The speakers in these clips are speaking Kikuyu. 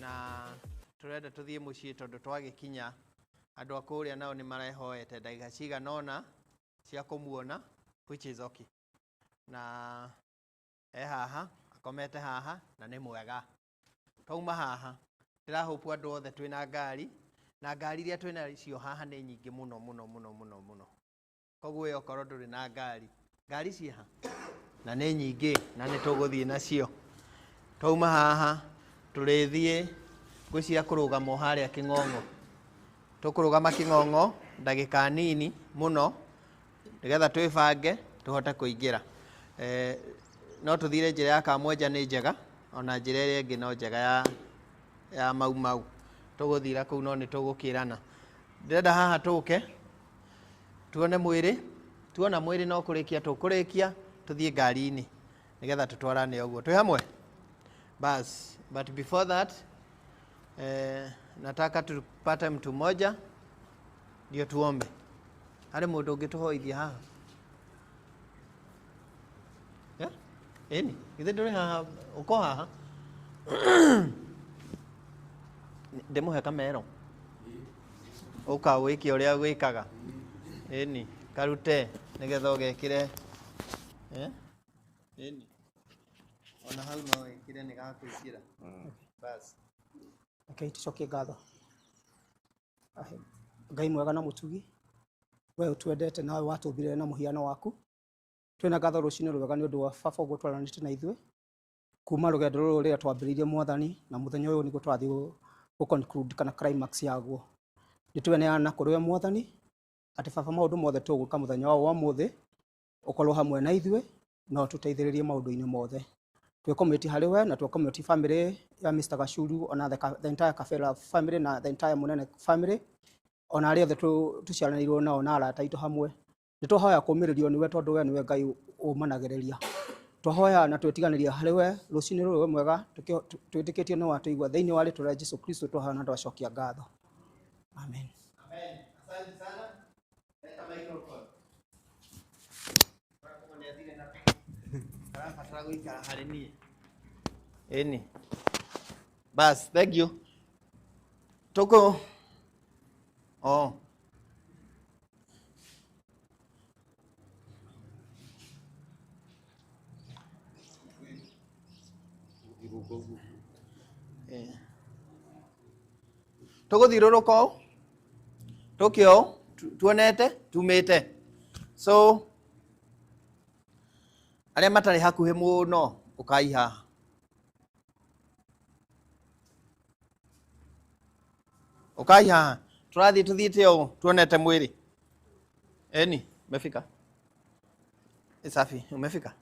Na tũrenda tũthiĩ mũciĩ tondũ twagĩkinya andũ a kũrĩa nao nĩ marehoete ndagĩka cigana ũna cia kũmuona, which is okay. Na e haha akomete haha na nĩ mwega. Twauma haha ndĩrahope andũ othe twĩna ngari, na ngari iria twĩna cio haha nĩ nyingĩ mũno mũno mũno mũno mũno. Koguo we okorwo ndũrĩ na ngari, ngari ciĩ ha? Na nĩ nyingĩ na nĩ tũgũthiĩ nacio. Twauma haha tũrĩthiĩ ngwĩciria kũrũgama o harĩa Kĩng'ong'o. Tũkũrũgama Kĩng'ong'o ndagĩka nini mũno nĩgetha twĩbange tũhote kũingĩra. No tũthire njĩra ya Kamwenja nĩ njega, ona njĩra ĩrĩa ĩngĩ no njega ya Mau Mau. Tũgũthira kũu no nĩ tũgũkĩrana. Ndĩrenda haha tũke tuone mwĩrĩ, tuona mwĩrĩ no kũrĩkia tũkũrĩkia tũthiĩ ngari-inĩ nĩgetha tũtwarane ũguo. Twĩ hamwe? Bas, but before that nataka tupate mtu mmoja ndio tuombe. Harĩ mũndũ ũngĩtũhoithia haha? Yeah? Ĩni, githĩ ndũrĩ haha, ũko haha? Ndĩmũhe kamero. Ũka wĩke ũrĩa wĩkaga. Ĩni, karute nĩgetha ũgekĩre. Ĩni. Ona hau no wĩkĩre nĩ gakũingĩra. Bas. Rekei tũcokie ngatho. Ngai mwega na mũtugi, we ũtwendete nawe watũmbire na mũhiano waku. Twĩna ngatho rũcinĩ rwega nĩ ũndũ wa baba ũguo twaranĩte na ithuĩ kuma rũgendo rũrũ rĩrĩa twambĩrĩirie Mwathani, na mũthenya ũyũ nĩguo tũrathiĩ gũ conclude kana climax yaguo. Nĩ tweneana kũrĩ we Mwathani atĩ baba maũndũ mothe tũgwĩka mũthenya wa ũmũthĩ ũkorwo hamwe na ithuĩ na ũtũteithĩrĩrie maũndũ-inĩ mothe. Twĩ commit harĩ we na twĩ commit family ya Mr. Gachuru ona the entire Kabera family na the entire Munene family ona arĩa othe tũciaranĩirwo nao na arata aitũ hamwe. Nĩ twahoya kũũmĩrĩrio nĩwe tondũ we nĩwe Ngai ũmanagĩrĩria. Twahoya na twĩtiganĩria harĩ we rũcinĩ rũrũ mwega twĩtĩkĩtie nĩ watũigua thĩinĩ wa rĩtwa rĩa Jesu Kristo twahoya na twacokia ngatho. Amen. Amen. Asante sana. Leta microphone. Arabatara gũikara harĩ niĩ. Ĩni. Bas, thank you. Tũkũ. Oh. Tũgũthiũrũrũka ũũ tũke ũũ tuonete tumĩte. So arĩa matarĩ hakuhĩ mũno ũkai haha. Ũkai haha. Tũrathiĩ tũthiĩte ũũ tuonete mwĩrĩ. Eni, umefika? Safi, umefika?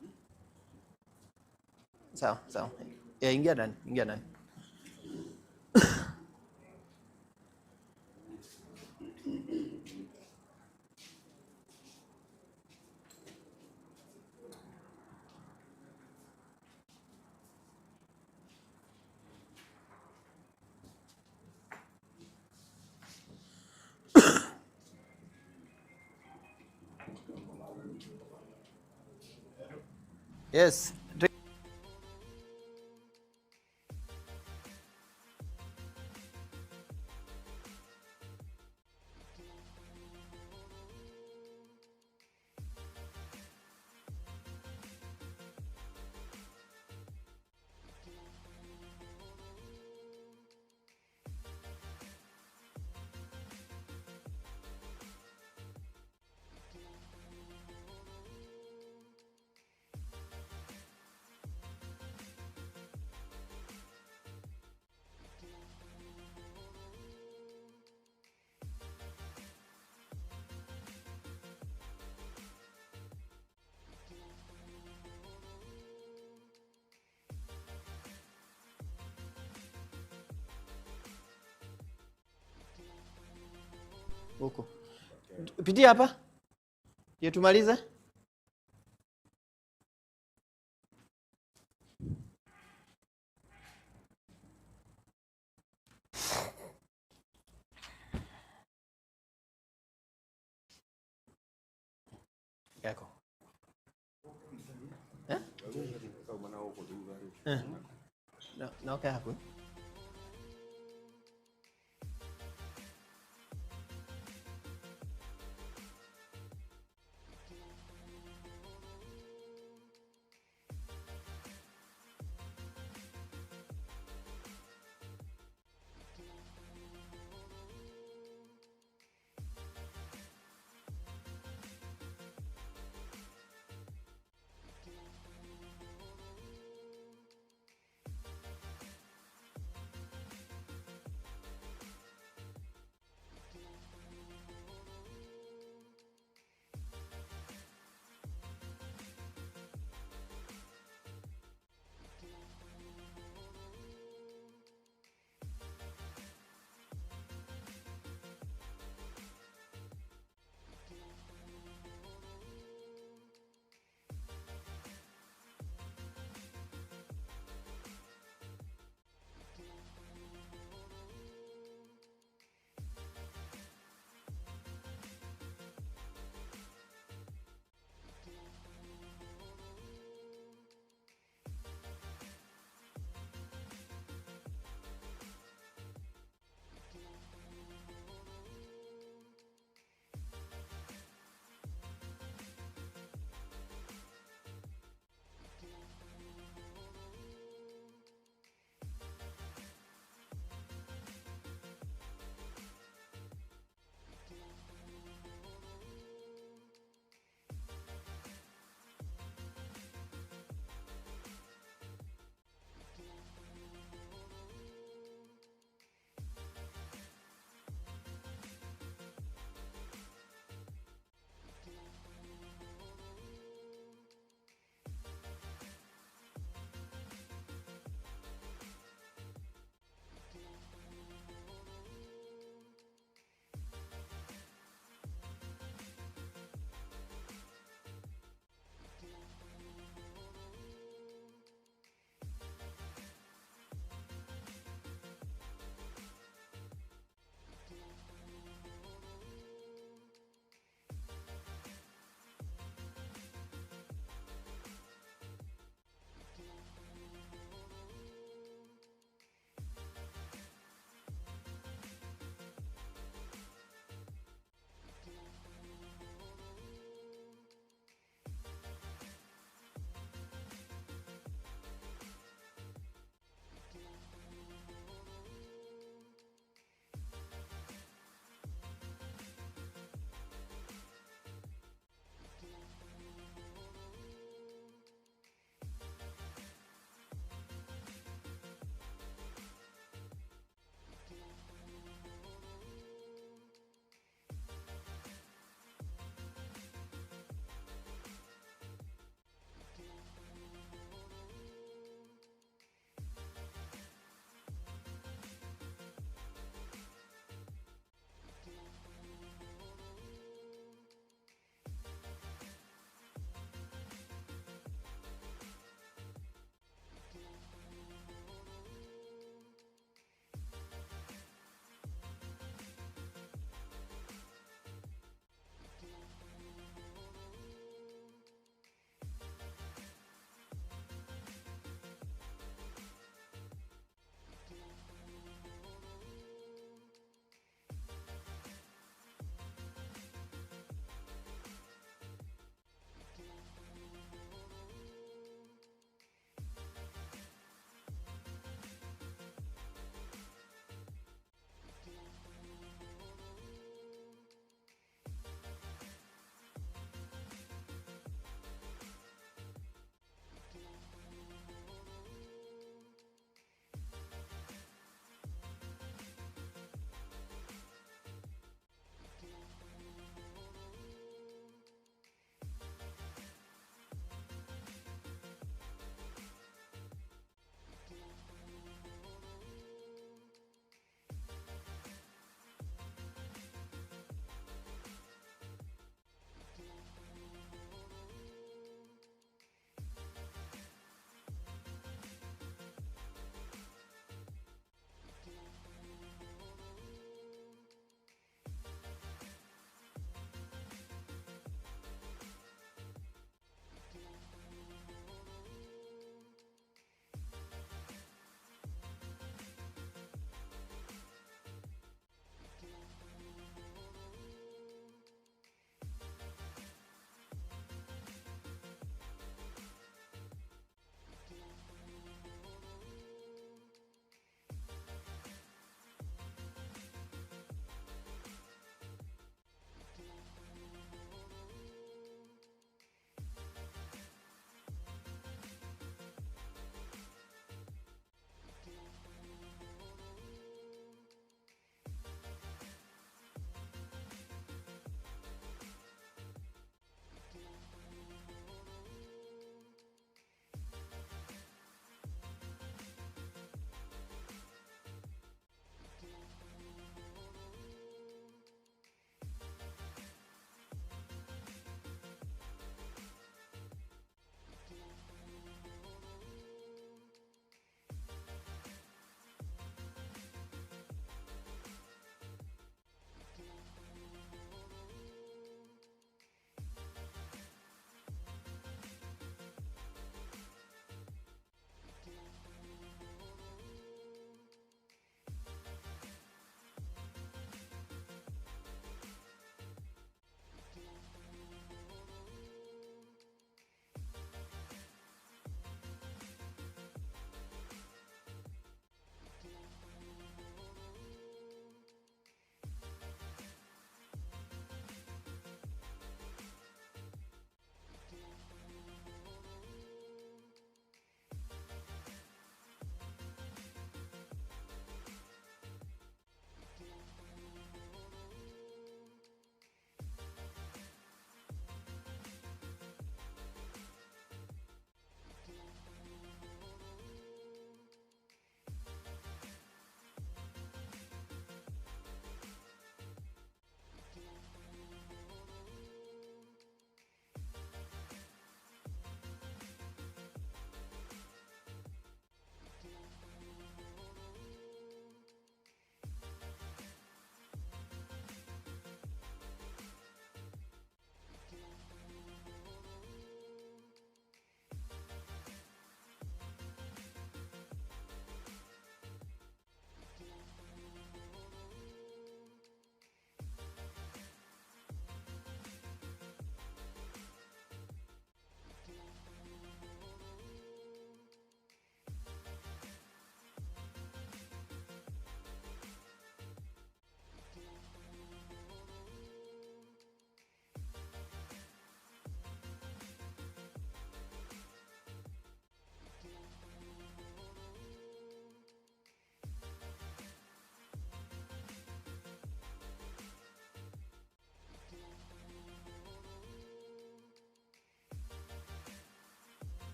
Sawa, sawa. Ingia ndani, ingia ndani. Yes. Huko. Pitia hapa. Ndio tumalize. Yako. Eh? No, no, okay hapo.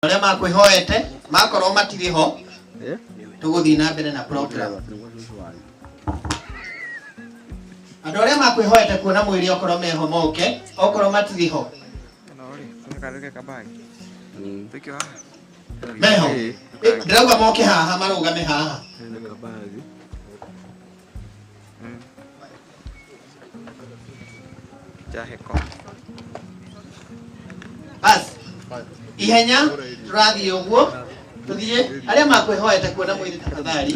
Arĩa makwĩhoete makorwo matirĩ ho tũgũthiĩ na mbere na program. Andũ arĩa makwĩhoete kuona mwĩrĩ okorwo meho moke, okorwo matirĩ ho meho ndĩrauga moke haha marũgame haha. Bas ihenya tũrathiĩ ũguo tũthiĩ arĩa makwĩhoete kuona mwĩrĩ tafadhali.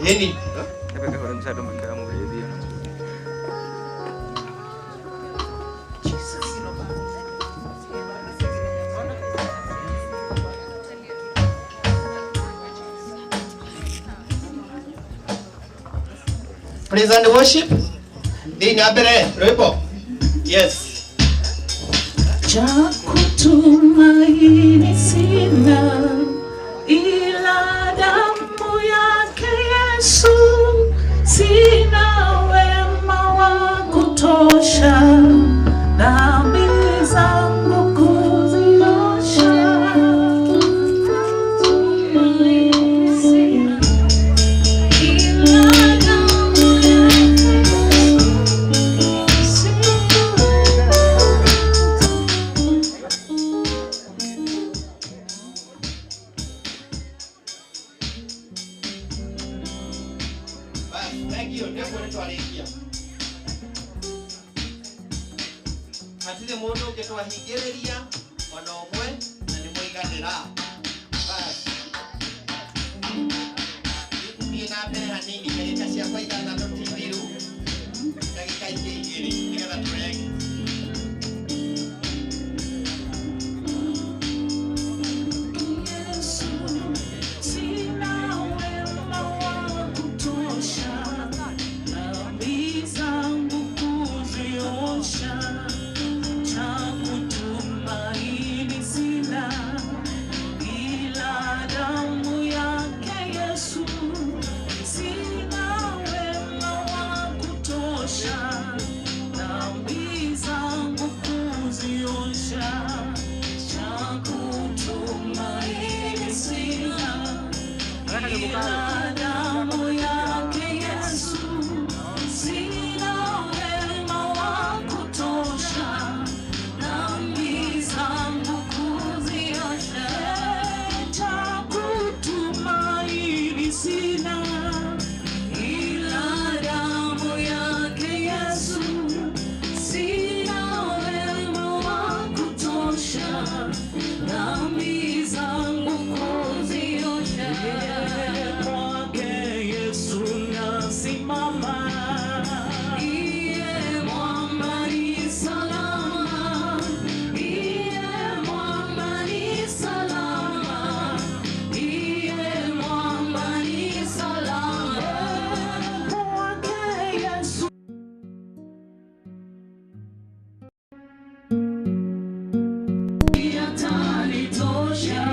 Ĩni praise and worship. Thiĩ na mbere rwĩmbo. Yes. Cha kutumaini sina ila damu yake Yesu, sina wema wa kutosha dhambi zangu kuziosha. Tumaini sina ila damu yake Yesu. Bas, thank you. Nĩguo nĩtwarĩkia. Hatirĩ mũndũ ũngĩ twahingĩrĩria ona ũmwe na nĩ mũiganĩra. Bas. Thiĩ na mbere hanini ndagĩka ciakwa ithathatũ ti thiru, ndagĩka ingĩ igĩrĩ nĩgetha tũrenge. Yesu, sina wema wa kutosha, dhambi zangu kuziosha. Cha kutumaini sina ila damu yake Yesu, sina wema wa kutosha, dhambi zangu kuziosha. Cha kutumaini sina ila damu yake Yesu, sina wema wa kutosha, dhambi zangu kuziosha. Cha kutumaini sina ila damu yake Yesu, sina wema wa kutosha, dhambi zangu kuziosha. Kwake Yesu nasimama, iye mwamba ni salama, iye mwamba ni salama, iye mwamba ni salama. Kwake Yesu atanitosha.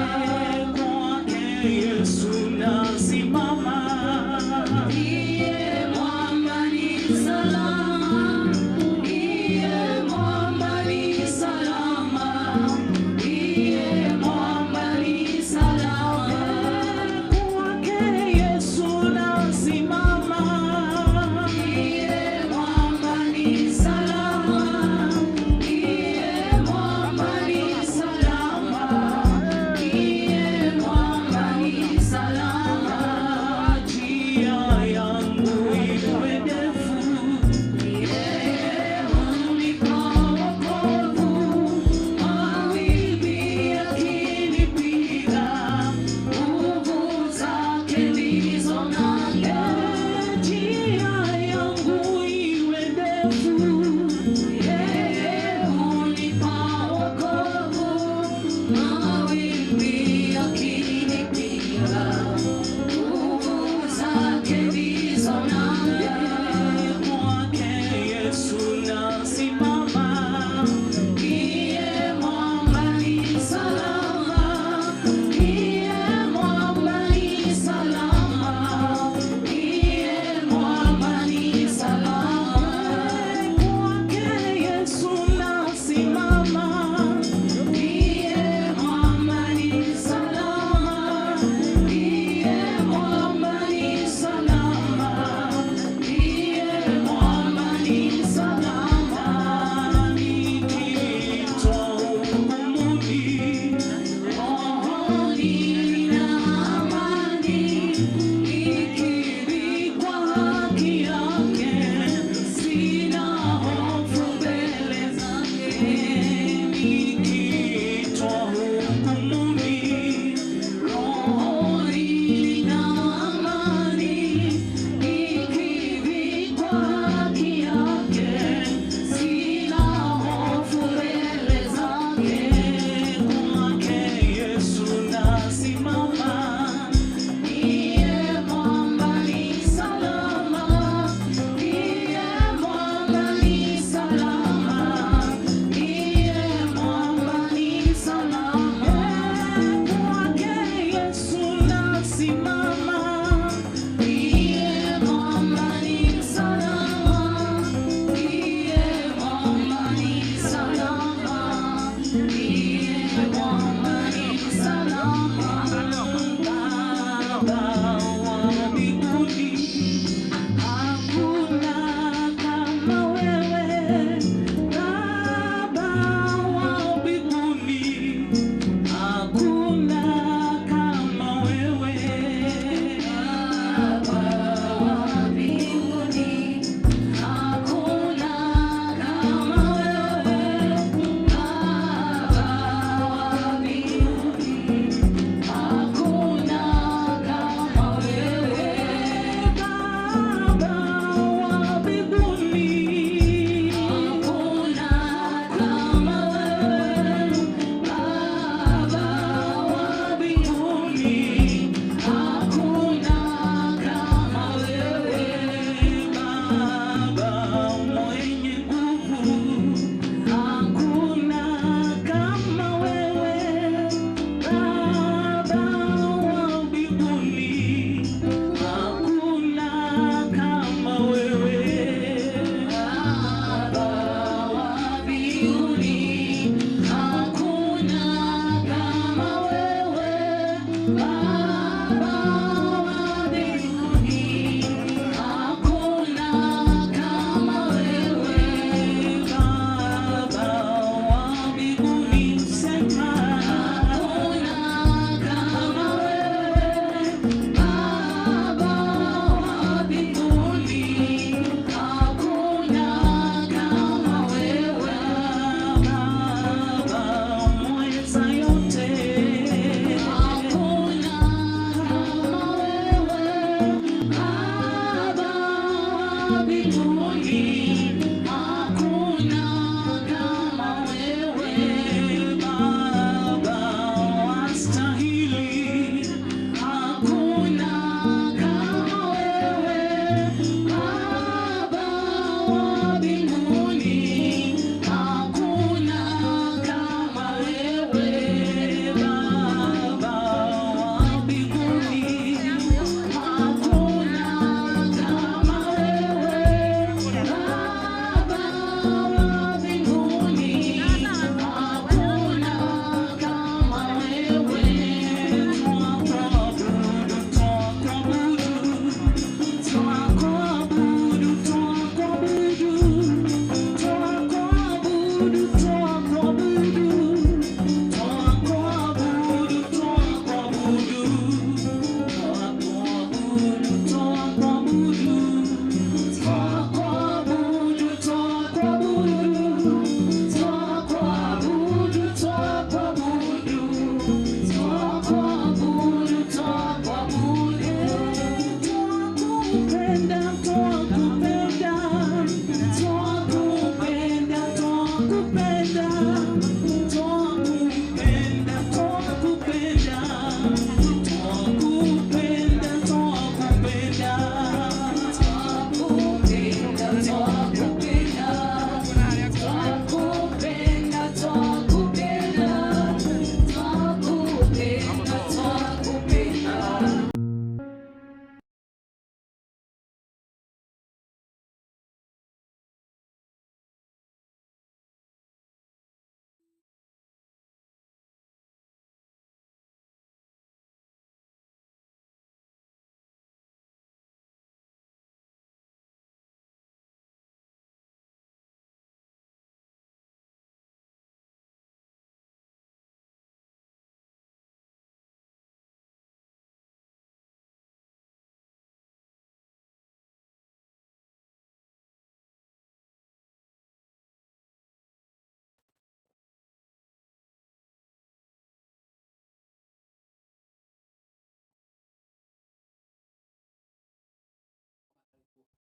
Kwake Yesu nasimama, iye mwamba ni salama, iye mwamba ni salama, iye mwamba ni salama. Kwake Yesu nasimama, iye mwamba ni salama, iye mwamba ni salama, iye mwamba ni salama.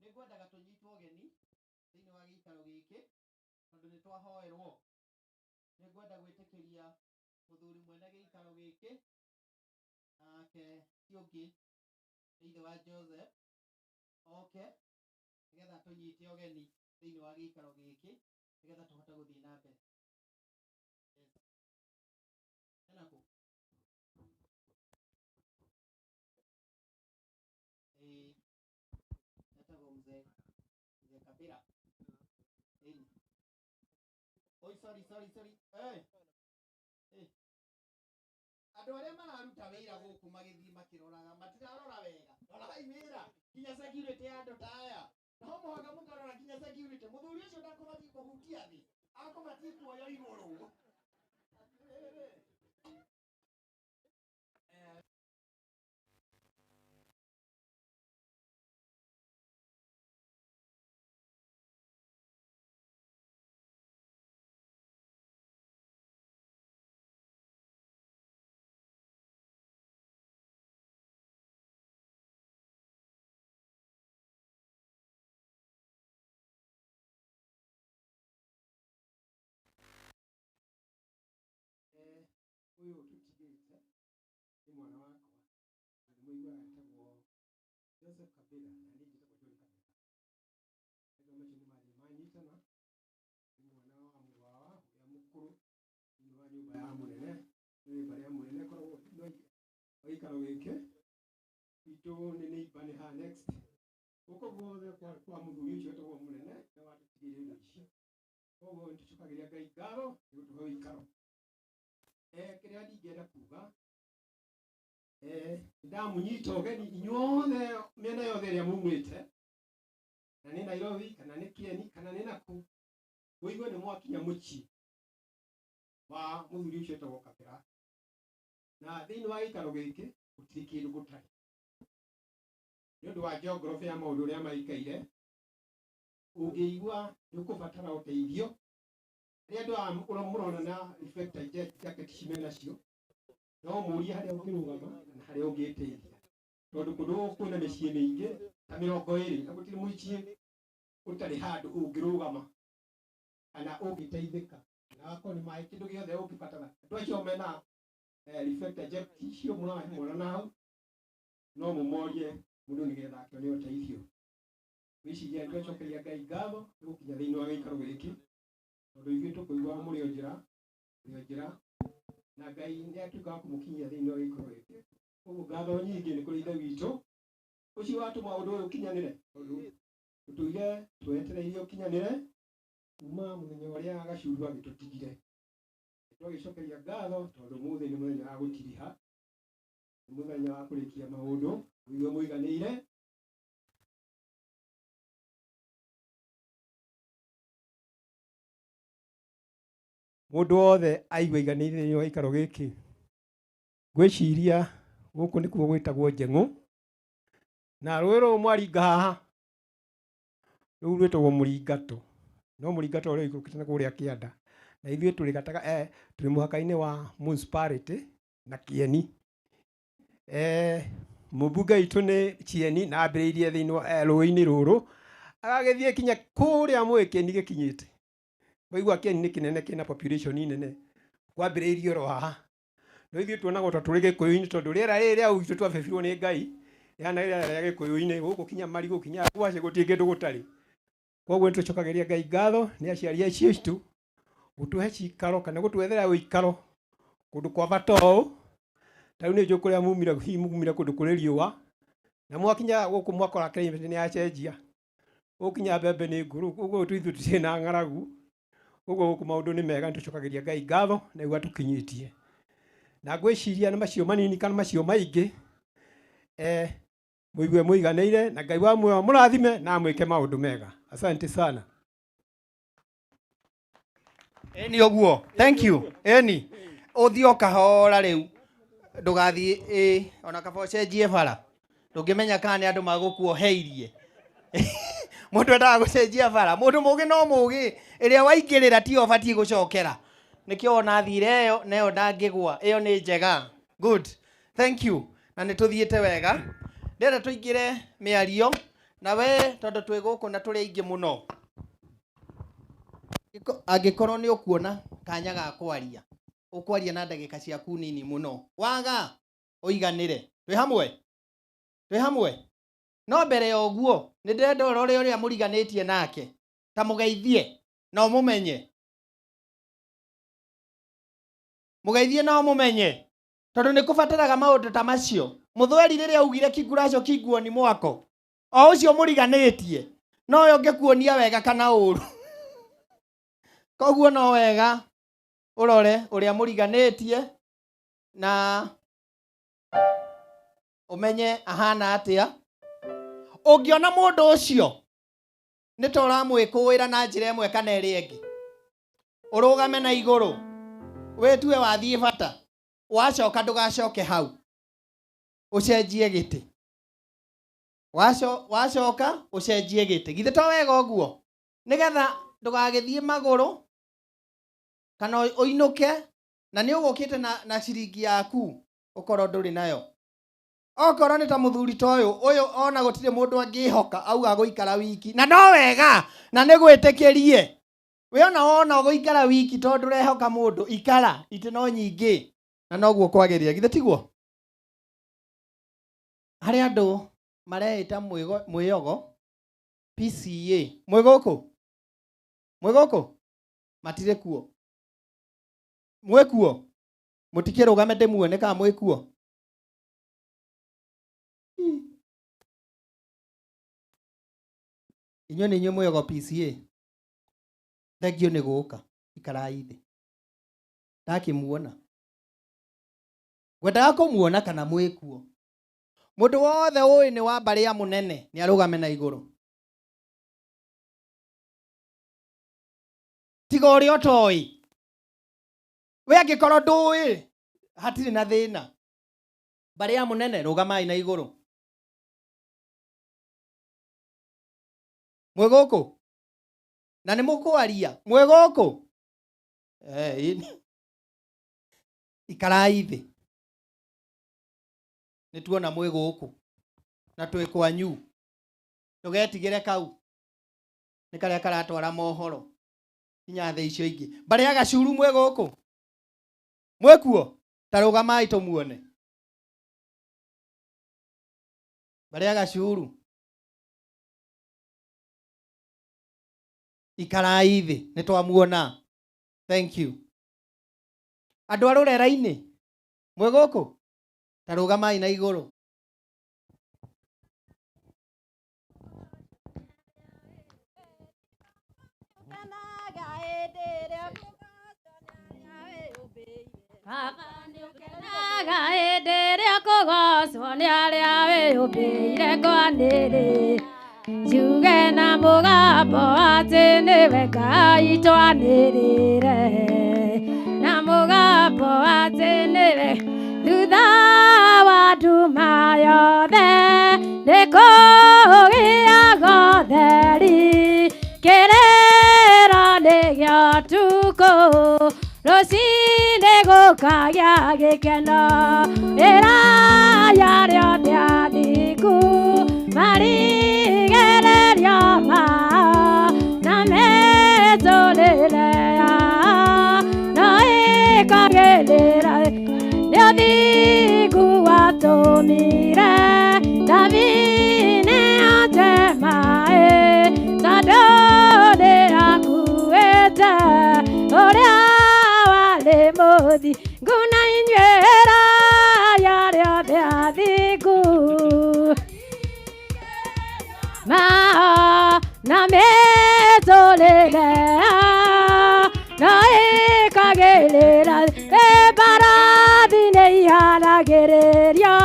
Nĩngwendaga tũnyitwo ũgeni thĩinĩ wa gĩikaro gĩkĩ tondũ nĩ twahoerwo. Nĩngwenda gwĩtĩkĩria mũthuri mwene gĩikaro gĩkĩ nake ti ũngĩ nĩ ithe wa Joseph oke nĩgetha tũnyite ũgeni thĩinĩ wa gĩikaro gĩkĩ nĩgetha tũhote gũthiĩ na mbere. Yes. Ena kũ? Ĩĩ, etagwo mzee mzee Kabira. Ĩni. Oi, sorry, sorry, sorry. Hey. Hey. Andũ arĩa mararuta wĩra gũkũ magĩthiĩ makĩroraga matirarora wega. Rorai wĩra nginya security ya andũ ta aya. No mũhaka mũkarora nginya security. Mũthuri ũcio ndakũbatiĩ kũhutia thĩ, akũbatiĩ kuoywo igũrũ. Atĩrĩrĩ. Ũyũ tũtigĩte nĩ mwana wakwa na nĩ mũiguaga etagwo Joseph Kabila na niĩ njĩtagwo John Kabila. Andũ macio nĩ mathiĩ manyitana, nĩ mwana wa mũrũ wa ũrĩa mũkũrũ thĩinĩ wa nyũmba ya mũnene, nĩ mbarĩ ya mũnene ĩkoragwo no gĩikaro gĩkĩ itũ nĩ neighbor nĩ haha next. Gũkũ guothe kwa mũthuri ũcio wetagwo mũnene nĩ watũtigĩire indo ici. Koguo nĩ tũcokagĩria Ngai ngatho nĩ gũtũhe ũikaro. Kĩrĩa ndingĩenda kuga, ndamũnyita ũgeni inyuothe mĩena yothe ĩrĩa mumĩte, na nĩ Nairobi kana nĩ Kieni kana nĩ nakũ, mũigue nĩ mwakinya mũciĩ wa mũthuri ũcio wetagwo Kabira. Na thĩinĩ wa gĩikaro gĩkĩ gũtirĩ kĩndũ gũtarĩ. Nĩ ũndũ wa geography ya maũndũ ũrĩa maikaire, ũngĩigua nĩ ũkũbatara ũteithio, rĩrĩa andũ aya mũrona na reflector jacket ici menacio, no mũrie harĩa ũngĩrũgama na harĩa ũngĩteithia. Tondũ kũndũ gũkũ kwĩna mĩciĩ mĩingĩ ta 20 na gũtirĩ mũciĩ ũtarĩ handũ ũngĩrũgama kana ũngĩteithĩka. Na akorwo nĩ maĩ, kĩndũ gĩothe ũngĩbatara. Andũ acio mena reflector jacket icio mũramona na hau, no mũmorie mũndũ nĩgetha akĩone ũteithio. Ngwĩciria nĩ twacokeria Ngai ngatho nĩ gũkinya thĩinĩ wa gĩikaro gĩkĩ, tondũ ithuĩ tũkũiguaga mũrĩ o njĩra, mũrĩ o njĩra, na Ngai nĩ atuĩka wa kũmũkinyia thĩinĩ wa gĩikaro gĩkĩ. Koguo ngatho nyingĩ nĩ kũrĩ Ithe witũ ũcio watũma ũndũ ũyũ ũkinyanĩre, tondũ tũtũire twetereire ũkinyanĩre kuma mũthenya ũrĩa Gacuru agĩtũtigire. Twagĩcokeria ngatho tondũ ũmũthĩ nĩ mũthenya wa gũtiriha, nĩ mũthenya wa kũrĩkia maũndũ, mũigue mũiganĩire. Mũndũ wothe aigua aiganĩire thĩinĩ wa gĩikaro gĩkĩ. Ngwĩciria gũkũ nĩkuo gwĩtagwo Njeng'ũ, na rũĩ rũrũ mwaringa haha rũu rwĩtagwo Mũringatũ, no Mũringatũ ũrĩa ũikũrũkĩte na kũrĩa kĩanda, na ithuĩ tũrĩ tũrĩ mũhaka-inĩ wa municipality na Kieni. Mũmbunge witũ nĩ Kieni na ambĩrĩirie thĩinĩ wa rũĩ-inĩ rũrũ agagĩthiĩ kinya kũrĩa mũĩ Kieni gĩkinyĩte. Waigua Kieni nĩ kĩnene, kĩna population nene, kwambĩrĩirie oro haha. No ithuĩ tuonagwo ta tũrĩ gĩkũyũ-inĩ tondũ rĩera rĩrĩ rĩa gwitũ twabebirwo nĩ Ngai rĩhana rĩera rĩa gĩkũyũ-inĩ, gũkũ kinya marigũ kinya ngwacĩ gũtirĩ kĩndũ gũtarĩ. Koguo nĩ tũcokagĩria Ngai ngatho nĩ aciari acio aitũ gũtũhe cikaro kana gũtwethera ũikaro kũndũ kwa bata ũũ. Ta rĩu nĩ njũĩ kũrĩa mumire, hihi mumire kũndũ kũrĩ riũa, na mwakinya gũkũ mwakora climate nĩ yacenjia, gũkinya mbembe nĩ ngũrũ, ũguo ithuĩ tũtirĩ na ng'aragu. Ũguo gũkũ maũndũ nĩ mega, nĩ tũcokagĩria Ngai ngatho na nĩguo atũkinyĩtie. Na ngwĩciria nĩ macio manini kana macio maingĩ, mũigue mũiganĩire na Ngai wa muoyo mũrathime na amwĩke maũndũ mega. Asante sana. Ĩni ũguo. Thank you. Ĩni. Ũthiĩ o kahora rĩu. Ndũgathiĩ ĩ ona kaba ũcenjie bara. Ndũngĩmenya kana nĩ andũ magũkuoheirie. Mũndũ endaga gũcenjia bara. Mũndũ mũgĩ no mũgĩ. Ĩrĩa waingĩrĩra tiyo ũbatiĩ gũcokera. Nĩkĩo wona athire ĩyo na ĩyo ndangĩgwa. Ĩyo nĩ njega. Good. Thank you. Na nĩ tũthiĩte wega. Ndĩrenda tũingĩre mĩario na we tondũ twĩ gũkũ na tũrĩ aingĩ mũno. Angĩkorwo nĩ ũkuona kanya ga kwaria, ũkwaria na ndagĩka ciaku nini mũno. Waga ũiganĩre. Twĩ hamwe? Twĩ hamwe? No mbere ya ũguo nĩ ndĩrenda ũrore ũrĩa mũriganĩtie nake, ta mũgeithie na ũmũmenye. Mũgeithie na ũmũmenye, tondũ nĩ kũbataraga maũndũ ta macio. Mũthweri rĩrĩa augire kinguraco kinguoni mwako, o ũcio mũriganĩtie nowe ũngĩkuonia wega kana ũru. Koguo no wega ũrore ũrĩa mũriganĩtie. Na ũmenye ahana atĩa. Ũngĩona mũndũ ũcio nĩ ta ũramwĩkũĩra na njĩra ĩmwe kana ĩrĩa ĩngĩ, ũrũgame na igũrũ wĩtue wathiĩ bata, wacoka ndũgacoke hau, ũcenjie gĩtĩ. Wacoka ũcenjie gĩtĩ. Githĩ to wega ũguo? Nĩgetha ndũgagĩthiĩ magũrũ kana ũinũke na nĩ ũgũkĩte na ciringi yaku ũkorwo ndũrĩ nayo. Okorwo nĩ ta mũthuri ta ũyũ, ũyũ ona gũtirĩ mũndũ angĩhoka auga gũikara wiki, na no wega na nĩ gwĩtĩkĩrie. We ona wona ũgũikara wiki tondũ ndũrehoka mũndũ, ikara, itĩ no nyingĩ na noguo kwagĩrĩire. Githĩ tiguo? Harĩ andũ mareĩta mwĩyogo PCA. Mwĩ gũkũ? Mwĩ gũkũ? Matirĩ kuo. Mwĩ kuo? Mũtikĩrũgame ndĩmuone kana mwĩ kuo? Inyuĩ nĩ inyuĩ mwĩyogo PCA. Thengio nĩ gũka, ikarai thĩ. Ndakĩmuona. Ngwendaga kũmuona kana mwĩ kuo. Mũndũ wothe ũĩ nĩ wa mbarĩ ya mũnene nĩ arũgame na igũrũ. Tiga ũrĩa ũtoĩ. We angĩkorwo ndũĩ, hatirĩ na thĩna. Mbarĩ ya mũnene, rũgamai na igũrũ. Mwĩ gũkũ? Na nĩ mũkwaria? Mwĩ gũkũ? Ikarai thĩ. Nĩ tuona mwĩ gũkũ. Na twĩ kwanyu. Ndũgetigĩre kau. Nĩ karĩa karatwara mohoro. Nginya thĩ icio ingĩ. Mbarĩ ya Gacuru mwĩ gũkũ? Mwĩ kuo? Ta rũgamai tũmuone. Mbarĩ ya Gacuru. Ikarai thĩ, nĩ twamuona. Thank you. Andũ a rũrera-inĩ, mwĩ gũkũ? Ta rũgamai na igũrũ. Baba nĩũkenaga hĩndĩ ĩrĩa kũgocwo nĩ arĩa wĩyũmbĩire kwanĩrĩra. Njuge na mũgambo atĩ nĩwe Ngai twanĩrĩre. Na mũgambo atĩ nĩwe thutha wa nduma yothe nĩkũgĩaga ũtheri. Kĩrĩro nĩ gĩa ũtukũ, rũcinĩ gũkagĩa gĩkeno. Ĩra arĩa othe athingu marigererio mao na metũrĩre yao no ĩkagĩrĩra. Nĩ ũthingu watũmire Thabine ate maĩ, tondũ nĩakuĩte ũrĩa warĩ mũthingu na inyuĩ ĩra arĩa othe athingu mao na mĩtũrĩre yao no ĩkagĩrĩra. Mbarathi nĩ iharagĩrĩrio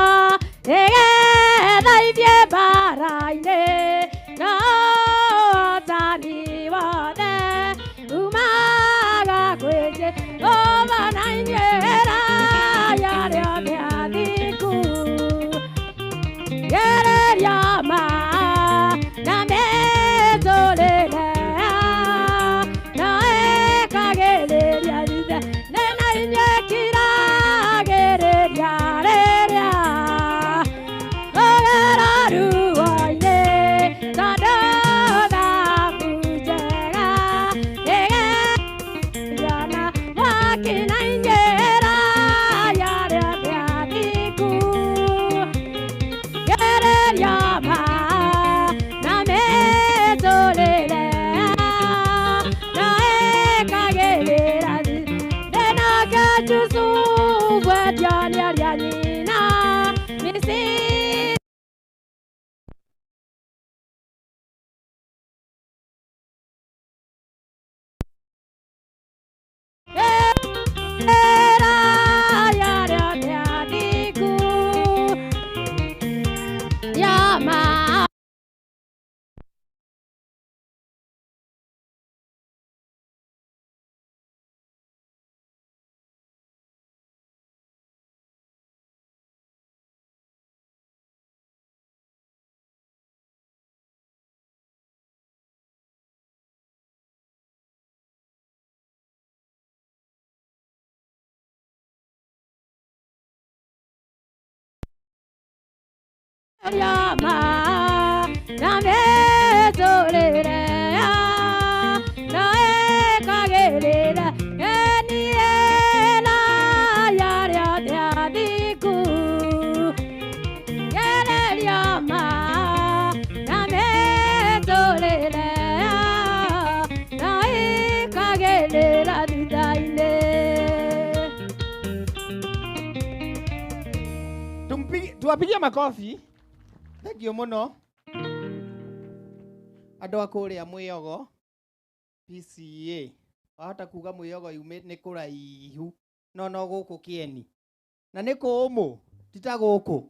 nĩgetha ithiĩ mbara-inĩ, no ũhotani wothe umaga kwĩ Jehova na inyuĩ ĩra arĩa othe athingu. Gereria mao na mĩtũrĩre yao no ĩkagĩrĩria thutha. Nĩ na inyuĩ kiragĩrĩria rĩrĩa ũgera ruo-inĩ, tondũ thahabu njega ĩgerio na mwaki na inyuĩ ĩra arĩa othe athingu. Gereria mao na mĩtũrĩre yao no ĩkagĩrĩra. Nake Jusufu endio nĩ arĩa nyina Misiri. Ĩra arĩa othe Ya ma. Ya ma na me tolere na e kagerera eni la ya ya ya diku yere ya ma na me tolere na e kagerera dudaine. Tuwapigie makofi. Thank you muno andå a kå rä a mwä PCA wahota kuga mwä yume nä kå raihu no no gå kå kä eni na nä kå må ti ta gå kå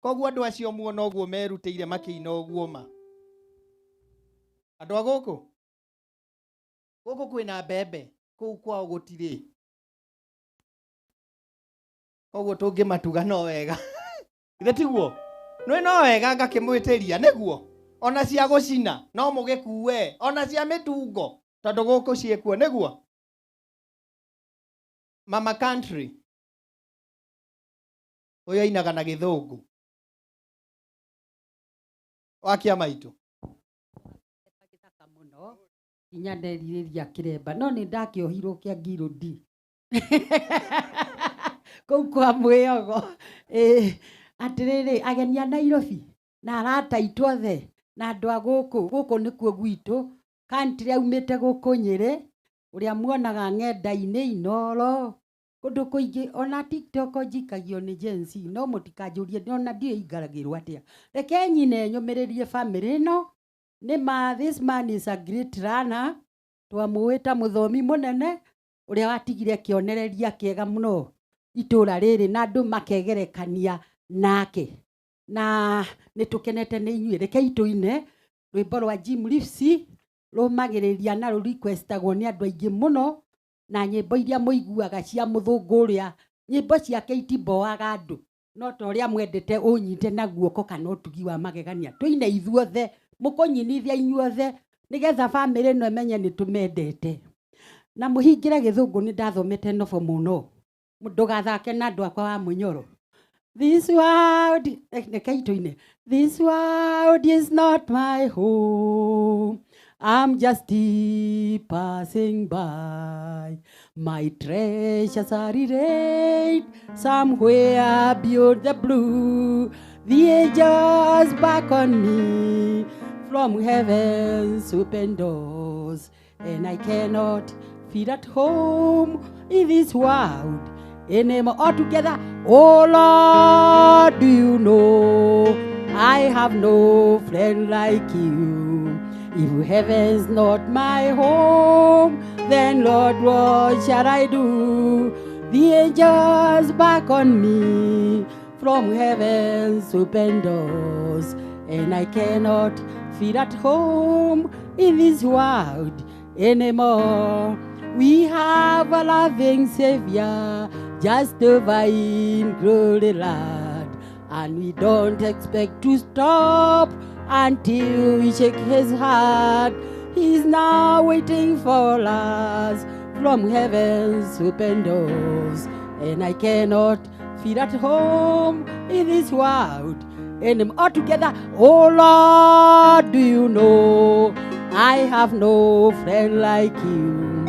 koguo andå acio muona å guo merutä ire makä ina å guo ma andå a gå kå gå kå kwä na mbembe kå u kwao gå tirä koguo tå ngä matuga no wega ithe tiguo nä no wega ngakĩmwĩtĩria nĩguo ona cia gũcina no mũgĩkue ona cia mĩtungo tondũ gũkũ ciĩkuo nĩguo mama country ũyũ ainaga na gĩthũngũ wa kĩama itũ mũno nginya nderirĩria kĩremba no nĩ ndakĩohirwo kĩa ngiro D kũu kwa mwĩogo. Atĩrĩrĩ ageni a Nairobi na arata aitũ othe na andũ a gũkũ gũkũ nĩkuo gwitũ country aumĩte gũkũ Nyĩrĩ ũrĩa muonaga ng'enda-inĩ Inoro kũndũ kũingĩ ona TikTok njikagio nĩ Gen Z no mũtikanjũrie ona ndiũĩ ingaragĩrwo atĩa. Reke nyine nyũmĩrĩrie family ĩno nĩ ma this man is a great runner twamũĩ ta mũthomi mũnene ũrĩa watigire kĩonereria kĩega mũno itũra rĩrĩ na andũ makegerekania nake na nĩ tũkenete nĩ inyuĩ. Rekei tũine rwĩmbo rwa Jim Reeves rũmagĩrĩria na rũ requestagwo nĩ andũ aingĩ mũno na nyĩmbo iria mũiguaga cia mũthũngũ ũrĩa nyĩmbo ciake itimboaga andũ no ta ũrĩa mwendete ũnyite na guoko kana ũtugi wa magegania. Tũine ithuothe mũkũnyinithia inyuothe nĩgetha bamĩrĩ ĩno ĩmenye nĩ tũmendete na mũhingĩre gĩthũngũ nĩ ndathomete nobo mũno ndũgathake na andũ akwa wa mũnyoro. This world, this world is not my home. I'm just passing by. My treasures are laid somewhere beyond the blue. The angels beckon me from heaven's open doors, and I cannot feel at home in this world anymore. All together, oh Lord, do you know I have no friend like you? If heaven's not my home, then Lord, what shall I do? The angels beckon me from heaven's open doors, and I cannot feel at home in this world anymore. We have a loving Savior just over in glory land, and we don't expect to stop until we shake his hand. He's now waiting for us from heaven's open doors, and I cannot feel at home in this world anymore. All together, oh Lord, do you know I have no friend like you?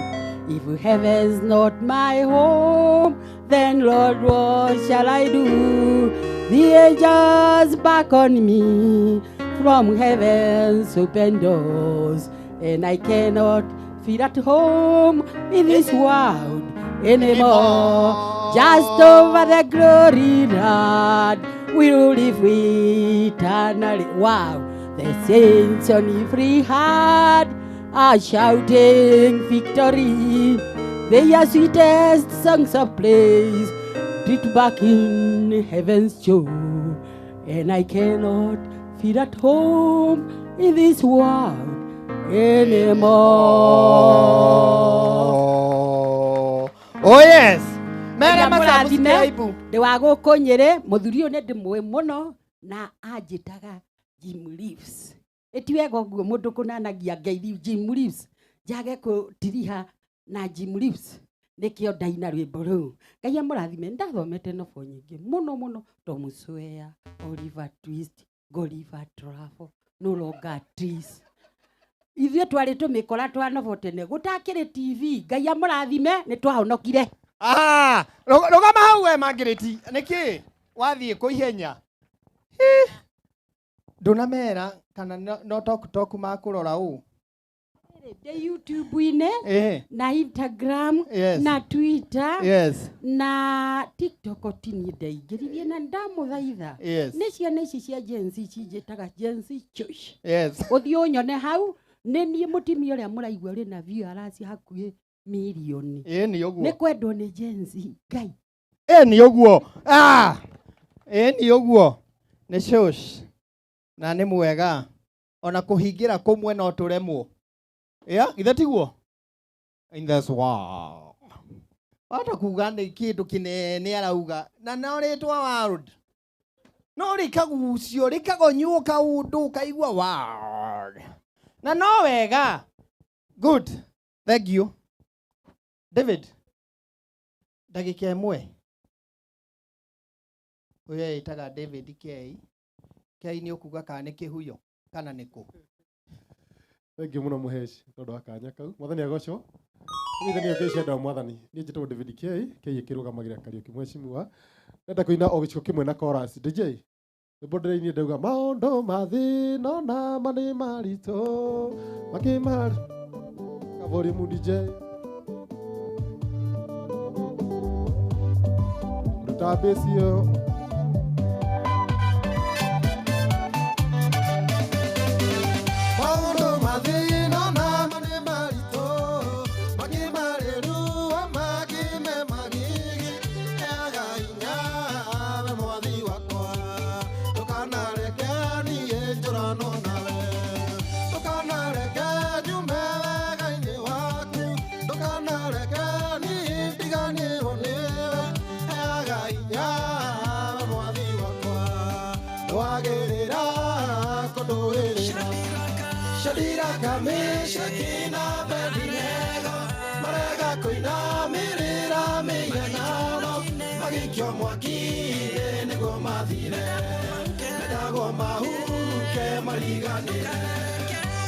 If heaven's not my home, then Lord, what shall I do? The angels beckon me from heaven's open doors, and I cannot feel at home in this world anymore. Just over the glory land we'll live eternally. Wow, the saints on every heart are shouting victory. They are sweetest songs of praise, drift back in heaven's joy. And I cannot feel at home in this world anymore. Oh yes. Mere Ndamũrathime, masubscribe. Ndĩ wa gũkũ Nyĩrĩ, mũthuri ũyũ nĩ ndĩmũĩ mũno na anjĩtaga Jim Reeves. Ĩti wega ũguo mũndũ kũnanagia ngeithi Jim Reeves, njage kũtiriha na Jim Reeves, nĩkĩo ndaina rwĩmbo rũu. Ngai amũrathime, nĩndathomete nobo nyingĩ mũno mũno, Tom Sawyer, Oliver Twist, Gulliver Travel, No Longer Trees. Ithuĩ twarĩ tũmĩkora twa nobo tene, gũtakĩrĩ TV. Ngai amũrathime, nĩtwahonokire. Ah, rũgama hau we Margaret, nĩkĩ wathiĩ kũ ihenya? Ndũnamera kana no talk talk makũrora ũũ? Ndĩ YouTube-inĩ na Instagram na Twitter na TikTok ti niĩ ndeingĩririe na ndamũthaitha. Nĩ ciana ici cia Gen Z cinjĩtaga Gen Z Chush. Ũthiĩ ũnyone hau, nĩ niĩ mũtumia ũrĩa mũraigua ũrĩ na viewers hakuhĩ mirioni. Ĩĩ nĩ ũguo. Nĩ kwendwo nĩ Gen Z. Ngai. Ĩĩ nĩ ũguo. Ah! Ĩĩ nĩ ũguo. Nĩ shush. Na nĩ mwega. Ona kũhingĩra kũmwe no tũremwo. Yeah, githĩ tiguo? In this world. Wahota kuga nĩ kĩndũ kĩnene arauga na no rĩtwa world. No rĩkagucio rĩkagonywo kaũndũ ũkaigua world. Na no wega. Good. Thank you. David. Ndagĩka ĩmwe. Ũyũ ĩtaga David K. K nĩ ũkuga kana nĩ kĩhuyo kana nĩ kũ? Thank you mũno mũheci tondũ wa kanya kau. Mwathani agocwo. Ithe nĩyo Ngai cia mwathani. Niĩ njĩtagwo David K. K ĩkĩrũgamagĩrĩra Kariũki mheshimiwa. Ndenda kũina o gĩcigo kĩmwe na chorus. DJ. Rwĩmbo ndĩrainire ndauga maũndũ ma thĩ no nama nĩ maritũ makĩmari. Volume DJ. Ruta bass ĩyo. Maũndũ ma thĩ no nama nĩ maritũ makĩmarĩ ruo makĩme magigi heaga hinya we mwathi wakwa ndũkanareke niĩ njũranwo nawe ndũkanareke njume wega-inĩ waku ndũkanareke niĩ ndiganĩrwo nĩwe heaga hinya we mwathi wakwa ndwagĩrĩra kũndũĩrĩra Shadiraka Meshaki na Abednego marega kũinamĩrĩra mĩhianano magĩikio mwaki-inĩ nĩguo mathire mendagwo mahuke mariganĩre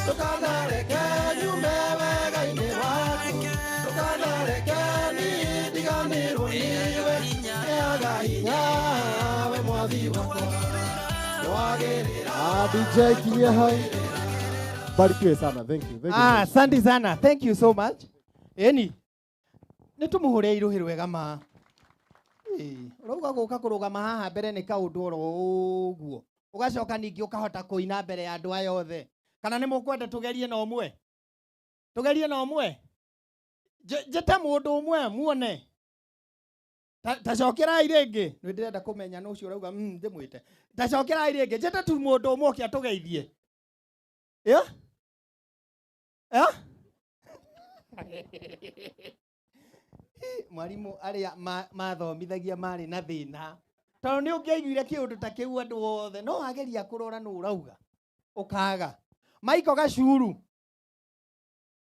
ndũkanareke nyume wega-inĩ waku ndũkanareke niĩ ndiganĩrwo nĩwe heaga hinya we mwathi wakwa ndwagĩrĩra. Ah, DJ kinyia hau. Barikiwe sana. Thank you. Thank you. Ah, asante sana. Thank you so much. Eni. Nĩ tũmũhũre irũhĩ rwega ma. Ĩĩ, ũrauga gũka kũrũgama haha mbere nĩ kaũndũ oro ũguo. Ũgacoka ningĩ ũkahota kũina mbere ya andũ aya othe. Kana nĩ mũkwenda tũgerie na ũmwe? Tũgerie na ũmwe? Njĩte mũndũ ũmwe muone. Ta cokerai rĩngĩ. Nĩ ndĩrenda kũmenya nũ ũcio ũrauga ndĩmwĩte. Ta cokerai rĩngĩ. Njĩte tu mũndũ ũmwe oke atũgeithie. Yeah? Yeah? Mwarimu arĩa mathomithagia marĩ na thĩna tondũ nĩ ũngĩaiguire kĩũndũ ta kĩu andũ othe no wageria kũrora nũ ũrauga ũkaga. Michael Gacuru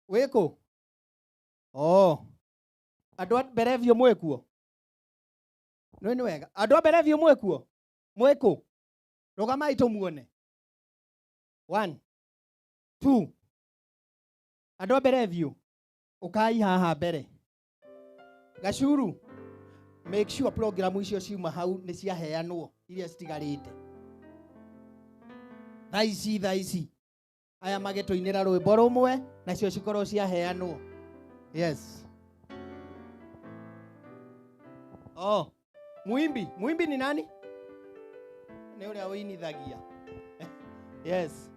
wĩkũ? Oh, andũ a mbere biũ mwĩkuo? Nĩ wega. Andũ a mbere biũ mwĩkuo? Mwĩkũ? Rũgamai tũmuone. 1 2 andũ a mbere biũ ũkai haha mbere. Gacuru, make sure program icio ciuma hau nĩ ciaheanwo iria citigarĩte. Thaa ici aya magĩtũinĩra rwĩmbo rũmwe nacio cikorwo ciaheanwo. Yes. Oh, muimbi ni nani? Nĩ ũrĩa ũinithagia. Yes.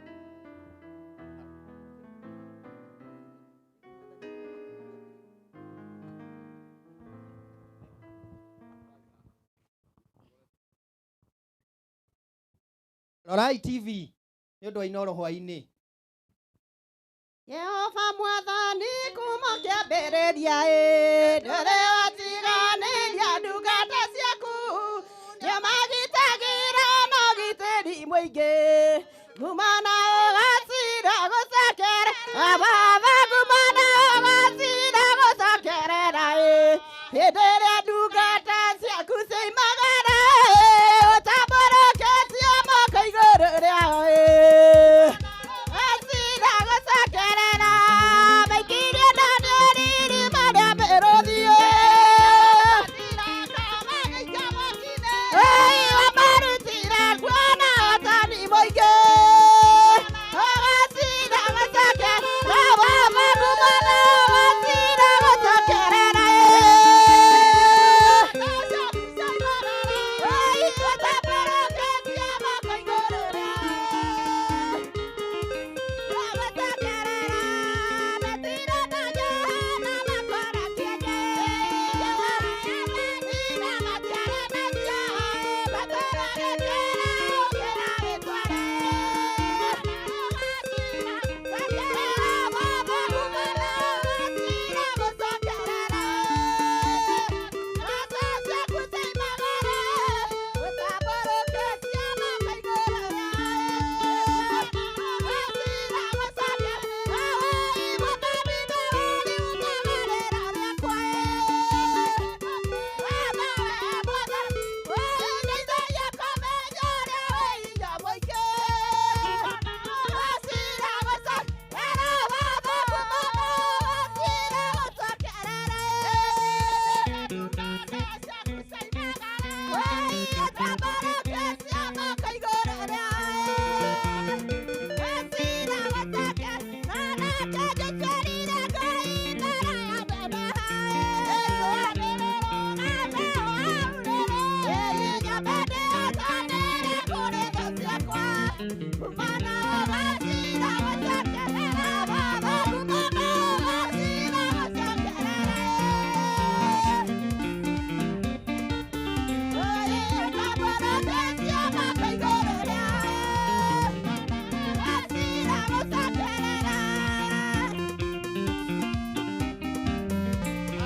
Rorai TV nĩ ũndũ wa Inooro hwainĩ. Jehova mwathani kuma kĩambĩrĩria ĩ ndũrĩ watiganĩria ndungata ciaku nĩmagitagĩra na ũgitĩri mũingĩ nguma na ũgacira gũcokerera baba nguma na ũgacira gũcokerera ĩ hĩndĩ ĩrĩa ndungata ciaku ciaimagara ĩ ũtambũrũkĩtie moko igũrũ rĩao ĩ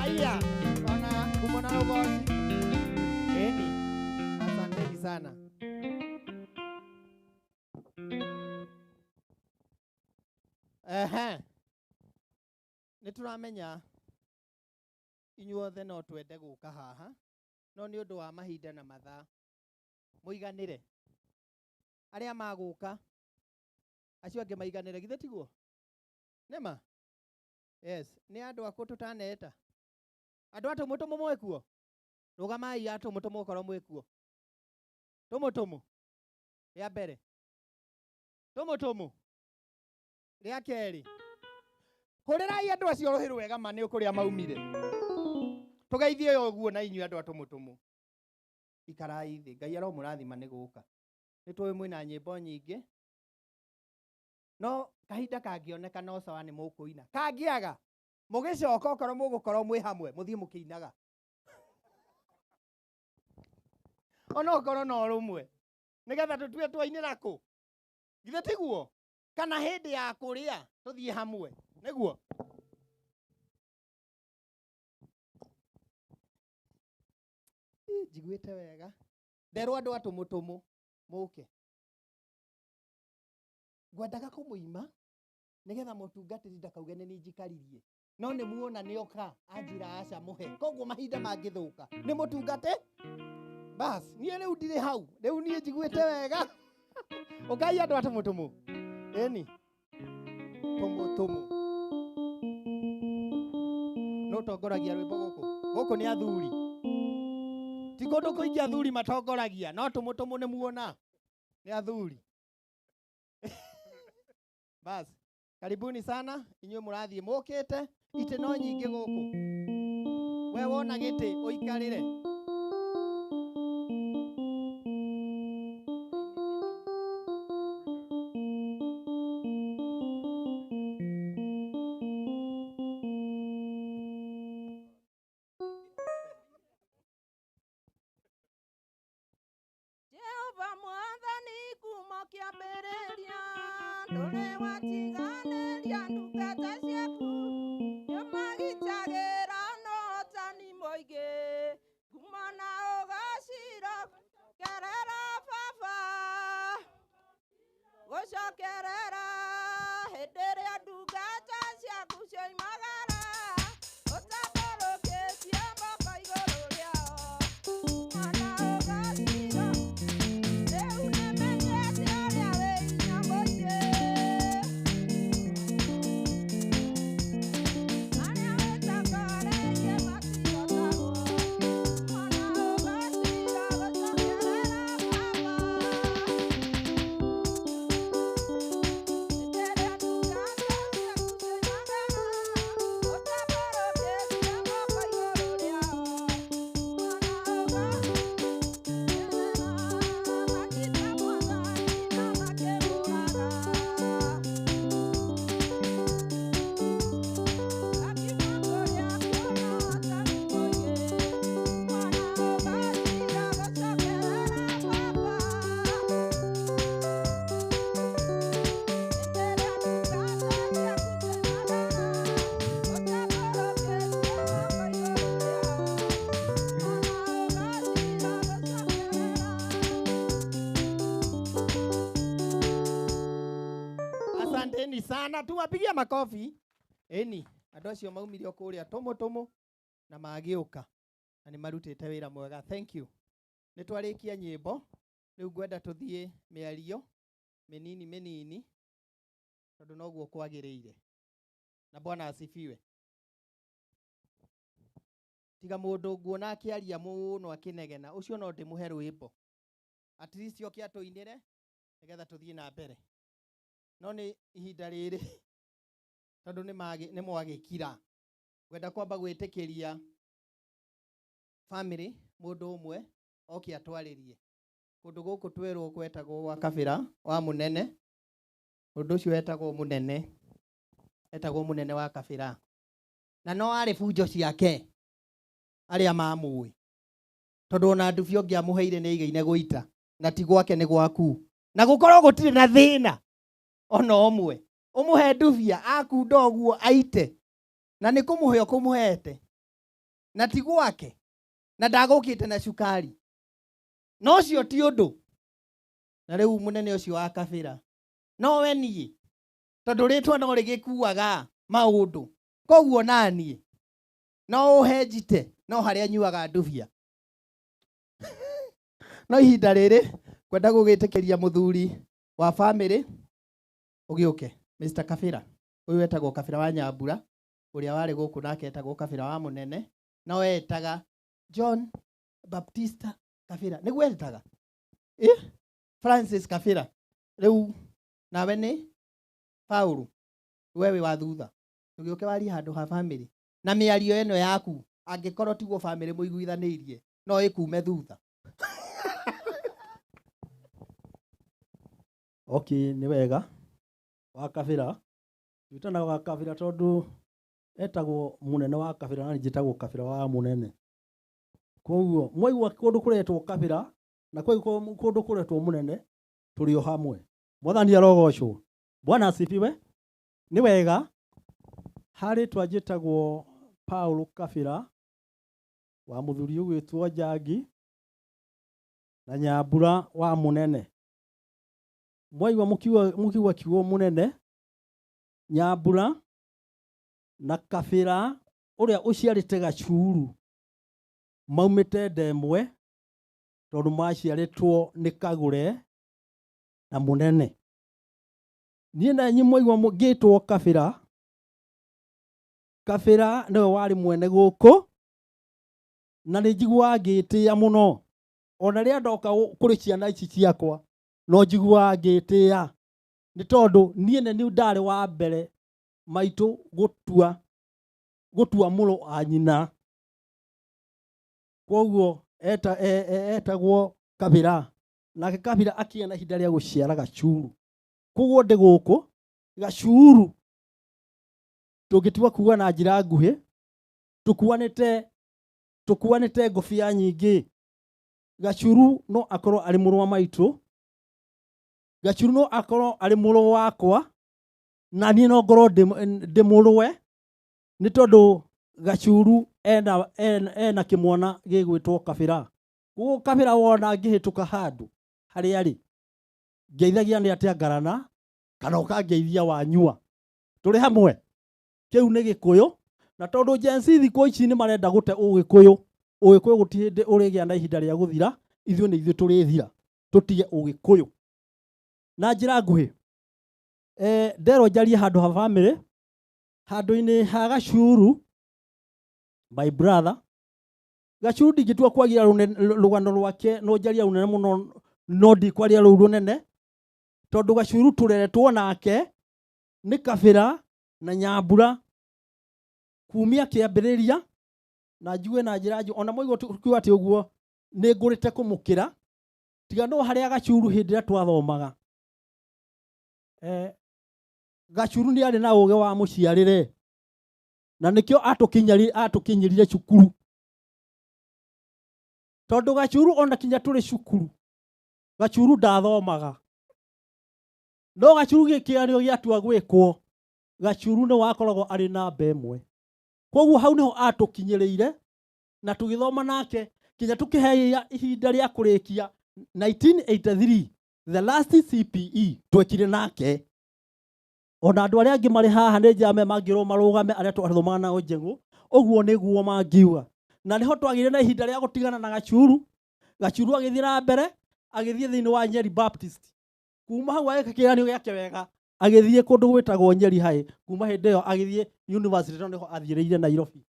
Aya, ona kumona ugoci. Eni, asanteni sana. Ehe. Nĩ tũramenya inyuothe no twende gũka haha no nĩ ũndũ wa mahinda na mathaa mũiganĩre arĩa magũka acio angĩ maiganĩre githĩ tiguo nĩma yes nĩ andũ akũ tũtaneta andũ a tũmũtũmũ mwĩkuo rũgamai a tũmũtũmũ okorwo mwĩkuo tũmũtũmũ rĩa mbere tũmũtũmũ rĩa kerĩ hũrĩrai andũ acio rũhĩ rwega ma nĩ kũrĩa maumire tũgeithie ũguo na inyuĩ andũ a tũmũtũmũ ikarai thĩ Ngai aromũrathima nĩ gũka nĩ tũĩ mwĩna nyĩmbo nyingĩ no kahinda kangĩoneka no sawa nĩ mũkũina kangĩaga mũgĩcoka okorwo mũgũkorwo mwĩ hamwe mũthiĩ mũkĩinaga ona okorwo no rũmwe nĩgetha tũtue twainĩra kũ githĩ tiguo kana hĩndĩ ya kũrĩa tũthiĩ hamwe nĩguo njiguĩte wega nderwo andũ a tũmũtũmũ mũke ngwendaga kũmũima nĩgetha mũtungatĩri ndakauge nĩ niĩ njikaririe no nĩ muona nĩoka anjĩra aca mũhe koguo mahinda mangĩthũka nĩ mũtungate bas niĩ rĩu ndirĩ hau rĩu niĩ njiguĩte wega ũkai andũ a tũmũtũmũ ĩni tũmũtũmũ no tongoragia rwĩmbo gũkũ gũkũ nĩ athuri ti kũndũ kũingĩ athuri matongoragia no tũmũtũmũ nĩ muona nĩ athuri bas karibuni sana inyuĩ mũrathiĩ mũkĩte itĩ no nyingĩ gũkũ we wona gĩtĩ ũikarĩre kĩambĩrĩria ndũrĩ watiganĩria ndungata ciaku nĩũmagitagĩra na ũhotani mũingĩ ngumo na ũgacira kerera baba gũcokerera hĩndĩ ĩrĩa ndungata ciaku cioimagara ũtambũrũkĩtie moko igũrũ rĩao ngumo na ũgacira rĩu nĩmenyete ũrĩa wĩ hinya mũingĩ arĩa wĩtongoretie matihotagwo ngumo na ũgacira gũcokerera baba. Asanteni sana, tuwapigie makofi. Eni, andũ acio maumire o kũrĩa tũmũ tũmũ na magĩũka na nĩ marutĩte wĩra mwega. Thank you. Nĩ twarĩkia nyĩmbo, rĩu ngwenda tũthiĩ mĩario mĩnini mĩnini tondũ noguo kwagĩrĩire. Na Bwana asifiwe. Tiga mũndũ nguona akĩaria mũno akĩnegena, ũcio no ndĩmũhe rwĩmbo. At least oke atũinĩre nĩgetha tũthiĩ na mbere. No nĩ ihinda rĩrĩ tondũ nĩ mwagĩkira ngwenda kwamba gwĩtĩkĩria family mũndũ ũmwe oke atwarĩrie kũndũ gũkũ twerwo gwetagwo gwa Kabĩra wa mũnene ũndũ ũcio etagwo mũnene etagwo mũnene wa Kabĩra na no arĩ bunjo ciake arĩa mamũĩ tondũ ona ndubi ũngĩamũheire nĩ aigaine gũita na ti gwake nĩ gwaku na gũkorwo gũtirĩ na thĩna ona ũmwe ũmũhe ndubia akunda ũguo aite na nĩ kũmũhe ũkũmũhete na ti gwake na ndagũkĩte na cukari no ũcio ti ũndũ na rĩu mũnene ũcio wa Kabĩra no we niĩ tondũ rĩtwa no rĩgĩkuaga maũndũ koguo naniĩ no ũhe njite no harĩa nyuaga ndubia no ihinda rĩrĩ kwenda gũgĩtĩkĩria mũthuri wa family ũgĩũke Mr. Kabĩra ũyũ etagwo Kabĩra wa Nyambura ũrĩa warĩ gũkũ nake etagwo Kabĩra wa mũnene no etaga John Baptista Kabĩra nĩguo etaga Francis Kabĩra rĩu nawe nĩ Paul we wĩ wa thutha tũgĩũke warie handũ ha family na mĩario ĩno yaku angĩkorwo tiguo family mũiguithanĩirie no ĩkume thutha. Okay, nĩ wega wa Kabĩra twĩtanaga wa Kabĩra tondũ etagwo mũnene wa Kabĩra na niĩ njĩtagwo Kabĩra wa mũnene koguo mwaigua kũndũ kũretwo Kabĩra na kũndũ kũretwo mũnene tũrĩ o hamwe. Mwathani arogocwo. Bwana asifiwe. Nĩ wega harĩ twanjĩtagwo Paul Kabĩra wa mũthuri ũgwĩtwo Njangi na Nyambura wa mũnene. Mwaigua mũkiuga kiugo mũnene Nyambura na Kabĩra ũrĩa ũciarĩte Gacuru maumĩte nda ĩmwe tondũ maciarĩtwo nĩ Kagũre na mũnene. Niĩ na inyuĩ mwaigua ngĩtwo Kabĩra, Kabĩra nĩwe warĩ mwene gũkũ na nĩ njiguaga ngĩtĩĩa mũno ona rĩrĩa ndoka kũrĩ ciana ici ciakwa no njiguaga ngĩtĩĩa nĩ tondũ niĩ nĩ niĩ ndarĩ wa mbere maitũ gũtua mũrũ wa nyina koguo etagwo Kabĩra nake Kabĩra akĩgĩa na ihinda rĩa gũciara Gacuru koguo ndĩ gũkũ Gacuru tũngĩtua kuga na njĩra nguhĩ tũkuanĩte ngũbia nyingĩ. Gacuru no akorwo arĩ mũrũ wa maitũ, Gachuru no akorwo arĩ mũrũ wakwa na niĩ no ngorwo ndĩ mũrũwe nĩ tondũ Gachuru ena kĩmwana gĩgwĩtwo Kabĩra. Koguo Kabĩra wona ngĩhĩtũka handũ harĩa arĩ ngeithagia nĩ atĩa ngarana kana ũkangeithia wanyua tũrĩ hamwe. Kĩu nĩ Gĩkũyũ na tondũ Gen Z thikũ ici nĩ marenda gũte ũgĩkũyũ, ũgĩkũyũ gũtirĩ hĩndĩ ũrĩgĩa na ihinda rĩa gũthira, ithuĩ nĩ ithuĩ tũrĩthira tũtige ũgĩkũyũ. Na njĩra nguhĩ nderwo njarie handũ ha family, handũ-inĩ ha Gachuru my brother. Gachuru ndingĩtua kwaria rũgano rwake no njarie rũnene mũno, no ndikwaria rũu rũnene tondũ Gachuru tũreretwo nake nĩ Kabĩra na Nyambura kumia kĩambĩrĩria, na njuge na njĩra njũ ona mũigua tukiuga atĩ ũguo nĩ ngũrĩte kũmũkĩra tiga no harĩa Gachuru hĩndĩ ĩrĩa twathomaga. Gachuru nĩ arĩ na ũgĩ wa mũciarĩre na nĩkĩo atũkinyĩrire cukuru tondũ Gachuru ona kinya tũrĩ cukuru Gachuru ndathomaga, no Gachuru gĩkĩario gĩatua gwĩkwo Gachuru nĩ wakoragwo arĩ namba ĩmwe. Koguo hau nĩho atũkinyĩrĩire na tũgĩthoma nake kinya tũkĩheia ihinda rĩa kũrĩkia 1983 the last CPE twekire nake. Ona andũ arĩa angĩ marĩ haha nĩ njame mangĩrwo marũgame arĩa twathomaga nao Njengũ, ũguo nĩguo mangiuga. Na nĩho twagĩire na ihinda rĩa gũtigana na Gachuru. Gachuru agĩthiĩ na mbere agĩthiĩ thĩinĩ wa Nyeri Baptist. Kuma hau agĩka kĩgeranio gĩake wega agĩthiĩ kũndũ gwĩtagwo Nyeri High. Kuma hĩndĩ ĩyo agĩthiĩ university no nĩho athiĩrĩire Nairobi.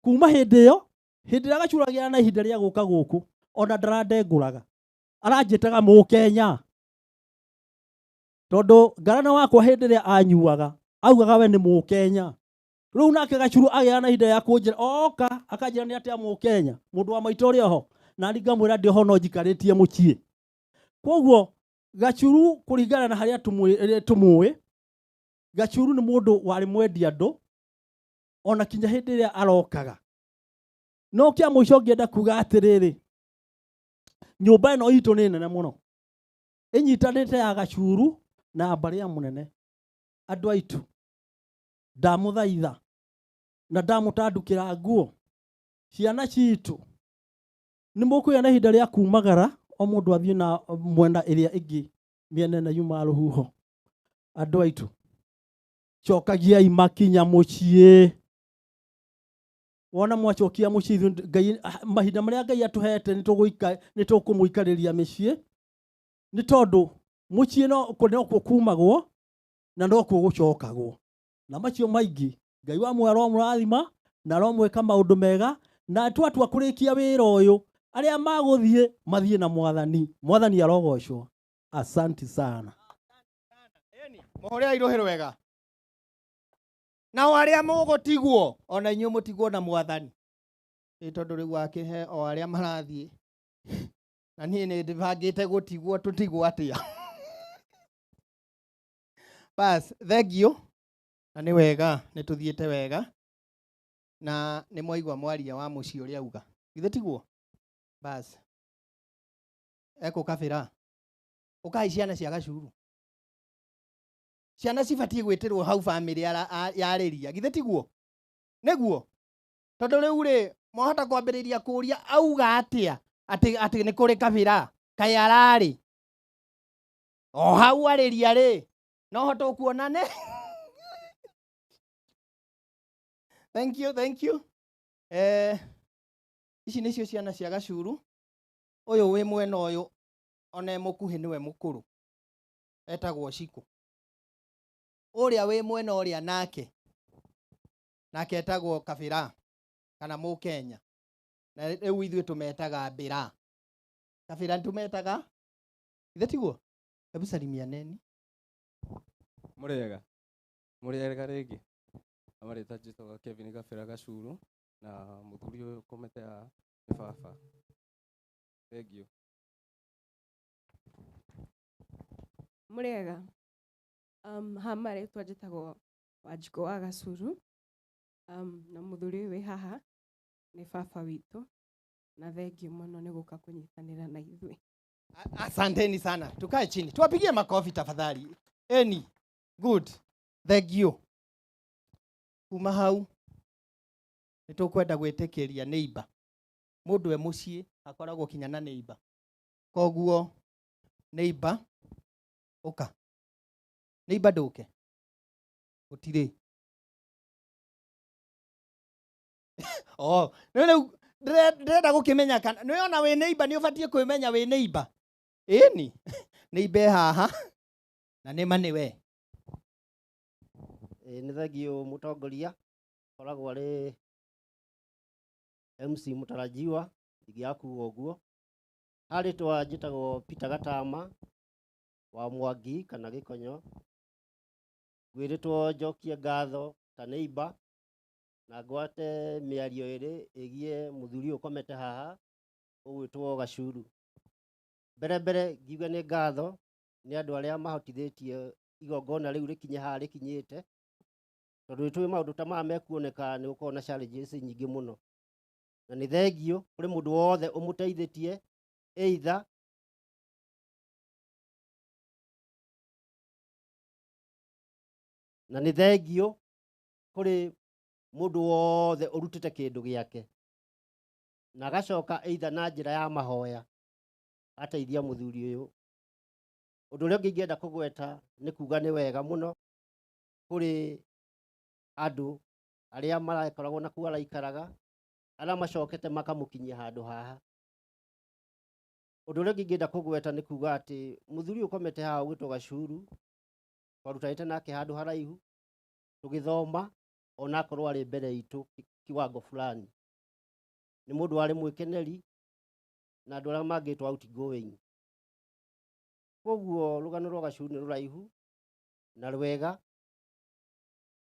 Kuma hĩndĩ ĩyo hĩndĩ ĩrĩa Gachuru agĩaga na ihinda rĩa gũka gũkũ ona ndarandengũraga aranjĩtaga Mũkenya tondũ ngarana wakwa hĩndĩ ĩrĩa anyuaga augaga we nĩ Mũkenya. Rĩu nake Gachuru agĩa na ihinda rĩa kũnjĩra oka akanjĩra nĩ atĩa Mũkenya mũndũ wa maitũ ũrĩ oho na niĩ ngamwĩra ndĩ oho no njikarĩtie mũciĩ. Koguo Gachuru kũringana na harĩa tũmũĩ, Gachuru nĩ mũndũ warĩ mwendi andũ ona kinya hĩndĩ ĩrĩa arokaga. No kĩa mũico ngĩenda kuga atĩrĩrĩ, nyũmba ĩno itũ nĩ nene mũno ĩnyitanĩte ya Gachuru na mbarĩ ya mũnene. Andũ aitũ ndamũthaitha na ndamũtandukĩra nguo ciana citũ nĩ mũkũgĩa na ihinda rĩa kumagara o mũndũ athiĩ na mwena ĩrĩa ĩngĩ mĩena ĩno yumaga rũhuho. Andũ aitũ cokagiai makinya mũciĩ. Wona mwacokia mũciĩ Ngai mahinda marĩa Ngai atũhete nĩ tũkũmũikarĩria mĩciĩ nĩ tondũ mũciĩ no kuo kumagwo na no kuo gũcokagwo. Na macio maingĩ Ngai wa muoyo aromũrathima na aromwĩka maũndũ mega na twatua kũrĩkia wĩra ũyũ arĩa magũthiĩ mathiĩ na Mwathani. Mwathani arogocwo. Asante sana. Mũhũrĩra iruhĩ rwega. Nao arĩa mũgũtigwo ona inyuĩ mũtigwo na Mwathani. Ĩ tondũ rĩu akĩhe o arĩa marathiĩ na niĩ nĩ ndĩbangĩte gũtigwo tũtigwo atĩa. Bas, thank you. Na nĩ wega nĩ tũthiĩte wega na nĩ mwaigua mwaria wa mũciĩ ũrĩa auga. Githĩ tiguo? Bas. Eko Kabĩra. Ũkai ciana cia Gachuru. Ciana cibatiĩ gwĩtĩrwo hau family yarĩria. Githĩ tiguo? Nĩguo? Tondũ rĩu rĩ mwahota kwambĩrĩria kũũria auga atĩa atĩ nĩ kũrĩ Kabĩra kaĩ ararĩ o hau arĩria rĩ no ho tũkuonane. Thank you, thank you. Ici nĩcio ciana cia Gachuru. Ũyũ wĩ mwena ũyũ ona e mũkuhĩ nĩwe mũkũrũ etagwo Cikũ. Ũrĩa wĩ mwena ũrĩa nake etagwo Kabĩra kana Mũkenya na rĩu ithuĩ tũmetaga Mbĩra. Kabĩra nĩtũmetaga ithe tiguo? Hebu salimianeni. Mũrĩega. Mũrĩega rĩngĩ. Amarĩtwa njĩtagwo Kevin Kabĩra Gachuru na mũthuri ũyũ ũkomete haha nĩ baba. Thank you. Mũrĩega. Ha marĩtwa njĩtagwo Wanjikũ wa Gachuru. Na mũthuri ũyũ wĩ haha nĩ baba witũ na thengiũ mũno nĩ gũka kũnyitanĩra na ithuĩ. Asanteni sana. Tukae chini. Tuwapigie makofi tafadhali. Eni. Good. Thank you. Kuma hau nĩ tũkwenda gwĩtĩkĩria neighbor. Mũndũ e mũciĩ akoragwo kinya na neighbor. Koguo neighbor ũka. Neighbor ndũke. Gũtirĩ. Oh, nĩ rĩu ndĩrenda gũkĩmenya kana nĩ ona wĩ neighbor nĩ ũbatiĩ kwĩmenya wĩ neighbor. Ĩni. Neighbor e haha na nĩ ma nĩ we. Ĩĩ nĩ thengiũ mũtongoria, akoragwo arĩ MC mũtarajiwa, ingĩaga kuga ũguo. Harĩtwa njĩtagwo Peter Gatama wa Mwangi kana Gĩkonyo. Ngwĩrĩtwo njokie ngatho ta neighbor na ngwate mĩario ĩrĩ ĩgiĩ mũthuri ũyũ ũkomete haha ũgwĩtwo Gacuru. Mbere mbere ngiuge nĩ ngatho nĩ andũ arĩa mahotithĩtie igongona rĩu rĩkinye haha rĩkinyĩte, tondũ nĩtũĩ maũndũ ta maya mekuoneka nĩ gũkoragwo na challenges nyingĩ mũno. Na nĩ thengiũ kũrĩ mũndũ wothe ũmũteithĩtie either na nĩ thengiũ kũrĩ mũndũ wothe ũrutĩte kĩndũ gĩake na agacoka either na njĩra ya mahoya ateithia mũthuri ũyũ. Ũndũ ũrĩa ũngĩ ingĩenda kũgweta nĩ kuga nĩ wega mũno kũrĩ andũ arĩa marakoragwo na kuo araikaraga, arĩa macokete makamũkinyia handũ haha. Ũndũ ũrĩa ũngĩ ingĩenda kũgweta nĩ kuga atĩ mũthuri ũyũ ũkomete haha ũgwĩtwo Gacuru, twarutanĩte nake handũ haraihu tũgĩthoma, onakorwo arĩ mbere itũ kiwango fulani. Nĩ mũndũ warĩ mwĩkeneri na andũ arĩa mangĩtwo outgoing. Koguo rũgano rwa Gacuru nĩ rũraihu na rwega,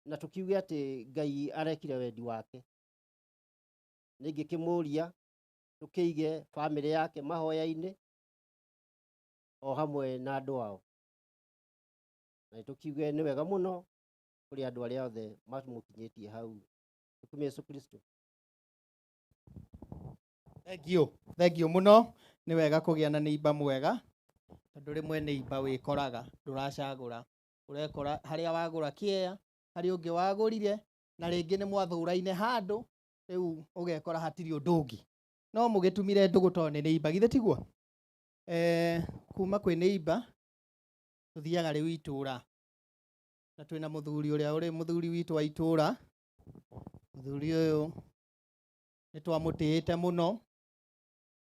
na tũkiuge atĩ Ngai arekire wendi wake. Nĩ ingĩkĩmũria tũkĩige bamĩrĩ yake mahoya-inĩ o hamwe na andũ ao. Na tũkiuge nĩ wega mũno kũrĩ andũ arĩa othe mamũkinyĩtie hau. Tũkumie Yesu Kristo. Thank you. Thank you mũno. Nĩ wega kũgĩa na neighbor mwega, tondũ rĩmwe neighbor wĩkoraga ndũracagũra, ũrekora harĩa wagũra kĩea, harĩa ũngĩ wagũrire, na rĩngĩ nĩ mwathũraine handũ, rĩu ũgekora hatirĩ ũndũ ũngĩ. No mũgĩtumire ndũgũ tondũ nĩ neighbor, githĩ tiguo? Kuma kwĩ neighbor tũthiaga rĩu itũra, na twĩna mũthuri ũrĩa ũrĩ mũthuri witũ wa itũra. Mũthuri ũyũ nĩ twamũtĩĩte mũno,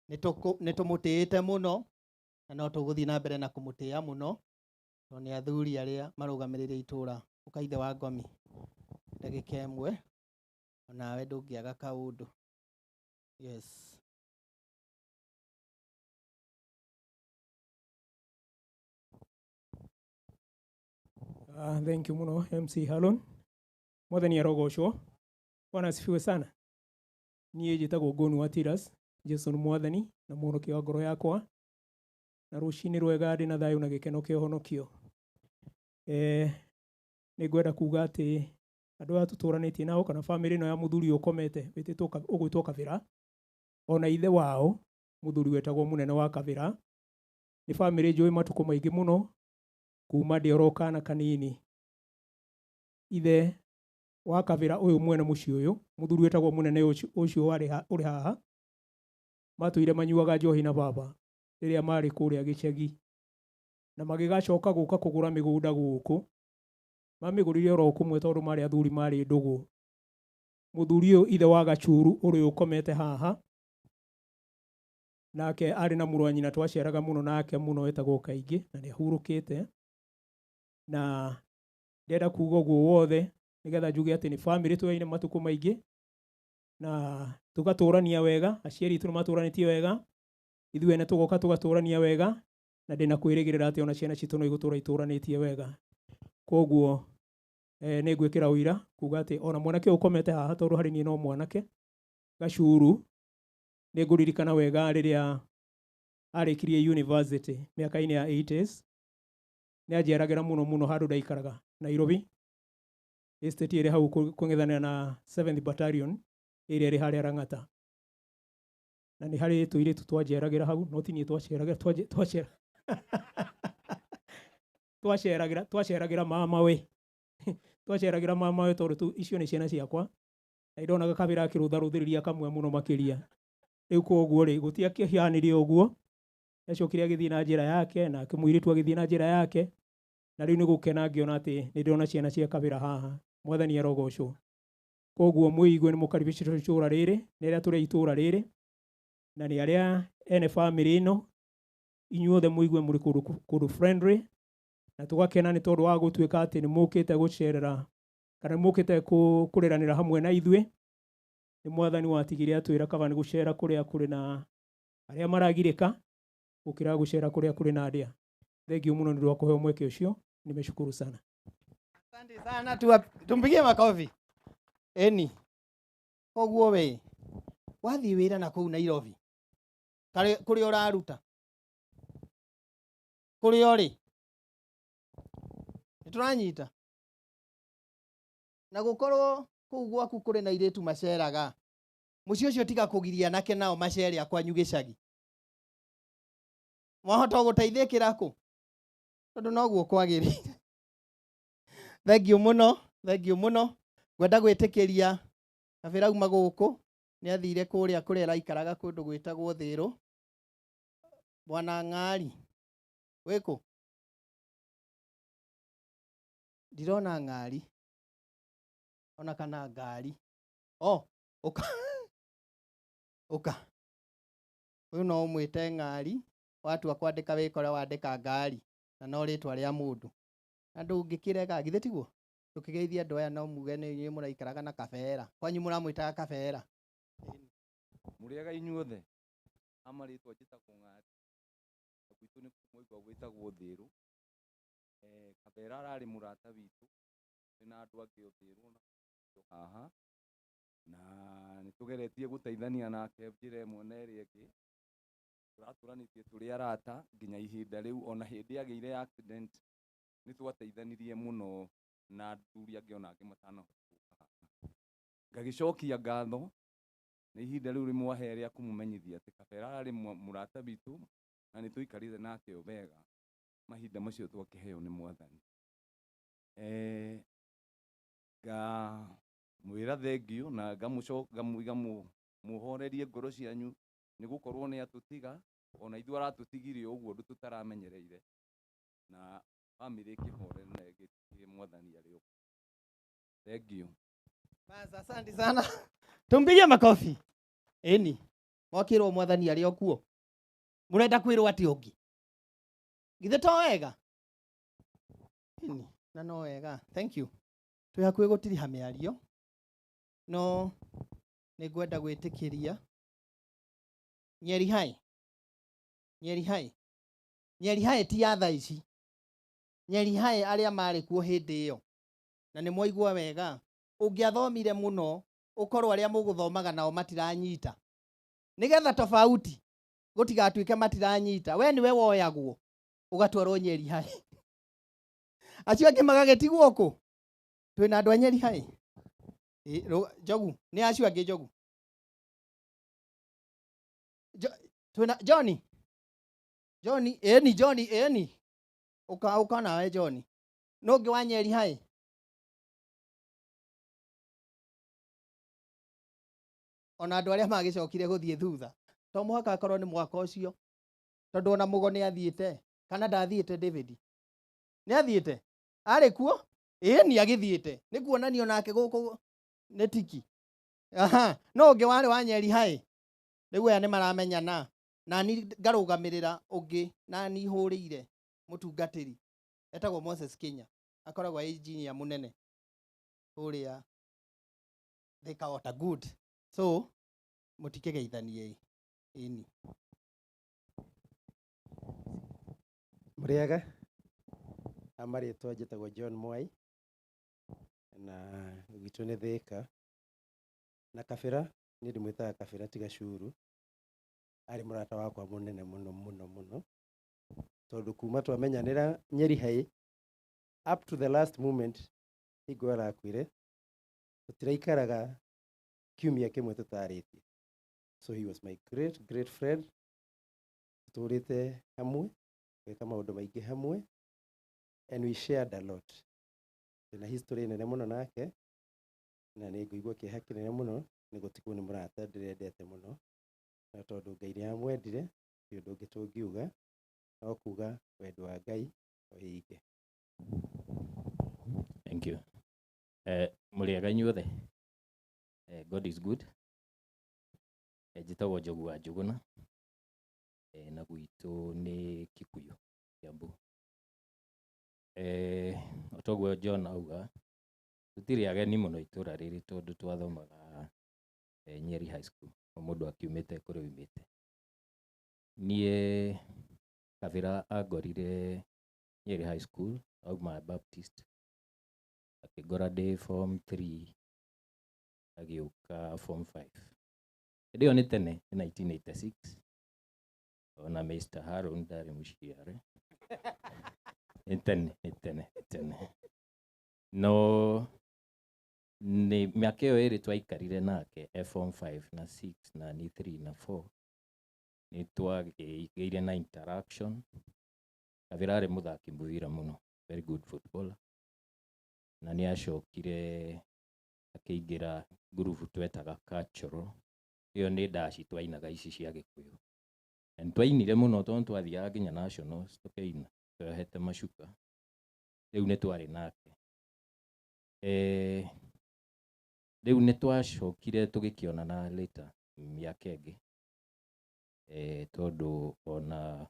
nĩ tũmũtĩĩte mũno, na no tũgũthiĩ na mbere na kũmũtĩĩa mũno, tondũ nĩ athuri arĩa marũgamĩrĩire itũra. Ũka ithe wa ngomi ndagĩka ĩmwe, onawe ndũngĩaga kaũndũ. Yes. Thank you muno MC Halon. Mwathani arogocwo. Bwana asifiwe sana. Niĩ njĩtagwo Ngũnũ wa Tiras, Jesu nĩ mwathani na mũhonokia wa ngoro yakwa. Na rũcinĩ rwega ndĩ na thayũ na gĩkeno kĩa ũhonokio. Nĩ ngwenda kuga atĩ andũ aya tũtũranĩtie nao kana bamĩrĩ ĩno ya mũthuri ũyũ ũkomete wĩtĩtwo ũgwĩtwo Kabĩra, ona ithe wao mũthuri wetagwo mũnene wa Kabĩra, nĩ bamĩrĩ njũĩ matukũ maingĩ mũno kuma ndĩ oro kana kanini. Ithe wa Kabĩra ũyũ mwene mũciĩ ũyũ, mũthuri wetagwo mũnene ũcio ũrĩ haha, matũire manyuaga njohi na baba rĩrĩa marĩ kũrĩa gĩcagi, na magĩgacoka gũka kũgũra mĩgũnda gũkũ. Mamĩgũrire oro kũmwe tondũ marĩ athuri marĩ ndũgũ. Mũthuri ũyũ ithe wa Gacuru ũrĩa ũkomete haha, nake arĩ na mũrũ wa nyina twaciaraga mũno nake mũno etagwo Kaingĩ, na nĩ ahurũkĩte. Na ndĩrenda kuga ũguo wothe nĩgetha njuge atĩ nĩ bamĩrĩ tũyaine matukũ maingĩ na tũgatũrania wega, aciari aitũ nĩ matũranĩtie wega, ithuĩ ene tũgoka tũgatũrania wega, na ndĩna kwĩrĩgĩrĩra atĩ ona ciana citũ no igũtũra itũranĩtie wega. Koguo nĩ ngwĩkĩra ũira kuga atĩ ona mwanake ũyũ ũkomete haha, tondũ harĩ niĩ no mwanake Gacuru, nĩ ngũririkana wega rĩrĩa arĩkirie university mĩaka-inĩ ya 80s, nĩ anjiaragĩra mũno mũno handũ ndaikaraga Nairobi, estate ĩrĩ hau kũng'ethanĩra na 7th Battalion ĩrĩa ĩrĩ harĩa Lang'ata. Na nĩ harĩ tũirĩtu twanjeragĩra hau, no ti niĩ twaceragĩra, twaceragĩra mama we. Twaceragĩra mama we tondũ icio nĩ ciana ciakwa. Na ndonaga Kabira akĩrũtharũthĩrĩria kamwe mũno makĩria. Rĩu koguo rĩ, gũtiakĩhianire ũguo. Acokire agĩthiĩ na njĩra yake, nake mũirĩtu agĩthiĩ na njĩra yake. Na rĩu nĩ gũkena ngĩona atĩ nĩ ndĩrona ciana cia Kabira haha. Mwathani arogocwo. Koguo mwĩigue nĩ mũkaribicĩtwo itũũra rĩrĩ, nĩ arĩa tũrĩ itũũra rĩrĩ, na nĩ arĩa ene bamĩrĩ ĩno, inyuothe mũigue mũrĩ kũndũ friendly, na tũgakena nĩ tondũ wa gũtuĩka atĩ nĩ mũkĩte gũcerera, kana nĩ mũkĩte kũrĩranĩra hamwe na ithuĩ. Nĩ Mwathani watigire atwĩra kaba nĩ gũcera kũrĩa kũrĩ na arĩa maragirĩka, gũkĩra gũcera kũrĩa kũrĩ na ndĩa. Thengiũ mũno nĩ ũndũ wa kũheo mweke ũcio, nimeshukuru sana. Asante sana, tumpigie makofi. Eni, koguo we wathiĩ wĩra na kũu Nairobi, kũrĩa ũraruta, kũrĩa ũrĩ, nĩtũranyita na gũkorwo kũu gwaku kũrĩ na airĩtu maceraga, mũciĩ ũcio tiga kũgiria anake nao macere a kwanyu gĩcagi, mwahota gũteithĩkĩra kũ? Tondũ noguo kwagĩrĩire. Thengiũ mũno, thengiũ mũno. Ngwenda gwĩtĩkĩria Kabira auma gũkũ, nĩ athire kũrĩa kũrĩa araikaraga kũndũ gwĩtagwo Thĩrũ. Bwana Ng'ari, wĩkũ? Ndirona Ng'ari ona kana ngari. Oh, ũka. Ũka. Ũyũ no ũmwĩte Ng'ari, watua kwandĩka wĩkore wandĩka ngari, na no rĩtwa rĩa mũndũ. Na ndũngĩkĩrega, githĩ tiguo? Tũkĩgeithia andũ aya no muge nĩ inyuĩ mũraikaraga na Kabera. Kwanyu mũramwĩtaga Kabera. Mũrĩega inyuothe. Ama rĩtwa njĩtagwo Ng'ari. Na gwitũ nĩ mũigua gwĩtagwo Thĩrũ. Kabera ararĩ mũrata witũ, twĩna andũ angĩ o Thĩrũ na haha. Na nĩtũgeretie gũteithania nake njĩra ĩmwe na ĩrĩa ĩngĩ. Tũratũranĩtie tũrĩ arata nginya ihinda rĩu, ona hĩndĩ agĩire accident nĩtwateithanirie mũno na athuri angĩ ona angĩ matanahota gũka haha. Ngagĩcokia ngatho nĩ ihinda rĩu rĩmwahe rĩa kũmũmenyithia atĩ Kabera ararĩ mũrata witũ na nĩtũikarĩte nake o wega mahinda macio twakĩheo nĩ Mwathani. Ngamwĩra thengiũ na ngamũhorerie ngoro cianyu nĩ gũkorwo nĩ atũtiga, ona ithuĩ aratũtigire ũguo ũndũ tũtaramenyereire, na bamĩrĩ ĩkĩhorere na ĩgĩtĩe Mwathani arĩ o. Thengiũ. Bas, asante sana. Tumpigie makofi. Eni, mwakĩrwo Mwathani arĩ o kuo. Mũrenda kwĩrwo atĩ ũngĩ? Githĩ to wega? Eni, na no wega. Thank you. Twĩ hakuhĩ gũtiriha mĩario, no nĩ ngwenda gwĩtĩkĩria Nyeri High. Nyeri High. Nyeri High ti ya thaa ici. Nyeri High arĩa marĩ kuo hĩndĩ ĩyo. Na nĩ mwaigua wega, ũngĩathomire mũno, ũkorwo arĩa mũgũthomaga nao matiranyita. Nĩgetha tofauti gũtigatuĩke matiranyita, we nĩwe woyagwo ũgatwarwo Nyeri High. Acio angĩ magagĩtigwo kũ? Twĩna andũ a Nyeri High? Njogu, nĩ acio angĩ Njogu. Twĩna Johnny. Johnny, ĩni Johnny, ĩni. Ũka, ũka nawe Johnny. No ũngĩ wa Nyeri High? Ona andũ arĩa magĩcokire gũthiĩ thutha, to mũhaka akorwo nĩ mwaka ũcio, tondũ ona Mũgo nĩ athiĩte, kana ndathiĩte David? Nĩ athiĩte? Arĩ kuo? Ĩni agĩthiĩte. Nĩ kuonanio nake gũkũ nĩ tiki. Aha, no ũngĩ warĩ wa Nyeri High. Rĩu aya nĩ maramenyana. Na ni ngarũgamĩrĩra ũngĩ na ni hũrĩire mũtungatĩri etagwo Moses Kenya, akoragwo e engineer mũnene kũrĩa Thika Water Good. So mũtikĩgeithanie ĩni. Mũrĩega, amarĩtwa njĩtagwo John Mwai na gwitũ nĩ Thika, na Kabira niĩ ndĩmwĩtaga Kabira ti Gacuru, arĩ mũrata wakwa mũnene mũno mũno mũno, tondũ kuma twamenyanĩra Nyeri High up to the last moment hingo arakuire tũtiraikaraga kiumia kĩmwe tũtarĩtie. So he was my great great friend. Tũtũrĩte hamwe, gwĩka maũndũ maingĩ hamwe, and we shared a lot. Ndĩna history nene mũno nake, na nĩ ngũigua kĩeha kĩnene mũno nĩ gũtigwo nĩ mũrata ndĩrendete mũno, no tondũ Ngai nĩ amwendire, ti ũndũ ũngĩ tũngiuga, no kuga wendo wa Ngai ũhinge. Thank you. Mũrĩega inyuothe. God is good. Njĩtagwo Njogu wa Njũgũna. Na gwitũ nĩ Kikuyu, Kiambu. O toguo John auga, tũtirĩ ageni mũno itũra rĩrĩ tondũ twathomaga Nyeri High School, o mũndũ akiumĩte kũrĩa oimĩte. Niĩ Kabĩra angorire Nyeri High School, auma Baptist, akĩngora ndĩ form 3 agĩũka form 5. Hĩndĩ ĩyo nĩ tene, nĩ 1986, ona Mr. Haron ndarĩ mũciare. Nĩ tene, nĩ tene, nĩ tene. No nĩ mĩaka ĩyo ĩrĩ twaikarire nake e form 5 na 6 na niĩ 3 na 4, nĩ twagĩire na interaction. Kabĩra arĩ mũthaki mũbira mũno, very good footballer. Na nĩ acokire akĩingĩra ngurubu twetaga cultural. Ĩyo nĩ ndaci twainaga ici cia Gĩkũyũ. Na nĩ twainire mũno tondũ twathiaga nginya nationals tũkĩina twĩohete macuka. Rĩu nĩ twarĩ nake. Rĩu nĩ twacokire tũgĩkĩonana later mĩaka ĩngĩ, tondũ ona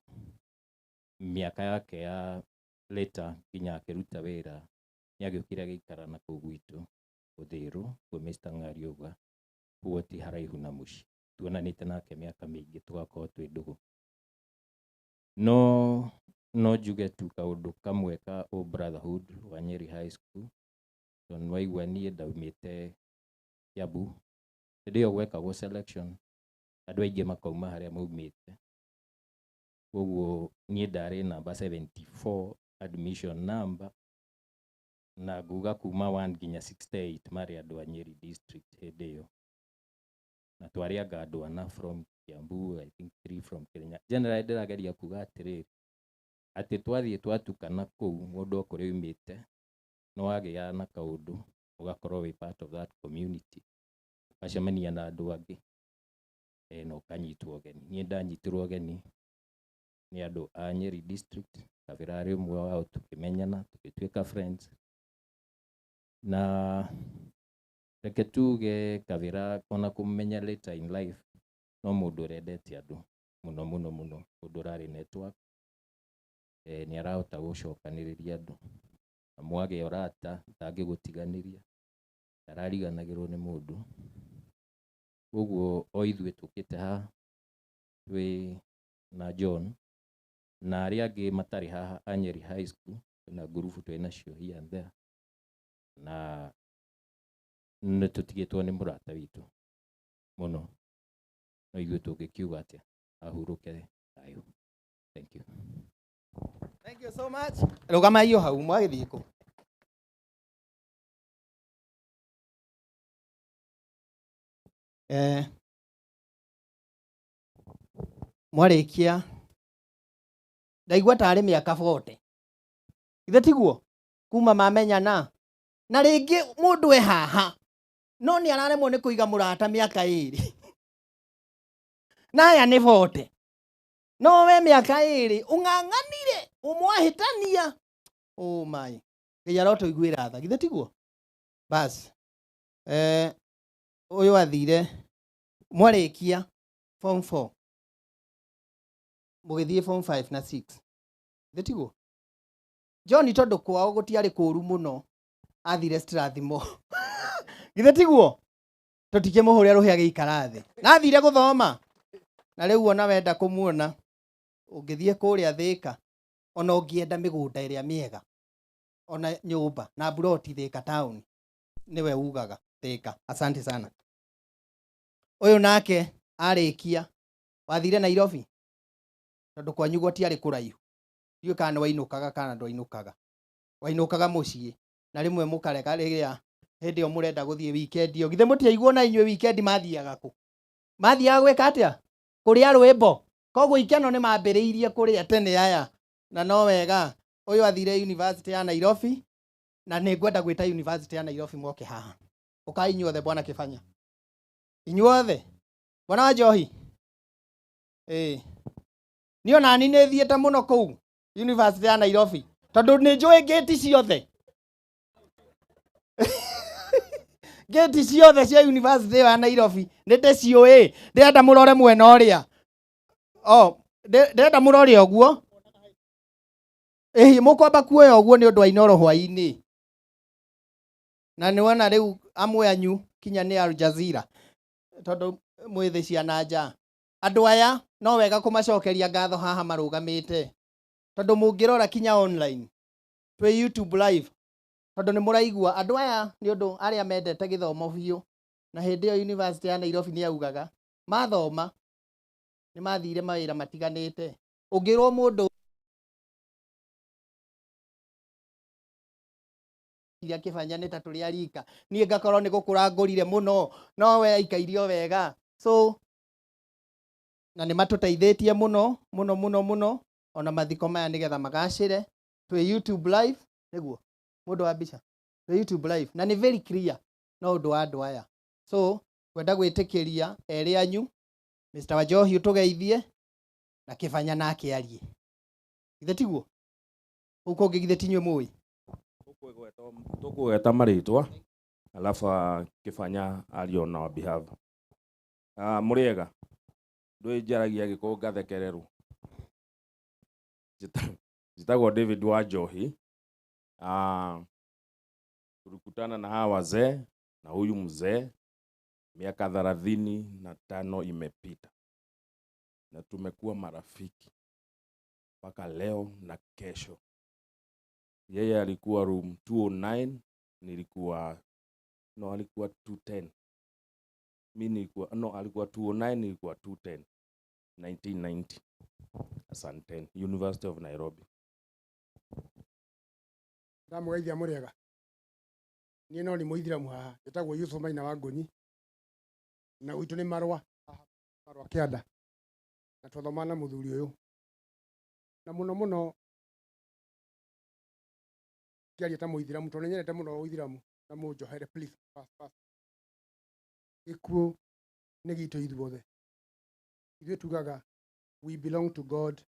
mĩaka yake ya later nginya akĩruta wĩra nĩ agĩũkire agĩikara na kũu gwitũ Ũthĩrũ kwĩ Mr. Ng'ari auga, koguo ti haraihu na mũciĩ. Tuonanĩte nake mĩaka mĩingĩ tũgakorwo twĩ ndũgũ. No no njuge tu kaũndũ kamwe ka o brotherhood wa Nyeri High School, tondũ nĩwaigua niĩ ndaumĩte Kiambu. Hĩndĩ ĩyo gwekagwo selection, andũ aingĩ makauma harĩa maumĩte. Koguo niĩ ndarĩ namba 74 admission number, na nguga kuma 1 nginya 68 marĩ andũ a Nyeri district hĩndĩ ĩyo. Na twarĩ anga andũ ana from Kiambu, I think 3 from Kirinyaga. Generally ndĩrageria kuga atĩrĩrĩ, atĩ twathiĩ twatukana kũu mũndũ o kũrĩa oimĩte, nĩ wagĩa na kaũndũ, ũgakorwo wĩ part of that community, ũgacemania na andũ angĩ, na ũkanyitwo ũgeni. Niĩ ndanyitirwo ũgeni nĩ andũ a Nyeri district, Kabĩra arĩ ũmwe wao, tũkĩmenyana, tũgĩtuĩka friends. Na reke tuge Kabĩra ona kũmenya later in life, no mũndũ ũrendete andũ mũno mũno mũno, mũndũ ũrarĩ network, nĩ arahota gũcokanĩrĩria andũ, na mwagĩa ũrata ndangĩgũtiganĩria, ndarariganagĩrwo nĩ mũndũ. Koguo o ithuĩ tũkĩte haha twĩ na John na arĩa angĩ matarĩ haha a Nyeri High School, twĩna ngurubu twĩ nacio here and there, na nĩ tũtigĩtwo nĩ mũrata witũ mũno. No ithuĩ tũngĩkiuga atĩa, ahurũke thayũ. Thank you. Thank you so much. Rũgamai o hau mwagĩthiĩ kũ? Mwarĩkia ndaigua tarĩ mĩaka 40. Githĩ tiguo? Kuma mamenyana. Na rĩngĩ mũndũ e haha no nĩ araremwo nĩ kũiga mũrata mĩaka 2. Na aya nĩ 40. No we mĩaka 2 ũng'ang'anire ũmwahĩtania. Oh my. Ngai arotũiguĩra tha. Githĩ tiguo? Bas. Ũyũ athire mwarĩkia form 4 mũgĩthiĩ form 5 na 6. Githĩ tiguo? John tondũ kwao gũtiarĩ kũũru mũno athire Strathmore. Githĩ tiguo? Tũtikĩmũhũre rũhĩ agĩikara thĩ. Na athire gũthoma. Na rĩu ona wenda kũmuona ũngĩthiĩ kũrĩa Thĩka, ona ũngĩenda mĩgũnda ĩrĩa mĩega, ona nyũmba na mburoti Thĩka town, nĩwe ugaga Thĩka. Asante sana. Ũyũ nake arĩkia wathire Nairobi tondũ kwanyu gũtiarĩ kũraihu. Ndiũĩ kana nĩwainũkaga kana ndwainũkaga. Wainũkaga mũciĩ na rĩmwe mũkarega rĩrĩa hĩndĩ ĩyo mũrenda gũthiĩ weekend ĩyo. Githĩ mũtiaiguo na inyuĩ weekend mathiaga kũ? Mathiaga gwĩka atĩa? Kũrĩa rwĩmbo. Koguo ikeno nĩ mambĩrĩirie kũrĩa tene aya. Na no wega ũyũ athire University ya Nairobi na nĩ ngwenda gwĩta University ya Nairobi moke haha. Ũkai inyuothe bwana Kĩbanya. Inyuothe. Bwana wa Njohi. Ĩĩ. Niĩ onani nĩ thiĩte mũno kũu University ya Nairobi tondũ nĩ njũĩ ngĩti ciothe. Ngĩti ciothe cia university ĩyo ya Nairobi nĩ ndĩciũĩ. Ndĩrenda mũrore mwena ũrĩa. Oh, ndĩrenda mũrore ũguo. Ĩhi mũkwamba kuoya ũguo nĩ ũndũ wa Inooro hwaĩ-inĩ. Na nĩ wona rĩu amwe anyu kinya nĩ Al Jazeera tondũ mwĩ thĩ cia na nja. Andũ aya no wega kũmacokeria ngatho haha marũgamĩte tondũ mũngĩrora kinya online twĩ YouTube live tondũ nĩ mũraigua andũ aya nĩ ũndũ arĩa mendete gĩthomo biũ na hĩndĩ ĩyo University ya Nairobi nĩ yaugaga mathoma nĩ mathire mawĩra matiganĩte. Ũngĩrwo mũndũ iria Kĩbanya nĩ ta tũrĩ a rika niĩ ngakorwo nĩ gũkũra ngũrire mũno no we aikaire o wega. So na nĩ matũteithĩtie mũno mũno mũno mũno ona mathiko maya nĩgetha magacĩre. Twĩ YouTube live nĩguo mũndũ wa mbica twĩ YouTube live na nĩ very clear no ũndũ wa andũ aya. So kwenda gwĩtĩkĩria erĩ anyu Mr. Wanjohi ũtũgeithie na Kĩbanya nake arie. Githĩ tiguo? Kũu kũngĩ githĩ ti inyuĩ mũĩ? Tũkũgweta marĩtwa alafu Kĩbanya arie on our behalf. Mũrĩega ndũĩ njaragia gĩkũyũ ngathekererwo. Njĩtagwo David wa Njohi. Tulikutana na hawa wazee na huyu mzee miaka 35 imepita na tumekuwa marafiki mpaka leo na kesho. Yeye alikuwa room 209, nilikuwa no alikuwa 210. Mimi nilikuwa no alikuwa 209, nilikuwa 210. 1990. Asante. University of Nairobi. Ndamũgeithia mũrĩega. Niĩ no nĩ mũithĩramu haha njĩtagwo Yusuf Maina wa Ngũnyi na gwitũ nĩ Marũa Marũa Kĩanda na twathoma na mũthuri ũyũ na mũno mũno ngĩaria ta mũithĩramu tondũ nĩnyendete mũno ũithĩramu na mũnjohere please pass pass. Gĩkuũ nĩ gitũ ithuothe. Ithuĩ tugaga we belong to God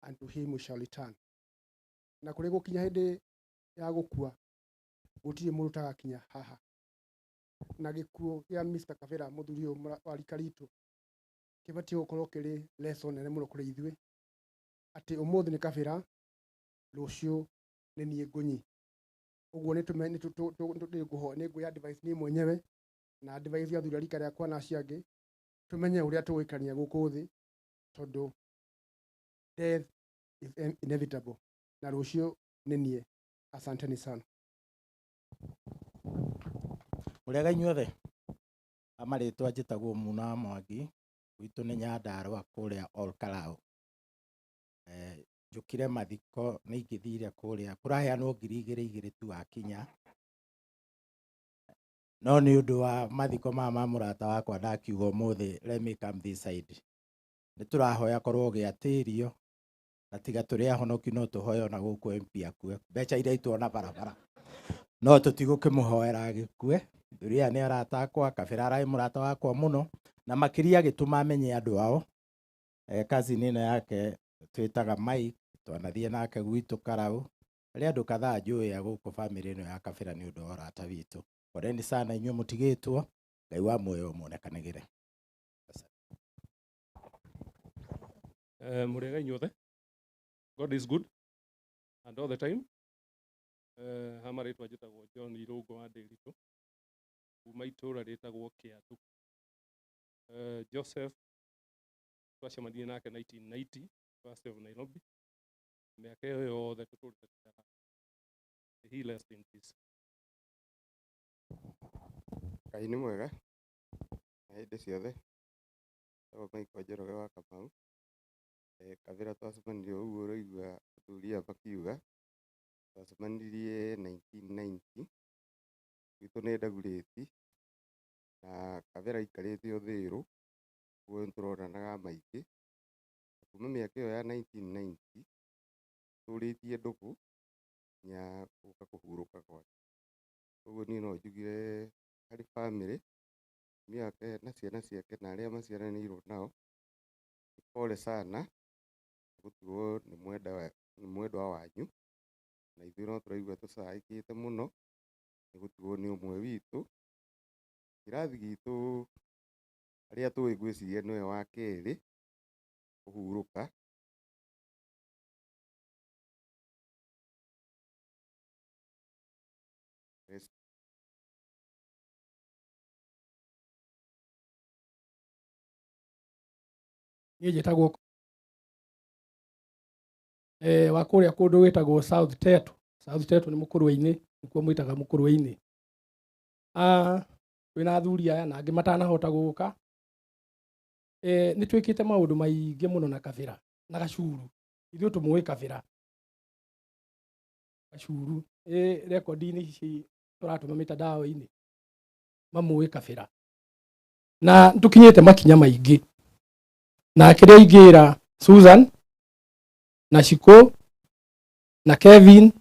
and to him we shall return. Na kũrĩ gũkinya hĩndĩ ya gũkua gũtirĩ mũndũ ũtagakinya haha. Na gĩkuũ gĩa Mr. Kabera mũthuri ũyũ wa rika ritũ kĩbatiĩ gũkorwo kĩrĩ lesson nene mũno kũrĩ ithuĩ atĩ ũmũthĩ nĩ Kabera rũciũ nĩ niĩ Ngũnyi. Ũguo nĩ ngũya advice niĩ mwenyewe na advice ya athuri a rika rĩakwa na acio angĩ tũmenye ũrĩa tũgũikarania gũkũ thĩ tondũ death is inevitable na rũciũ nĩ niĩ. Asanteni sana. Mũrĩega inyuothe. Amarĩtwa njĩtagwo Muna Mwangi, gwitũ nĩ Nyandarũa kũrĩa Ol Kalou. Njũkire mathiko nĩ ingĩthire kũrĩa kũraheanwo 2,000 2,000 tu wakinya. No nĩ ũndũ wa mathiko maya ma mũrata wakwa ndakiuga ũmũthĩ let me come this side. Nĩ tũrahoya korwo gĩatĩrio na tiga tũrĩ ahonoki no tũhoe ona gũkũ MP akue mbeca iria ituona barabara no tũtigũkĩmũhoera agĩkue. Thuri aya nĩ arata akwa, Kabera ararĩ mũrata wakwa mũno na makĩria agĩtũma menye andũ ao. Cousin ĩno yake twĩtaga Mike, twanathiĩ nake gwitũ Karau. Harĩ andũ kadhaa njũĩ a gũkũ bamĩrĩ ĩno ya Kabera nĩ ũndũ wa ũrata witũ. Poleni sana inyuĩ mũtigĩtwo, Ngai wa muoyo muonekanagĩre. Mũrĩega inyuothe. God is good and all the time. Ha marĩtwa njĩtagwo John Irũngũ wa Ndĩritũ kuma itũũra rĩtagwo Kĩandu. Joseph twacemanirie nake 1990 University of Nairobi. Mĩaka ĩyo yothe tũtũrĩte tũrĩ. He rest in peace. Ngai nĩ mwega na hĩndĩ ciothe. Njĩtagwo Michael Njoroge wa Kamau. Kabera twacemanirie ũguo ũraigua athuri aya makiuga twacemanirie 1990 gwitũ nĩ Ndagurĩti na Kabera aikarĩte Ũthĩrũ Koguo nĩtũronanaga maingĩ. Kuma mĩaka ĩyo ya 1990 tũrĩtie ndũgũ nginya gũka kũhurũka gwake. Koguo niĩ no njugire harĩ bamĩrĩ, mũtumia wake na ciana ciake na arĩa maciaranĩirwo nao, nĩ pole sana gũtigwo nĩ mwendwa wanyu, na ithuĩ no tũraigua tũcaĩkĩte mũno nĩ gũtigwo nĩ ũmwe witũ. Kĩrathi gitũ arĩa tũĩ ngwĩciria nĩwe wa kerĩ kũhurũka. Niĩ njĩtagwo wa kũrĩa kũndũ gwĩtagwo South Tetu. South Tetu nĩ Mũkũrwe-inĩ, nĩkuo mwĩtaga Mũkũrwe-inĩ. Twĩna athuri aya na angĩ matanahota gũka. Nĩ twĩkĩte maũndũ maingĩ mũno na Kabĩra na Gacuru. Ithuĩ tũmũĩ Kabĩra Gacuru. Rekondi-inĩ ici tũratũma mitandao-inĩ mamũĩ Kabĩra. Na tũkinyĩte makinya maingĩ. Na kĩrĩa ingĩra Susan na Shiko na Kevin,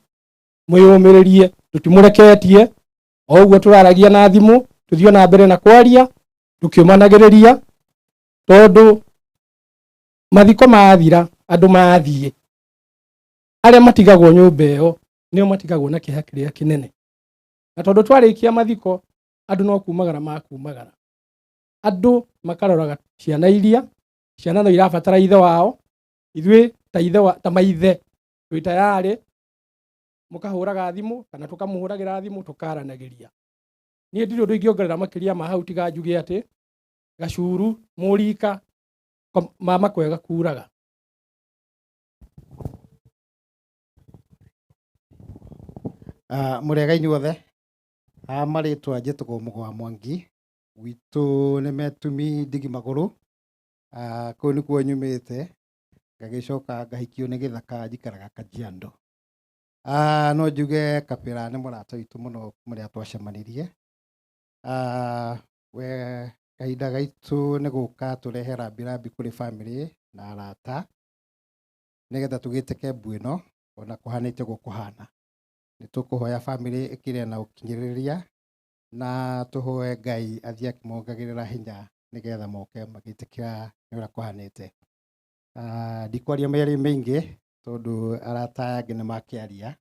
mwĩyũmĩrĩrie, tũtimũreketie o ũguo tũraragia na thimũ, tũthiĩ na mbere na kwaria tũkĩũmanagĩrĩria, tondũ mathiko mathira andũ mathiĩ, arĩa matigagwo nyũmba ĩyo nĩo matigagwo na kĩeha kĩrĩa kĩnene. Na tondũ twarĩkia mathiko andũ no kumagara makumagara, andũ makaroraga ciana iria, ciana no irabatara ithe wao, ithuĩ ta ithe wa, ta maithe twĩ tayarĩ, mũkahũraga thimũ kana tũkamũhũragĩra thimũ tũkaranagĩria. Niĩ ndirĩ ũndũ ingĩongerera makĩria ma hau tiga njuge atĩ Gacuru mũrika mama kwega kuraga. Mũrĩega inyuothe. Marĩtwa njĩtagwo Mũgwa Mwangi, gwitũ nĩ Metumi Ndigi Magũrũ. Kũu nĩkuo nyumĩte, ngagĩcoka ngahikio nĩ gĩthaka njikaraga Kajiado. No njuge Kabĩra nĩ mũrata witũ mũno kuma rĩrĩa twacemanirie. We kahinda gaitũ nĩ gũka tũrehe rambirambi kũrĩ bamĩrĩ na arata nĩgetha tũgĩtĩke mbu ĩno ona kũhanĩte ũguo kũhana. Nĩ tũkũhoya bamĩrĩ ĩkĩrĩ na ũkinyĩrĩria na tũhoe Ngai athiĩ akĩmongagĩrĩra hinya nĩgetha moke magĩtĩkĩra nĩ ũrĩa kũhanĩte. Ndikwaria mĩario mĩingĩ tondũ arata aya angĩ nĩ makĩaria,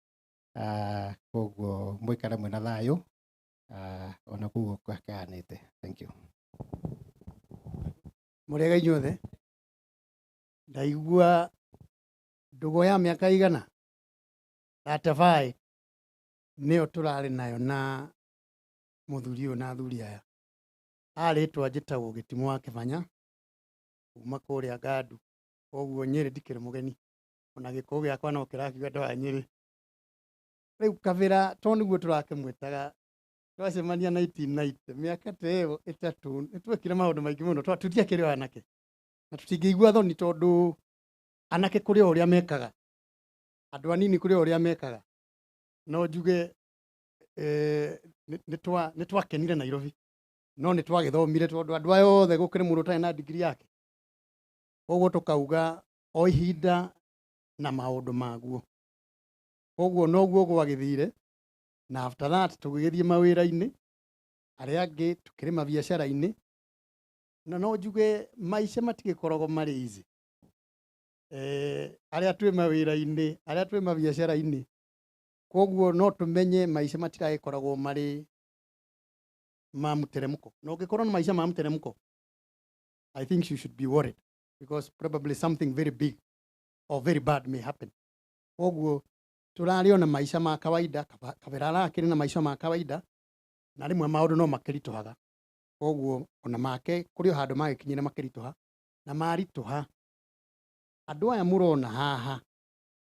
koguo mũikare mwĩna thayũ, ona koguo kũhanĩte. Thank you. Mũrĩega inyuothe. Ndaigua ndũgũ ya mĩaka igana 35 nĩyo tũrarĩ nayo na mũthuri ũyũ na athuri aya. Arĩtwa njĩtagwo Gĩtimũ wa Kĩbanya kuma kũrĩa Ngandu, koguo Nyĩrĩ ndikĩrĩ mũgeni, ona gĩkũyũ gĩakwa no kĩrakiuga andũ a Nyĩrĩ. Rĩu Kabĩra to nĩguo tũrakĩmwĩtaga, twacemania 1990 mĩaka ta ĩyo ĩtatũ nĩtwekire maũndũ maingĩ mũno, tũtiakĩrĩ o anake na tũtingĩigua thoni tondũ anake kũrĩ o ũrĩa mekaga, andũ anini kũrĩ o ũrĩa mekaga. No njuge nĩtwakenire Nairobi, no nĩtwagĩthomire tondũ andũ aya othe gũkĩrĩ mũndũ ũtarĩ na degree yake. Koguo tũkauga o ihinda na maũndũ maguo. Koguo noguo gwagĩthire, na after that tũgĩgĩthiĩ mawĩra-inĩ, arĩa angĩ tũkĩrĩma biacara-inĩ, na no njuge maica matigĩkoragwo marĩ easy. Arĩa twĩ mawĩra-inĩ, arĩa twĩ mabiacara-inĩ, koguo no tũmenye maica matiragĩkoragwo marĩ ma mũteremko. Na ũngĩkorwo na maica ma mũteremko, I think you should be worried because probably something very big or very bad may happen. Koguo tũrarĩ ona maica ma kawaida, Kabĩra arakĩrĩ na maica ma kawaida, na rĩmwe maũndũ no makĩritũhaga. Koguo ona make kũrĩ o handũ magĩkinyire makĩritũha, na maritũha andũ aya mũrona haha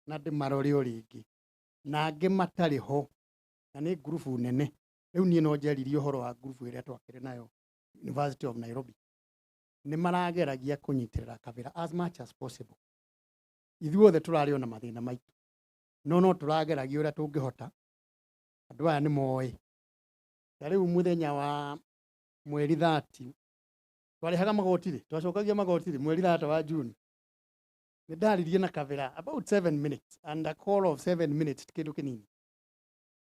na ndĩmarore o rĩngĩ, na angĩ matarĩ ho, na nĩ ngurubu nene. Rĩu niĩ no njaririe ũhoro wa ngurubu ĩrĩa twakĩrĩ nayo University of Nairobi. Nĩ marageragia kũnyitĩrĩra Kabĩra as much as possible. Ithuothe tũrarĩ ona mathĩna maitũ, no no tũrageragia ũrĩa tũngĩhota. Andũ aya nĩ moĩ. Ta rĩu mũthenya wa mweri 30 Twarĩhaga magoti rĩ, twacokagia magoti rĩ mweri thata wa June. Nĩ ndaririe na Kabera about 7 minutes and a call of 7 minutes ti kĩndũ kĩnini.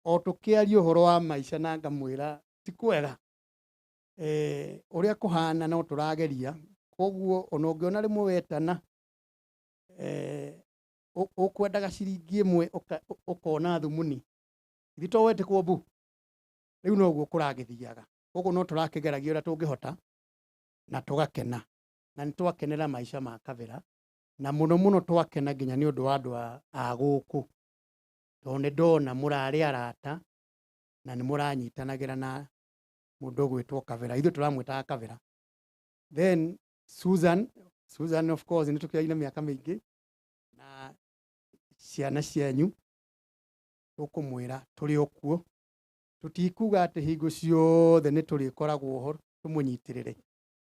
O tũkĩaria ũhoro wa maica na ngamwĩra ti kwega. Ũrĩa kũhana no tũrageria, koguo ona ũngĩona rĩmwe wetana ũkwendaga ciringi ĩmwe ũkona thumuni, ithuĩ to wetĩkwo mbu. Rĩu noguo kũragĩthiaga, koguo no tũrakĩgeragia ũrĩa tũngĩhota na tũgakena, na nĩ twakenera maica ma Kabera, na mũno mũno twakena nginya nĩ ũndũ wa andũ a gũkũ, tondũ nĩ ndona mũrarĩ arata na nĩ mũranyitanagĩra na mũndũ ũgwĩtwo Kabera, ithuĩ tũramwĩtaga Kabera. Then Susan of course nĩ tũkĩaine mĩaka mĩingĩ na ciana cianyu, tũkũmwĩra tũrĩ o kuo, tũtikuga atĩ hingo ciothe nĩ tũrĩkoragwo ho tũmũnyitĩrĩre,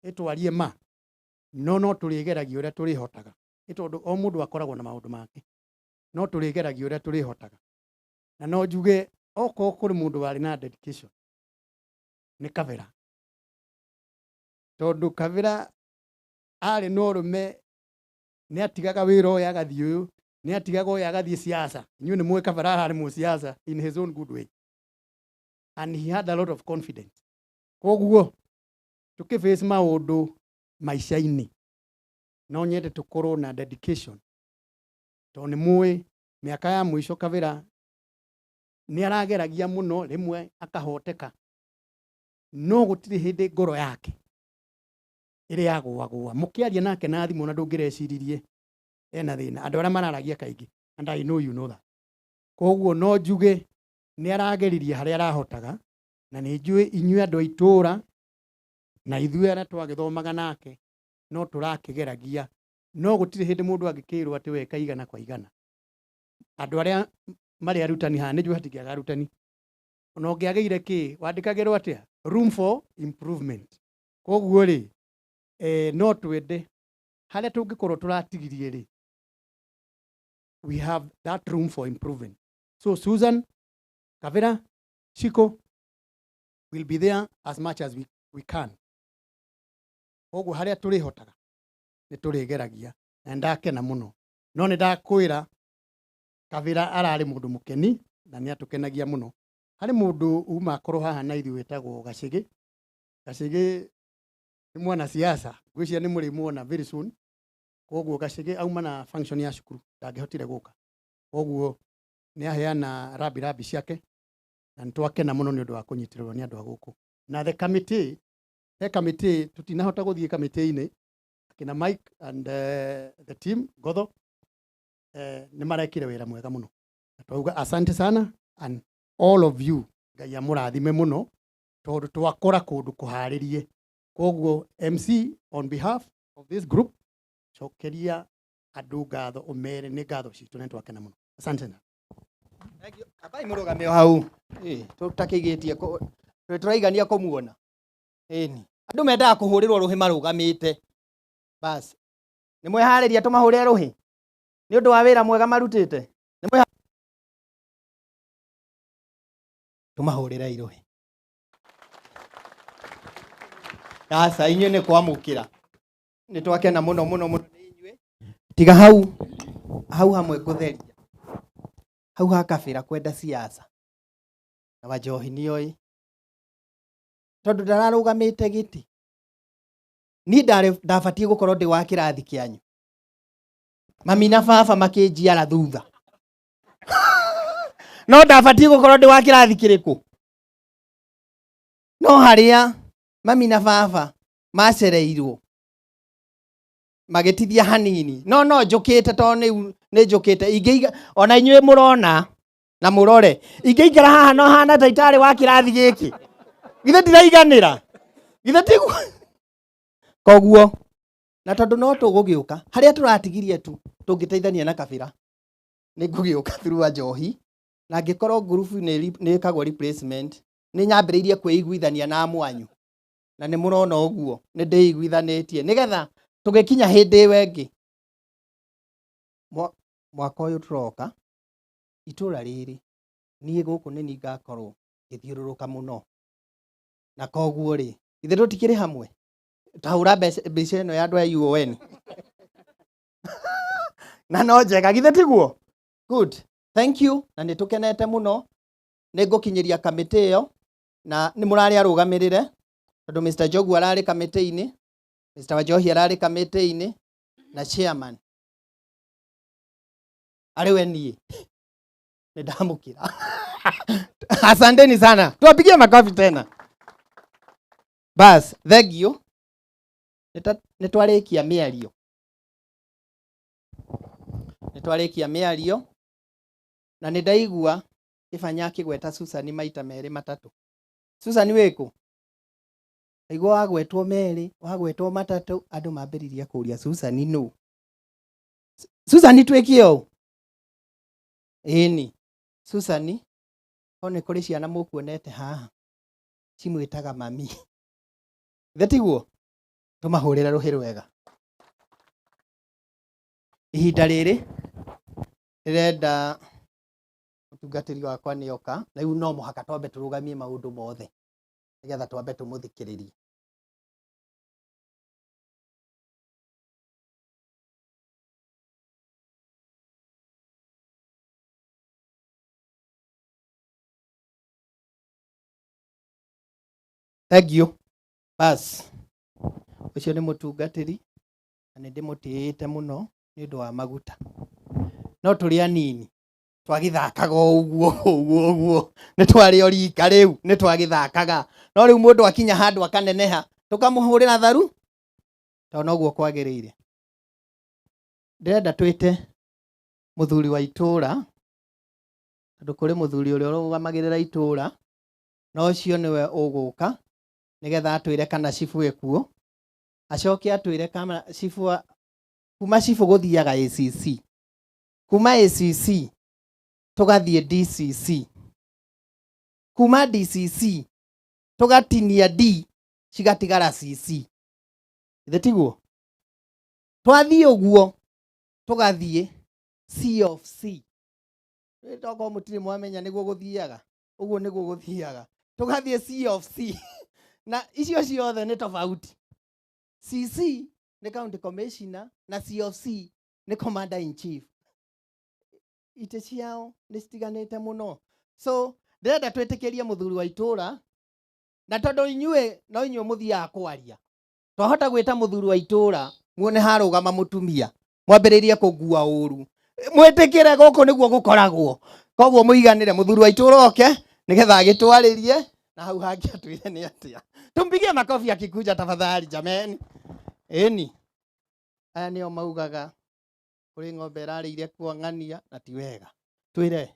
ĩtwarie ma, no no tũrĩgeragia ũrĩa tũrĩhotaga, nĩ tondũ o mũndũ akoragwo na maũndũ make, no tũrĩgeragia ũrĩa tũrĩhotaga. Na no njuge okorwo kũrĩ mũndũ warĩ na dedication nĩ Kabera, tondũ Kabera arĩ na ũrũme, nĩ atigaga wĩra ũyũ agathiĩ ũyũ, nĩ atigaga ũyũ agathiĩ siasa. Inyuĩ nĩ mũĩ Kabera ararĩ mũsiasa in his own good way, and he had a lot of confidence. Koguo tũkĩface maũndũ maica-inĩ, no nyende tũkorwo na dedication, tondũ nĩ mũĩ mĩaka ya mũico Kabera nĩ arageragia mũno, rĩmwe akahoteka, no gũtirĩ hĩndĩ ngoro yake ĩrĩ yagũagũa. Mũkĩaria nake na thimũ na ndũngĩreciririe ena thĩna, andũ arĩa mararagia kaingĩ, and I know you know that. Koguo no njuge nĩ arageririe harĩa arahotaga, na nĩ njũĩ inyuĩ andũ a itũũra na ithuĩ arĩa twagĩthomaga nake no tũrakĩgeragia, no gũtirĩ hĩndĩ mũndũ angĩkĩrwo atĩ weka igana kwa igana. Andũ arĩa marĩ arutani haha, nĩ njũĩ hatingĩaga arutani, ona ũngĩagĩire kĩ, wandĩkagĩrwo atĩa? Room for improvement. Koguo rĩ, no twende harĩa tũngĩkorwo tũratigirie rĩ, we have that room for improvement. So Susan, Kabera, Shiko will be there as much as we can. Koguo harĩa tũrĩhotaga nĩ tũrĩgeragia, na ndakena mũno. No nĩ ndakwĩra Kabera ararĩ mũndũ mũkeni na nĩ atũkenagia mũno. Harĩ mũndũ uma akorwo haha na ithuĩ wĩtagwo Gacĩgĩ. Gacĩgĩ nĩ mwana siasa, ngwĩciria nĩ mũrĩmuona very soon. Koguo Gacĩgĩ auma na function ya cukuru, ndangĩhotire gũka. Koguo nĩ aheana rambi rambi ciake, na nĩ twakena mũno nĩ ũndũ wa kũnyitĩrĩrwo nĩ andũ a gũkũ. Na the committee, he committee tũtinahota gũthiĩ committee-inĩ, akina Mike and the team Gotho, nĩ marekire wĩra mwega mũno. Na twauga asante sana and all of you, Ngai amũrathime mũno, tondũ twakora kũndũ kũharĩrie. Koguo MC on behalf of this group, cokeria andũ ngatho, ũmere nĩ ngatho citũ na twakena mũno. Asante sana. Thank you. Abai mũrũgame o hau. Tũtakĩigĩtie tũraigania kũmuona. Ĩni. Andũ mendaga kũhũrĩrwo rũhĩ marũgamĩte. Bas. Nĩ mweharĩria tũmahũrĩre rũhĩ? Nĩ ũndũ wa wĩra mwega marutĩte? Nĩ tũmahũrĩre rũhĩ. Aca inyuĩ nĩ kwamũkĩra. Nĩ twakena mũno mũno mũno nĩ inyuĩ. Tiga hau hau hamwe ngũtheria. Hau ha Kabera kwenda siasa. Na Wanjohi nĩoĩ. Tondũ ndararũgamĩte gĩtĩ. Niĩ ndabatiĩ gũkorwo ndĩ wa kĩrathi kĩanyu. Mami na baba makĩnjiara thutha. No ndabatiĩ gũkorwo ndĩ wa kĩrathi kĩrĩkũ? No harĩa mami na baba macereirwo magĩtithia hanini. No no njũkĩte tondũ nĩ njũkĩte. Ingĩiga ona inyuĩ mũrona na mũrore. Ingĩikara haha no hana ta itarĩ wa kĩrathi gĩkĩ. Githĩ ndiraiganĩra? Githĩ tiguo? Koguo na tondũ no tũgũgĩũka harĩa tũratigirie tu tũngĩteithania na Kabera, nĩ ngũgĩũka through Wanjohi, na angĩkorwo ngurubu nĩ ĩkagwo replacement, nĩ nyambĩrĩirie kwĩiguithania na mwanyu, na nĩ mũrona ũguo nĩ ndĩiguithanĩtie nĩgetha tũgĩkinya hĩndĩ ĩyo ĩngĩ. Mwaka ũyũ tũroka itũra rĩrĩ niĩ gũkũ nĩ niĩ ngakorwo ngĩthiũrũrũka mũno, na koguo rĩ ithuĩ tũtikĩrĩ hamwe. Tahũra mbica ĩno ya andũ a UON. Na no njega githĩ tiguo? Good. Thank you. Na nĩ tũkenete mũno. Nĩ ngũkinyĩria kamĩtĩ ĩyo na nĩ mũrarĩ arũgamĩrĩre tondũ Mr. Njogu ararĩ kamĩtĩ-inĩ, Mr. Wanjohi ararĩ kamĩtĩ-inĩ na chairman arĩ we niĩ nĩ ndamũkĩra. Asanteni sana, tuwapigie makofi tena. Bas, thank you. Nĩ twarĩkia mĩario, nĩ twarĩkia mĩario na nĩ ndaigua Kĩbanya akĩgweta Susan maita merĩ matatũ. Susan wĩkũ? Ndaigua wagwetwo merĩ, wagwetwo matatũ, andũ mambĩrĩria kũria Susan nũ? Susan twĩke ũũ? Ĩni, Susan, ko nĩ kũrĩ ciana mũkuonete haha cimwĩtaga mami. Githĩ tiguo? Tũmahũrĩre rũhĩ rwega. Ihinda rĩrĩ ndĩrenda mũtungatĩri wakwa nĩ oka, na rĩu no mũhaka twambe tũrũgamie maũndũ mothe nĩgetha twambe tũmũthikĩrĩrie. Thank you. Bas, ũcio nĩ mũtungatĩri na nĩ ndĩmũtĩĩte mũno nĩ ũndũ wa maguta. No tũrĩ anini twagĩthakaga o ũguo ũguo ũguo, nĩ twarĩ o rika rĩu nĩ twagĩthakaga, no rĩu mũndũ akinya handũ akaneneha tũkamũhũrĩra tharu tondũ noguo kwagĩrĩire. Ndĩrenda twĩte mũthuri wa itũũra tondũ kũrĩ mũthuri ũrĩa ũrũgamagĩrĩra itũũra na ũcio nĩwe ũgũka nĩgetha atwĩre kana cibu ĩkuo, acoke atwĩre kana cibu kuma cibu gũthiaga ACC, kuma ACC tũgathiĩ DCC, kuma DCC tũgatinia D cigatigara CC. Githĩ tiguo? Twathiĩ ũguo tũgathiĩ C of C. Rĩu tokorwo mũtirĩ mwamenya nĩguo gũthiaga, ũguo nĩguo gũthiaga, tũgathiĩ C of C. Na icio ciothe nĩ tofauti. CC nĩ county commissioner na C of C nĩ commander in chief. Itĩ ciao nĩ citiganĩte mũno. So ndĩrenda twĩtĩkĩrie mũthuri wa itũũra, na tondũ inyuĩ no inyuĩ mũthiaga kwaria, twahota gwĩta mũthuri wa itũũra muone harũgama mũtumia mwambĩrĩrie kũngua ũru, mwĩtĩkĩre gũkũ nĩguo gũkoragwo. Koguo mũiganĩre mũthuri wa itũũra oke nĩgetha agĩtwarĩrie na hau hangĩ atwĩre nĩ atĩa. Tumpigie makofi akikuja tafadhali jameni. Ĩni, aya nĩo maugaga kũrĩ ng'ombe ĩrarĩire kuong'ania na ti wega. Twĩre.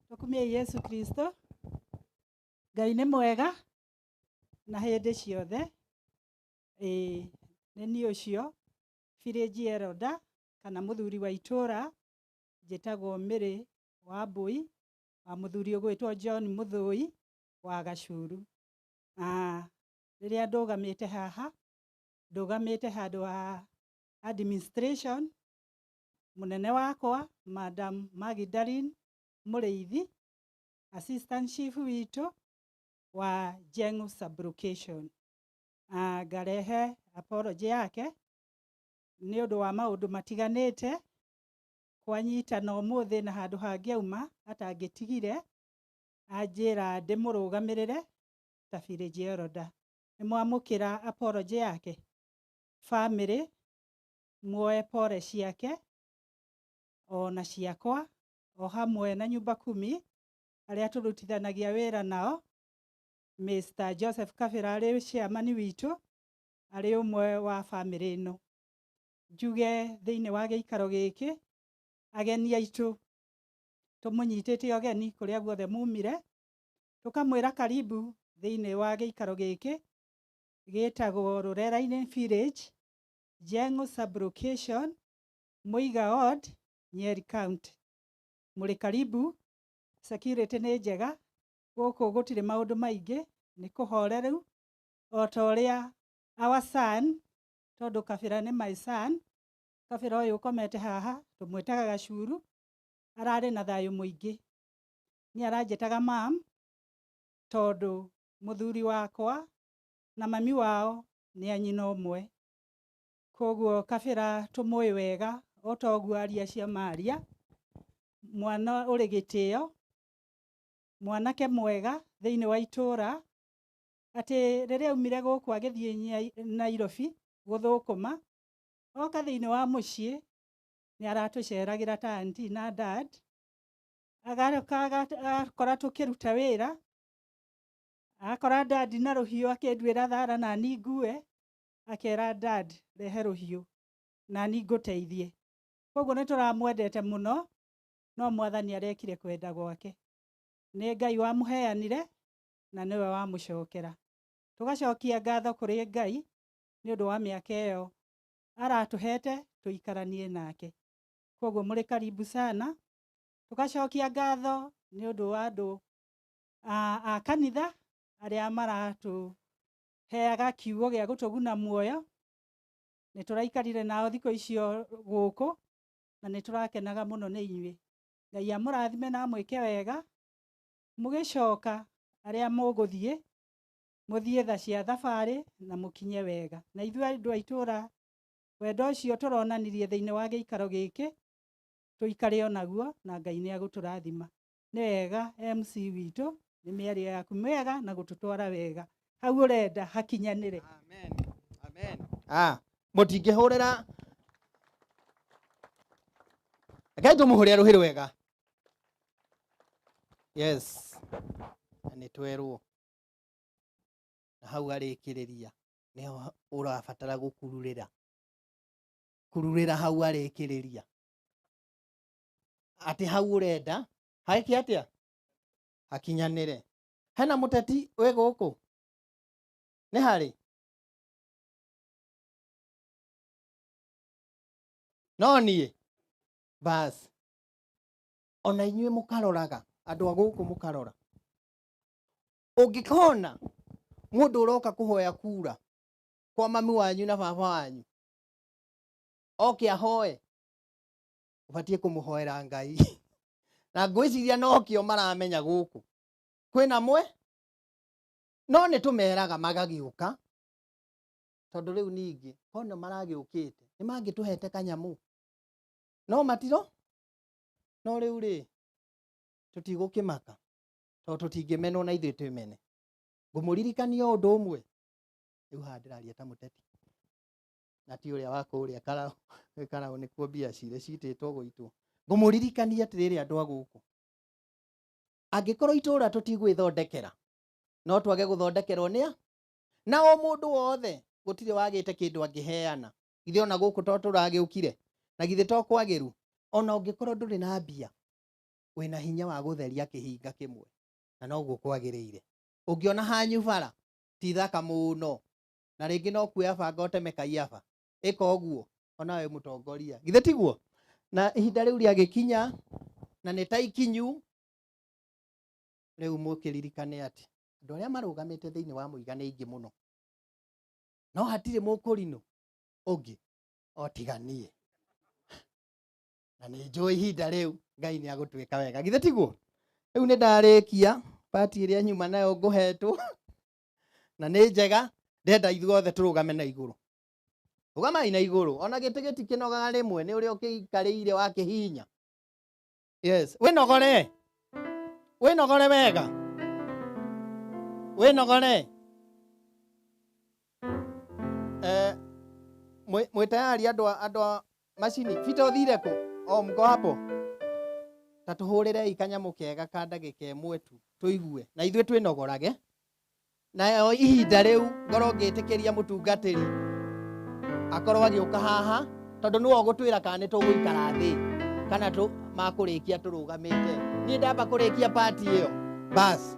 Tũkumie Yesu Kristo. Ngai nĩ mwega na hĩndĩ ciothe. Ĩĩ, nĩ niĩ ũcio village elder kana mũthuri wa itũũra, njĩtagwo Mary wa Mbui wa mũthuri ũgwĩtwo John Mũthũi wa Gacuru. Rĩrĩa ndũgamĩte haha, ndũgamĩte handũ ha administration, mũnene wakwa Madam Magdalene Mũrĩithi, assistant chief witũ wa Jengu sublocation. Ngarehe apology yake nĩ ũndũ wa maũndũ matiganĩte kwanyitana ũmũthĩ na handũ hangĩauma atangĩtigire anjĩra ndĩmũrũgamĩrĩre ta village elder. Nĩ mwamũkĩra apology yake, family muoe pole ciake ona ciakwa o hamwe na nyumba kumi arĩa tũrutithanagia wĩra nao. Mr. Joseph Kabira arĩ chairman witũ, arĩ ũmwe wa family ĩno. Njuge thĩinĩ wa gĩikaro gĩkĩ ageni aitũ tũmũnyitĩte ũgeni kũrĩa guothe mumire, tũkamwĩra karibu thĩinĩ wa gĩikaro gĩkĩ gĩtagwo Rũrera-inĩ Village, Jengo sublocation, Muiga Ward, Nyeri County. Mũrĩ karibu, security nĩ njega, gũkũ gũtirĩ maũndũ maingĩ, nĩ kũhoreru o ta ũrĩa our son, tondũ Kabira nĩ my son, Kabira ũyũ ũkomete haha tũmwĩtaga Gacuru, ararĩ na thayũ mũingĩ. Niĩ aranjĩtaga mam, Tondũ mũthuri wakwa na mami wao nĩ a nyina ũmwe. Koguo Kabĩra tũmũĩ wega o ta ũguo aria cia maria, mwana ũrĩ gĩtĩo, mwanake mwega thĩinĩ wa itũra, atĩ rĩrĩa aumire gũkũ agĩthiĩ Nairobi gũthũkũma, oka thĩinĩ wa mũciĩ nĩ aratũceragĩra ta auntie na dad, agaroka agakora tũkĩruta wĩra, akora dad na rũhiũ akĩnduĩra thara na ni ngue, akera dad rehe rũhiũ na ni ngũteithie. Koguo nĩ tũramwendete mũno, no mwathani arekire kwenda gwake. Nĩ Ngai wamũheanire na nĩwe wamũcokera. Tũgacokia ngatho kũrĩ Ngai nĩ ũndũ wa mĩaka ĩyo aratũhete tũikaranie nake. Koguo mũrĩ karibu sana. Tũgacokia ngatho nĩ ũndũ wa andũ a kanitha arĩa maratũheaga kiugo gĩa gũtũguna muoyo. Nĩ tũraikarire nao thikũ icio gũkũ na nĩ tũrakenaga mũno nĩ inyuĩ. Ngai amũrathime na amwĩke wega. Mũgĩcoka arĩa mũgũthiĩ, mũthiĩ tha cia thabarĩ na mũkinye wega. Na ithuĩ andũ a itũũra, wendo ũcio tũronanirie thĩinĩ wa gĩikaro gĩkĩ, tũikare o naguo na Ngai nĩ agũtũrathima. Nĩ wega MC witũ, nĩ mĩario yaku mĩega na gũtũtwara wega. Hau ũrenda hakinyanĩre. Amen. Amen. Mũtingĩhũrĩra. Rekei tũmũhũrĩre rũhĩ rwega. Yes. Na nĩ twerwo. Na hau arĩkĩrĩria nĩho ũrabatara gũkururĩra. Kururĩra hau arĩkĩrĩria. Atĩ hau ũrenda hagĩke atĩa? Hakinyanĩre. Hena mũteti wĩ gũkũ? Nĩ harĩ? No niĩ? Bas. Ona inyuĩ mũkaroraga, andũ a gũkũ mũkarora. Ũngĩkona mũndũ ũroka kũhoya kura kwa mami wanyu na baba wanyu, oke ahoe, ũbatiĩ kũmũhoera Ngai. Na ngwĩciria nokĩo maramenya gũkũ. Kwĩna mwe? No nĩ tũmeraga magagĩũka, tondũ rĩu ningĩ ona maragĩũkĩte nĩ mangĩtũhete kanyamũ, no matiro. No rĩu rĩ tũtigũkĩmaka tondũ tũtingĩmenwo na ithuĩ twĩmene. Ngũmũririkania ũndũ ũmwe, rĩu haha ndĩraria ta mũteti na ti ũrĩa wa kũrĩa Karau, Karau nĩkuo mbia cirĩ citĩtwo gũitwo. Ngũmũririkania atĩrĩrĩ andũ a gũkũ, angĩkorwo itũũra tũtigwĩthondekera, no twage gũthondekerwo nĩa na o mũndũ wothe, gũtirĩ wagĩte kĩndũ angĩheana. Githĩ ona gũkũ to tũragĩũkire, na githĩ to kwagĩru? Ona ũngĩkorwo ndũrĩ na mbia, wĩna hinya wa gũtheria kĩhinga kĩmwe, na noguo kwagĩrĩire. Ũngĩona hanyu bara ti thaka mũno, na rĩngĩ no kuoya banga ũteme kaiaba, ĩka ũguo ona we mũtongoria, githĩ tiguo? Na ihinda rĩu rĩagĩkinya, na nĩ ta ikinyu, rĩu mũkĩririkane atĩ andũ arĩa marũgamĩte thĩinĩ wa mũiga nĩ aingĩ mũno, no hatirĩ mũkũrinũ ũngĩ o tiga niĩ. Na nĩ njũĩ ihinda rĩu Ngai nĩ agũtuĩka wega, githĩ tiguo? Rĩu nĩ ndarĩkia pati ĩrĩa nyuma nayo ngũhetwo, na nĩ njega. Ndenda ithuothe tũrũgame na igũrũ. Rũgamai na igũrũ, ona gĩtĩ gĩtikĩnogaga rĩmwe nĩ ũrĩa ũkĩikarĩire wakĩhihinya. Yes, wĩnogore, wĩnogore wega, wĩnogore. Mwĩ tayari andũ a macini? Peter ũthire kũ? O mko hapo? Ta tũhũrĩrei kanyamũ kega ka ndagĩka ĩmwe tu tũigue, na ithuĩ twĩnogorage. Nayo ihinda rĩu ngorwo ngĩtĩkĩria mũtungatĩri akorwo agĩũka haha, tondũ nĩwe ũgũtwĩra kana nĩ tũgũikara thĩ kana makũrĩkia tũrũgamĩte. Niĩ ndamba kũrĩkia pati ĩyo bas.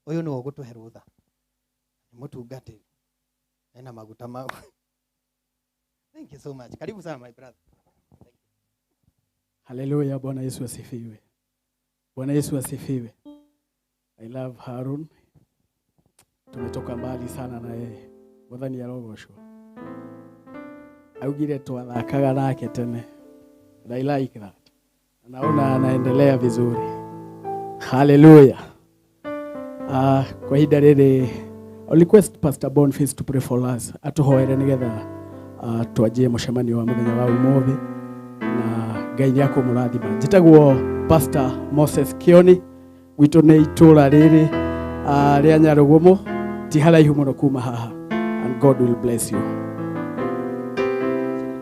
Ũyũ nĩwe ũgũtũhe rũtha, nĩ mũtungatĩri ena maguta mau. Thank you so much. Karibu sana my brother. Hallelujah, Bwana Yesu asifiwe. Bwana Yesu asifiwe. I love Harun. Tumetoka mbali sana na yeye. Mwathani arogocwo. Augire twathakaga nake tene. And I like that. Naona anaendelea vizuri. Hallelujah. Kwa ihinda rĩrĩ, I'll request Pastor Boniface to pray for us. Atuhoere nigetha twanjie mũcemanio wa mũthenya wa ũmũthĩ na Ngai nĩ akũmũrathima. Njĩtagwo Pastor Moses Kioni, gwitũ nĩ itũũra rĩrĩ rĩa Nyarugumo, ti haraihu mũno kuma haha. And God will bless you.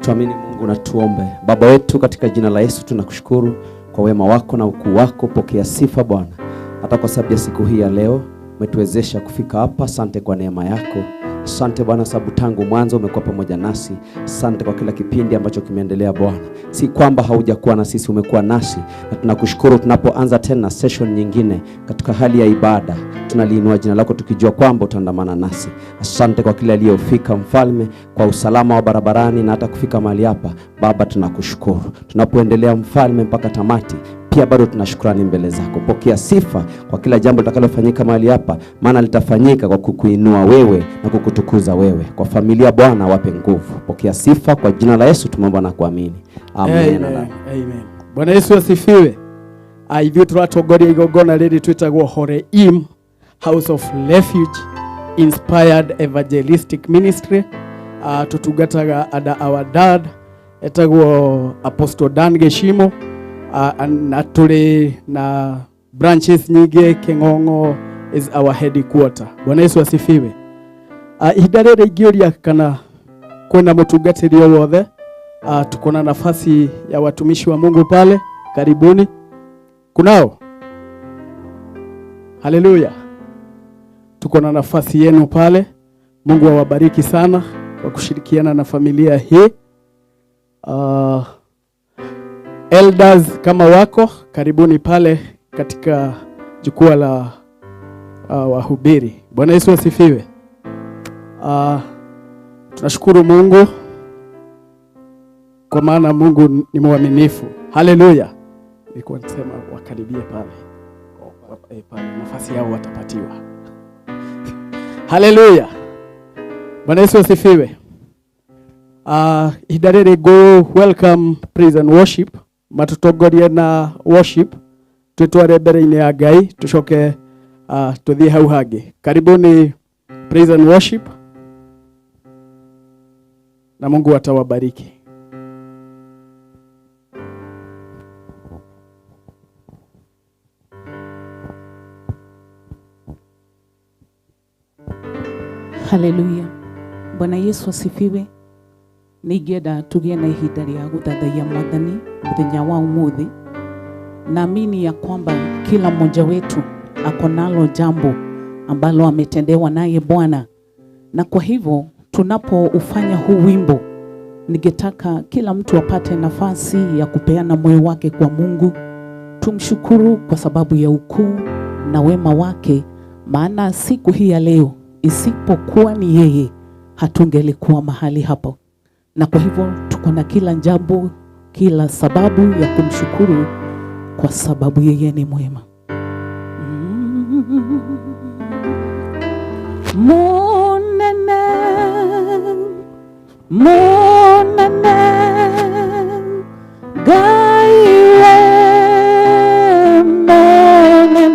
Tuamini Mungu na tuombe. Baba wetu, katika jina la Yesu tunakushukuru kwa wema wako na ukuu wako. Pokea sifa Bwana, hata kwa sababu ya siku hii ya leo umetuwezesha kufika hapa. Asante kwa neema yako. Asante Bwana, sababu tangu mwanzo umekuwa pamoja nasi. Asante kwa kila kipindi ambacho kimeendelea Bwana. Si kwamba haujakuwa na sisi, umekuwa nasi, na tunakushukuru. Tunapoanza tena session nyingine katika hali ya ibada, tunaliinua jina lako tukijua kwamba utaandamana nasi. Asante kwa kila aliyofika Mfalme, kwa usalama wa barabarani na hata kufika mahali hapa. Baba, tunakushukuru. Tunapoendelea Mfalme mpaka tamati, pia bado tunashukrani mbele zako. Pokea sifa kwa kila jambo litakalofanyika mahali hapa, maana litafanyika kwa kukuinua wewe na kukutukuza wewe. Kwa familia Bwana, wape nguvu. Pokea sifa kwa jina la Yesu tumeomba na kuamini. Amen. Amen. Amen. Bwana Yesu asifiwe. Ithuĩ tũratongoria igongona rĩrĩ twĩtagwo Horeim House of Refuge Inspired Evangelistic Ministry. Tutungataga under our dad etagwo Apostle Dan Geshimo. Na tũrĩ na branches nyingĩ. Kĩng'ong'o is our headquarter. Bwana Yesu asifiwe. Ihinda rĩrĩ ingĩũria kana kwĩna mũtungatĩri o wothe, tuko na nafasi ya watumishi wa Mungu pale. Karibuni. Kunao? Haleluya. Tuko na nafasi yenu pale. Mungu awabariki sana kwa kushirikiana na familia hii. Elders kama wako, karibuni pale katika jukwaa la wahubiri. Bwana Yesu asifiwe. Tunashukuru Mungu kwa maana Mungu ni mwaminifu. Haleluya. Nilikuwa nasema wakaribie pale. Pale nafasi yao watapatiwa. Haleluya. Bwana Yesu asifiwe. Ihinda rĩrĩ go welcome praise and worship. Matutongorie na worship, twitware mbere-inĩ ya Ngai, tucoke tuthiĩ hau hangĩ. Karibuni praise and worship, na Mungu atawabariki. Haleluya. Bwana Yesu asifiwe. Ningĩenda tũgĩe na ihinda rĩa gũthathaiya Mwathani mũthenya wa ũmũthĩ. Naamini ya kwamba kila mmoja wetu ako nalo jambo ambalo ametendewa naye Bwana, na kwa hivyo tunapoufanya huu wimbo, ningetaka kila mtu apate nafasi ya kupeana moyo wake kwa Mungu. Tumshukuru kwa sababu ya ukuu na wema wake, maana siku hii ya leo isipokuwa ni yeye hatungelikuwa mahali hapo. Na kwa hivyo tuko na kila jambo, kila sababu ya kumshukuru kwa sababu yeye ni mwema. Munene, munene, Ngai we munene,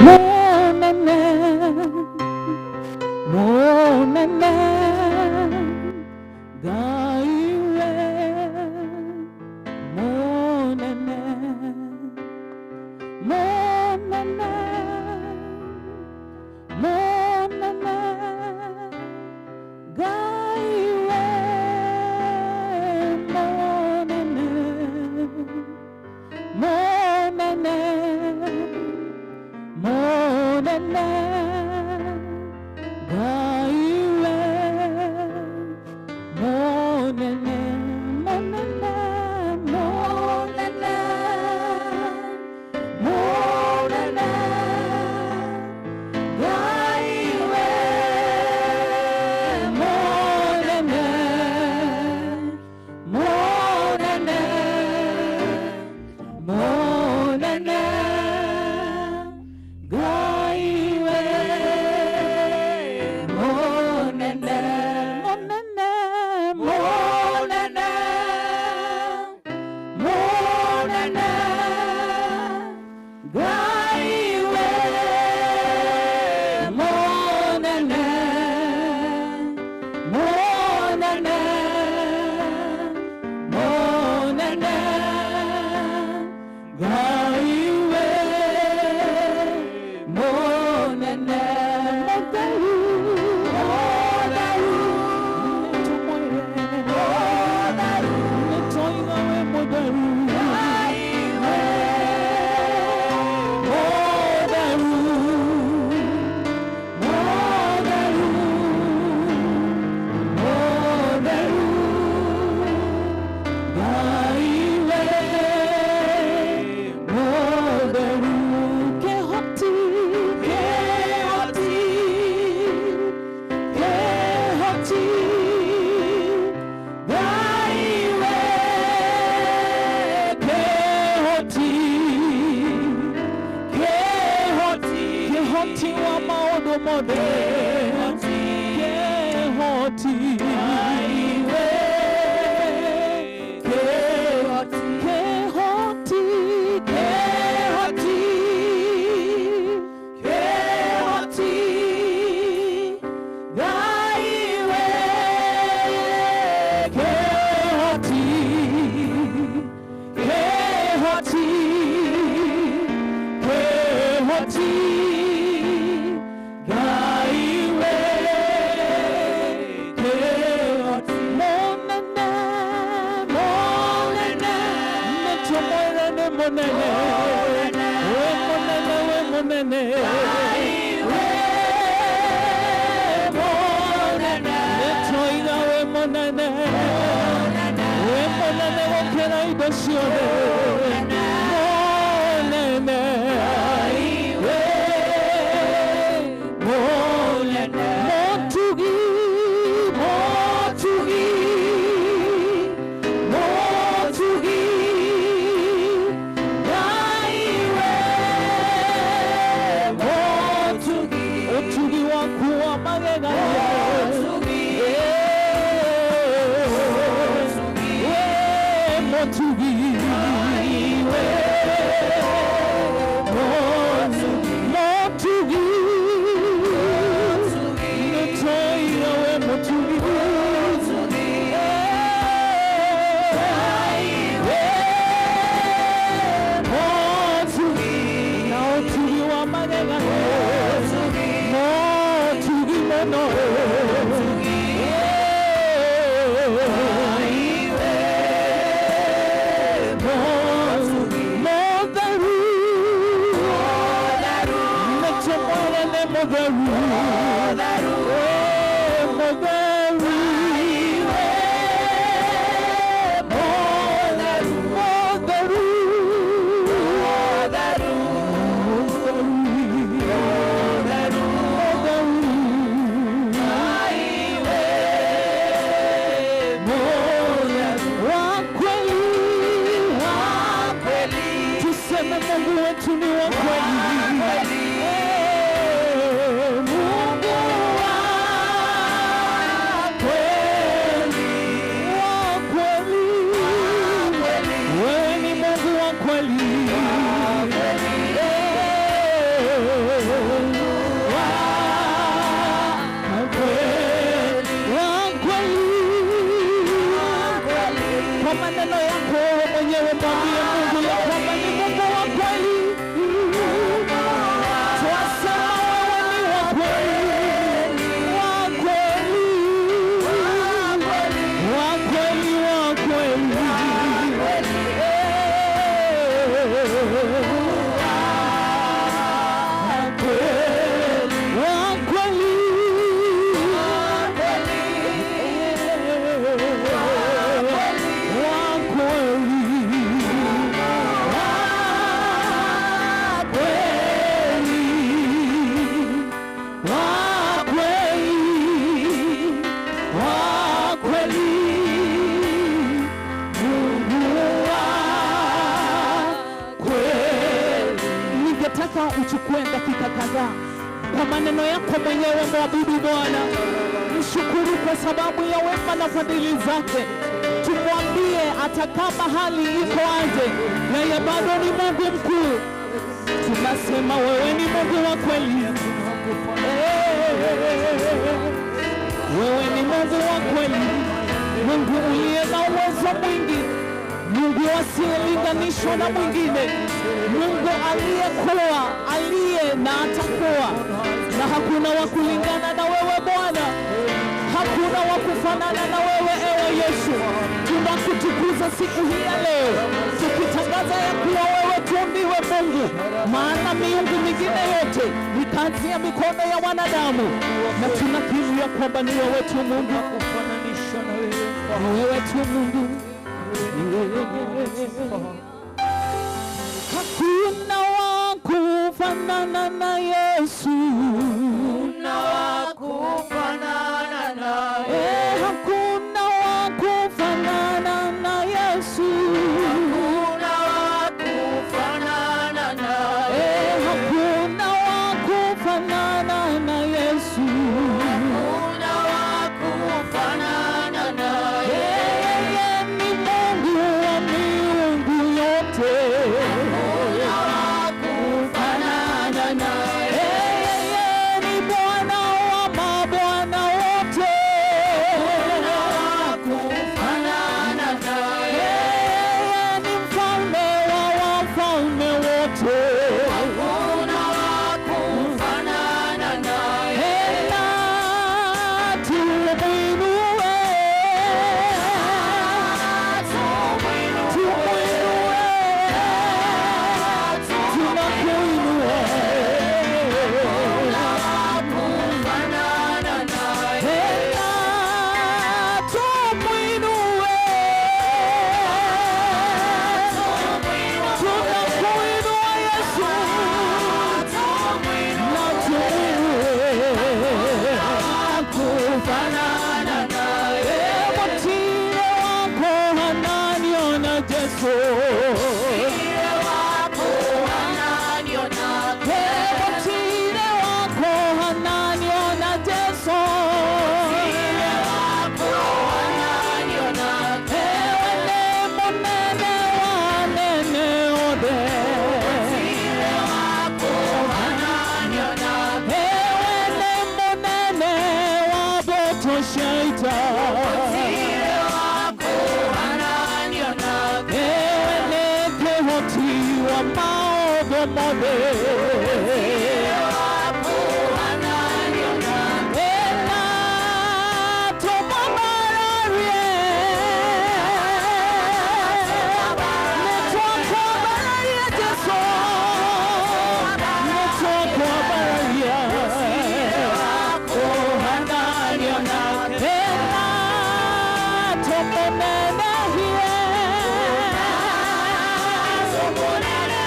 munene, munene, Ngai we munene, munene, munene, Ngai we Monene, Ngai we Monene, Monene, Monene, Ngai we Monene, Motheru, Motheru, Motheru, Netoiga we Motheru, Ngai we Motheru, Motheru, Motheru, Ngai we Motheru, Kehoti, Kehoti, Kehoti, Ngai we Kehoti, Kehoti, Kehoti wa maũndũ mothe, Kehoti, Ngai we Kehoti, Kehoti, Kehoti, Kehoti, Ngai we Kehoti, Kehoti, Kehoti, Ngai we Kehoti, Monene, Monene, Nĩtũmwĩre nĩ mũnene, we mũnene, we mũnene, we mũnene, nĩtwoiga we mũnene, we mũnene gũkĩra indo ciothe, mũnene, we mũnene, mũtugi, mũtugi, mũtugi, Ngai we mũtugi, ũtugi waku wa magegania, we mũtugi, we mũtugi, nĩtwoiga we mũtugi, we mũtugi, na ũtugi wa magegania, mũtugi mũno, Motheru, nĩtũmwĩre nĩ mũtheru, we mũtheru, mũtheru, wa kweli, wa kweli, tuseme Mungu wetu ni wa kweli. Eh, Mungu wa kweli, wa kweli, wewe ni Mungu wa kweli. Eh, wa kweli, wa kweli. Kwa maneno yako wewe mwenyewe mwambie Mungu ya kwamba ni Mungu wa kweli. Twasema wewe ni wa kweli, wa kweli, wa kweli, wa kweli. Eh, wa kweli, wa kweli, wa kweli, wa kweli, wa kweli, Mungu wa kweli. Ningetaka uchukue dakika kadhaa kwa maneno yako mwenyewe, mwabudu Bwana, mshukuru kwa sababu ya wema na fadhili zake. Tumwambie hata kama hali iko aje, yeye bado ni Mungu mkuu. Tunasema wewe ni Mungu wa kweli. Wewe ni Mungu wa kweli, Mungu uliye na uwezo mwingi, Mungu asiyelinganishwa na mwingine, Mungu aliyekuwa, aliye na atakuwa, na hakuna wa kulingana na wewe Bwana, hakuna wa kufanana na wewe ewe Yesu. Tunakutukuza siku hii ya leo, tukitangaza ya kuwa wewe tu ndiwe Mungu, maana miungu mingine yote ni kazi ya mikono ya wanadamu, na tunakiri ya kwamba ni wewe tu Mungu, ni wewe tu Mungu, ni wewe. Hakuna wa kufanana na Yesu, Hakuna wa kufanana naye. Hakuna wa kufanana na Yesu, Hakuna wa kufanana naye. Hakuna wa kufanana na Yesu, Hakuna wa kufanana naye. Yeye ni Mungu wa miungu yote, Hakuna wa kufanana naye. Yeye ni Bwana wa mabwana wote, Hakuna wa kufanana naye. Yeye ni mfalme wa wafalme wote, Hakuna wa kufanana naye. Na tumuinue, tumuinue, tunakuinua. Hakuna wa kufanana naye. Na tumuinue, tunakuinua Yesu, na tumuinue. Kufanana naye. Mutire wako hananiona Yesu, Mutire wako hananiona. Mutire wako hananiona Yesu, Mutire wako hananiona. Ewe ni munene wa nene othe, Mutire wako hananiona. Ewe ni munene wa mboto cia ita, Mutire wako hananiona. Ewe ni kĩhoti wa maũndũ mothe. Mutire wako hananiona. Ena tũmũmararie, nĩtwakwambararia Jesũ, nĩtwakwambararia. Ena tũmũnenehie,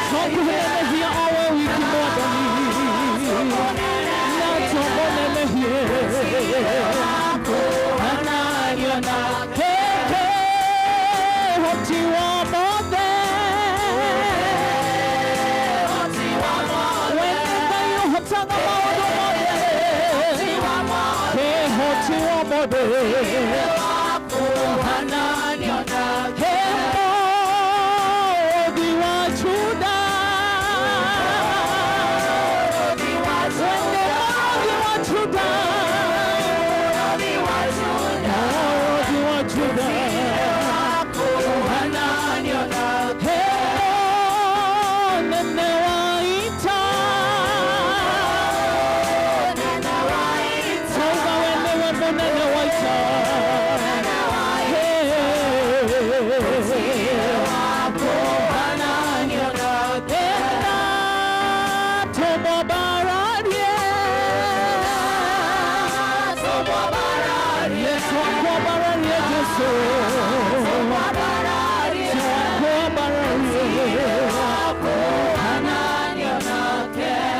twakuhĩrĩria o we wiki Mwathani, na tũmũnenehie. Kĩhoti wa mothe, we nĩ Ngai ũhotaga maũndũ mothe, Kĩhoti wa mothe. Mũrũthi wa Juda, we nĩ Mũrũthi wa Juda, Mũrũthi wa Juda. Mũnene wa ita, tauga we nĩwe mũnene wa ita. Ena tũmwambararie, nĩtwakwambararia Jesũ, twakwambararia.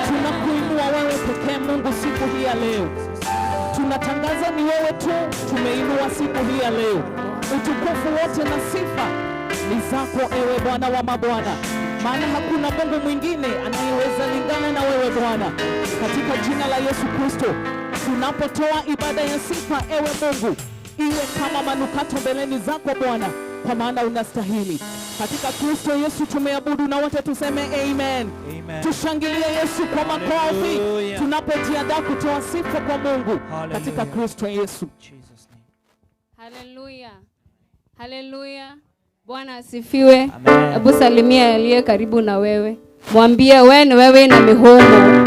Tunakuinua wewe pekee Mungu siku hii ya leo. Tunatangaza ni wewe tu tumeinua siku hii ya leo. Utukufu wote na sifa ni zako ewe Bwana wa mabwana, maana hakuna Mungu mwingine anayeweza lingana na wewe Bwana. Katika jina la Yesu Kristo, tunapotoa ibada ya sifa, ewe Mungu, iwe kama manukato mbeleni zako Bwana, kwa maana unastahili. Katika Kristo Yesu tumeabudu na wote tuseme amen. Amen. Tushangilie Yesu kwa makofi Hallelujah. tunapojiandaa kutoa sifa kwa Mungu katika Kristo Yesu. Haleluya, haleluya! Bwana asifiwe. Hebu salimia aliye karibu na wewe, mwambie we ni wewe na mihomo.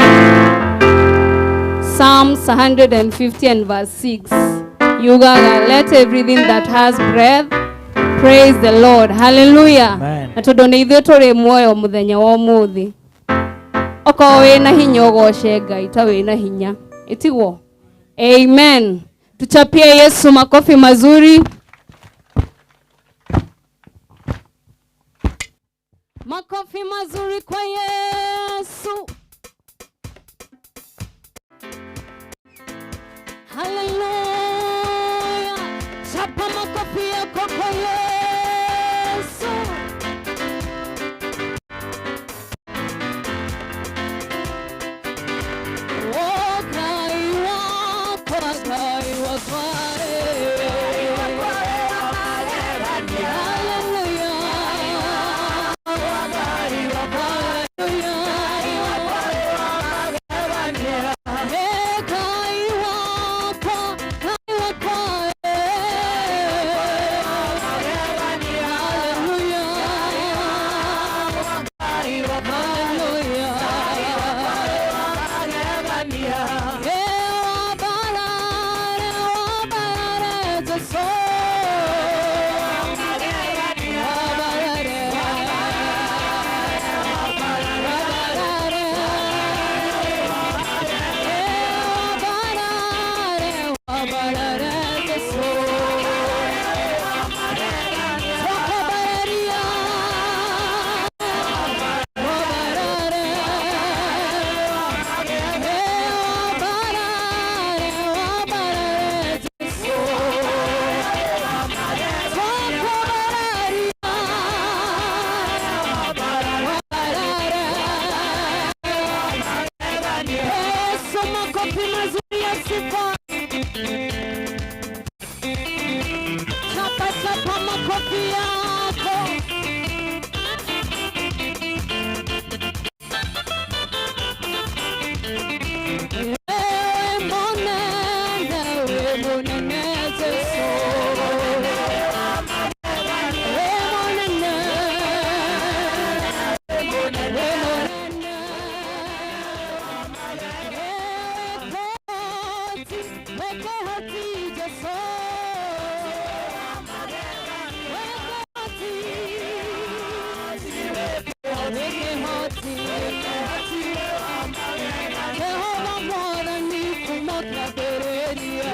Psalms 150 and verse 6 yugaga, let everything that has breath praise the Lord. Haleluya. Amen. Na tondu nĩ ithuĩ tũrĩ muoyo mũthenya wa ũmũthĩ, okorwo wĩna hinya ũgoce Ngai ta wĩna hinya ĩtiguo. Amen. Tuchapie Yesu makofi mazuri. Makofi mazuri kwa Yesu. Haleluya. Chapa makofi yako kwa Yesu. Oh, Ngai wakwa, Ngai wakwa, Haleluya. Makofi mazuri ya sifa. Chapa chapa makofi yako. Ewe Munene, ewe Munene Yesu. Ewe Munene, ewe Munene. Jehova mwathani kuma kĩambĩrĩria.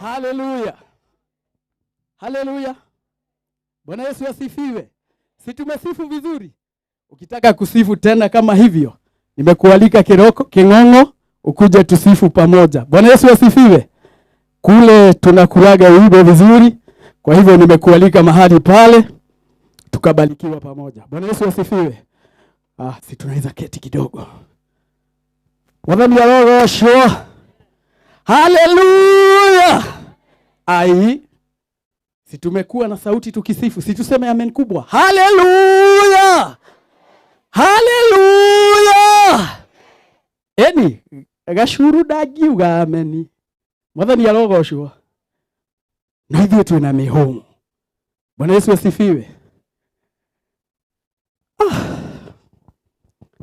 Haleluya. Haleluya. Bwana Yesu asifiwe. Si tumesifu vizuri? Ukitaka kusifu tena kama hivyo, nimekualika Kiroko King'ong'o ukuje tusifu pamoja. Bwana Yesu asifiwe. Kule tunakulaga wimbo vizuri, kwa hivyo nimekualika mahali pale tukabarikiwa pamoja. Bwana Yesu asifiwe. Si tunaweza keti kidogo. Wadhani ya roho. Haleluya. Ai, si tumekuwa na sauti tukisifu, si tuseme amen kubwa. Haleluya. Haleluya. Eni, Gacuru ndangiuga ameni. Mwathani arogocwo. Na ithuĩ twĩna mĩhũmũ. Bwana Yesu asifiwe.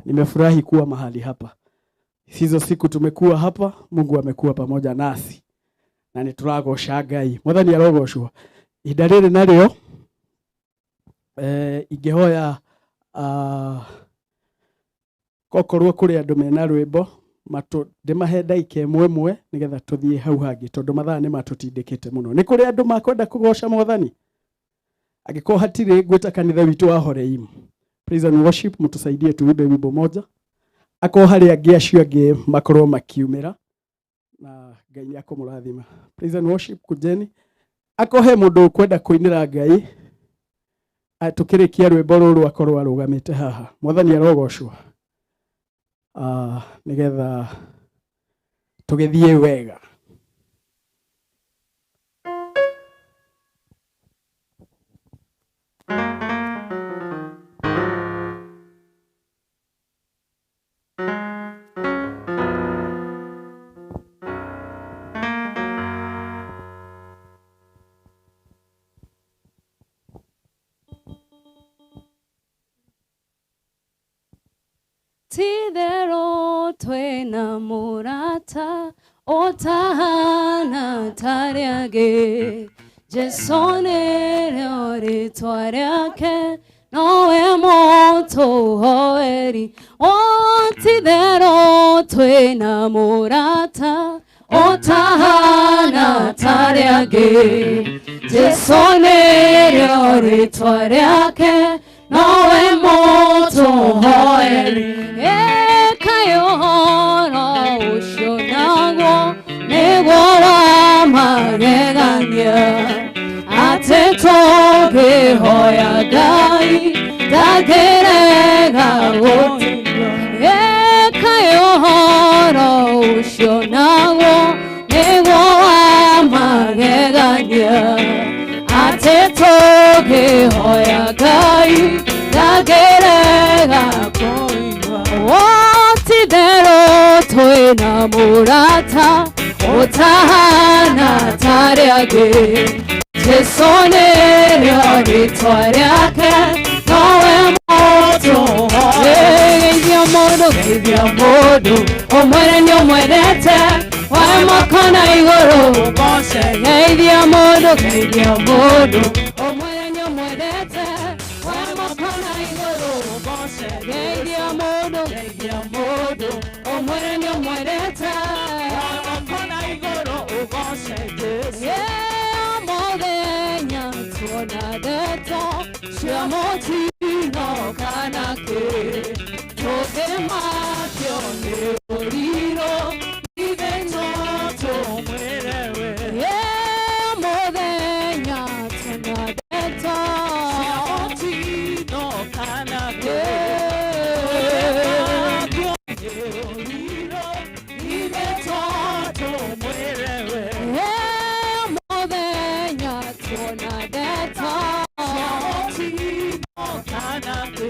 Nimefurahi kuwa mahali hapa. Hizo siku tumekuwa hapa, Mungu amekuwa pamoja nasi. Na nĩ tũragoca Ngai. Mwathani arogocwo. Ihinda rĩrĩ narĩo ingĩhoya kokorwo kũrĩ andũ mena rwĩmbo ndĩmahe ndagĩka ĩmwe ĩmwe nĩgetha tũthiĩ hau hangĩ tondũ mathaa nĩ matũtindĩkĩte mũno. Nĩ kũrĩ andũ makwenda kũgoca Mwathani? Angĩkorwo hatirĩ, ngwĩta kanitha witũ wa Horeimu Praise and Worship mtusaidie tuimbe wimbo moja. Akorwo harĩ angĩ acio angĩ makorwo makiumĩra na Ngai nĩ akũmũrathima. Praise and Worship kujeni. Akorwo he mũndũ ũkwenda kũinĩra Ngai tukĩrĩkia rwĩmbo rũrũ akorwo arũgamĩte haha. Mwathani arogocwo. Nĩgetha tũgĩthiĩ wega. Tithero twĩna mũrata ũtahana ta arĩa angĩ. Jesũ nĩrĩo rĩtwa rĩake, nowe mũtũhoeri. O tithero twĩna mũrata ũtahana ta arĩa angĩ. Jesũ nĩrĩo rĩtwa rĩake, nowe mũtũhoeri. Ekayohoro ũcio naguo nĩguo wa magegania, atĩ tũngĩhoya Ngai ndangĩrega gũtũigua. Ekayohoro ũcio naguo nĩguo wa magegania, atĩ tũngĩhoya Ngai ndangĩrega kũigua. Tithero twĩna mũrata ũtahana ta arĩa angĩ. Jesũ nĩrĩo rĩtwa rĩake, nowe mũtũhoeri. Geithia mũndũ, geithia mũndũ, ũmwĩre nĩ ũmwendete, woe moko na igũrũ ũgoce. Geithia mũndũ, geithia mũndũ, ũmwĩre nĩ ũmwendete, woe moko na igũrũ ũgoce. Geithia mũndũ, geithia mũndũ, ũmwĩre nĩ ũmwendete, woe moko na igũrũ ũgoce Jesũ. Mũthenya tuona ndeto cia mũtino kana kĩ, tũngĩmakio nĩ ũrirũ ithe no tũmwĩre we. Mũthenya tuona ndeto cia mũtino kana kĩ, tũngĩmakio nĩ ũrirũ ithe no tũmwĩre we. Mũthenya tuona ndeto cia mũtino kana kĩ,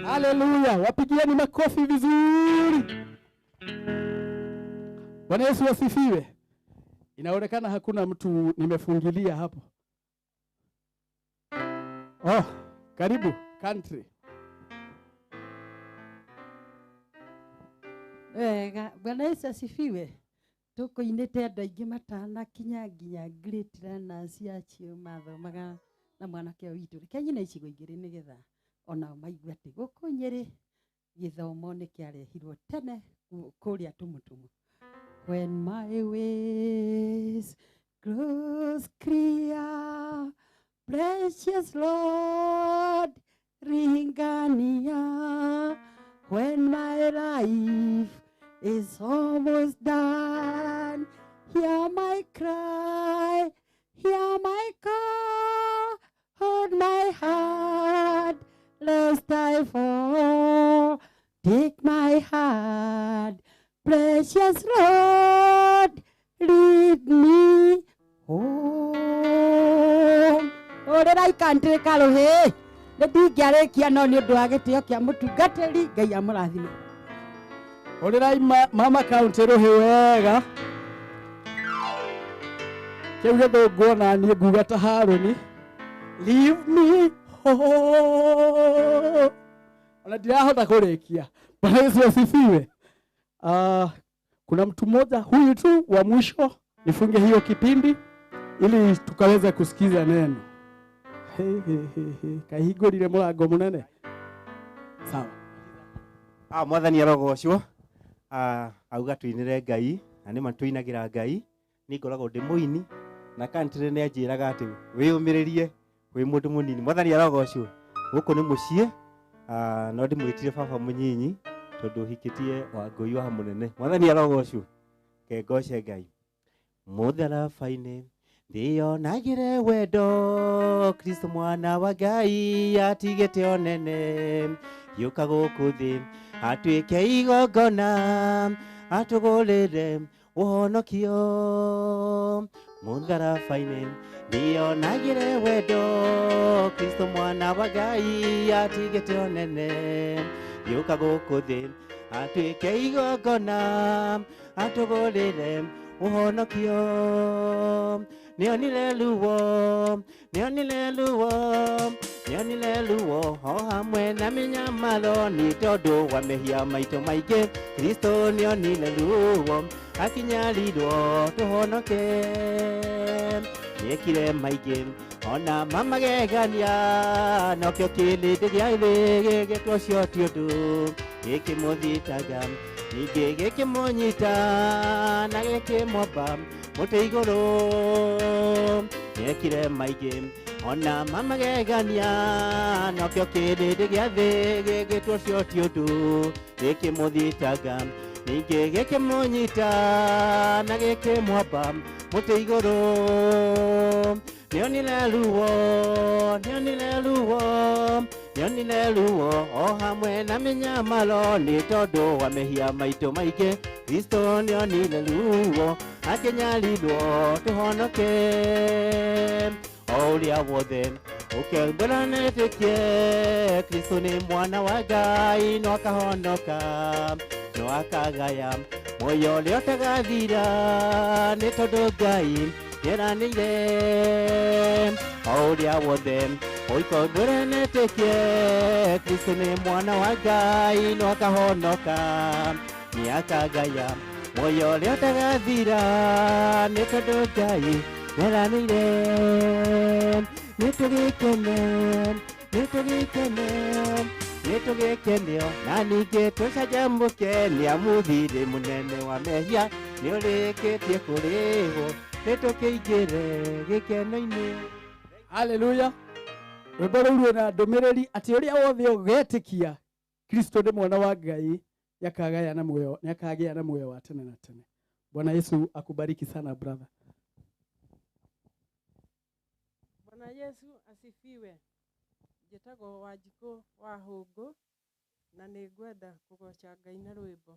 Haleluya, wapigieni makofi vizuri. Bwana Yesu asifiwe. Inaonekana hakuna mtu nimefungilia hapo. Oh, karibu country. Wega, Bwana Yesu asifiwe. Tukuinĩte andũ aingĩ matanakinya nginya great learners acio mathomaga na mwanake ũyũ witũ. Reke nyine icigo igĩrĩ nĩgetha onao maigue atĩ gũkũ Nyĩrĩ gĩthomo nĩ kĩarehirwo tene kũrĩa Tumutumu. When my ways grows clear, precious Lord, ringania. When my life is almost done, hear my cry, hear my call, oh Take my hand, precious Lord, lead me home. Ũrĩrai country Karũhĩ, nĩ ndingĩarĩkia no nĩ ũndũ wa gĩtĩo kĩa mũtungatĩri. Ngai amũrathime. Ũrĩrai mama county rũhĩ wega. Kĩu gĩthũngũ ona niĩ nguga ta Harũni, leave me home. Ona ndirahota kũrĩkia. Bwana Yesu asifiwe. Kuna mtu mmoja huyu tu wa mwisho, nifunge hiyo kipindi ili tukaweze kusikiza neno. Hey, hey, hey, hey. Kahingũrire mũrango mũnene. Sawa. Mwathani arogocwo. Auga tuinĩre Ngai, na nĩma tuinagĩra Ngai. Niĩ ngoragwo ndĩ mũini na country nĩ anjĩraga atĩ wĩyũmĩrĩrie wĩ mũndũ mũnini. Mwathani arogocwo. Gũkũ nĩ mũciĩ. No ndĩmwĩtire baba mũnyinyi tondũ hikĩtie Wangũi wa mũnene. Mwathani arogocwo. Ke ngoce Ngai. Mũtharaba-inĩ ndĩonagĩre wendo, Kristo mwana wa Ngai atigĩte onene, gĩũka gũkũ thĩ atuĩke igongona, atũgũrĩre ũhonokio. Mũtharaba-inĩ ndĩonagĩre wendo, Kristo mwana wa Ngai atigĩte onene, gĩũka gũkũ thĩ atuĩke igongona, atũgũrĩre ũhonokio. Nĩonire ruo, nĩonire ruo, nĩonire ruo o hamwe na mĩnyamaro, nĩ tondũ wa mehia maitũ maingĩ. Kristo nĩonire ruo akinyarirwo tũhonoke. Nĩekire maingĩ ona mamagegania, nokĩo kĩrĩndĩ gĩa thĩ gĩgĩtwo cio ti ũndũ, gĩkĩmũthitaga ningĩ gĩkĩmũnyita na gĩkĩmwamba mũtĩ igũrũ. Nĩekire maingĩ ona mamagegania, nokĩo kĩrĩndĩ gĩa thĩ gĩgĩtwo cio ti ũndũ, gĩkĩmũthitaga ningĩ gĩkĩmũnyita na gĩkĩmwamba mũtĩ igũrũ. Nĩonire ruo, nĩonire ruo, nĩonire ruo o hamwe na mĩnyamaro, nĩ tondũ wa mehia maitũ maingĩ. Kristo nĩonire ruo akĩnyarirwo tũhonoke. O ũrĩa wothe ũkeumbũra na etĩkie Kristo nĩ mwana wa Ngai, no akahonoka, no akagaya muoyo ũrĩa ũtagathira, nĩ tondũ Ngai nĩeranĩire. O ũrĩa wothe ũikaumbũra na etĩkie Kristo nĩ mwana wa Ngai, no akahonoka, nĩ akagaya muoyo ũrĩa ũtagathira, nĩ tondũ Ngai nĩeranĩire. Nĩtũgĩkene, nĩtũgĩkene, nĩtũgĩkenio na ningĩ tũcanjamũke, nĩ amu thirĩ mũnene wa mehia nĩũrĩkĩtie kũrĩhwo, nĩtũkĩingĩre gĩkeno-inĩ. Haleluya. Rwĩmbo rũu rwĩna ndũmĩrĩri atĩ ũrĩa wothe ũgetĩkia Kristo nĩ mwana wa Ngai nĩakagaya na muoyo, nĩakagĩa na muoyo wa tene na tene. Bwana Yesu akubariki sana brother. Bwana Yesu asifiwe. Njĩtagwo Wanjikũ wa Hũngũ na nĩ ngwenda kũgoca Ngai na rwĩmbo.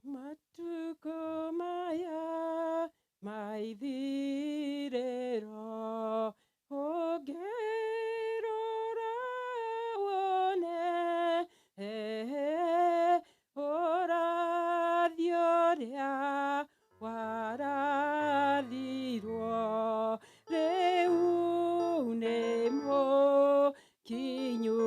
Matukũ maya maithirĩro, ũngĩrora wone ũrathi ũrĩa warathirwo rĩu nĩ mũkinyu.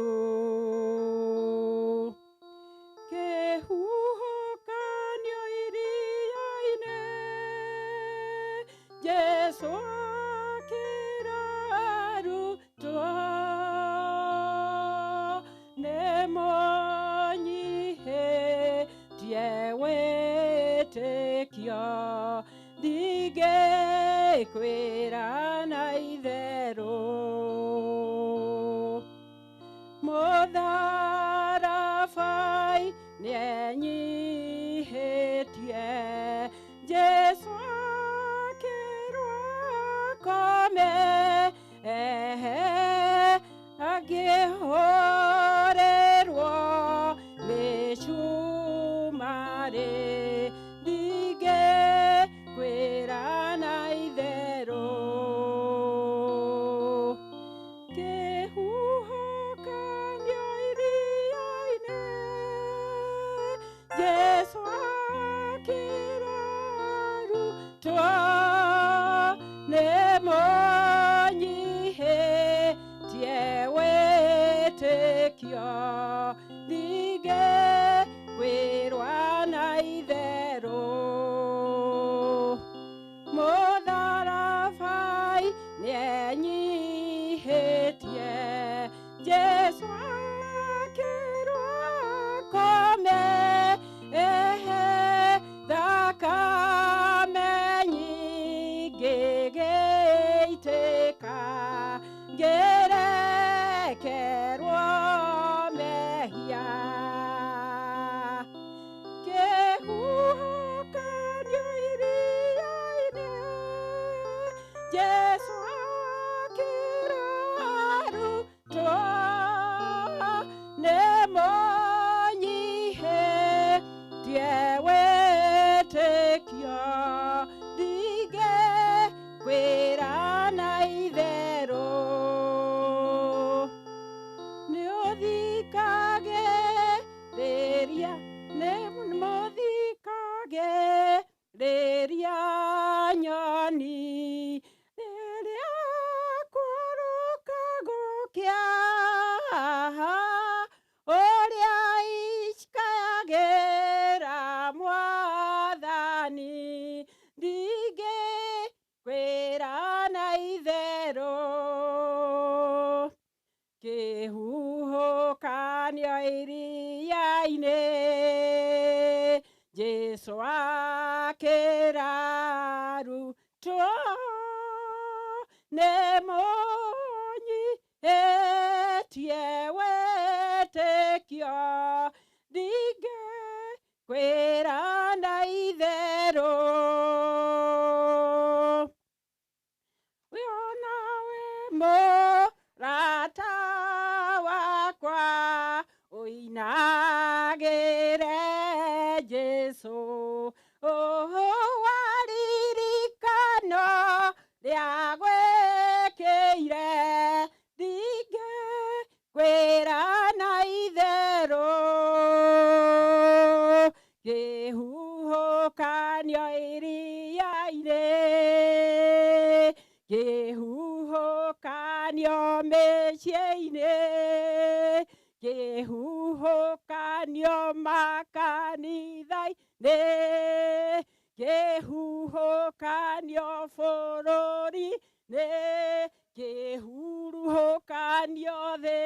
Kĩhuhũkanio iria-inĩ, Jesũ akĩra arutwo, nĩmũnyihĩtie wĩtĩkio, ndingĩkwĩra na itherũ. Mũtharabai nĩenyihĩtie, Jesũ akĩrwo akome, angĩhũrĩrwo Jesu akĩra arutwo nĩ mũnyihĩtie wĩtĩkio ndingĩkwĩra na itherũ nĩ ũthikagĩrĩria nĩ mũthikagĩrĩria nyoni rĩrĩa kwarũka gũkĩa ũrĩa icikayagĩra mwathani ndingĩkwĩra na itherũ kĩhuhũkanio iria-inĩ Jesu akĩra arutwo nĩ mũnyihĩtie wĩtĩkio ndingĩkwĩra na itherũ wĩona wĩ mũrata wakwa ũinagĩre Jesu waririkano rĩa gwĩkĩire ndingĩkwĩra na itherũ kĩhuhũkanio iria-inĩ kĩhuhũkanio mĩciĩ-inĩ kĩhuhũkanio makanitha-inĩ kĩhuhũkanio bũrũri-inĩ kĩhuhũkanio thĩ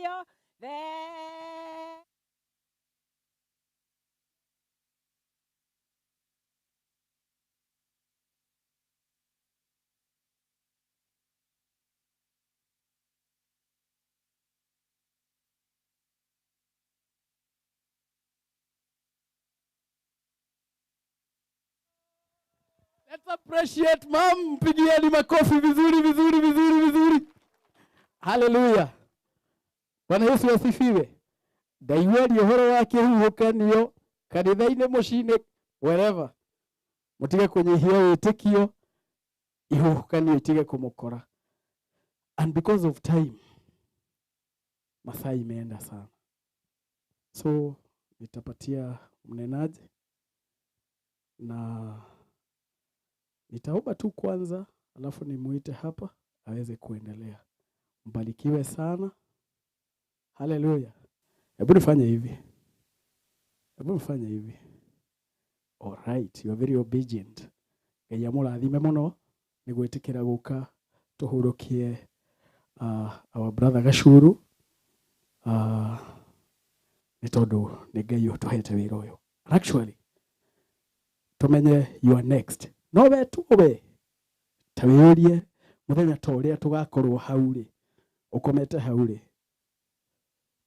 yothe. Let's appreciate mom. Mpigieni makofi vizuri vizuri vizuri vizuri. Haleluya. Bwana Yesu asifiwe. Ndaiguaria ũhoro wa kĩhuhũkanio kanitha-inĩ mũciĩ-inĩ wherever. Mũtige kũnyihia wĩtĩkio, ihuhũkanio itige kũmũkora. And because of time, masaa imeenda sana. So nitapatia mnenaji na nitaomba tu kwanza, alafu nimuite hapa aweze kuendelea. Mbarikiwe sana. Haleluya. Hebu nifanye hivi. Hebu nifanye hivi. All right, you are very obedient. Ngai amũrathime mũno nĩ gwĩtĩkĩra gũka tũhurũkie our brother Gacuru nĩ tondũ nĩ Ngai ũtũhete wĩra ũyũ. And actually, tũmenye you are next. No we tu we ta wĩyũrie mũthenya ta ũrĩa tũgakorwo hau rĩ, ũkomete hau rĩ,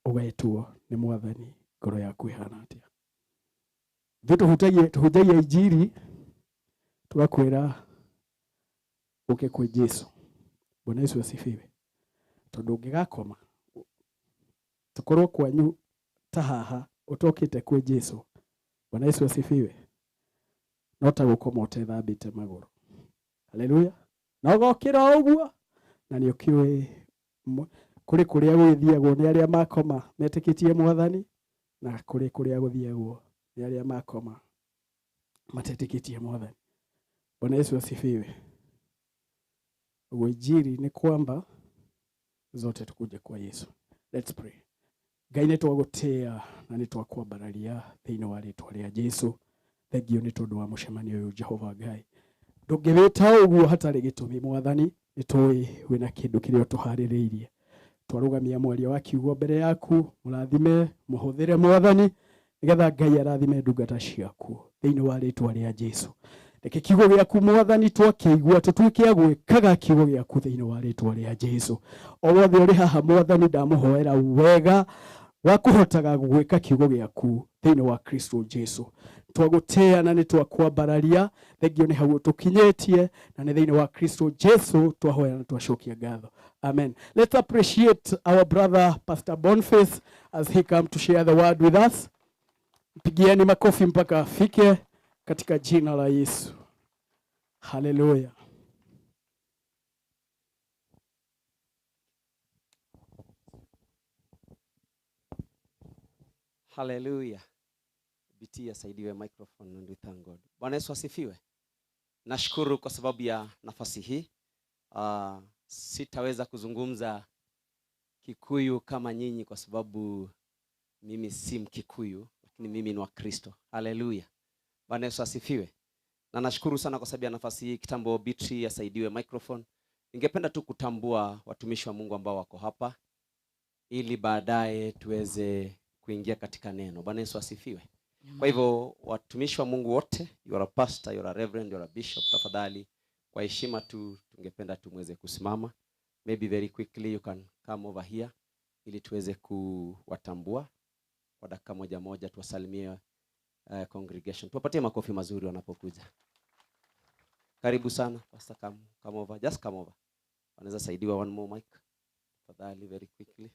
ũgetwo nĩ Mwathani, ngoro yaku ĩhana atĩa? Ithuĩ tũhunjagia injiri tũgakwĩra ũke kwĩ Jesu. Bwana Yesu asifiwe. Tondũ ũngĩgakoma tũkorwo kwanyu ta haha ũtokĩte kwĩ Jesu, Bwana Yesu asifiwe, no ta gũkoma ũtethambĩte magũrũ. Haleluya. Na ũgokĩra o ũguo na nĩ ũkĩũĩ kũrĩ kũrĩa gũgĩthiagwo nĩ arĩa makoma metĩkĩtie Mwathani, na kũrĩ kũrĩa gũthiagwo nĩ arĩa makoma matetĩkĩtie Mwathani. Bwana Yesu asifiwe. Ũguo injiri nĩ kwamba zote tukuje kwa Yesu. Let's pray. Ngai nĩ twagũtĩĩa na nĩ twakwambararia thĩinĩ wa rĩtwa rĩa Jesu. Thengiũ nĩ tondũ wa mũcemanio ũyũ Jehova Ngai. Ndũngĩwĩta ũguo hatarĩ gĩtũmi Mwathani, nĩ tũĩ wĩna kĩndũ kĩrĩa ũtũharĩrĩirie. Twarũgamia mwaria wa kiugo mbere yaku, mũrathime, mũhũthĩre Mwathani, nĩgetha Ngai arathime ndungata ciaku thĩinĩ wa rĩtwa rĩa Jesu. Reke kiugo gĩaku Mwathani twakĩigua tũtuĩke a gwĩkaga kiugo gĩaku thĩinĩ wa rĩtwa rĩa Jesu. O wothe ũrĩ haha Mwathani ndamũhoera wega wa kũhotaga gwĩka kiugo gĩaku thĩinĩ wa Kristo Jesu. Twagũtĩĩa na nĩ twakwambararia. Thengio nĩ hau ũtũkinyĩtie, na nĩ thĩinĩ wa Kristo Jesu twahoya na twacokia ngatho. Amen. Let's appreciate our brother Pastor Boniface as he come to share the word with us. Pigieni makofi mpaka afike katika jina la Yesu. Haleluya. Haleluya. BT asaidiwe microphone and we thank God. Bwana Yesu asifiwe. Nashukuru kwa sababu ya nafasi hii. Sitaweza kuzungumza Kikuyu kama nyinyi kwa sababu mimi si Mkikuyu, lakini mimi ni wa Kristo. Haleluya. Bwana Yesu asifiwe. Na nashukuru sana kwa sababu ya nafasi hii. Kitambo BT asaidiwe microphone. Ningependa tu kutambua watumishi wa Mungu ambao wako hapa ili baadaye tuweze kuingia katika neno. Bwana Yesu asifiwe. Kwa hivyo watumishi wa Mungu wote, you are a pastor, you are a reverend, you are a bishop, tafadhali kwa heshima tu tungependa tumweze kusimama. Maybe very quickly you can come over here ili tuweze kuwatambua kwa dakika moja moja, tuwasalimie congregation. Tuwapatie makofi mazuri wanapokuja. Karibu sana pastor, come over, just come over. Wanaweza saidiwa one more mic tafadhali very quickly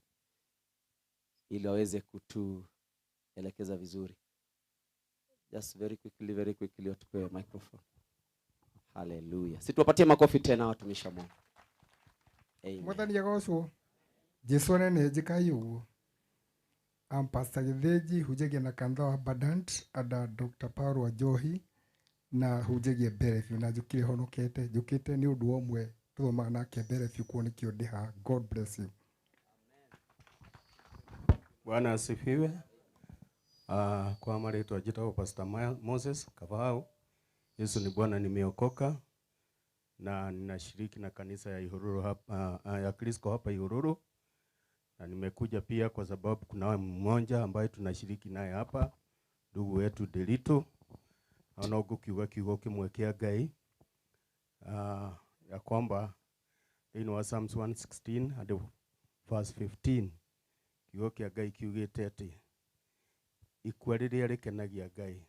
ili waweze kutuelekeza vizuri. Just very quickly, very quickly watupe microphone. Hallelujah. Si tuwapatie makofi tena watumishi wa Mungu. Amen. Mwathani agocwo. Jesu nene njikai uguo. I'm Pastor Githinji, hunjagia na kanitha wa Abundant under Dr. Paul Wanjohi, na hunjagia mbere biũ, na njũkire honokete, njũkĩte nĩ ũndũ wa ũmwe tũthomaga nake mbere biũ, kuo nĩkĩo ndĩ haha. God bless you. Bwana asifiwe. Kwa marĩtwa njĩtagwo Pastor Moses Kavau. Yesu ni Bwana, nimeokoka na ninashiriki na kanisa ya Ihururu hapa, ya Kristo hapa Ihururu, na nimekuja pia kwa sababu kuna mmoja ambaye tunashiriki naye hapa, ndugu wetu Delito. Naona huko kiugo kiugo kimwekea Ngai, ya kwamba thĩinĩ wa Psalms 116 and verse 15 kiugo kĩa Ngai kiugĩte atĩ ikua rĩrĩa rĩkenagia Ngai,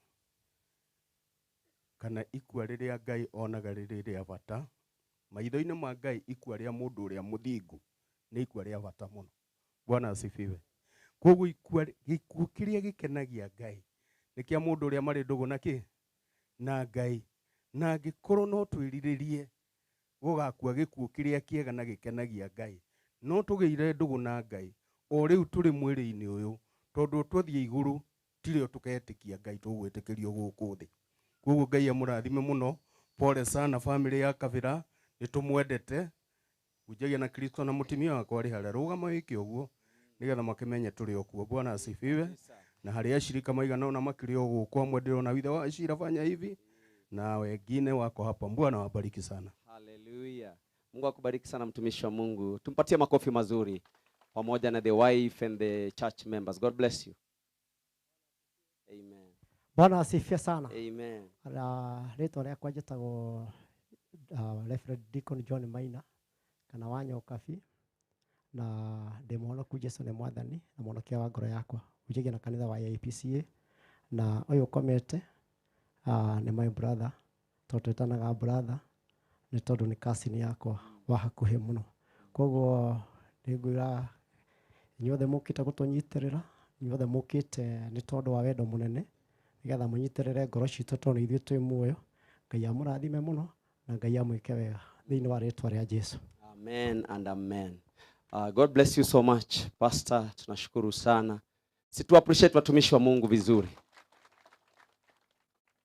kana ikua rĩrĩa Ngai onaga rĩrĩ rĩa bata maitho-inĩ ma Ngai, ikua rĩa mũndũ ũrĩa mũthingu nĩ ikua rĩa bata mũno. Bwana asifiwe. Koguo gĩkuũ kĩrĩa gĩkenagia Ngai nĩ kĩa mũndũ ũrĩa marĩ ndũgũ na kĩ? Na Ngai. Na angĩkorwo no twĩrirĩrie gũgakua gĩkuũ kĩrĩa kĩega na gĩkenagia Ngai, no tũgĩire ndũgũ na Ngai o rĩu tũrĩ mwĩrĩ-inĩ ũyũ, tondũ twathiĩ igũrũ tirĩo tũketĩkia Ngai, tũgwĩtĩkĩrio gũkũ thĩ. Koguo Ngai amũrathime mũno. Pole sana family ya Kabira, nĩtũmwendete. Hunjagia na Kristo na mũtumia wakwa arĩ harĩa, rũgama wĩke ũguo nĩgetha makĩmenye tũrĩ o kuo. Bwana asifiwe. Na harĩ ashirika maigana ũna makĩrĩ o gũkũ, amwe ndĩrona withe wa Ashira fanya hivi na wengine wako hapa. Bwana wabariki sana. Hallelujah. Mungu akubariki sana mtumishi wa Mungu. Tumpatie makofi mazuri pamoja na the wife and the church members. God bless you. Amen. Bwana asifiwe sana. Amen. Na rĩtwa rĩakwa njĩtagwo Reverend Deacon John Maina kana wa Nyokabi, na ndĩ mũhonoku. Jesu nĩ Mwathani na mũhonokia wa ngoro yakwa. Hunjagia na kanitha wa AIPCA, na ũyũ ũkomete nĩ my brother, tondũ twĩtanaga brother nĩ tondũ nĩ cousin yakwa wa hakuhĩ mũno. Koguo nĩngwĩra inyuothe mũkĩte gũtũnyitĩrĩra, inyuothe mũkĩte nĩ tondũ wa wendo mũnene, nĩgetha mũnyitĩrĩre ngoro citũ tondũ ithuĩ twĩ muoyo. Ngai amũrathime mũno na Ngai amwĩke wega thĩinĩ wa rĩtwa rĩa Jesu. Amen and amen. God bless you so much Pastor, tunashukuru sana. Si tu appreciate watumishi wa Mungu vizuri.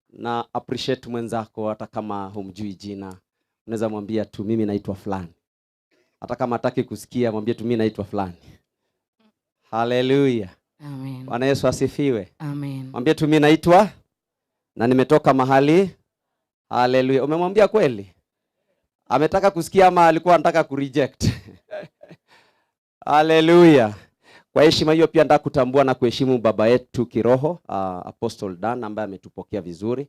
Na appreciate mwenzako hata kama humjui jina. Unaweza mwambia tu mimi naitwa fulani. Hata kama hataki kusikia mwambie tu mimi naitwa fulani. Hallelujah. Amen. Bwana Yesu asifiwe. Amen. Mwambie tu mimi naitwa na nimetoka mahali. Hallelujah. Umemwambia kweli? Ametaka kusikia ama alikuwa anataka kureject? Hallelujah. Kwa heshima hiyo pia nataka kutambua na kuheshimu baba yetu kiroho, Apostle Dan ambaye ametupokea vizuri.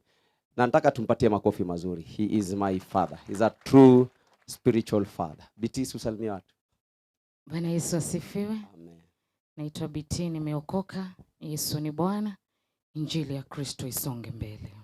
Na nataka tumpatie makofi mazuri. He is my father. He is a true spiritual father. BT, usalimie watu. Bwana Yesu asifiwe. Amen. Naitwa BT, nimeokoka. Yesu ni Bwana. Injili ya Kristo isonge mbele.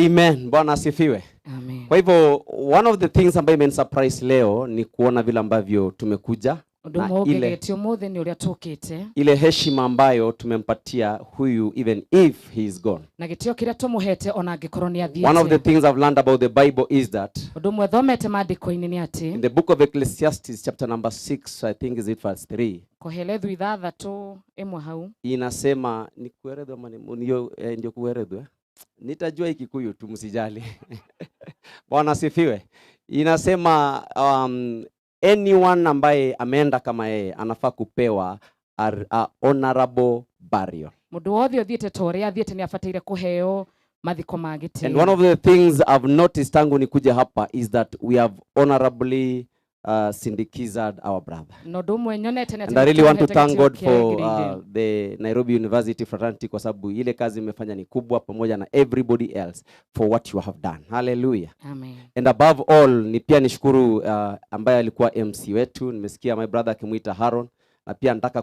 Amen. Bwana asifiwe. Amen. Kwa hivyo one of the things ambayo imenisurprise leo ni kuona vile ambavyo tumekuja Ũndũ na ũmwe ile, ũngegetie ũmũthĩ nĩ ũrĩa tũkĩte ile heshima ambayo tumempatia huyu even if he is gone. na gĩtĩo kĩrĩa tũmũhete ona angĩkorwo nĩ One of the athiĩte. things I've learned about the Bible is that Ũndũ ũmwe thomete maandĩko-inĩ nĩ atĩ in the book of Ecclesiastes chapter number 6, I think is it verse 3, Kohelethu 6:1 hau inasema ni kuerethwa ama ni ndio, ndio kuerethwa. Nitajua hii Kikuyu tu, msijali. Bwana asifiwe. Inasema anyone ambaye ameenda kama yeye anafaa kupewa a honorable burial. Mũndũ wothe ũthiĩte ta ũrĩa athiĩte nĩ abataire kũheo mathiko ma And one gĩtĩo. of the things I've noticed tangu nikuja hapa is that we have honorably sindikized our brother. Na ũndũ ũmwe nyonete nĩ atĩ And I really want to nĩtũmũhete thank gĩtĩo God for kĩagĩrĩire. the Nairobi University fraternity kwa sababu ile kazi imefanya ni kubwa pamoja na everybody else for what you have done. Hallelujah. Amen. And above all ni pia nishukuru ambaye alikuwa MC wetu. Nimesikia my brother akimuita Haron na pia nataka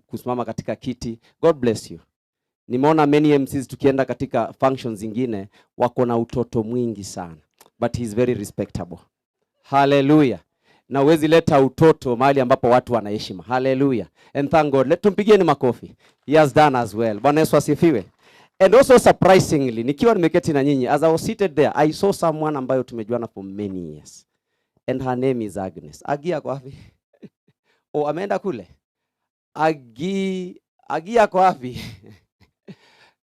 kusimama katika kiti. God bless you. Nimeona many MCs tukienda katika functions zingine wako na utoto mwingi sana, but he's very respectable. Hallelujah. Na huwezi leta utoto mahali ambapo watu wanaheshima. Hallelujah. And thank God. Let tumpigieni makofi. He has done as well. Bwana Yesu asifiwe. And also surprisingly, nikiwa nimeketi na nyinyi, as I was seated there, I saw someone ambayo tumejuana for many years. And her name is Agnes. Agi ako wapi? Oh, ameenda kule. Agi ako wapi?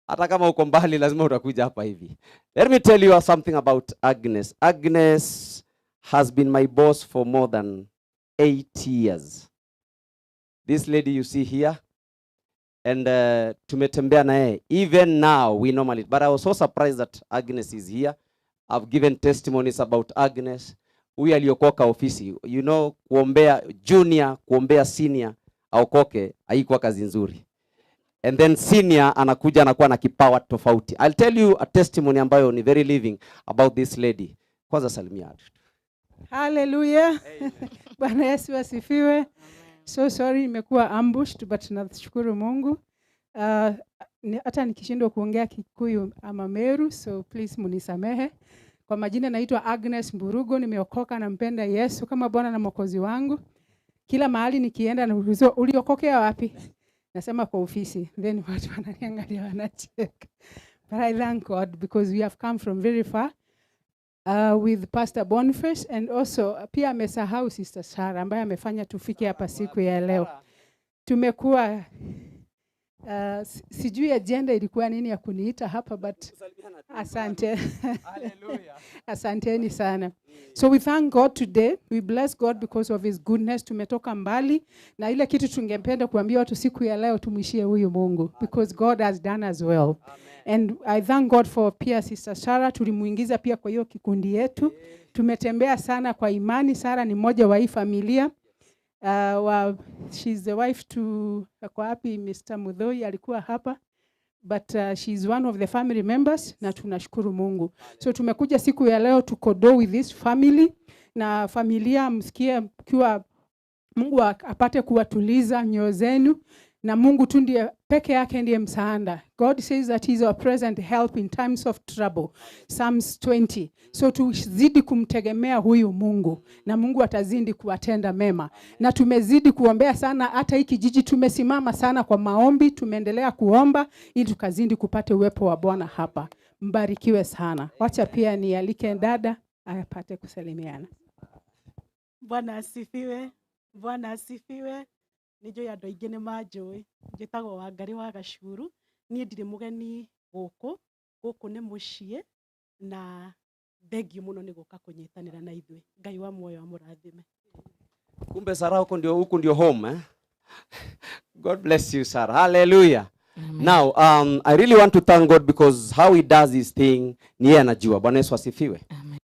Hata kama uko mbali lazima utakuja hapa hivi. Let me tell you something about Agnes. Agnes has been my boss for more than 8 years. This lady you see here, and tumetembea na yeye. Even now we normally, but I was so surprised that Agnes is here. I've given testimonies about Agnes. Huyu aliokoka ofisi, you know, kuombea junior, kuombea senior aokoke haikuwa kazi nzuri. And then senior anakuja anakuwa na kipawa tofauti. I'll tell you a testimony ambayo ni very living about this lady. Kwanza salimia watu. Hallelujah. Bwana Yesu asifiwe. So sorry nimekuwa ambushed but nashukuru Mungu. Hata nikishindwa kuongea Kikuyu ama Meru, so please munisamehe. Kwa majina naitwa Agnes Mburugo, nimeokoka na mpenda Yesu kama Bwana na Mwokozi wangu. Kila mahali nikienda naulizwa uliokokea wapi? Nasema kwa ofisi. Then watu wananiangalia wanacheka. But I thank God because we have come from very far. With Pastor Boniface and also pia amesahau Sister Sarah ambaye amefanya tufike hapa siku ya leo. Tumekuwa sijui agenda ilikuwa nini ya kuniita hapa but asante. Asanteni sana. So we thank God today. We bless God because of his goodness. Tumetoka mbali na ile kitu tungependa kuambia watu siku ya leo, tumwishie huyu Mungu because God has done as well. And I thank God for pia Sister Sarah, tulimuingiza pia kwa hiyo kikundi yetu. Tumetembea sana kwa imani. Sarah ni mmoja wa hii familia. She's the wife to kwa wapi Mr. Mudhoi alikuwa hapa, but she's one of the family members na tunashukuru Mungu. So tumekuja siku ya leo to condole with this family, na familia msikie mkiwa Mungu apate kuwatuliza nyoyo zenu, na Mungu tu ndiye peke yake ndiye msaada. God says that he is our present help in times of trouble. Psalms 20. So tuzidi kumtegemea huyu Mungu na Mungu atazidi kuwatenda mema. Na tumezidi kuombea sana, hata hiki kijiji tumesimama sana kwa maombi, tumeendelea kuomba ili tukazidi kupata uwepo wa Bwana hapa. Mbarikiwe sana. Wacha pia nialike dada apate kusalimiana. Bwana asifiwe. Bwana asifiwe. Nĩ andũ aingĩ nĩ manjũĩ, njĩtagwo Wangari wa Gacuru, niĩ ndirĩ mũgeni gũkũ, gũkũ nĩ mũciĩ na thengiũ mũno nĩ gũka kũnyitanĩra na ithuĩ. Ngai wa muoyo amũrathime. Kumbe Sarah huku ndio home, eh? God bless you Sarah. Hallelujah. Amen. Now I really want to thank God because how he does his thing ni yeye anajua. Bwana Yesu asifiwe. Amen.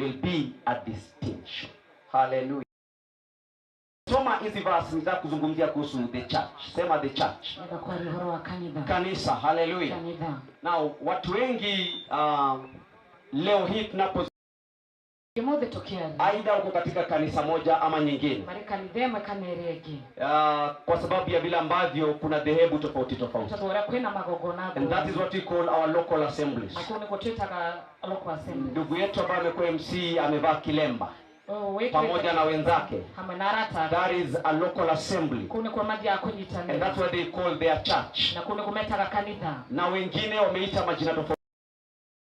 will be a distinction. Hallelujah. Soma hizi verse, nitaka kuzungumzia kuhusu the church. Sema the church. Ndĩrenda kwaria ũhoro wa kanitha. Kanisa, hallelujah. Kanitha. Now, watu wengi leo hii tunapo Ũmũthĩ tũkĩaria aidha uko katika kanisa moja ama nyingine, marĩ kanitha ĩmwe kana ĩrĩa ĩngĩ, kwa sababu ya vile ambavyo kuna dhehebu tofauti tofauti, tondũ ũrĩa kwĩna magongona and that is what we call our local assemblies. na kũu nĩkuo twĩtaga local assembly. Ndugu yetu ambaye amekuwa MC amevaa kilemba Ũyũ wĩkĩrĩte pamoja na wenzake, hamwe na arata ake. that is a local assembly, Kũu nĩkuo mathiaga and kũnyitanĩra that's what they call their church. na kũu nĩkuo metaga kanitha Na wengine wameita majina tofauti,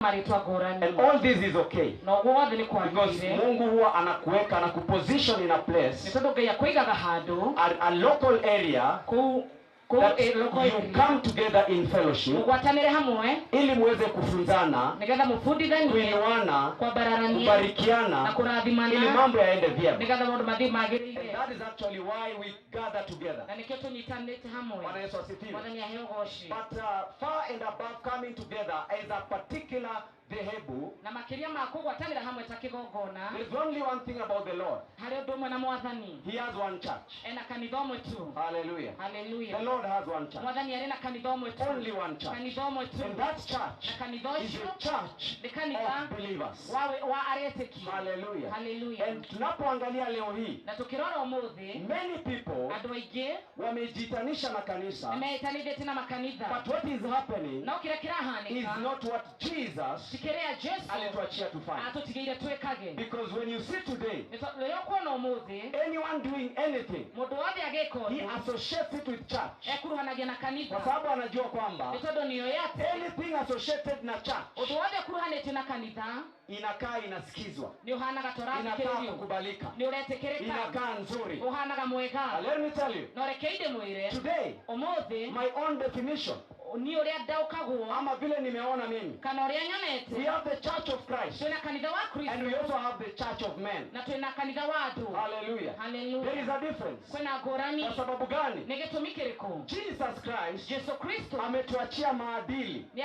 marĩtwa ngũrani, and all this is okay na ũguo wothe nĩ because kwagĩrĩire Mungu huwa anakuweka na kuposition in a nĩ place, tondũ Ngai akũigaga handũ a local area kũu kũu that local you area come together in fellowship mũgwatanĩre hamwe ili muweze kufunzana, nĩgetha mũbundithanie, kuinuana, kwambararania na kubarikiana ili kũrathimana mambo yaende vyema. nĩgetha maũndũ mathiĩ And magĩrĩire, that is actually why we gather together. na nĩkĩo tũnyitanĩte hamwe. Bwana Yesu asifiwe. Mwathani aheo ũgoci. But far and above coming together as a particular dhehebu, Na makĩria ma kũgwatanĩra hamwe ta kĩgongona, there is only one thing about the Lord. harĩ ũndũ ũmwe na Mwathani, He has one church. ena kanitha ũmwe tu. Hallelujah. Haleluya. The Lord has one church. Mwathani arĩ na kanitha ũmwe tu. Only one church. Kanitha ũmwe tu. And that church Na kanitha is ũcio a church nĩ kanitha of believers. wa arĩa etĩkia. Hallelujah. Haleluya. And tunapoangalia leo hii, Na tukĩrora ũmũthĩ, many people andũ aingĩ wamejiitanisha na kanisa, nĩmeĩtanĩtie na makanitha, but what is happening no kĩrĩa is kĩrahanĩka not what Jesus ti kĩrĩa Jesu alituachia tufanye. atũtigĩire twĩkage. Because when you see today Nĩ tondũ rĩrĩa ũkuona ũmũthĩ anyone doing anything, mũndũ wothe agĩka he ũndũ associates it with church, ekuruhanagia na kwa kanitha, sababu anajua kwamba nĩ tondũ nĩoĩ atĩ anything associated na church ũndũ wothe ũkuruhanĩtio na kanitha inakaa inasikizwa, nĩ ũhanaga ta inakaa ũrathikĩrĩrio, kukubalika, nĩ ũretĩkĩrĩka, inakaa nzuri. ũhanaga mwega. And let me tell you, Na reke ndĩmwĩre today ũmũthĩ my own definition, niĩ ũrĩa ndaũkagwo ama vile nimeona mimi, kana ũrĩa we nyonete, have the church of Christ twĩna kanitha wa and Kristo we also have the church of men. na twĩna kanitha wa andũ. Hallelujah. There Haleluya. is a difference. Kwĩna ngũrani. Kwa sababu gani? Nĩ gĩtũmi kĩrĩkũ? Jesus Christ Jesu Kristo ametuachia maadili nĩ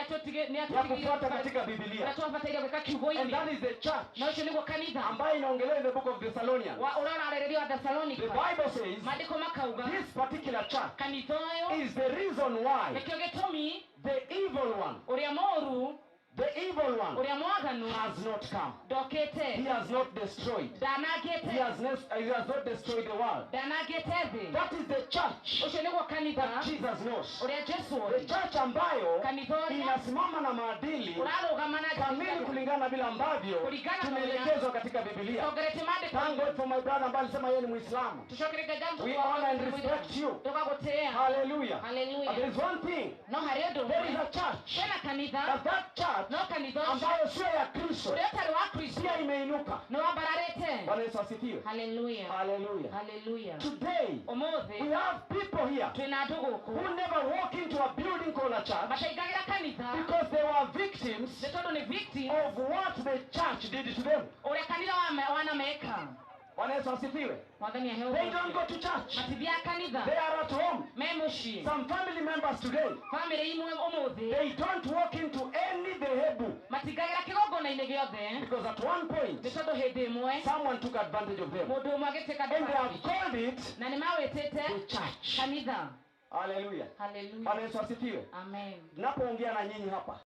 ya kufuata katika Biblia. ũrĩa twabataire gwĩka And kiugo-inĩ, that is the church na ũcio nĩguo kanitha ambayo inaongelewa in the book of Thessalonians. wa ũrĩa ũrarĩrĩrio wa The Thessalonika. Bible says Maandĩko makauga this particular church kanitha ũyũ is the reason why nĩkĩo gĩtũmi the evil one, ũrĩa mũũru, the evil one ũrĩa mwaganu has not come. ndokĩte, He has not destroyed. He ndanangĩte, has not, he has not destroyed the world. ndanangĩte thĩ. That is the church Ũcio nĩguo kanitha that Jesus knows. ũrĩa Jesu The oĩ, church ambayo kanitha ũrĩa inasimama na maadili ũrarũgama na kamili kulingana na vile ambavyo Kulingana na tumeelekezwa katika Biblia. tongoretie Thank maandĩko. God for my brother ambaye alisema yeye ni Muislamu. Tũcokerie Ngai We honor and respect you. tũgagũtĩĩa. Hallelujah. Hallelujah. But there is one thing. No harĩ ũndũ There is ũmwe, a church. kwĩna kanitha, But that church no kanitha ũcio ambayo sio ya Kristo ũrĩa ũtarĩ wa Kristo pia imeinuka. nĩ wambararĩte. Bwana Yesu asifiwe. Haleluya. Hallelujah. Haleluya. Today we Ũmũthĩ have people here twĩna andũ gũkũ who never walk into a building called a church mataingagĩra kanitha because they were victims nĩ tondũ nĩ victim of what the church did to them. ũrĩa kanitha wanameka. Bwana Yesu asifiwe. Mwathani aheo They don't go to church. Matithiaga kanitha. They are at home. Me mũciĩ. Some family members today, Bamĩrĩ imwe ũmũthĩ they don't walk into any dhehebu matingagĩra kĩgongona-inĩ gĩothe because at one point nĩ tondũ hĩndĩ ĩmwe someone took advantage of them. mũndũ ũmwe agĩtuĩka And they have called it na nĩ mawĩtĩte the church. kanitha. Hallelujah. Haleluya. Bwana Yesu asifiwe. Amen. Napoongea na nyinyi hapa,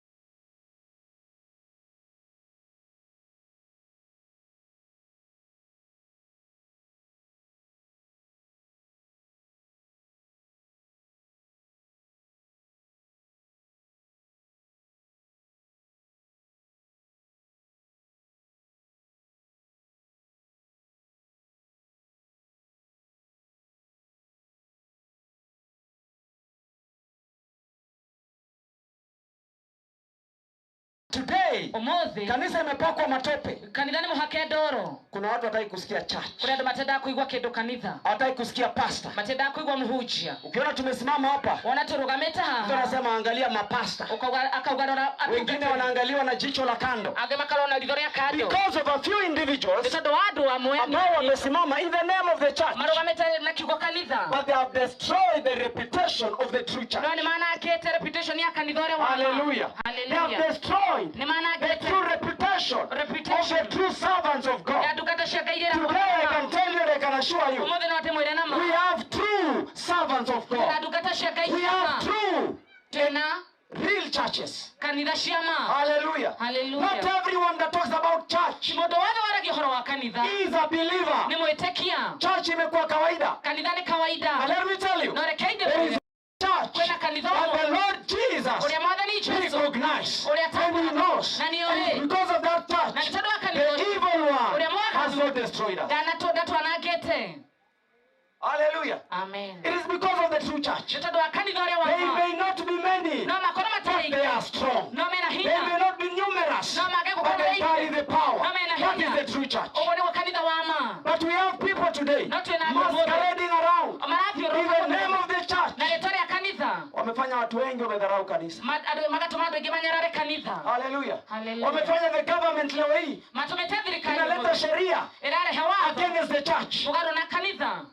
Today Ũmũthĩ kanisa imepakwa matope. kanitha nĩ mũhake ndoro. Kuna watu hataki kusikia church, Kũrĩ andũ matendaga kũigua kĩndũ kanitha, hawataki kusikia pastor. matendaga kũigua mũhunjia. Ukiona tumesimama hapa, Wona tũrũgamĩte mtu haha anasema angalia mapasta, akauga rora wengine wanaangaliwa na jicho la kando angĩ makarora na ritho rĩa kando because of a few individuals nĩ tondũ wa andũ amwe ambao wamesimama in the name of the church, marũgamĩte na kiugo kanitha, but they have destroyed the reputation of the true church. no nĩ manangĩte reputation ya kanitha ũrĩa wa ma. Hallelujah. They have Hallelujah. destroyed Nĩ manangĩte the true reputation of reputation the true servants of God. Ya ndungata cia Ngai iria Today I can tell you and I can assure you, Ũmũthĩ no ndĩmwĩre na ma. we have true servants of Twĩna God. ndungata cia Ngai We cia have ma. true Twĩna real churches. kanitha cia ma. Hallelujah. Hallelujah. Not everyone that talks about church Mũndũ wothe waragia ũhoro wa kanitha is a believer. nĩ mwĩtĩkia. Church imekuwa kawaida. Kanitha nĩ kawaida. And let me tell you, No reke there is ndĩmwĩre. a church Kwĩna kanitha that the ũmwe Lord Jesus ũrĩa Mwathani Jesũ recognized ũrĩa and he knows. na nĩoĩ. And because of that Na nĩ church, tondũ wa kanitha the ũcio evil one ũrĩa has mwaganu not destroyed us. ndatwanangĩte. Hallelujah. Amen. It is because of the true church. Nĩ tondũ wa kanitha ũrĩa wa They ma. may not be many, No makorwo but matarĩ they aingĩ. are strong. No mena They hinya. may not be numerous, No mage but gũkorwo they carry aingĩ. the power. No mena That is hinya. the true church. Ũguo nĩguo kanitha wa ma. But we have people today No twĩna andũ ũmũthĩ masquerading around in marathiũrũrũka the name of the church. na rĩtwa rĩa kanitha. Wamefanya watu wengi wamedharau kanisa. Andũ magatũma andũ aingĩ manyarare kanitha. Hallelujah. Hallelujah. Wamefanya the government leo hii Matũmĩte thirikari inaleta ũmũthĩ sheria ĩrarehe watho against the church. mũgarũ na kanitha.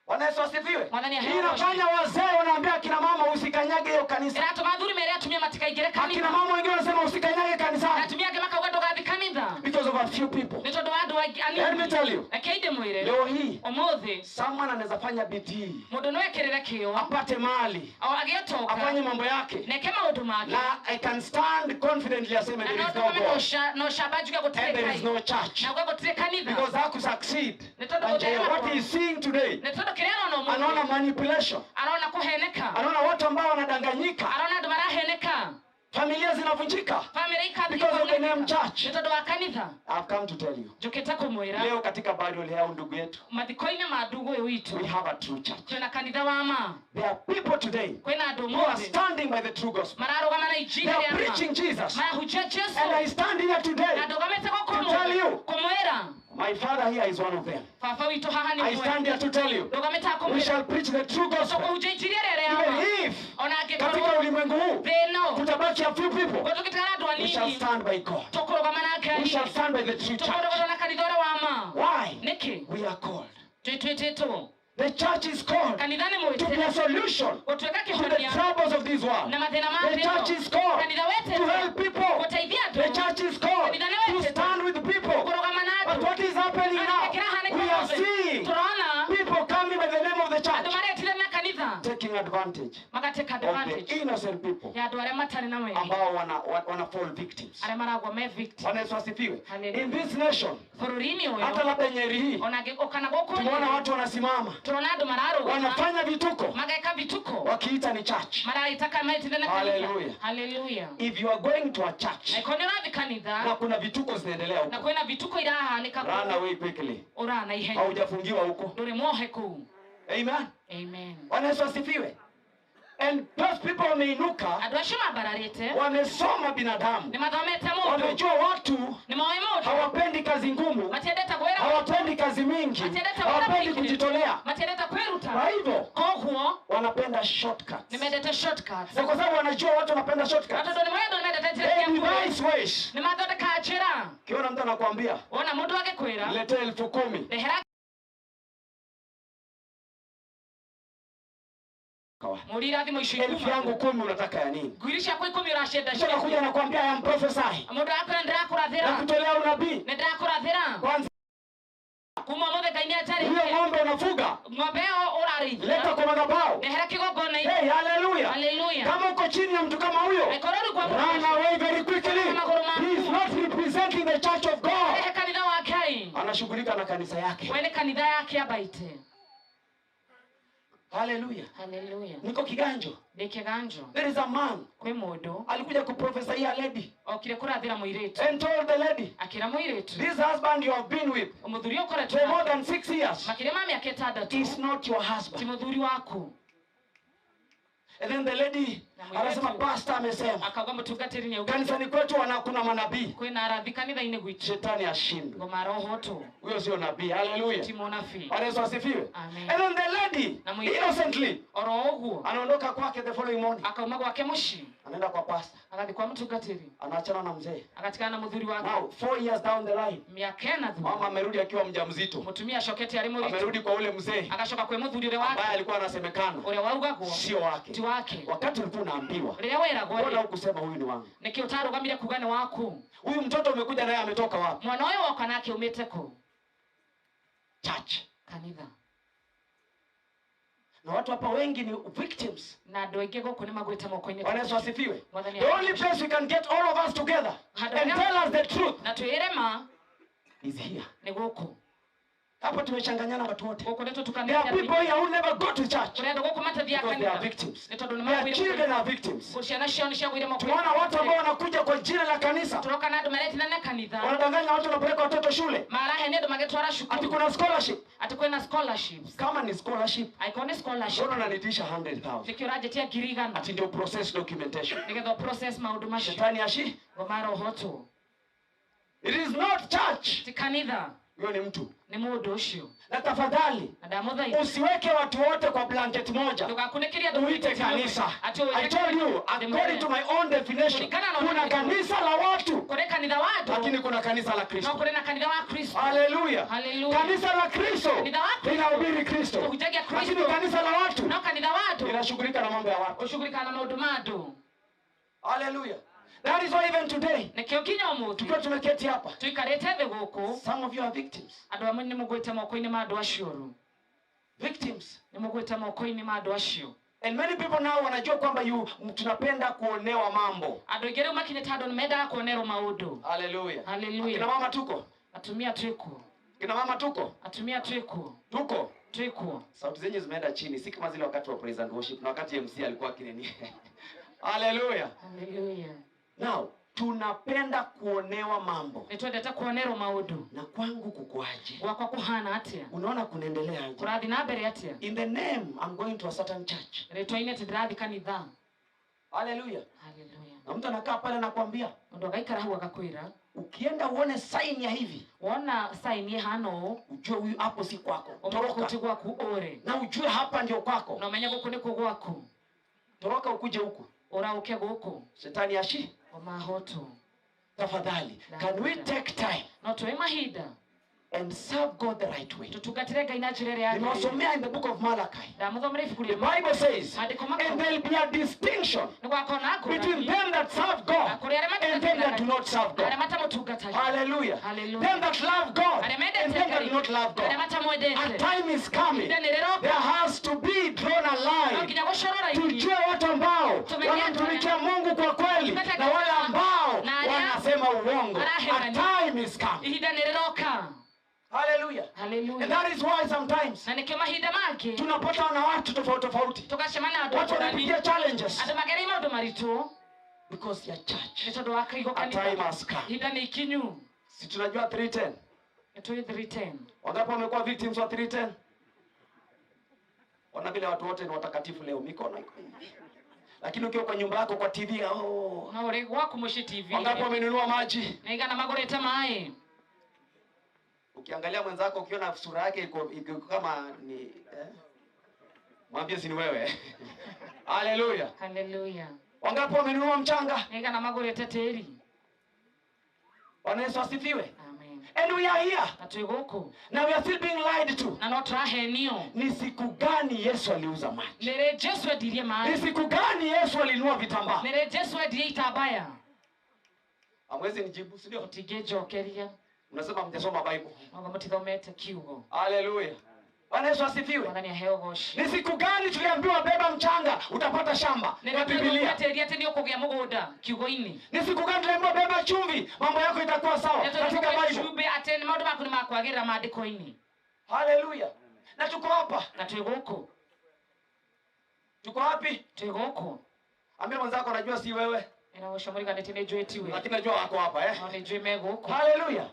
Bwana Yesu asifiwe. Mwathani aheo Inafanya wazee wanaambia akina mama usikanyage hiyo kanisa. Ĩratũma athuri mere atumia matikaingĩre Akina kanitha. mama wengine wanasema usikanyage Na kanisani atumia angĩ makauga ndũgathiĩ kanitha because of a few people. nĩ tondũ wa andũ angĩ Let me anini. tell you, Reke ndĩmwĩre leo hii ũmũthĩ someone anaweza fanya bidii mũndũ no ekĩrĩre kĩo apate mali o agĩe ũtonga afanye mambo yake na eke maũndũ make na I can stand confidently aseme na there no is no ndũgame God na ũcamba njuge gũtirĩ and there is Ngai no church na uge gũtirĩ kanitha because haku succeed. nĩ tondũ And gũtherema what he is seeing today, nĩ tondũ kĩrĩa arona ũmũthĩ anaona manipulation, arona kũheneka anaona watu ambao wanadanganyika, arona andũ maraheneka familia zinavunjika famĩlĩ because of the name ikavunjika church. nĩ tondũ wa kanitha. I've come to tell you, Njũkĩte kũmwĩra leo katika burial ya ndugu yetu, mathiko-inĩ ma ndugu ũyũ witũ we have a true church. twĩna kanitha wa ma. There are people today Kwĩna andũ who are ũmũthĩ standing by the true gospel. mararũgama na injiri They are ĩrĩa ma. preaching Jesus. Marahunjia Jesũ And I stand here today na ndũgamĩte gũkũ to tell ũmũthĩ you, kũmwĩra my father here is one of them. baba witũ haha nĩ I ũmwe. stand here to tell you, Ndũgamĩte we kũmwĩra shall preach the true gospel. tũkũhunjia injiri ĩrĩa ĩrĩa ya ma. Even if Ona katika angĩkorwo ulimwengu huu thĩ ĩno kutabaki a few people, gũtũgĩtigara andũ we shall anini stand by God. tũkũrũgama na We Ngai shall stand by the true church. tũkũrũgama na kanitha ũrĩa wa ma. Why? Nĩkĩ We are called. twĩtwĩtĩtwo? The church is called Kanitha nĩ to be mwĩtĩre a solution gũtuĩka to the kĩhonia troubles of this world. na mathĩna ma The thĩ church ĩno. is called Kanitha to wetĩtwo help people. gũteithia The andũ. church is called Kanitha nĩ to wetĩtwo stand with people. kũrũgama na But andũ. what is happening No now? nĩkĩ kĩrahanĩka We are ũmũthĩ? seeing Tũrona people coming by the name of the andũ church maretithania kanitha taking advantage magateka of the advantage innocent people ya andũ arĩa matarĩ na wega ambao wana fall victims. arĩa maragwa me victim. Bwana Yesu asifiwe. Hallelujah. In this nation, Bũrũri-inĩ hata ũyũ labda Nyeri hii, ona kana gũkũ tumeona Nyeri watu wanasimama tũrona andũ mararũgama wanafanya vituko mageka vituko wakiita ni church. maraita maitithania kanitha. Hallelujah. Hallelujah. If you are going to a church Angĩkorwo nĩ ũrathiĩ kanitha na kuna vituko zinaendelea na huko, kwĩna vituko irahanĩka run kũu away quickly. ũra na ihenya Haujafungiwa huko. ndũrĩ mwohe kũu. Amen. Amen. Bwana Yesu asifiwe. And those people wameinuka, Andũ acio mambararĩte wamesoma binadamu, nĩ mathomete mũndũ wamejua watu nĩ moĩ mũndũ hawapendi kazi ngumu, matiendete gwĩra hawapendi kazi mingi, matiendete gwĩra hawapendi mũingĩ kujitolea. matiendete kwĩruta Kwa hivyo koguo wanapenda shortcuts, nĩ mendete shortcuts na kwa sababu wanajua watu wanapenda na shortcuts, tondũ nĩ moĩ andũ nĩ mendete njĩra they cia nguhĩ devise ways. nĩ mathondekaga njĩra Kiona mtu anakuambia wona mũndũ agĩkwĩra niletee 10,000 rehera mũrira thimũ icio elfu ikuma yangu 10 unataka ya nini? ngiri ciakwa 10 ũracienda Mtu anakuja anakuambia I am prophesy, mũndũ akwĩra nĩndĩrakũrathĩra nakutolea unabii. nĩndĩrakũrathĩra Kwanza kuma ũmũthĩ Ngai nĩ hiyo anjarĩtie ng'ombe unafuga ng'ombe ĩyo ũrarĩithia leta kwa madhabahu. rehera kĩgongona-inĩ Hey, hallelujah. Hallelujah. Kama uko chini ya mtu kama huyo, Angĩkorwo ũrĩ kwa mũndũ run away very quickly. He is not representing the church of God. rehe kanitha wa Ngai Anashughulika na kanisa yake. we nĩ kanitha yake ambaite Hallelujah. Hallelujah. Niko kiganjo. Ndĩ kĩganjo There is a man kwĩ mũndũ alikuja kuprofesaia lady okire kũrathĩra mũirĩtu and told the lady, akĩra mũirĩtu this husband you have been with mũthuri ũkoretwo for more nake than 6 years makĩria ma mĩaka 6 is not your ti husband. mũthuri waku. And then the lady Na mũirĩtu anasema pastor amesema akauga mũtungatĩri nĩ augĩte kanisani kwetu kuna manabii. kwĩna arathi kanitha-inĩ gwitũ Shetani ashindwe. ngoma arohotwo Huyo sio nabii. Hallelujah. ti mũnabii. Bwana Yesu asifiwe. Amen. And then the lady Na mũirĩtu innocently oro ũguo anaondoka kwake the following morning, akauma gwake mũciĩ anaenda kwa pastor, agathiĩ kwa mũtungatĩri anaachana na mzee. agatigana na mũthuri wake. Now 4 years down the line, Mĩaka ĩna thutha mama amerudi akiwa mjamzito, mũtumia acokete arĩ mũritũ amerudi kwa ule mzee agacoka kwĩ mũthuri ũrĩa ambaye wake alikuwa anasemekana ũrĩa waugagwo sio wake. ti wake. wake. Wakati ulikuwa unaambiwa, Rĩrĩa weragwo mbona rĩ, hukusema huyu ni wangu? nĩkĩ ũtarũgamire kuga nĩ waku? Huyu mtoto umekuja naye ametoka wapi? Mwana ũyũ woka nake umĩte kũ? Church. Kanitha. Na watu hapa wengi ni victims. Na andũ aingĩ gũkũ nĩ magwĩte moko-inĩ. Bwana Yesu asifiwe. Mwathani The only place we can get all of us together and tell us the truth na twĩre ma is here. Nĩ gũkũ. Hapa tumechanganyana watu wote. Gũkũ nĩ There are people here who never go to church Kũrĩ andũ gũkũ matathiaga because they are kanitha victims. nĩ tondũ nĩ Their magwĩire children are victims. Ciana ciao nĩ ciagwĩire moko-inĩ. Tunaona watu ambao wanakuja kwa jina la kanisa, Tũroka na andũ maretithania na kanitha, wanadanganya watu, wanapeleka watoto shule, marahenia andũ magĩtwara ati cukuru, kuna scholarship. Atĩ kwĩna scholarships. Kama ni scholarship, Angĩkorwo nĩ scholarship, mbona unanitisha 100,000? Nĩkĩo ũranjĩtia 100,000? Ati ndio process documentation. Nĩgetha process maũndũ macio. Shetani ashi. Ngoma arohotwo. It is not church. Ti kanitha. Huyo ni mtu. Nĩ mũndũ ũcio. Na tafadhali Na ndamũthaitha, usiweke watu wote kwa blanket moja. Ndũgakunĩkĩrie andũ Uite kanisa. Ati ũite I told you, according to my own definition, Kulingana na kuna kanisa la watu, kũrĩ kanitha wa andũ, lakini kuna kanisa la no Kristo. kũrĩ na kanitha wa Kristo. Haleluya. Haleluya. Kanisa la Kristo Kanitha wa Kristo linahubiri Kristo, Tũhunjagia Kristo. lakini kanisa la watu No kanitha wa andũ linashughulika na mambo ya watu. Ũshughulikaga na maũndũ ma andũ. Haleluya. That is why even today, Nĩkĩo nginya ũmũthĩ tukiwa tumeketi hapa, tũikarĩte thĩ gũkũ, some of you are victims. Andũ amwe nĩ mũgwĩte moko-inĩ ma andũ acio oru. Victims. Nĩ mũgwĩte moko-inĩ ma andũ acio. And many people now wanajua kwamba you tunapenda kuonewa mambo. Andũ aingĩ rĩu makinyĩte handũ nĩ mendaga kuonerwo maũndũ. Haleluya. Haleluya. Kina mama tuko? Atumia twĩkuo. Kina mama tuko? Atumia twĩkuo. Tuko? Twĩkuo. Sauti zenyu zimeenda chini, si kama zile wakati wa praise and worship na wakati MC alikuwa akinini. Haleluya. Haleluya. Now, tunapenda kuonewa mambo. Nĩ twendete kuonerwo maũndũ. Na kwangu kukoaje? Gwakwa kũhana atĩa? Unaona kunaendelea aje? Kũrathiĩ na mbere atĩa? In the name, I'm going to a certain church. Rĩtwa-inĩ atĩ ndĩrathiĩ kanitha. Haleluya. Haleluya. Na mtu anakaa pale anakuambia, Mũndũ agaikara hau agakwĩra, ukienda uone sign ya hivi, wona sign ĩhana ũũ, ujue huyu hapo si kwako. Ũmenye Toroka. ti gwaku ũre. Na ujue hapa ndio kwako. Na ũmenye gũkũ nĩkuo gwaku. Toroka ukuje huku. Ũraũke gũkũ. Shetani ashi. Ngoma ahotwo. Tafadhali, can we take time No tuoe mahinda and serve God the right way? Tũtungatĩre Ngai na njĩra ĩrĩa yagĩrĩire. Nimewasomea in the book of Malachi. Ndamuthomera ibuku The rĩa Bible says, Maandĩko and there will be a distinction Nĩ gwakorwo na ngũrani between them that serve God kũrĩ arĩa and them that do not serve God. arĩa matamũtungataga. Hallelujah. Hallelujah. Them that love God Arĩa mendete and them that Ngai. do not love God. Arĩa matamwendete. A time is coming. Ihinda nĩ rĩroka. There has to be drawn a No line. nginya gũcorwo raini. Tujue watu ambao Tumenye andũ wanamtumikia Mungu kwa kweli Tupate na wale ambao Na arĩa wanasema uongo. A maraheenania. time is coming. Ihinda nĩ rĩroka. Hallelujah. Hallelujah. And that is why sometimes Na nĩkĩo mahinda mangĩ tunapata na watu tofauti tofauti. tũgacemania na andũ Watu ngũrani. wanapitia challenges Andũ magereire maũndũ maritũ because ya church. nĩ tondũ wa kaigo A time kanitha. has come. Ihinda nĩ ikinyu. Si tunajua 310. Nĩ tũĩ 310. Wangapi wamekuwa victims wa 310? Ona vile watu wote ni watakatifu leo, mikono iko hivi. Lakini ukiwa kwa nyumba yako kwa TV, oh. No ũrĩ gwaku mũciĩ TV. Wangapi wamenunua maji? Nĩ aigana magũrĩte maĩ? Ukiangalia mwenzako ukiona sura yake iko kama ni Mwambie si ni wewe. Haleluya. Haleluya. Wangapi wamenunua mchanga? Nĩ aigana magũrĩte tĩri? Bwana Yesu asifiwe. Amen. And we are here. Na twĩ gũkũ. Now we are still being lied to. Na no tũrahenio. Ni siku gani Yesu aliuza maji? Nĩ rĩ Jesu endirie maĩ? Ni siku gani Yesu alinunua vitambaa? Nĩ rĩ Jesu endirie itambaya? Hamwezi nijibu, si ndio? Mũtingĩnjokeria. Unasema mjasoma Bible. Mwauga mũtithomete kiugo. Haleluya. Bwana Yesu asifiwe. Mwathani aheo ũgoci. Ni siku gani tuliambiwa beba mchanga utapata shamba? Nĩ Kwa rĩ Biblia. tĩri atĩ nĩ ũkũgĩa mũgũnda kiugo-inĩ? Ni siku gani tuliambiwa beba chumvi mambo yako itakuwa sawa Nĩ katika tũrĩ Bible? cumbĩ atĩ nĩ maũndũ maku nĩ makwagĩrĩra maandĩko-inĩ. Haleluya. Na tuko hapa. Na twĩ gũkũ. Tuko wapi? Twĩ gũkũ. Ambia mwenzako najua si wewe. Ĩra ũcio mũriganĩtie nĩ njũĩ tiwe. Lakini najua wako hapa No nĩ njũĩ me gũkũ. Hallelujah.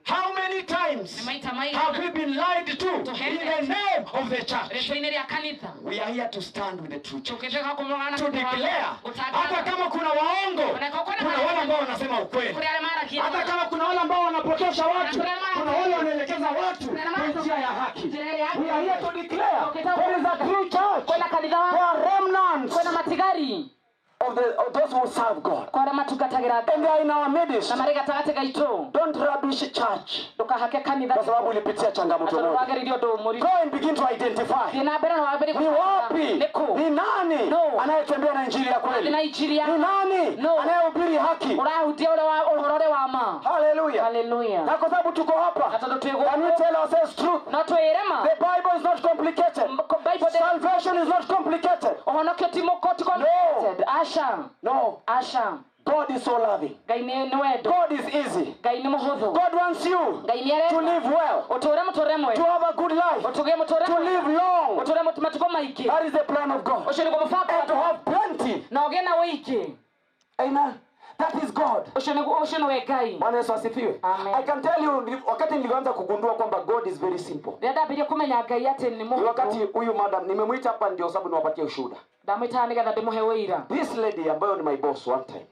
How many times Nĩ maita maigana have we been lied to in the name of the church? Rĩtwa-inĩ rĩa kanitha. We are here to stand with the true church. Tũkĩte kũmũrũgama na To declare. Gũtangatha. Hata kama kuna waongo, kuna wale ambao wanasema ukweli. Kũrĩ arĩa maragia Hata kama kuna wale ambao wanapotosha watu, kuna wale wanaelekeza watu kwa njia ya haki. We are here to declare there is a true church. Kwĩna kanitha wa There are remnants Kwĩna matigari of those who serve God. Kwa arĩa matungatagĩra Ngai. And they are in our midst. Na marĩ gatagatĩ gaitũ. Don't rubbish church. Ndũkahake kanitha. Kwa sababu ulipitia changamoto Tondũ moja. wagereirie ũndũ mũritũ. Go and begin to identify. Thiĩ na mbere na wambĩrĩrie Ni wapi? Nĩ kũ? Ni nani No. anayetembea na injili ya kweli? Na injili ya Ni nani No. anayehubiri haki? Ũrahunjia ũrĩa wa ũhoro ũrĩa wa ma. Hallelujah. Hallelujah. Na kwa sababu tuko hapa, Na tondũ twĩ can we gũkũ tell ourselves truth? no twĩre ma. The Bible is not complicated. Bible Salvation is not complicated. Ũhonokio ti mũko ti complicated. Aca. No. Aca. God is so loving. Ngai nĩ wendo. God is easy. Ngai nĩ mũhũthũ. God wants you Ngai nĩ to arenda live well, ũtũre mũtũrĩre mwega. to have a good life, Ũtũgĩe mũtũrĩre to mwega. live long. Ũtũre matukũ maingĩ. That is the plan of God. Ũcio nĩguo mũbango And to have plenty. na ũgĩe na ũingĩ. Amen. That is God. Ũcio nĩguo ũcio nĩwe Ngai. Bwana Yesu asifiwe. Amen. I can tell you wakati nilianza kugundua kwamba God is very simple. Rĩrĩa ndambirie kũmenya Ngai atĩ nĩ Ni mũhũthũ. wakati huyu madam nimemwita hapa ndio sababu niwapatie ushuhuda. Ndamwĩtaga nĩgetha ndĩmũhe ũira. This lady ambayo ni my boss one time.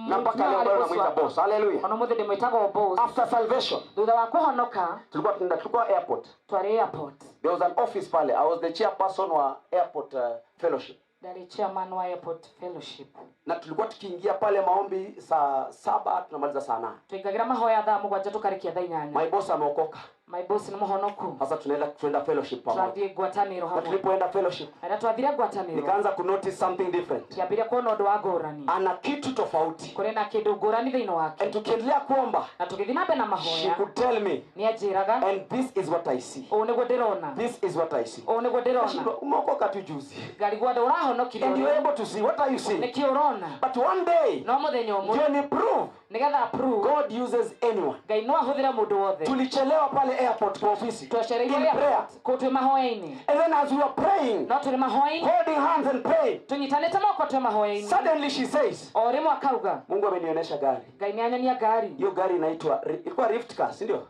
Na mpaka leo bado namuita boss. Hallelujah. Ona mũthĩ ndĩmwĩtaga boss. After salvation, Thutha wa kũhonoka tulikuwa tunaenda tulikuwa airport. twarĩ airport. There was an office pale. I was the chairperson wa airport fellowship. Ndarĩ chairman wa airport fellowship. Na tulikuwa tukiingia pale maombi saa 7 tunamaliza saa 8. Twaingagĩra mahoya thaa 7 tũkarĩkia thaa 8. My boss ameokoka. My boss nĩ mũhonoku. Sasa tunaenda fellowship pamoja. Twathiĩ ngwatanĩro Na hamwe. tulipoenda fellowship, Na rĩrĩa twathire ngwatanĩro nikaanza kunotice something different. ngĩambĩrĩria kuona ũndũ wa ngũrani. Ana kitu tofauti. Kũrĩ na kĩndũ ngũrani thĩinĩ wake. And tukiendelea kuomba, Na tũgĩthiĩ na mbere na she mahoya could tell me, nĩ anjĩraga and this is what I see. ũũ nĩguo ndĩrona. This is what I see. Ũũ nĩguo ndĩrona. Nashindwa, umeokoka tu juzi. Ngarigwo andũ ũrahonokire And you're ũrĩa. able to see. What are you seeing? Nĩkĩ ũrona? But one day, No mũthenya ũmwe ndio ni prove nĩgetha prove God uses anyone. Ngai no ahũthĩre mũndũ wothe. Tulichelewa pale airport kwa ofisi. Twacereirwo In prayer. airport kũu twĩ mahoya-inĩ. And then as we were praying, No tũrĩ mahoya-inĩ holding hands and praying, tũnyitanĩte moko twĩ mahoya-inĩ. suddenly she says, O rĩmwe akauga Mungu amenionyesha gari. Ngai nĩ anyonia ngari. Hiyo gari inaitwa ilikuwa Rift Cars, si ndio?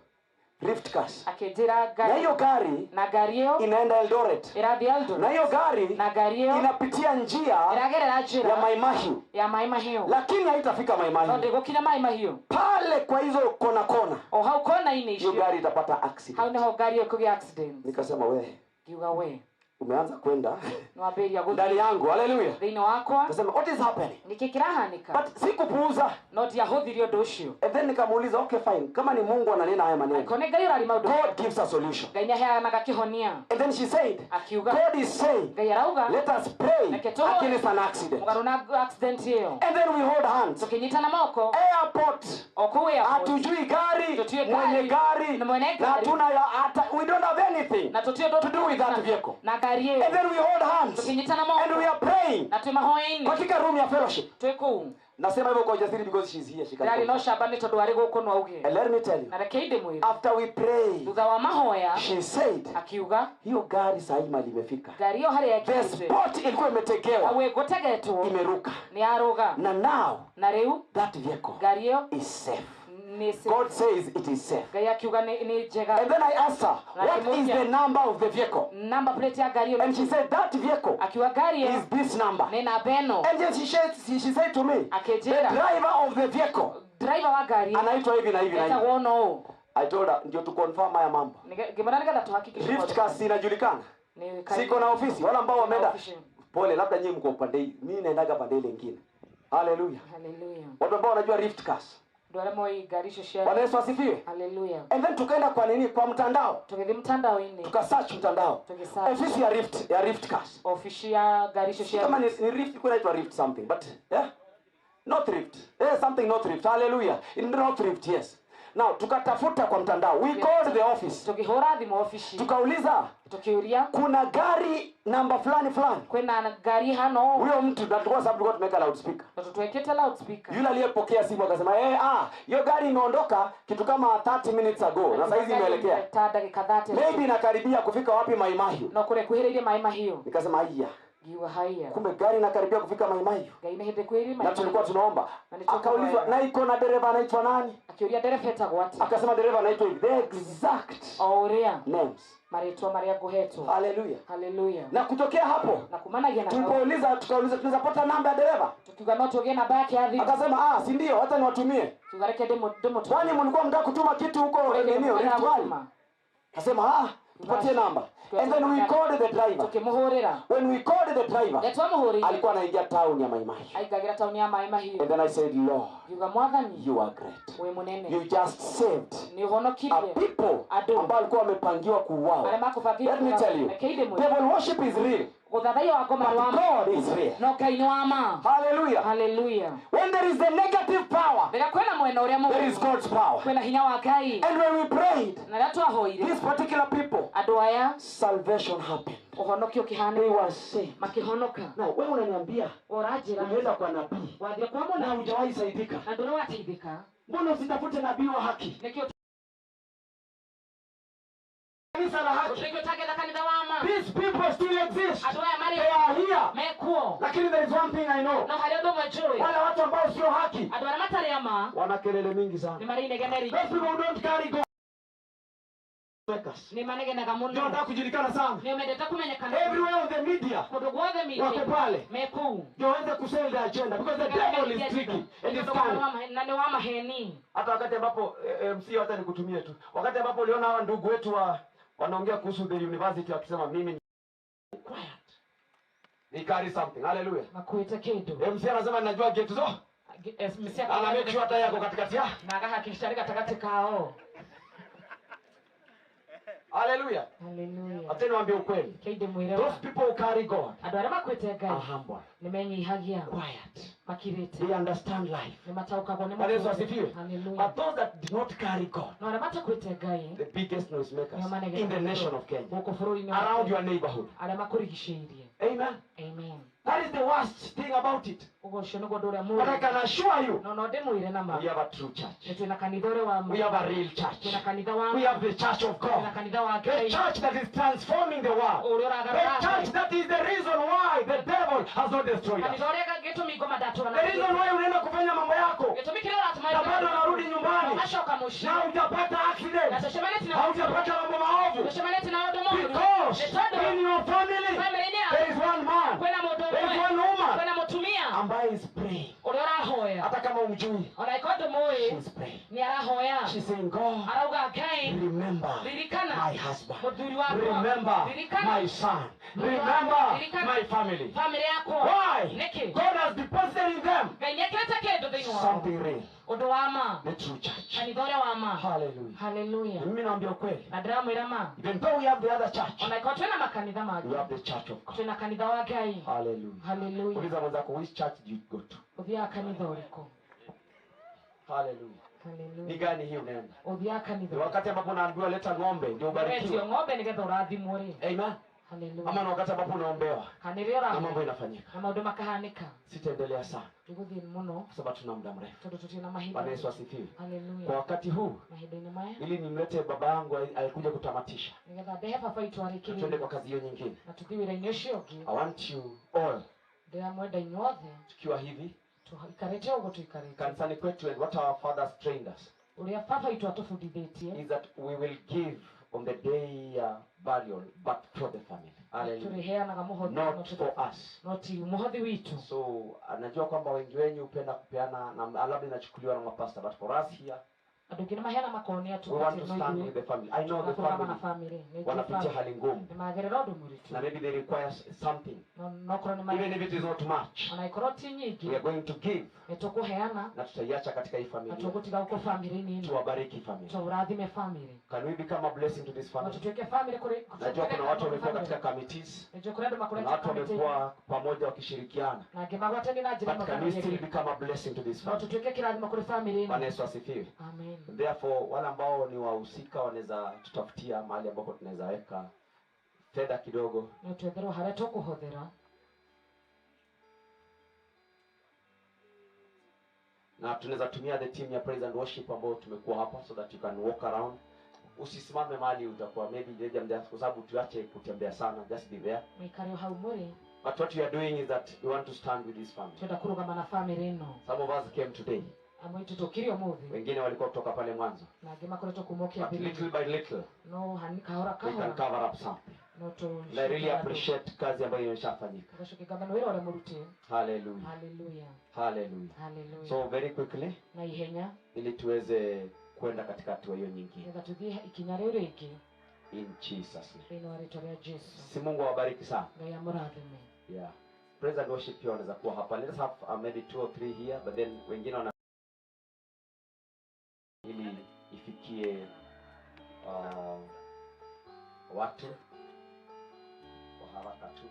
Rift Cars. Akĩnjĩra Na ngari hiyo gari na ngari ĩyo inaenda Eldoret. ĩrathiĩ Eldoret. Na hiyo gari Na ngari ĩyo inapitia njia ĩragerera njĩra ya Mai Mahiu, ya Mai Mahiu. lakini haitafika Mai No Mahiu. ndĩgũkinya Mai Mahiu. Pale kwa hizo kona kona, O hau kona-inĩ hiyo icio gari itapata hau accident. nĩho ngari ĩyo ĩkũgĩa accident. Nikasema we, Ngiuga we umeanza kwenda nĩwambĩrĩria gũthiĩ ndani yangu. Haleluya. thĩinĩ wakwa. Nikasema what is happening? Nĩkĩ kĩrahanĩka? But sikupuuza. No ndiahũthirie ũndũ ũcio. And then nikamuuliza, okay fine, kama ni Mungu ananena haya maneno, Angĩkorwo nĩ Ngai ũrarĩ maũndũ God gives a solution. Ngai nĩaheanaga kĩhonia. And then she said, Akiuga God is saying, Ngai arauga let us pray Reke tũhoe. against an accident. mũgarũ na accident ĩyo. And then we hold hands. Tũkĩnyitana moko Airport, o kũu airport hatujui gari, Tũtiũĩ mwenye gari, gari, na mwene na ngari. hatuna ya hata, we don't have anything na tũtiũĩ ũndũ to do with that vehicle. na ngari ĩyo. And then we hold hands Tũkĩnyitana and moko we are praying na twĩ mahoya-inĩ katika room ya fellowship. twĩ kũu. Nasema hivyo kwa ujasiri because she's here, she can Ndarĩ na confirm. ũcamba nĩ tondũ arĩ gũkũ no auge. And let me tell you, Na reke ndĩmwĩre after we pray, thutha wa mahoya she said, akiuga hiyo gari saa hii mali imefika. ngari ĩyo harĩa The ĩkinyĩte spot ilikuwa imetegewa hau ĩgũtegetwo imeruka. nĩ yarũga Na now na rĩu that vehicle ngari ĩyo is safe. nĩ safe. God says it is safe. Ngai akiuga nĩ njega. And then I asked her, Na what is akĩmũria, the number of the vehicle? number plate ya ngari ĩyo And she said, that vehicle akiuga ngari ĩyo is this number. nĩ namba ĩno. And then she said to me, the Akĩnjĩra driver of the vehicle driver wa ngari ĩyo anaitwa hivi na hivi na hivi. etagwo no ũũ. I told her, ndio tu confirm haya mambo. Ngĩmwĩra nĩgetha tũhakikishe Rift maũndũ. Cars inajulikana. Nĩ Siko na ofisi wala ambao wameenda. ofisi. Pole, labda nyinyi mko upande hii. Mimi naendaga pande ile nyingine. Hallelujah. Hallelujah. Watu ambao wanajua Rift Cars. Andũ arĩa moĩ ngari icio cia Bwana Yesu asifiwe. Hallelujah. And then tukaenda kwa nini? Kwa mtandao. Tũgĩthiĩ mtandao-inĩ Tukasearch mtandao. Tũgĩsearch. Ofisi ya Rift Cars. obici ya ngari icio cia Kama ni Rift ilikuwa inaitwa Rift something, but yeah. Not Rift. Something not Rift. Hallelujah. Not Rift, yes. Now tukatafuta kwa mtandao. We called the office. Tukĩhũra thimũ obici. Tukauliza Tukiuria kuna gari namba fulani fulani. Kwĩna ngari hano ũũ. Huyo mtu na tulikuwa sababu tulikuwa tumeweka loudspeaker. Na tũtwekĩte loudspeaker. Yule aliyepokea simu akasema, hiyo gari imeondoka kitu kama 30 minutes ago na saizi imeelekea. Ta ndagĩka 30. Maybe inakaribia kufika wapi Mai Mahiu. No kũrekuhĩrĩirie Mai Mahiu. Nikasema haya. Ngiuga haya. Kumbe gari inakaribia kufika Mai Mahiu. Ngai nĩ hĩndĩ kwĩrĩ Mai Na tulikuwa tunaomba. Na nĩ Akaulizwa na iko na dereva anaitwa nani? Akiuria dereva etagwo atĩa? Akasema dereva anaitwa hivi. The exact O ũrĩa names. marĩtwa marĩa ngũhetwo. Hallelujah. Hallelujah. Na kutokea hapo Na kumanagia na hau tulipouliza tukauliza tunaweza pata namba ya dereva? Tukiuga no tũgĩe namba yake ya thimũ. Akasema si ndio, hata niwatumie. Tukiuga reke ndĩmũtũmie. Kwani mlikuwa mtaka kutuma kitu huko Kwani nini mlikuwa Rift Valley? mnataka Akasema tupatie namba. And then we called the driver. Tukimuhurira. When we called the driver, Rĩrĩa twamuhũrĩire, alikuwa anaingia town ya Mai Mahiu. Aingagĩra taũni ya Maĩ Mahiũ. And then I said, Lord, Ngiuga Mwathani, you are great. Wĩ mũnene. You just saved Nĩ ũhonokirie a people ambao walikuwa wamepangiwa kuuawa. Arĩa makũbangĩirwo Let me tell you, Reke ndĩmwĩre. devil worship is real. Gũthathaiya wa ngoma nĩ wa But ma. God is real. No Ngai nĩ wa ma. Hallelujah. Hallelujah. When there is a negative power, Rĩrĩa kwĩna mwena ũrĩa mũũru, there is God's power. Kwĩna hinya wa Ngai. And when we prayed, Na rĩrĩa twahoire, these particular people, andũ aya, salvation happened. Ũhonokio ũkĩhanĩka. They were saved. Makĩhonoka. Now, wewe unaniambia Ũranjĩra umeenda kwa nabii wathiĩ kwa na mũnabii hujawahi saidika, na ndũrĩ wateithĩka, mbona usitafute nabii wa haki? Nĩkĩo Kanisa la haki. Nĩkĩo ũtangĩetha kanitha wa ma. These people still exist. Andũ aya marĩ They are here. Mekuo. Lakini there is one thing I know. No harĩ ũndũ ũmwe njũĩ. Wale watu ambao sio haki Andũ arĩa matarĩ a ma wana kelele mingi sana. nĩ marĩ inegene rĩingĩ. Those people who don't carry God. Nĩ manegenaga mũno. Ndio wanataka kujulikana sana. Nĩ mendete kumenyekana. Everywhere on the media. Kũndũ guothe media. Wako pale. Mekuu. Ndio waanze kusell the agenda because the devil is tricky and is cunning. Na nĩ wa maheni. Hata wakati ambapo MC hata nikutumie tu. Wakati ambapo uliona hawa ndugu wetu wa wanaongea kuhusu the university wakisema mimi ni quiet. They carry something. Hallelujah. Makuĩte kĩndũ. MC anasema ninajua gate zo. MC Ana make sure hata yako katikati ya. Na akahakikisha katikati kao. Hallelujah. Hallelujah. Acha niwaambie ukweli. Keide mwire. Those people who carry God Andũ arĩa makuĩte Ngai are humble. nĩ menyihagia. Quiet. Makirĩte. They understand life. Nĩ mataũkagwo nĩ Bwana Yesu mũtũũrĩre. asifiwe. Hallelujah. But those that do not carry God, No arĩa matakuĩte Ngai the biggest noise makers nĩo manegenaga in the mũno nation of Kenya, gũkũ bũrũri-inĩ wa around Kenya, your neighborhood. arĩa makũrigicĩirie. Amen. Amen. That is the worst thing about it. Ũguo ũcio nĩguo ũndũ ũrĩa mũũru. But I can assure you, No no ndĩmwĩre na ma. we have a true church. Nĩ twĩna kanitha ũrĩa wa ma. We have a real church. Twĩna kanitha wa We ma. have the church of God. Twĩna kanitha wa The Ngai. church that is transforming the world. Ũrĩa ũragarũra The church that is the reason why the devil has not destroyed us. Kanitha ũrĩa gĩtũmi ngoma ndatũra The reason why unaenda kufanya mambo yako Gĩtũmi kĩrĩa ũratũma na bado unarudi nyumbani Ũgacoka mũciĩ. na hujapata accident, Na tũcemanĩtie na haujapata mambo maovu, Tũcemanĩtie na ũndũ mũũru. because Nĩ tondũ in your family family-inĩ yaku there is one man, kwĩna mũndũ there is ũmwe, one woman kwĩna mũtumia ambaye is praying. ũrĩa ũrahoya. Hata kama umjui, Ona angĩkorwo ndũmũĩ, she is praying. nĩ arahoya. She's saying, God, Arauga Ngai, remember ririkana my husband, mũthuri wakwa, remember ririkana my son, mũthuri wakwa, remember ririkana my family. family yakwa. Why? Nĩkĩ? God has deposited in them Ngai nĩekĩrĩte kĩndũ thĩinĩ wao. something real, Ũndũ wa ma. the true church. Kanitha ũrĩa wa ma. Hallelujah. Hallelujah. Mimi naambia ukweli, Na ndĩramwĩra ma. even though we have the other church, Ona angĩkorwo twĩna makanitha we mangĩ, have the church of God. twĩna kanitha wa Ngai. Hallelujah. Hallelujah. Uliza mwenzako, which church do you go to? Ũthiaga kanitha ũrĩkũ? Hallelujah. Hallelujah. Ni gani hii unaenda? Ũthiaga kanitha Ni wakati ambapo unaambiwa leta ng'ombe ndio ubarikiwe. Wetio ng'ombe nĩgetha ũrathimwo rĩ. Amen. Hallelujah. Ama ni wakati ambapo unaombewa Kana rĩrĩa na mambo ũrahoya inafanyika. na maũndũ makahanĩka. Sitaendelea sana Ndigũthiĩ mũno kwa sababu tuna muda mrefu. tondũ tũtirĩ na mahinda. Bwana Yesu asifiwe. Hallelujah. Kwa wakati huu Mahinda-inĩ maya ili nimlete baba yangu alikuja kutamatisha, nĩgetha ndehe baba witũ na tuende arĩkĩrĩrie kwa kazi hiyo nyingine. na tũthiĩ wĩra-inĩ ũcio ũngĩ. I want you all Ndĩramwenda inyuothe tukiwa hivi tũikarĩte ũguo tũikarĩte. kanisani kwetu, and what our fathers trained us Ũrĩa baba witũ atũbundithĩtie is that we will give on the day burial, but for the family. Hallelujah. tũrĩheanaga mũhothi Not for us. no ti mũhothi witũ. So anajua kwamba wengi wenyu hupenda kupeana na labda inachukuliwa na mapasta, but for us here Andũ aingĩ nĩmaheana makoni we want to stand with the family. I know the tũrũgama na family family. Nĩ njũĩ wanapitia family. hali ngumu Nĩmagerera ũndũ mũritũ. na maybe they require something, No nokorwo nĩ even if it is not much. ona ĩkorwo ti nyingĩ We are going to give nĩ tũkũheana na tutaiacha katika hii na familia, tũgũtiga gũkũ family-inĩ ĩno. tuwabariki familia. Tũrathime family. Can we become a blessing to this No family? tũtuĩke family kũrĩ Najua kuna watu wamekuwa katika committees, Najua kũrĩ andũ kuna makoretwo watu kamĩtĩ wamekuwa pamoja wakishirikiana, na angĩ magwatanie na njĩra but ĩmwe can kana we still ĩngĩ. become a blessing to this No family? tũtuĩke kĩrathimo kũrĩ family Bwana ĩno. Yesu asifiwe. Amen. Therefore, wale ambao ni wahusika wanaweza tutafutia mahali ambapo tunaweza weka fedha kidogo, No twetherwo harĩa tũkũhothera na tunaweza tumia the team ya praise and worship ambao tumekuwa hapa, so that you can walk around. Usisimame mahali utakuwa maybe jeja mja, kwa sababu tuache kutembea sana, just be there. Mũikare o hau mũrĩ. But what we are doing is that we want to stand with this family. Twenda kũrũgama na family ĩno. Some of us came today, Amwe aitũ tũkire ũmũthĩ wengine walikuwa kutoka pale mwanzo, na angĩ makoretwo kuma o but kĩambĩrĩria. little by little No hani kahora we can kahora cover up something. no tũ And I really appreciate kazi ambayo imeshafanyika. Ngacokia ngatho nĩ wĩra ũrĩa mũrute. Hallelujah. Hallelujah. Hallelujah. Hallelujah. So very quickly na ihenya ili tuweze kwenda katika hatua hiyo nyingine. Nĩgetha tũthiĩ ikinya rĩu rĩngĩ. In Jesus name. Thĩinĩ wa rĩtwa rĩa Jesu. Si Mungu awabariki sana. Ngai amũrathime. Yeah. Praise and worship pia wanaweza kuwa hapa. Let us have maybe two or three here, but then wengine wana ili ifikie watu kwa haraka tu.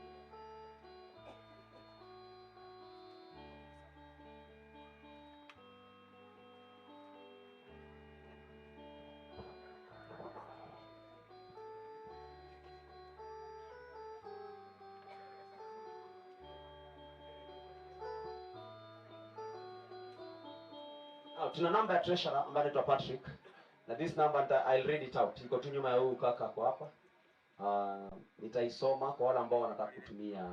Now, tuna namba ya treasurer ambaye anaitwa Patrick, na this number I'll read it out. Iko tu nyuma ya huyu kaka kwa hapa. Nitaisoma kwa wale ambao wanataka kutumia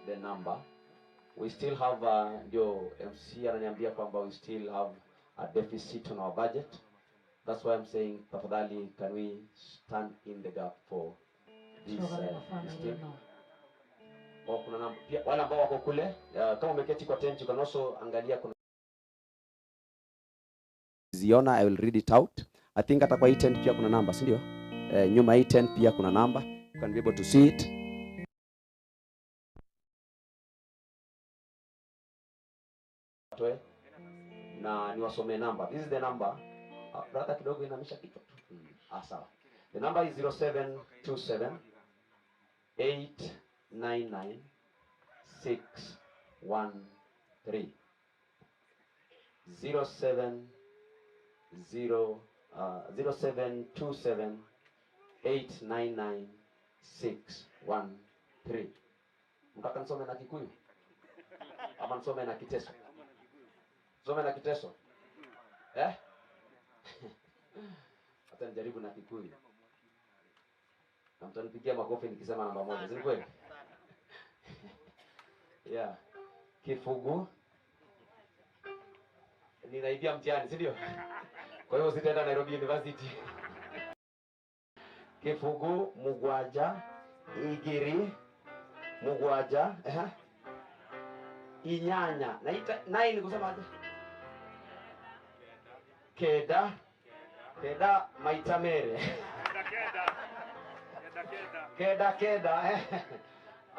the number. We still have ndio MC ananiambia kwamba we still have a deficit on our budget. That's why I'm saying tafadhali can we stand in the gap for this team. Oh, kuna namba pia wale ambao wako kule, kama umeketi kwa tent you can also angalia kuna ziona, I will read it out. I think hata kwa hii tent pia kuna namba, si ndio? Nyuma hii tent pia kuna namba. You can be able to see it. Na niwasomee namba. This is the number. Brother kidogo inamisha kichwa tu. Sawa. The number is 0727 899 613. 07 0727 899 613. Mtaka nisome na Kikuyu ama nisome na Kiteso? Nisome na Kiteso eh? Hata nijaribu na Kikuyu na mtanipigia makofi nikisema namba moja, si kweli? Yeah. Kifugu ninaibia mtihani, si ndio? Kwa hiyo sitaenda Nairobi University. Kifugu mugwaja igiri mugwaja inyanya naita nine kusema aje? Keda keda maitamere keda keda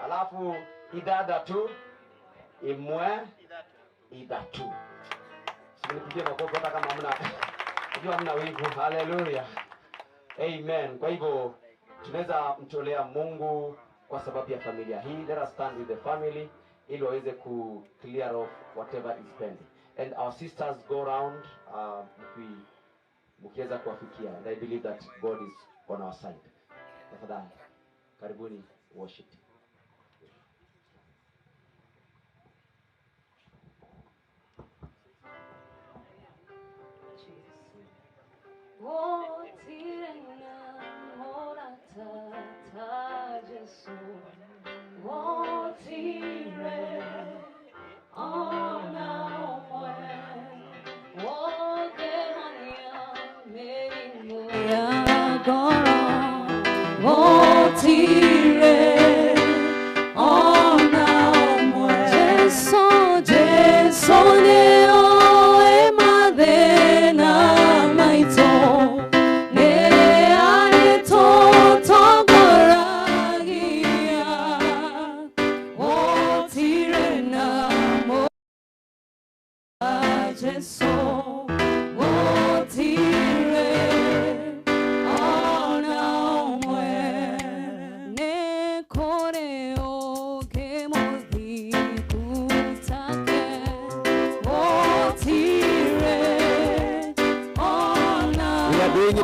alafu idada tu imwe idatu. Nipigie makofi hata kama hamna, unajua hamna wivu. Hallelujah. Amen. Kwa hivyo tunaweza mtolea Mungu kwa sababu ya familia hii. Let us stand with the family ili waweze ku clear off whatever is pending. And our sisters go round mkiweza kuwafikia. And I believe that God is on our side. Tafadhali karibuni worship.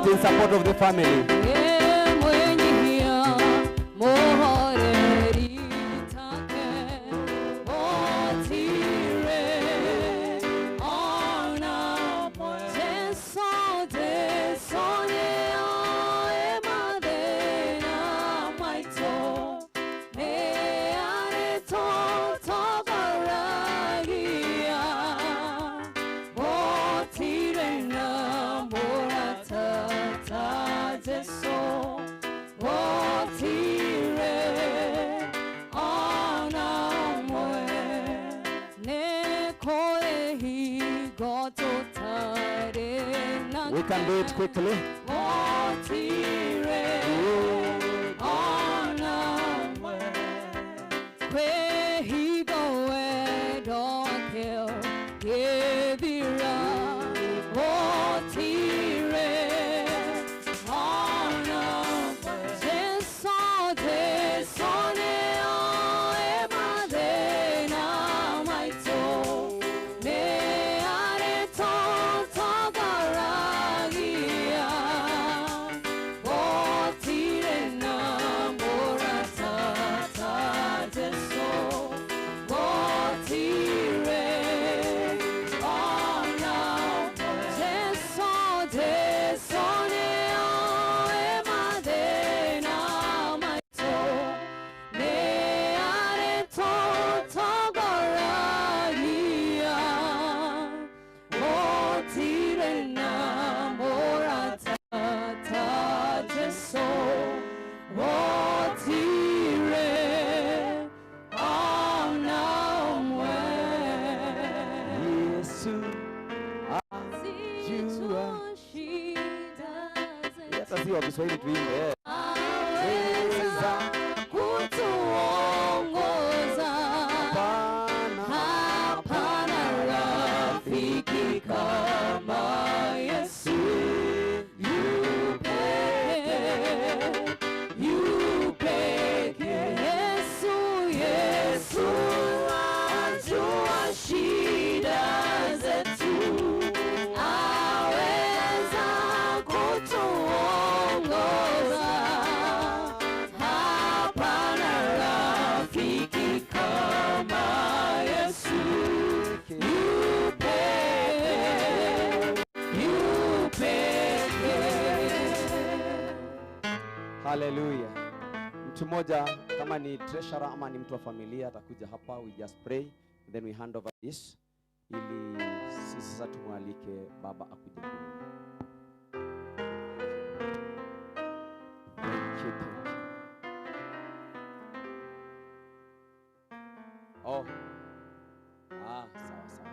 In support of the family. We can do it quickly. Gũtirĩ ona ũmwe kwĩhingo wendo wake ũngĩthira. Gũtirĩ ona ũmwe. Jesũ, Jesũ nĩoĩ mathĩna maitũ, nĩ arĩtũtongoragia. Gũtirĩ na mũrata ta Jesũ, gũtirĩ ona ũmwe. Jesũ, Jesũ nĩoĩ mathĩna maitũ, nĩ arĩtũtongoragia. Gũtirĩ na mũrata ta Jesũ, gũtirĩ ona ũmwe. Yesu ajua. Hata si wa Kiswahili tuimbe. Aweza kutuongoza. Hapana rafiki kama Yesu. Yu pekee, yu pekee. Yesu, Yesu ajua shida zetu, aweza kutuongoza. Hapana rafiki kama Yesu. Yu pekee, yu pekee. Haleluya. Mtu mmoja kama ni treasurer ama ni mtu wa familia atakuja hapa, we just pray then we hand over this ili sisi sasa tumwalike baba akuje kuomba. Thank you, thank you. Oh. Ah, sawa sawa.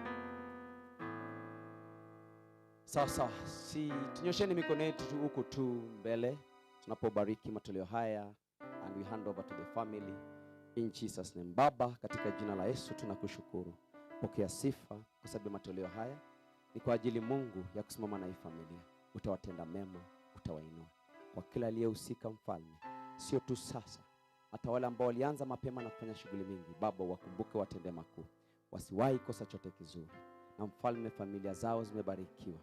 Sawa sawa. Si tunyosheni mikono yetu tu huku tu mbele tunapobariki matoleo haya and we hand over to the family in Jesus name. Baba, katika jina la Yesu tunakushukuru. Pokea sifa kwa sababu matoleo haya ni kwa ajili Mungu ya kusimama na hii familia. Utawatenda mema, utawainua. Kwa kila aliyehusika mfalme, sio tu sasa, hata wale ambao walianza mapema na kufanya shughuli mingi, Baba wakumbuke, watende makuu, wasiwahi kosa chote kizuri. Na mfalme, familia zao zimebarikiwa,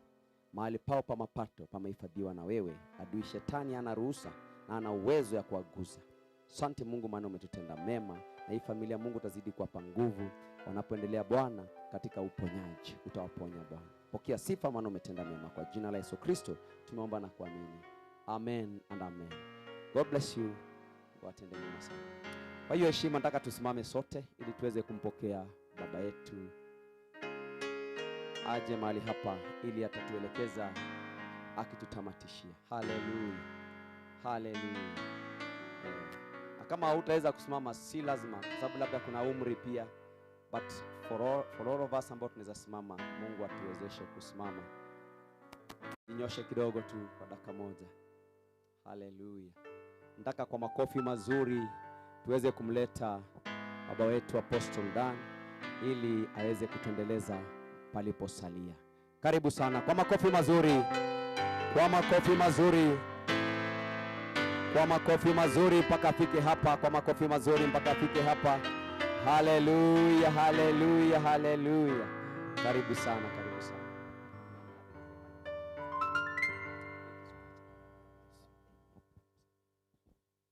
mahali pao pa mapato pamehifadhiwa na wewe. Adui shetani hana ruhusa na ana uwezo ya kuwagusa. Asante Mungu, maana umetutenda mema, na hii familia Mungu utazidi kuwapa nguvu wanapoendelea Bwana katika uponyaji, utawaponya Bwana. Pokea sifa, maana umetenda mema. Kwa jina la Yesu Kristo tumeomba na kuamini, amen and amen. God bless you. Watende mema sana. Kwa hiyo heshima, nataka tusimame sote ili tuweze kumpokea baba yetu aje mahali hapa ili atatuelekeza akitutamatishia. Haleluya, haleluya. Na kama hutaweza kusimama si lazima, kwa sababu labda kuna umri pia, but for all of us ambao tunaweza simama, Mungu atuwezeshe kusimama. Ninyoshe kidogo tu kwa dakika moja. Haleluya. Nataka kwa makofi mazuri tuweze kumleta baba wetu Apostle Dan ili aweze kutuendeleza paliposalia. Karibu sana kwa makofi mazuri, kwa makofi mazuri, kwa makofi mazuri mpaka afike hapa, kwa makofi mazuri mpaka afike hapa. Haleluya, haleluya, haleluya. Karibu sana, karibu sana.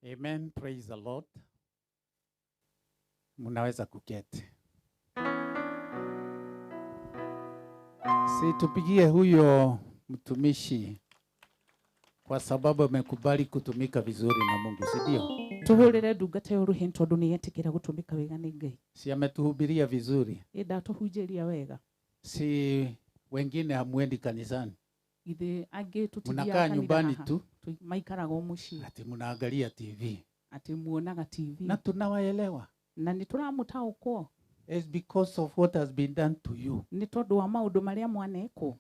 Amen, praise the Lord. Mnaweza kuketi. Si tupigie huyo mtumishi kwa sababu amekubali kutumika vizuri na Mungu, si ndio? Tuhurire ndungata ya uruhi tondu ni yetikira gutumika wega ni Ngai. Si ametuhubiria vizuri? Ndatuhunjiria wega. Si wengine hamuendi kanisani? Ithe angi tutithiaga Mnakaa nyumbani tu, maikaraga o mucii, ati mnaangalia TV, ati muonaga TV, na tunawaelewa na ni turamutaukwo. It's because of what has been done to you. Ni tondu wa maundu maria mwanekwo.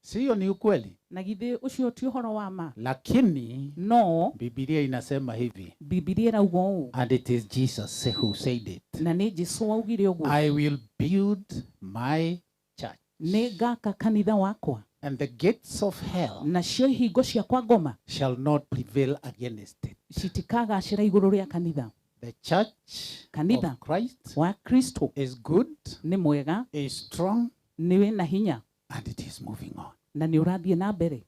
Sio ni ukweli? Na githĩ ũcio ti ũhoro wa ma? Lakini no Biblia inasema hivi, Bibilia ĩrauga ũũ, and it is Jesus who said it. Na nĩ Jesu waugire ũguo. I will build my church, nĩ ngaka kanitha wakwa, and the gates of hell nacio ihingo cia kwa ngoma shall not prevail against it. Citikagacĩra igũrũ rĩa kanitha. The church kanitha of Christ wa Kristo is good, nĩ mwega, is strong, nĩ wĩna hinya, and it is moving on. Na nĩ ũrathiĩ na mbere.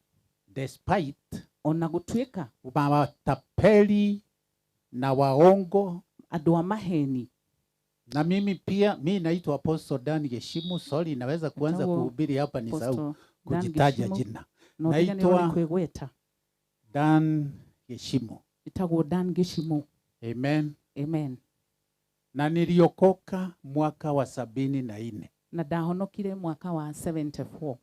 Despite ona gũtuĩka matapeli na waongo, andũ a maheni. Na mimi pia, mi naitwa Apostle Dan Geshimu. Sorry, naweza kuanza Etagwo kuhubiri hapa nisahau Apostle Dan kujitaja Geshimu. jina. No ndiganĩrwo nĩ Naitwa kwĩgweta. Dan Geshimu. Etagwo Dan Geshimu. Amen. Amen. Na niliokoka mwaka wa 74. Na ndahonokire mwaka wa 74.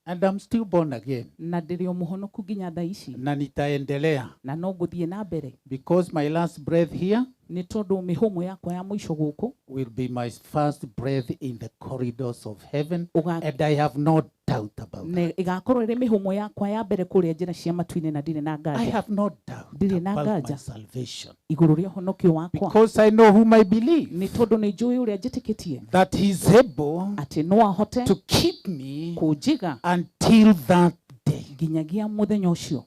And I'm still born again. Na ndĩrĩ o mũhonoku nginya thaa ici. Na nitaendelea. Na no ngũthiĩ na mbere. Because my last breath here nĩ tondũ mĩhũmũ yakwa ya mũico gũkũ will be my first breath in the corridors of heaven, and I have no doubt about Ne, that. ĩgakorwo ĩrĩ mĩhũmũ yakwa ya mbere kũrĩa njĩra cia matu-inĩ na ndirĩ na nganja. I have no doubt Ndirĩ na about my nganja salvation. Igũrũ rĩa ũhonokio wakwa. Because I know whom I believe. Nĩ tondũ nĩ njũĩ ũrĩa njĩtĩkĩtie. That he is able atĩ no ahote to keep me kũnjiga until that day. Nginyagia mũthenya ũcio.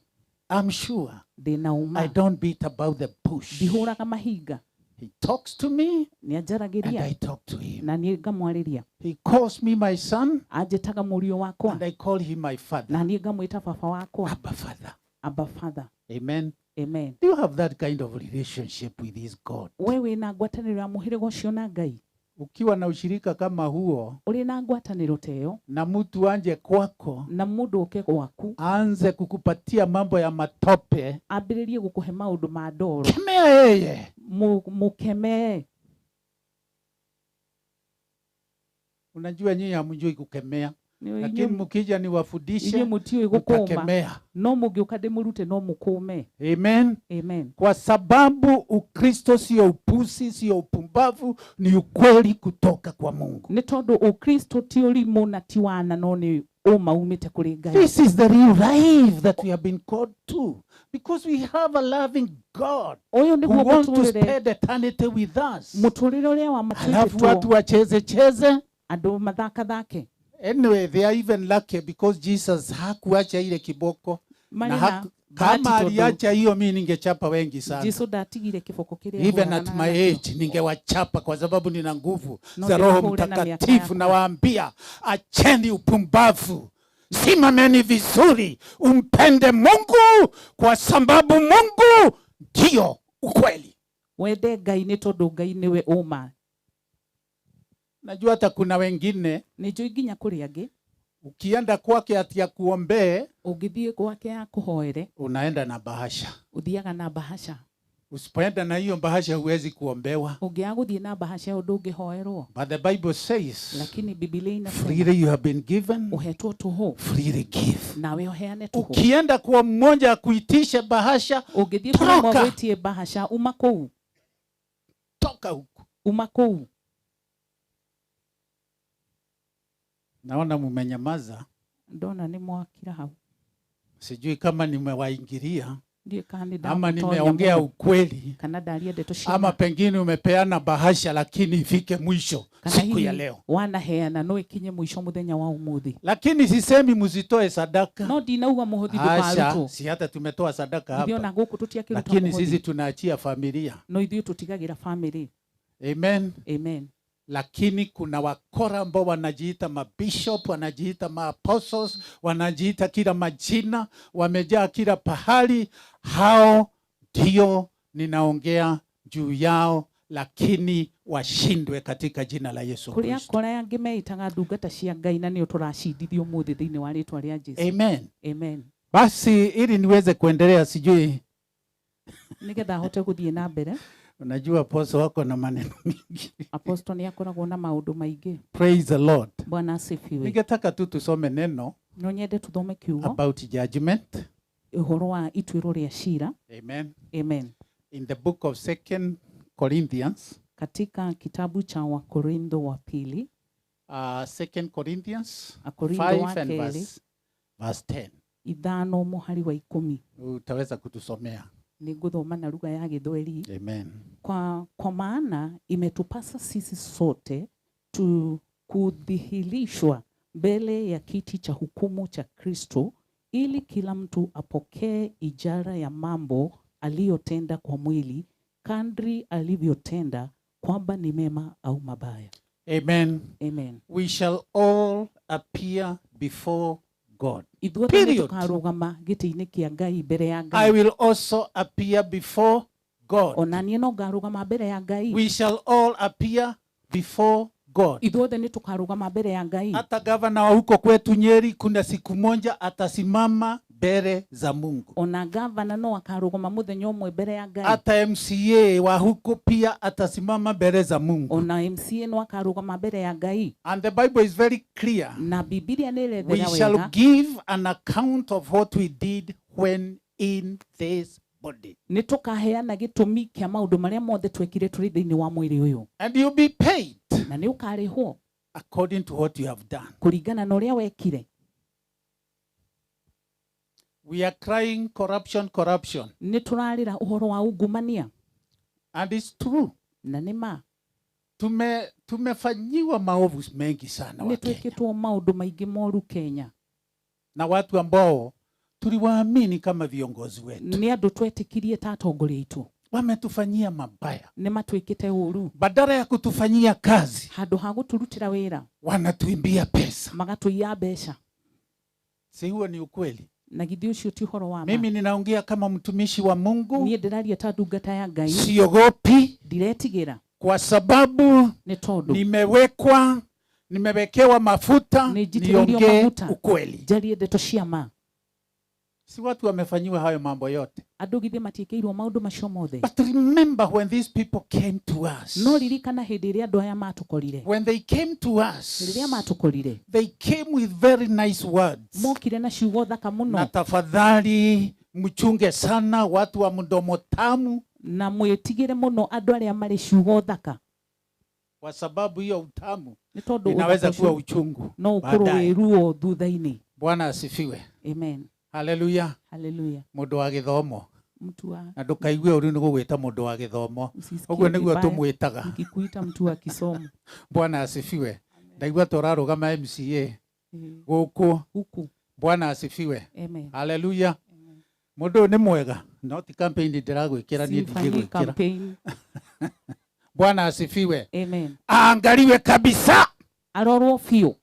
I'm sure. Ndĩna ũma. I don't beat about the bush. Ndihũraga mahinga. He talks to me, Nĩ anjaragĩria. and I talk to him. Na niĩ ngamwarĩria. He calls me my son, Anjĩtaga mũriũ wakwa. and I call him my father. Na niĩ ngamwĩta baba wakwa. Abba Father. Abba Father. Amen. Amen. Do you have that kind of relationship with his God? We wĩna ngwatanĩro ya mũhĩrĩga ũcio na Ngai? Ukiwa na ushirika kama huo, ũrĩ na ngwatanĩro ta ĩyo, na mtu anje kwako, na mũndũ oke gwaku, aanze kukupatia mambo ya matope, ambĩrĩrie gũkũhe maũndũ ma ndoro, kemea yeye. Mũkemee. Unajua nyinyi hamjui kukemea, Nĩ lakini mkija niwafundishe, inyuĩ mũtiũĩ gũkũma. mtakemea. No mũngĩũka ndĩmũrute no mũkũme. Amen. Amen. Kwa sababu Ukristo sio upusi, sio upumbavu, ni ukweli kutoka kwa Mungu. Nĩ tondũ Ukristo ti ũrimũ na ti wana, no nĩ ũma umĩte kũrĩ Ngai. This is the real life that we have been called to, because we have a loving God Ũyũ nĩguo who wants to mũtũrĩre. spend eternity with us. Mũtũrĩre ũrĩa wa Alafu matwĩtĩtwo. watu wacheze cheze. Andũ mathakathake. Anyway, they are even lucky because Jesus hakuacha ile kiboko. Marĩ Na na kama bahati tondũ aliacha hiyo, mimi ningechapa wengi sana. Jesu ndatigire kiboko kĩrĩa Even ahũraga at na my nakĩo. age ningewachapa kwa sababu nina nguvu No za Roho ndĩrahũre na mĩaka Mtakatifu. yakwa. Nawaambia, acheni upumbavu, simameni vizuri, umpende Mungu kwa sababu Mungu ndio ukweli. Wende Ngai nĩ tondũ Ngai nĩwe ũma. Najua hata kuna wengine nĩ njũĩ nginya kũrĩ angĩ, ukienda kwake ati akuombee, ũngĩthiĩ gwake akũhoere, unaenda na bahasha. Ũthiaga na bahasha. Usipoenda na hiyo bahasha huwezi kuombewa. Ũngĩaga gũthiĩ na bahasha ĩyo ndũngĩhoerwo. But the Bible says, lakini Biblia inasema, freely you have been given, ũhetwo tũhũ, freely give. Nawe ũheane tũhũ. Ukienda kwa mmoja akuitishe bahasha, ũngĩthiĩ kũrĩ ũmwe toka. gwĩtie bahasha, uma kũu. Toka huku. Uma kũu. Naona mumenyamaza. Ndona nĩ mwakira hau. Sijui kama nimewaingilia Ndiũĩ kana nĩ ama ndamũtonya nimeongea mũno. ukweli, Kana ndaria ndeto cia ama ma. pengine umepeana bahasha lakini ifike mwisho Kana siku ya hihi leo. wanaheana no ikinye mũico mũthenya wa ũmũthĩ. Lakini sisemi muzitoe sadaka. No ndinauga mũhothi Asha, ndũkarutwo. si hata tumetoa sadaka Ithuĩ hapa. ona gũkũ tũtiakĩruta Lakini mũhothi. sisi tunaachia familia. No ithuĩ tũtigagĩra family. Amen. Amen. Lakini kuna wakora ambao wanajiita mabishop, wanajiita maapostles, wanajiita kila majina, wamejaa kila pahali. Hao ndio ninaongea juu yao, lakini washindwe katika jina la Yesu Kũrĩ Kristo. akora angĩ meitaga ndungata cia Ngai na nĩo tũracindithio ũmũthĩ thĩinĩ wa rĩtwa rĩa Jesũ. Amen. Amen. Basi ili niweze kuendelea, sijui nĩgetha ahote gũthiĩ na mbere. Unajua apostle wako na maneno mingi. Apostle nĩ akoragwo na maũndũ maingĩ. Praise the Lord. Bwana asifiwe. Ningetaka tu tusome neno No nyende tuthome kiugo about judgment. Ũhoro wa ituĩro rĩa cira. Amen. Amen. In the book of 2 Corinthians, katika kitabu cha Wakorintho wa pili, 2 Corinthians Akorintho 5 wa and kerĩ verse 10. 5 mũhari wa 10. Utaweza kutusomea. Nĩ ngũthoma na lugha ya Gĩthweri. Amen. Kwa maana imetupasa sisi sote tu kudhihirishwa mbele ya kiti cha hukumu cha Kristo, ili kila mtu apokee ijara ya mambo aliyotenda kwa mwili, kadri alivyotenda, kwamba ni mema au mabaya. Amen. Amen. We shall all appear before God. Ithuothe nĩ Period. tũkarũgama gĩtĩ-inĩ kĩa Ngai mbere ya I Ngai. will also appear before God. Ona niĩ no ngarũgama mbere ya Ngai. We shall all appear before God. Ithuothe nĩ tũkarũgama mbere ya Ngai. Hata gavana wa huko kwetu Nyeri, kuna siku moja atasimama mbele za Mungu. Ona gavana no akarũgama mũthenya ũmwe mbere ya Ngai. Hata MCA wa huko pia atasimama mbele za Mungu. Ona MCA no akarũgama mbere ya Ngai. And the Bible is very clear. Na Bibilia nĩ We ĩrethera shall wega. give an account of what we did when in this body. Nĩ tũkaheana gĩtũmi kĩa maũndũ marĩa mothe twekire tũrĩ thĩinĩ wa mwĩrĩ ũyũ. And you'll be paid Na nĩ ũkarĩhwo according to what you have done. kũringana na ũrĩa wekire. We are crying corruption, corruption. Nĩ tũrarĩra ũhoro wa ungumania. And it's true. Na nĩ ma. Tumefanyiwa maovu mengi sana Nĩ wa Kenya. twĩkĩtwo maũndũ maingĩ moru Kenya. Na watu ambao tuliwaamini kama viongozi wetu. Nĩ andũ twetĩkirie ta atongoria aitũ. Wametufanyia mabaya. Nĩ matwĩkĩte ũru. Badala ya kutufanyia kazi, Handũ ha gũtũrutĩra wĩra, wanatuimbia pesa. Magatũiya mbeca. Si huo ni ukweli? Na githĩ ũcio ti ũhoro wa ma? Mimi ninaongea kama mtumishi wa Mungu. Niĩ ndĩraria ta ndungata ya Ngai. Siogopi. Ndiretigĩra. Kwa sababu Nĩ tondũ nimewekewa mafuta Nĩnjitĩrĩirio niongee maguta. ukweli. Njarie ndeto cia ma. Si watu wamefanyiwa hayo mambo yote. Andũ githĩ matiĩkĩirwo maũndũ macio mothe. But remember when these people came to us. No ririkana hĩndĩ ĩrĩa andũ aya matũkorire. When they came to us, Rĩrĩa matũkorire, they came with very nice words. Mokire na ciugo thaka mũno. Na tafadhali mchunge sana watu wa mdomo tamu. Na mwĩtigĩre mũno andũ arĩa marĩ ciugo thaka. Kwa sababu hiyo utamu Nĩ tondũ inaweza ũthaka kuwa ũcio uchungu no ũkorwo baadaye. wĩ ruo thutha-inĩ. Bwana asifiwe. Amen. Haleluya. Haleluya. Mũndũ wa gĩthomo. Mtu wa Na ndũkaigue ũru nĩ gũgwĩta mũndũ wa gĩthomo. Usisikie Ũguo nĩguo vibaya tũmwĩtaga. nikikuita mtu wa kisomo. Bwana asifiwe. Ndaigua tũrarũgama MCA gũkũ. Huku. Bwana asifiwe. Amen. Haleluya. Mũndũ ũyũ nĩ mwega. No ti campaign ndĩragwĩkĩra niĩ Sifanyi ndingĩgwĩkĩra. campaign. Bwana asifiwe. Amen. Aangaliwe kabisa. Arorwo biũ.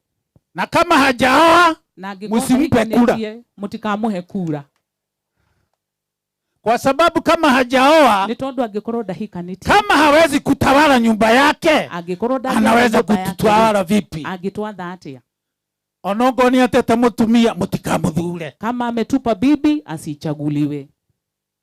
Na kama hajaoa, Na angĩkorwo msimpe kura. ndahikanĩtie, mũtikamũhe kura. Kwa sababu kama hajaoa, Nĩ tondũ angĩkorwo ndahikanĩtie, kama hawezi kutawala nyumba yake, angĩkorwo ndangĩatha anaweza nyũmba yake, kututawala vipi? Angĩtwatha atĩa? Onongo nĩ atete mũtumia, mũtikamũthure. Kama ametupa bibi, asichaguliwe.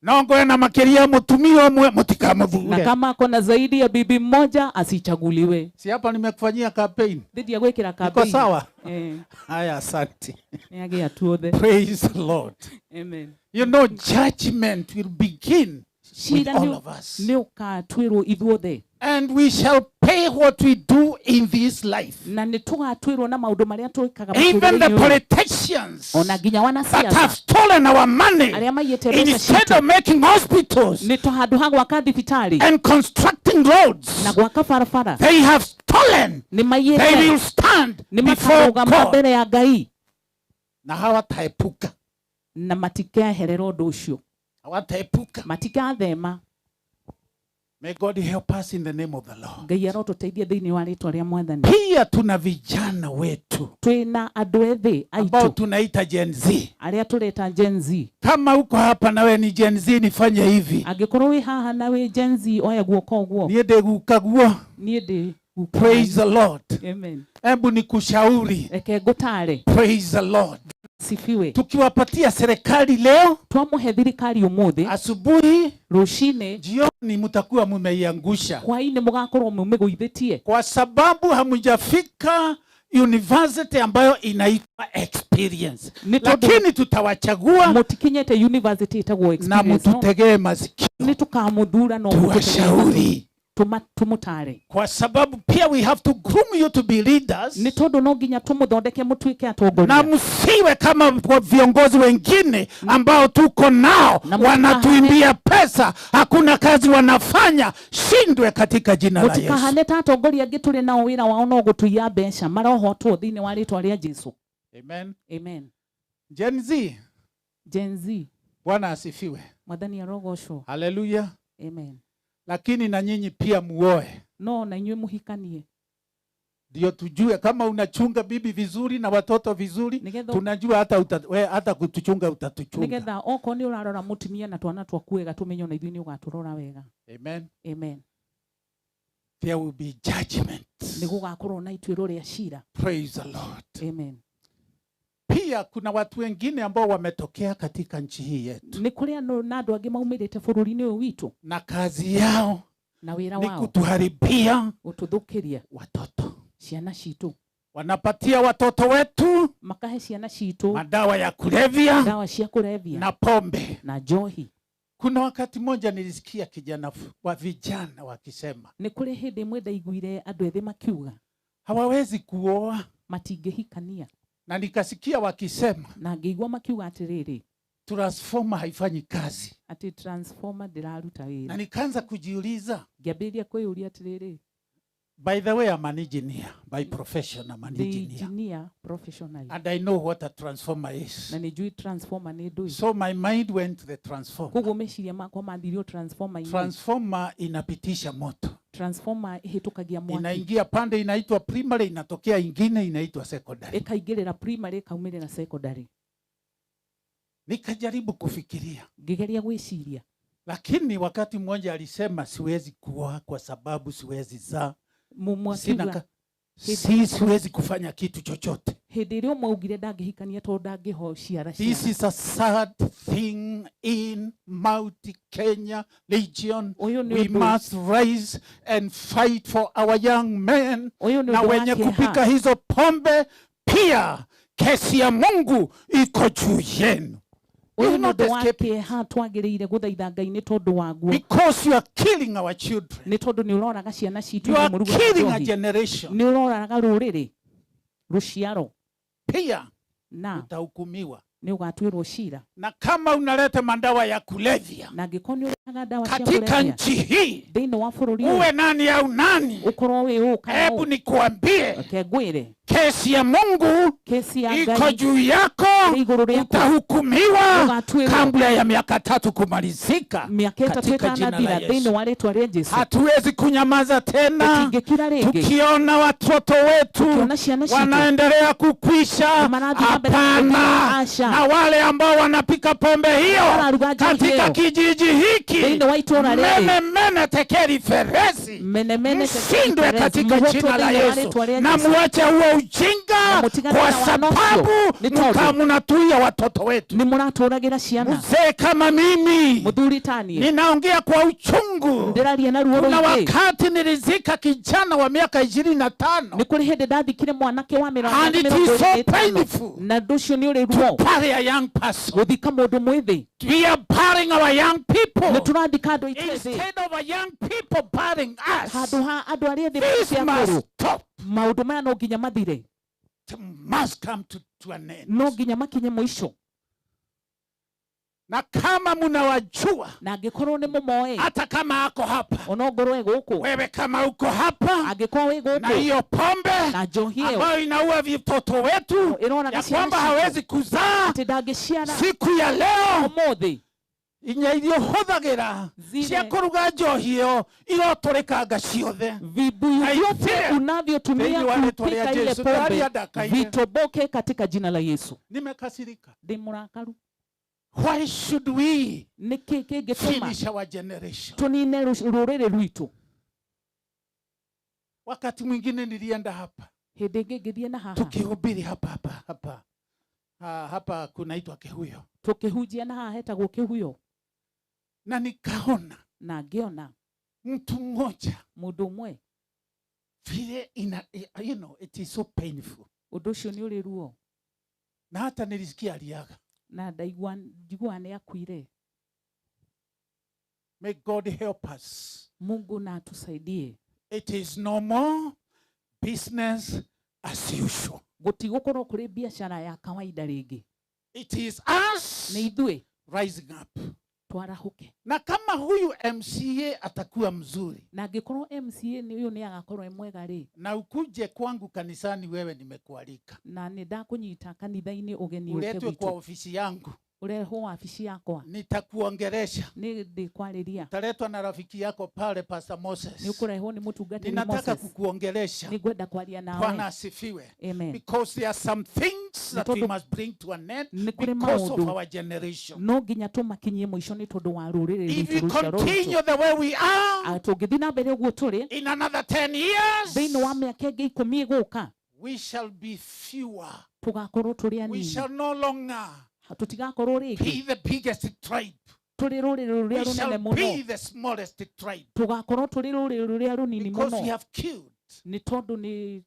Nongo ena makĩria mũtumia ũmwe, mũtikamũthure. Na kama ako na zaidi ya bibi mmoja, asichaguliwe. Si hapa nimekufanyia campaign. Ndithia gwĩkĩra Iko campaign. sawa? Eh. Haya, asante. Nĩ agĩa tuothe. Praise the Lord. Amen. You know, judgment will begin with Cira all of us. nĩ ũkatuĩrwo ithuothe. And we shall pay what we do in this life. Na nĩ tũgatuĩrwo na maũndũ marĩa twĩkaga Even the mũtũrĩre-inĩ ũyũ. politicians Ona nginya that wanasiasa have stolen our money, arĩa maiyĩte mbeca instead citũ, of making hospitals nĩ handũ ha gwaka thibitarĩ and constructing roads, na gwaka barabara, they have stolen. nĩ maiyĩte. They will stand Nĩ before makarũgama God. mbere ya Ngai. Na hawataepuka. Na matikeherera ũndũ ũcio. Hawataepuka. Matikathema. May God help us in the name of the Lord. Ngai arotũteithia thĩinĩ wa rĩtwa rĩa Mwathani. Pia tuna vijana wetu twĩna andũ ethĩ ambao aitũ tunaita Gen Z. arĩa tũreta Gen Z. Kama uko hapa nawe ni Gen Z, nifanye hivi. Angĩkorwo wĩ haha na wĩ Gen Z, oya guoko ũguo. Niĩ ndĩ guka guo. Niĩ ndĩ guka. Praise the Lord. Amen. Hebu nikushauri. Reke ngũtare. Praise the Lord. Sifiwe. Tukiwapatia serikali leo, twamuhe thirikari umuthi, asubuhi, rucini, jioni mtakuwa mumeiangusha. Hwaini mugakorwo mumigũithĩtie. Kwa sababu hamujafika university ambayo inaitwa experience. Nĩ tondũ Lakini tutawachagua mutikinyete university ĩtagwo na experience, no? mututegee masikio. Nĩ tukamuthura no Tuwashauri. Tũmũtare. Kwa sababu pia we have to groom you to be leaders. Nĩ tondũ no nginya tũmũthondeke mũtuĩke atongoria. Na msiwe kama kwa viongozi wengine ambao tuko nao Na mtikahane- wanatuimbia pesa, hakuna kazi wanafanya. Shindwe katika jina la Yesu. Mũtikahane ta atongoria angĩ tũrĩ nao wĩra wao no gũtũiya mbeca marohotwo thĩinĩ wa rĩtwa rĩa Jesu. Amen. Amen. Gen Z. Gen Z. Bwana asifiwe. Mwathani arogocwo. Haleluya. Amen. Lakini na nyinyi pia muoe. No na inyuĩ mũhikanie. Ndio tujue kama unachunga bibi vizuri na watoto vizuri, tunajua hata kutuchunga utatuchunga. Nigetha okorwo nĩ ũrarora mũtumia na twana twaku wega tũmenye ona ithuĩ nĩ ũgatũrora wega. Amen. Amen. There will be judgment. Nĩ gũgakorwo na ituĩro rĩa cira. Praise the Lord. Amen. Pia kuna watu wengine ambao wametokea katika nchi hii yetu. Nĩ kũrĩ andũ na andũ angĩ maumĩrĩte bũrũri-inĩ ũyũ witũ. Na kazi yao na wĩra ni wao kutuharibia gũtũthũkĩria watoto. Ciana citũ. Wanapatia watoto wetu makahe ciana citũ madawa ya kulevya, dawa cia kulevya na pombe na njohi. Kuna wakati mmoja nilisikia kijana wa vijana wakisema, Nĩ kũrĩ hĩndĩ ĩmwe ndaiguire andũ ethĩ makiuga hawawezi kuoa, matingĩhikania. Na nikasikia wakisema, na ngĩigua makiuga atĩrĩrĩ, transformer haifanyi kazi, atĩ transformer ndĩraruta wĩra. Na nikaanza kujiuliza, ngĩambĩrĩria kwĩyũria atĩrĩrĩ, by the way, I'm an engineer by profession. I'm an Ndĩ engineer. engineer professionally. And I know what a transformer is. Na nĩnjũĩ transformer nĩ ndũĩ. So my mind went to the transformer. Koguo meciria makwa mathirio transformer-inĩ. Transformer inapitisha moto. Transformer ĩhĩtũkagia mwaki. Inaingia pande inaitwa primary, inatokea ingine inaitwa secondary. Ĩkaingĩrĩra primary, ĩkaumĩrĩra secondary. Nikajaribu kufikiria. Ngĩgeria gwĩciria. Lakini wakati mmoja alisema siwezi kuoa kwa sababu siwezi zaa. Mumwe Sina akiuga, si siwezi kufanya kitu chochote. Hĩndĩ ĩrĩa ũmwe augire ndangĩhikania tondũ ndangĩhociara This ciana. is a sad thing in Mount Kenya region. Ũyũ nĩ We ũndũ must rise and fight for our young men. Ũyũ nĩ Na ũndũ wa wenye kĩeha. kupika hizo pombe pia kesi ya Mungu iko juu yenu. Ũyũ You will nĩ not ũndũ wa escape it. kĩeha twagĩrĩire gũthaitha Ngai nĩ tondũ waguo. Because you are killing our children. Nĩ tondũ nĩ ũroraga ciana citũ You are na mũruga killing a njohi. generation. Nĩ ũroraga rũrĩrĩ, rũciaro. Pia Na utahukumiwa. nĩ ũgatuĩrwo cira. Na kama unaleta madawa ya kulevya Na angĩkorwo nĩ ũrehaga ndawa cia katika kũrebia nchi hii, thĩinĩ wa bũrũri ũyũ, uwe nani au nani, ũkorwo wĩ ũ kana hebu ũ, nikuambie, reke ngwĩre, kesi ya Mungu kesi ya iko Ngai juu yako, ĩ igũrũ rĩaku. utahukumiwa Ũgatuĩrwo. kabla ya miaka 3 kumalizika Mĩaka ĩtatũ katika jina la ĩtanathira Yesu. thĩinĩ wa rĩtwa rĩa Jesu. Hatuwezi kunyamaza tena Tũtingĩkira rĩngĩ. tukiona watoto wetu Tukiona ciana citũ wanaendelea kukwisha. marathiĩ na mbere Hapana. gũthira. Aca. Na wale ambao wanapika pombe hiyo Mararuga njohi katika ĩyo. kijiji hiki, Thĩinĩ wa itũũra rĩrĩ. mene mene tekeri feresi, Mene mene tekeri mshindwe feresi. katika Muhotwo jina la thĩinĩ wa Yesu, rĩtwa rĩa na Jesu. muache huo ujinga, Na mũtigane kwa na wana ũcio. sababu Nĩ tondũ mka mnatuia watoto wetu. nĩ mũratũragĩra ciana. Mzee kama mimi Mũthuri ta niĩ. ninaongea kwa uchungu. Ndĩraria na ruo Kuna rũingĩ. wakati nilizika kijana wa miaka 25. Nĩ kũrĩ hĩndĩ ndathikire mwanake wa mĩrongo And it mĩrongo is so ĩrĩ na ĩtano. painful Na ũndũ ũcio nĩ ũrĩ ruo. to bury a young person. Gũthika mũndũ mwĩthĩ. We are burying our young people. Nĩ tũrathika andũ aitũ ethĩ. Instead of our young people burying us. Handũ ha andũ arĩa ethĩ This matige must akũrũ. stop. Maũndũ maya no nginya mathire. It must come to an end. No nginya makinye mũico. Na kama mnawajua, na angĩkorwo nĩ mũmoe, hata kama ako hapa, ona ongorwo e gũkũ, wewe kama uko hapa, angĩkorwo wĩ gũkũ, na hiyo pombe na njohi ĩyo ambayo inaua vitoto wetu, ĩroraga ya ciana kwamba citũ, hawezi kuzaa, atĩ ndangĩciara, siku ya leo ũmũthĩ inya iria ũhũthagĩra Zile cia kũruga njohi ĩyo irotũrĩkanga ciothe. Vibuyu Na vyote itire unavyotumia thĩinĩ wa rĩtwa rĩa kupika ile Jesu. pombe Ndaria ndakaire. vitoboke katika jina la Yesu. Nimekasirika. Ndĩ mũrakaru. Why should we Nĩkĩ kĩngĩtũma finish our generation? tũnine rũrĩrĩ rwitũ? Wakati mwingine nilienda hapa, Hĩndĩ ĩngĩ ngĩthiĩ na haha, tukihubiri hapa hapa hapa. Hapa kunaitwa Kihuyo. Tukihunjia na haha hetagwo Kihuyo. Na nikaona Na ngĩona mtu mmoja, mũndũ ũmwe, vile ina, you know, it is so painful. Ũndũ ũcio nĩ ũrĩ ruo. Na hata nilisikia aliaga. Na ndaigua, njiguaga nĩ akuire. May God help us. Mungu na atusaidie. It is no more business as usual. Gũtigũkorwo kũrĩ biacara ya kawaida rĩngĩ. It is us Nĩ ithuĩ rising up. Twarahuke. Na kama huyu MCA atakuwa mzuri, Na angĩkorwo MCA nĩ ũyũ nĩ agakorwo e mwega rĩ, na ukuje kwangu kanisani, wewe nimekualika, na nĩ ndakũnyita kanitha-inĩ ũgeni ũke uletwe kwa gwitũ, ofisi yangu, ũrehwo wabici yakwa, nitakuongeresha. Nĩ ndĩkwarĩria. Utaletwa na rafiki yako pale, Pastor Moses. Nĩ ũkũrehwo nĩ mũtungatĩri Ninataka Moses. kukuongelesha. Nĩ ngwenda kwaria Bwana nawe. asifiwe. Amen. Because there are some things that we tondũ must bring to an end nĩ kũrĩ because of maũndũ our generation. no nginya tũmakinyie mũico nĩ tondũ wa rũrĩrĩ If rwitũ, we rũciaro continue rwitũ. the way we are, Ah, tũngĩthiĩ na mbere ũguo tũrĩ, in another 10 years, thĩinĩ wa mĩaka ĩngĩ 10 ĩgũka, we shall be fewer. Tũgakorwo tũrĩ We anini. shall no longer Tũtigakorwo be rĩngĩ the biggest tribe. Tũrĩ rũrĩrĩ We rũrĩa rũnene shall be mũno. the smallest tribe. Tũgakorwo tũrĩ rũrĩrĩ rũrĩa rũnini Because we mũno have killed nĩ tondũ nĩ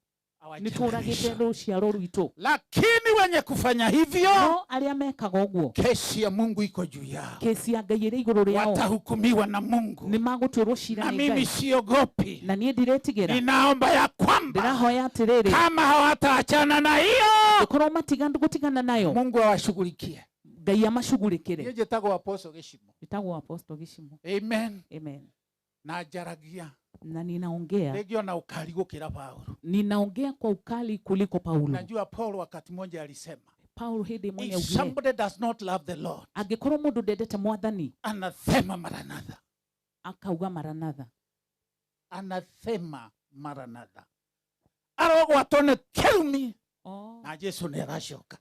our nĩ tũragĩte generation. rũciaro rwitũ. Lakini wenye kufanya hivyo, No arĩa mekaga ũguo, kesi ya Mungu iko juu yao. Kesi ya Ngai ĩrĩ igũrũ rĩao. Watahukumiwa na Mungu. Nĩ magũtuĩrwo cira Na nĩ mimi Ngai. siogopi. Na niĩ ndiretigĩra. Ninaomba ya kwamba Ndĩrahoya atĩrĩrĩ, kama hawataachana na hiyo, angĩkorwo matiga gũtigana nayo, Mungu awashughulikie. Ngai amacugurĩkĩre. Niĩ njĩtagwo Apostle Gĩcimo. Njĩtagwo Apostle Gĩcimo. Amen. Amen. Na njaragia Na ninaongea, rĩngĩ ona ukali gũkĩra Paulo. Ninaongea kwa ukali kuliko Paulo. Najua Paulo wakati mmoja alisema, Paulo hĩndĩ ĩmwe if nĩaugire, somebody does not love the Lord, angĩkorwo mũndũ ndendete mwathani, anathema maranatha. Akauga maranatha. Anathema maranatha. Arogwatwo nĩ kĩrumi. Oh. Na Jesu nĩ aracoka.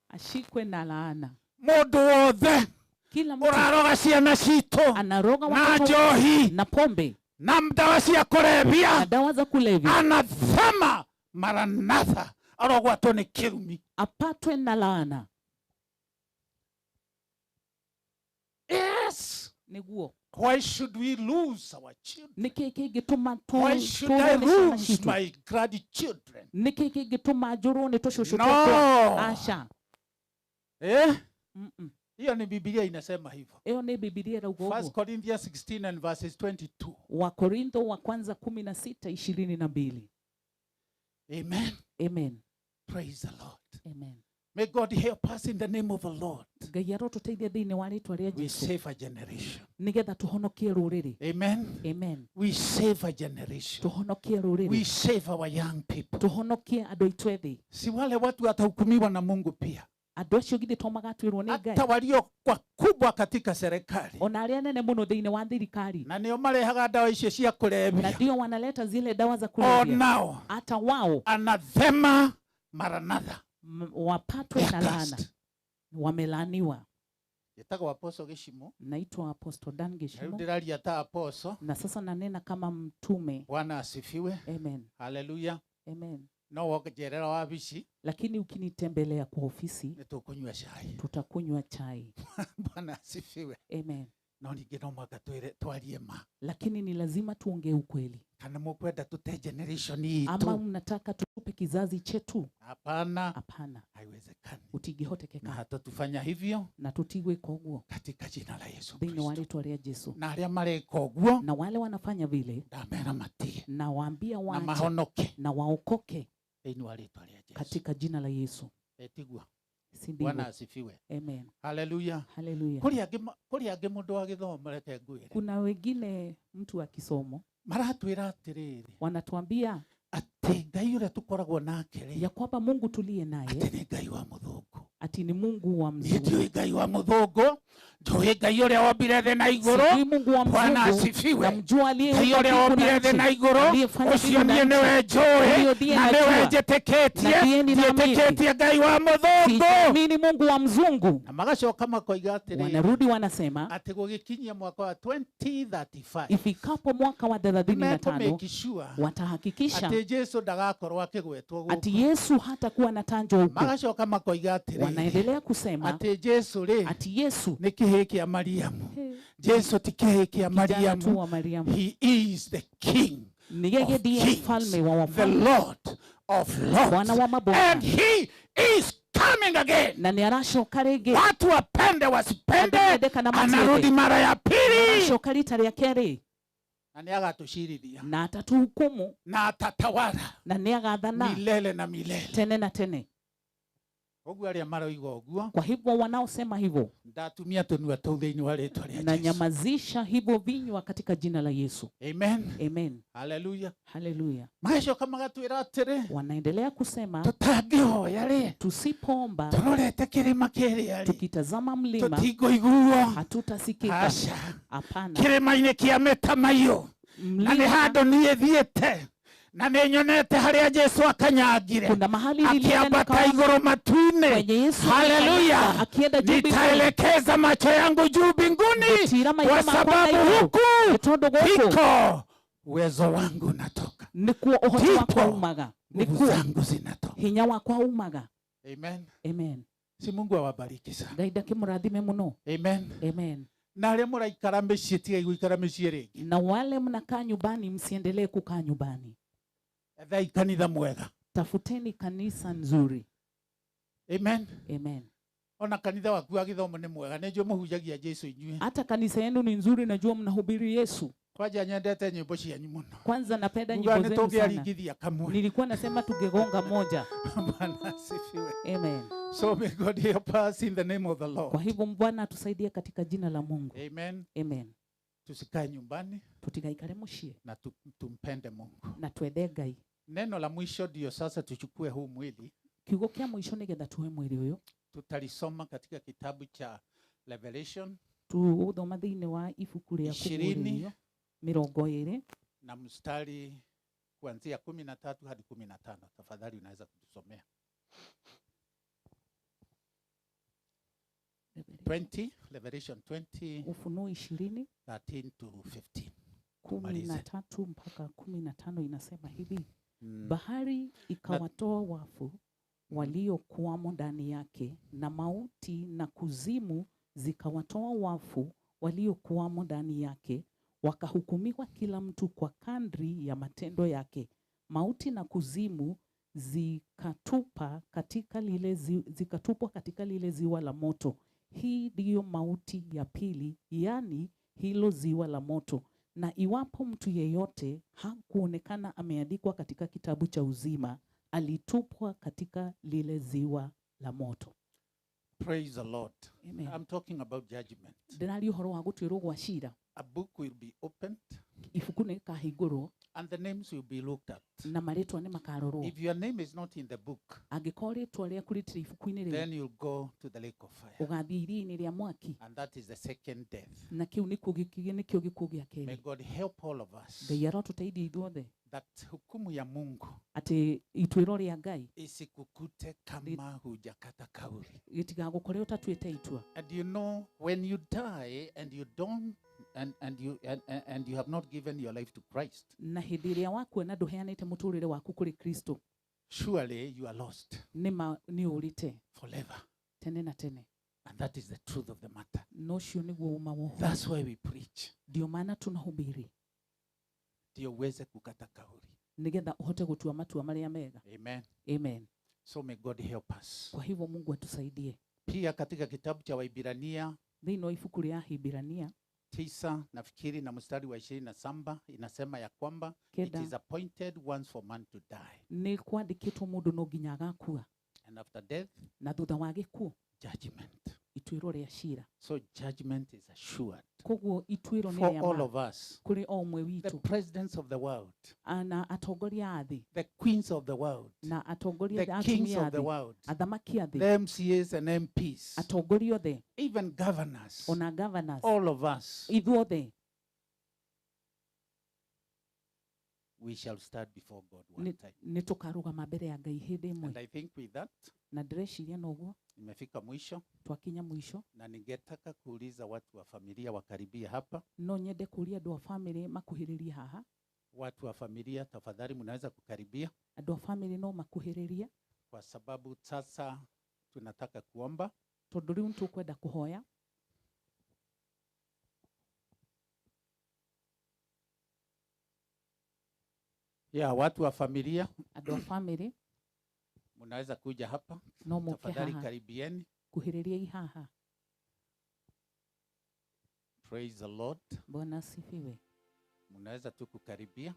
Ashikwe na laana. Mũndũ wothe Kila mtu ũraroga ciana citũ anaroga na watoto njohi na pombe na ndawa cia kũrebia na dawa za kulevya, anathema maranatha, arogwatwo nĩ kĩrumi. Apatwe na laana. Yes. Nĩguo. Why should we lose our children? Nĩkĩ kĩngĩtũma Why should I tũrwo nĩ ciana lose citũ? my grandchildren? Nĩkĩ kĩngĩtũma njũrwo nĩ tũcũcũ No. twakwa? Aca. Eh? Mm-mm. Hiyo ni Biblia inasema hivyo. Ĩyo nĩ Biblia ĩrauga First ũguo. Corinthians 16 and verses 22. Wakorintho wa kwanza 16:22. Amen. Amen. Praise the Lord. Amen. May God help us in the name of the Lord. Ngai arotũteithia thĩinĩ wa rĩtwa rĩa We Jesũ. save a generation. Nĩgetha tũhonokie rũrĩrĩ. Amen. Amen. We save a generation. Tũhonokie rũrĩrĩ. We save our young people. Tũhonokie andũ aitũ ethĩ. Si wale watu watahukumiwa na Mungu pia. Andũ acio githĩ to magatuĩrwo nĩ Ngai? Hata walio wakubwa katika serikali. Ona arĩa anene mũno thĩinĩ wa thirikari. Na nĩo marehaga ndawa icio cia kũrebia. Na ndio wanaleta zile dawa za kulevya. Onao. Hata wao. Anathema maranatha. Wapatwe na laana. Wamelaaniwa. Njĩtagwo Apostle Gĩcimo. Naitwa Apostle Dan Na rĩu Gĩcimo. ndĩraria ta apostle. Na sasa nanena kama mtume. Bwana asifiwe. Amen. Hallelujah. Amen. No wongerera wabici. Lakini ukinitembelea kwa ofisi, nĩtũkũnyua chai. Tutakunywa chai. Bwana asifiwe. Amen. No ningĩ no mũhaka twarie ma. Lakini ni lazima tuongee ukweli. Kana mũkwenda tute generation itũ? Ama mnataka tutupe kizazi chetu? Hapana. Hapana. Haiwezekani. Utingĩhotekeka. Na hatatufanya hivyo. Na tutigwĩka ũguo. Katika jina la Yesu Thĩinĩ wa Kristo. rĩtwa rĩa Jesu. Na arĩa mareka ũguo, Na wale wanafanya vile, ndamera matige. Na waambia Na waache. mahonoke. Na waokoke. Thĩinĩ wa rĩtwa rĩa Jesu. Katika jina la Yesu. Etiguo. Si ndivyo? Bwana asifiwe. Amen. Haleluya. Haleluya. Kũrĩ angĩ mũndũ wa gĩthomo, reke ngwĩre. Kuna wengine mtu wa kisomo maratwĩra atĩrĩrĩ, wanatuambia atĩ Ngai ũrĩa tũkoragwo nake rĩ, ya kwamba Mungu tuliye naye atĩ nĩ Ngai wa mũthũngũ. Ati ni Mungu wa Niĩ mzungu. ndiũĩ Ngai wa mũthũngũ, njũĩ Ngai ũrĩa wombire thĩ na igũrũ. Sijui Mungu wa Bwana mzungu, asifiwe. namjua aliyeumba Ngai ũrĩa mbingu na wombire thĩ nchi, na igũrũ, aliyefanya ũcio mbingu na niĩ nĩwe nchi. njũĩ, Huyo ndiye na nĩwe najua. njĩtĩkĩtie, Na ndiye ninaamini. ndiĩtĩkĩtie Ngai wa mũthũngũ. Siamini Mungu wa mzungu. Na magacoka makoiga atĩrĩrĩ, Wanarudi wanasema, atĩ gũgĩkinyia mwaka wa 2035, ifikapo mwaka wa 35, nĩmekũmake sure watahakikisha atĩ Jesu ndagakorwo akĩgwetwo gũkũ. ati Yesu hatakuwa na tanjo huko. Magacoka makoiga atĩrĩrĩ, Wanaendelea kusema atĩ Jesu rĩ, ati Yesu nĩ kĩhĩĩ kĩa Mariamu. He. Jesu ti kĩhĩĩ kĩa Kijana tu Mariamu. wa Mariamu. He is the King Ni yeye of ndiye kings, mfalme wa the wafalme. Lord of lords. Bwana wa mabwana. And he is coming again. Na nĩ aracoka rĩngĩ. Watu wapende wasipende, Andũ mende kana matiende. anarudi mara ya pili. Aracoka rita rĩa kerĩ. Na nĩ agatucirithia. Na atatuhukumu. Na atatawala. Na nĩ agathana. Milele na milele. Tene na tene. Ũguo arĩa maroiga ũguo. Kwa hivyo wanaosema hivyo, ndatumia tũnua tũu thĩinĩ wa rĩtwa rĩa na Yesu. nyamazisha hivyo vinywa katika jina la Yesu. Amen. Amen. Hallelujah. Hallelujah. Magacoka magatwĩra atĩrĩ, wanaendelea kusema, tũtangĩhoya rĩ, tusipoomba, tũrorete kĩrĩma kĩrĩa rĩ, tukitazama mlima, tũtingũiguo. Hatutasikika. Aca. Hapana. Kĩrĩma-inĩ kĩa mĩtamaiyũ, na nĩ Mlima. handũ niĩ thiĩte, na nĩ nyonete harĩa Yesu akanyangire. Kuna mahali nilienda Akiambata nikaona igũrũ matu-inĩ. kwenye Yesu Haleluya. akienda juu mbinguni. Nitaelekeza macho yangu juu mbinguni, Ngũtiira maitho kwa makwa sababu na igũrũ. huku Nĩ tondũ gũkũ ndiko uwezo wangu unatoka. nĩkuo ũhoti Ndipo wakwa umaga. nguvu Nĩkuo zangu zinatoka. hinya wakwa umaga. Amen. Amen. Si Mungu awabariki sana. Ngai ndakĩmũrathime mũno. Amen. Amen. Na arĩa mũraikara mĩciĩ tigai gũikara mĩciĩ rĩngĩ. Na wale mnakaa nyumbani msiendelee kukaa nyumbani. Ethai kanitha mwega. Tafuteni kanisa nzuri. Amen. Amen. Ona kanitha waku wa gĩthomo nĩ mwega, nĩ njũĩ mũhunjagia Jesu inyuĩ. Hata kanisa yenu ni nzuri, najua mnahubiri Yesu. Kwanja nyendete nyimbo cianyu mũno. Kwanza napenda Nguga nyimbo nĩ zenu sana. tũngĩaringithia kamwe. Nilikuwa nasema tungegonga moja. Bwana asifiwe. Amen. So may God help us in the name of the Lord. Kwa hivyo Bwana atusaidie katika jina la Mungu. Amen. Amen. Tusikae nyumbani. Tutigaikare muciĩ. Na tumpende Mungu. Na twende Ngai. Neno la mwisho ndio sasa tuchukue huu mwili. Kiugo kĩa mũico nĩgetha tuoe mwĩrĩ ũyũ. Tutalisoma katika kitabu cha Revelation. Tũgũthoma thĩinĩ wa ibuku rĩa Ishirini. Kũguũrĩrio, 20. Na mstari kuanzia 13 hadi 15. Tafadhali unaweza kutusomea. 20, Revelation 20, Ufunuo 20, 13 to 15. kumi na Tumalize. tatu mpaka 15 inasema hivi. Bahari ikawatoa wafu waliokuwamo ndani yake, na mauti na kuzimu zikawatoa wafu waliokuwamo ndani yake, wakahukumiwa kila mtu kwa kadri ya matendo yake. Mauti na kuzimu zikatupwa katika lile ziwa la moto. Hii ndiyo mauti ya pili, yani hilo ziwa la moto. Na iwapo mtu yeyote hakuonekana ameandikwa katika kitabu cha uzima, alitupwa katika lile ziwa la moto. Praise the Lord. Amen. I'm talking about judgment. Ndĩraria ũhoro wa gũtuĩrwo gwa cira. A book will be opened. Ibuku nĩ rĩkahingũrwo. And the names will be looked at. Na marĩtwa nĩ makarorwo. If your name is not in the book, Angĩkorwo rĩtwa rĩaku rĩtirĩ ibuku-inĩ rĩu, then you'll go to the lake of fire. ũgathiĩ iria-inĩ rĩa mwaki. And that is the second death. Na kĩu nĩkĩo gĩkuũ gĩa kerĩ. May God help all of us. Ngai arotũteithia ithuothe. That hukumu ya Mungu Atĩ ituĩro rĩa Ngai isikukute kama hujakata kauli. gĩtigagũkore ũtatuĩte itua. And you know, when you die and you don't and you have not given your life to Christ, Na hĩndĩ ĩrĩa wakua na ndũheanĩte mũtũrĩre waku kũrĩ Kristo, surely you are lost nĩma nĩũrĩte forever. tene na tene. And that is the truth of the matter. Na ũcio nĩguo ũma wa ũhoro. That's why we preach. Ndio maana tunahubiri. Ndio uweze kukata kauli. Nĩgetha ũhote gũtua matua marĩa mega. Amen. Amen. So may God help us. Kwa hivyo Mungu atusaidie. Pia katika kitabu cha Waebrania Thĩinĩ wa ibuku rĩa Ahibirania 9 nafikiri na mstari wa 27 inasema ya kwamba it Kenda. is appointed once for man to die. Nĩ kwandĩkĩtwo mũndũ no nginya agakua. And after death, Na thutha wa gĩkuũ, judgment. Ituĩro rĩa cira. So judgment is assured. Koguo ituĩro nĩ For rĩa all ma. of us. Kũrĩ o ũmwe The witũ. presidents of the world. Na atongoria a thĩ. The queens of the world. Na atongoria The a kings atumia a of the thĩ. world. Athamaki a thĩ. The MCAs and MPs. Atongoria othe. Even governors. Ona governors. All of us. Ithuothe. We shall stand before God one time. Nĩ tũkarũgama mbere ya Ngai hĩndĩ ĩmwe. And I think with that, Na ndĩreciria noguo. Nimefika mwisho. Twakinya mwisho. Na ningetaka kuuliza watu wa familia wakaribia hapa. No nyende kuuria andũ a family makuhĩrĩrie haha. Watu wa familia tafadhali mnaweza kukaribia. Andũ a family no makuhĩrĩrie. Kwa sababu sasa tunataka kuomba. Tondũ rĩu nĩtũkwenda kũhoya. Ya watu wa familia. Andũ a family. Mnaweza kuja hapa. No mũke Tafadhali haha. karibieni. Kuhĩrĩriai haha. Praise the Lord. Bwana asifiwe. Mnaweza tu kukaribia,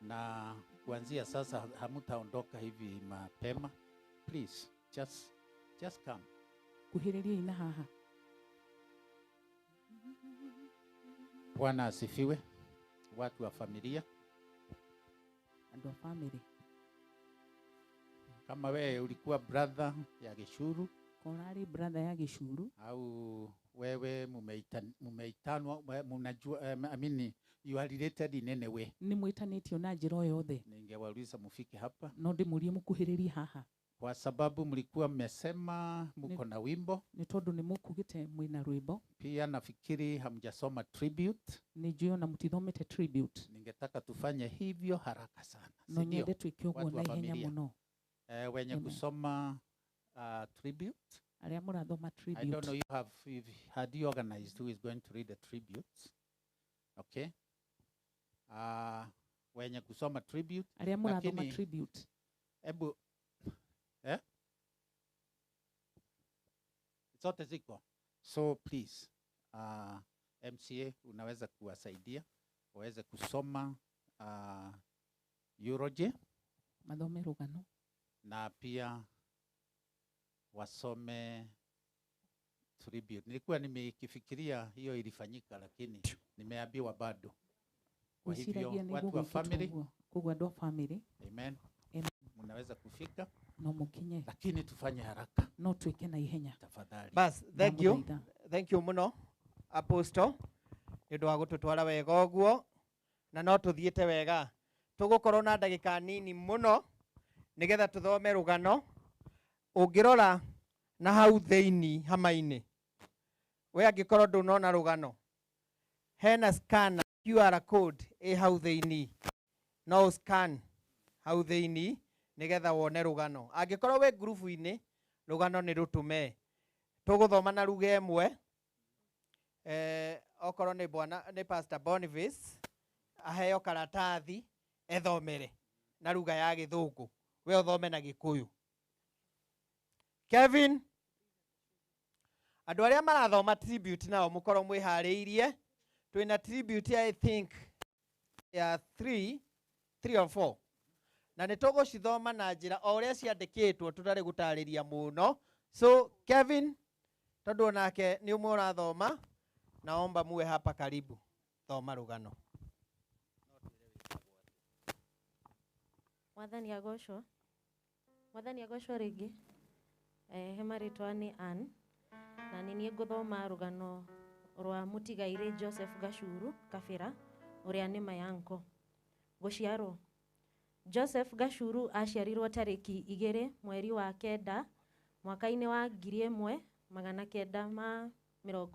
na kuanzia sasa hamutaondoka hivi mapema. Please just come. Kuhĩrĩriai na haha. Bwana asifiwe. Watu wa familia, Andũ a family. kama wewe ulikuwa brother ya Gishuru Korarĩ brother ya Gĩcuru au wewe mumeitanwa, munajua, I mean, you are related in any way, nĩ mwĩtanĩtio na njĩra o yothe, ningewauliza mufike hapa no ndĩmũrie mũkuhĩrĩrie haha, kwa sababu mlikuwa mmesema muko na wimbo. Nĩ tondũ nĩ mũkugĩte mwĩna rwĩmbo. Pia nafikiri hamjasoma tribute. Nĩ njũĩ ona mũtithomete tribute. Ningetaka tufanye hivyo haraka sana, No si ndio? nyende twĩke ũguo Watu wa na ihenya familia. mũno. Wenye Amen. kusoma tribute, Arĩa mũrathoma I don't know tribute. you have if, had you organized who is going to read the tributes? Okay. Wenye kusoma tribute, Arĩa mũrathoma lakini tribute. Ebu eh? Zote ziko. So please, MCA unaweza kuwasaidia waweze kusoma eulogy Mathome rũgano. na pia wasome tribute. Nilikuwa nimekifikiria hiyo ilifanyika, lakini nimeambiwa bado. Kwa hivyo Gwĩciragia nĩ watu wa gũgwĩkĩtwo family, ũguo. Koguo andũ a family, amen, Amen. mnaweza kufika, no mũkinye, lakini tufanye haraka no twĩke na ihenya tafadhali. Bas, thank you. Ndamũthaitha. Thank you muno Apostle nĩ ũndũ wa gũtũtwara wega ũguo, na no tũthiĩte wega. Tũgũkorwo na ndagĩka nini mũno nĩgetha tũthome rũgano. Ũngĩrora na hau thĩinĩ hama-inĩ, we angĩkorwo ndũnona rũgano, hena scanner QR code ĩ hau thĩinĩ, no scan hau thĩinĩ nĩgetha wone rũgano. Angĩkorwo wĩ ngurubu-inĩ, rũgano nĩ rũtũme. Tũgũthoma na ruga ĩmwe. Okorwo nĩ bwana, nĩ Pastor Boniface aheo karatathi ethomere na ruga ya Gĩthũngũ, we ũthome na Gĩkũyũ. Kevin, andũ arĩa marathoma tribute nao mũkorwo mwĩharĩirie. Twĩna tribute I think ya 3 or 4, na nĩ tũgũcithoma na njĩra o ũrĩa ciandĩkĩtwo, tũtarĩ gũtarĩria mũno. So Kevin, tondũ onake nĩ ũmwe ũrathoma, naomba muwe hapa karibu. Thoma rũgano. Mwathani agocwo. Mwathani agocwo rĩngĩ. He marĩtwa nĩ Ann, na nĩ niĩ ngũthoma rũgano rwa mũtigairĩ Joseph Gacuru Kabĩra, ũrĩa nĩ Mayanko. Gũciarwo. Joseph Gacuru aciarirwo tarĩki 2 mweri wa 9 mwaka-inĩ wa 1968, nĩyo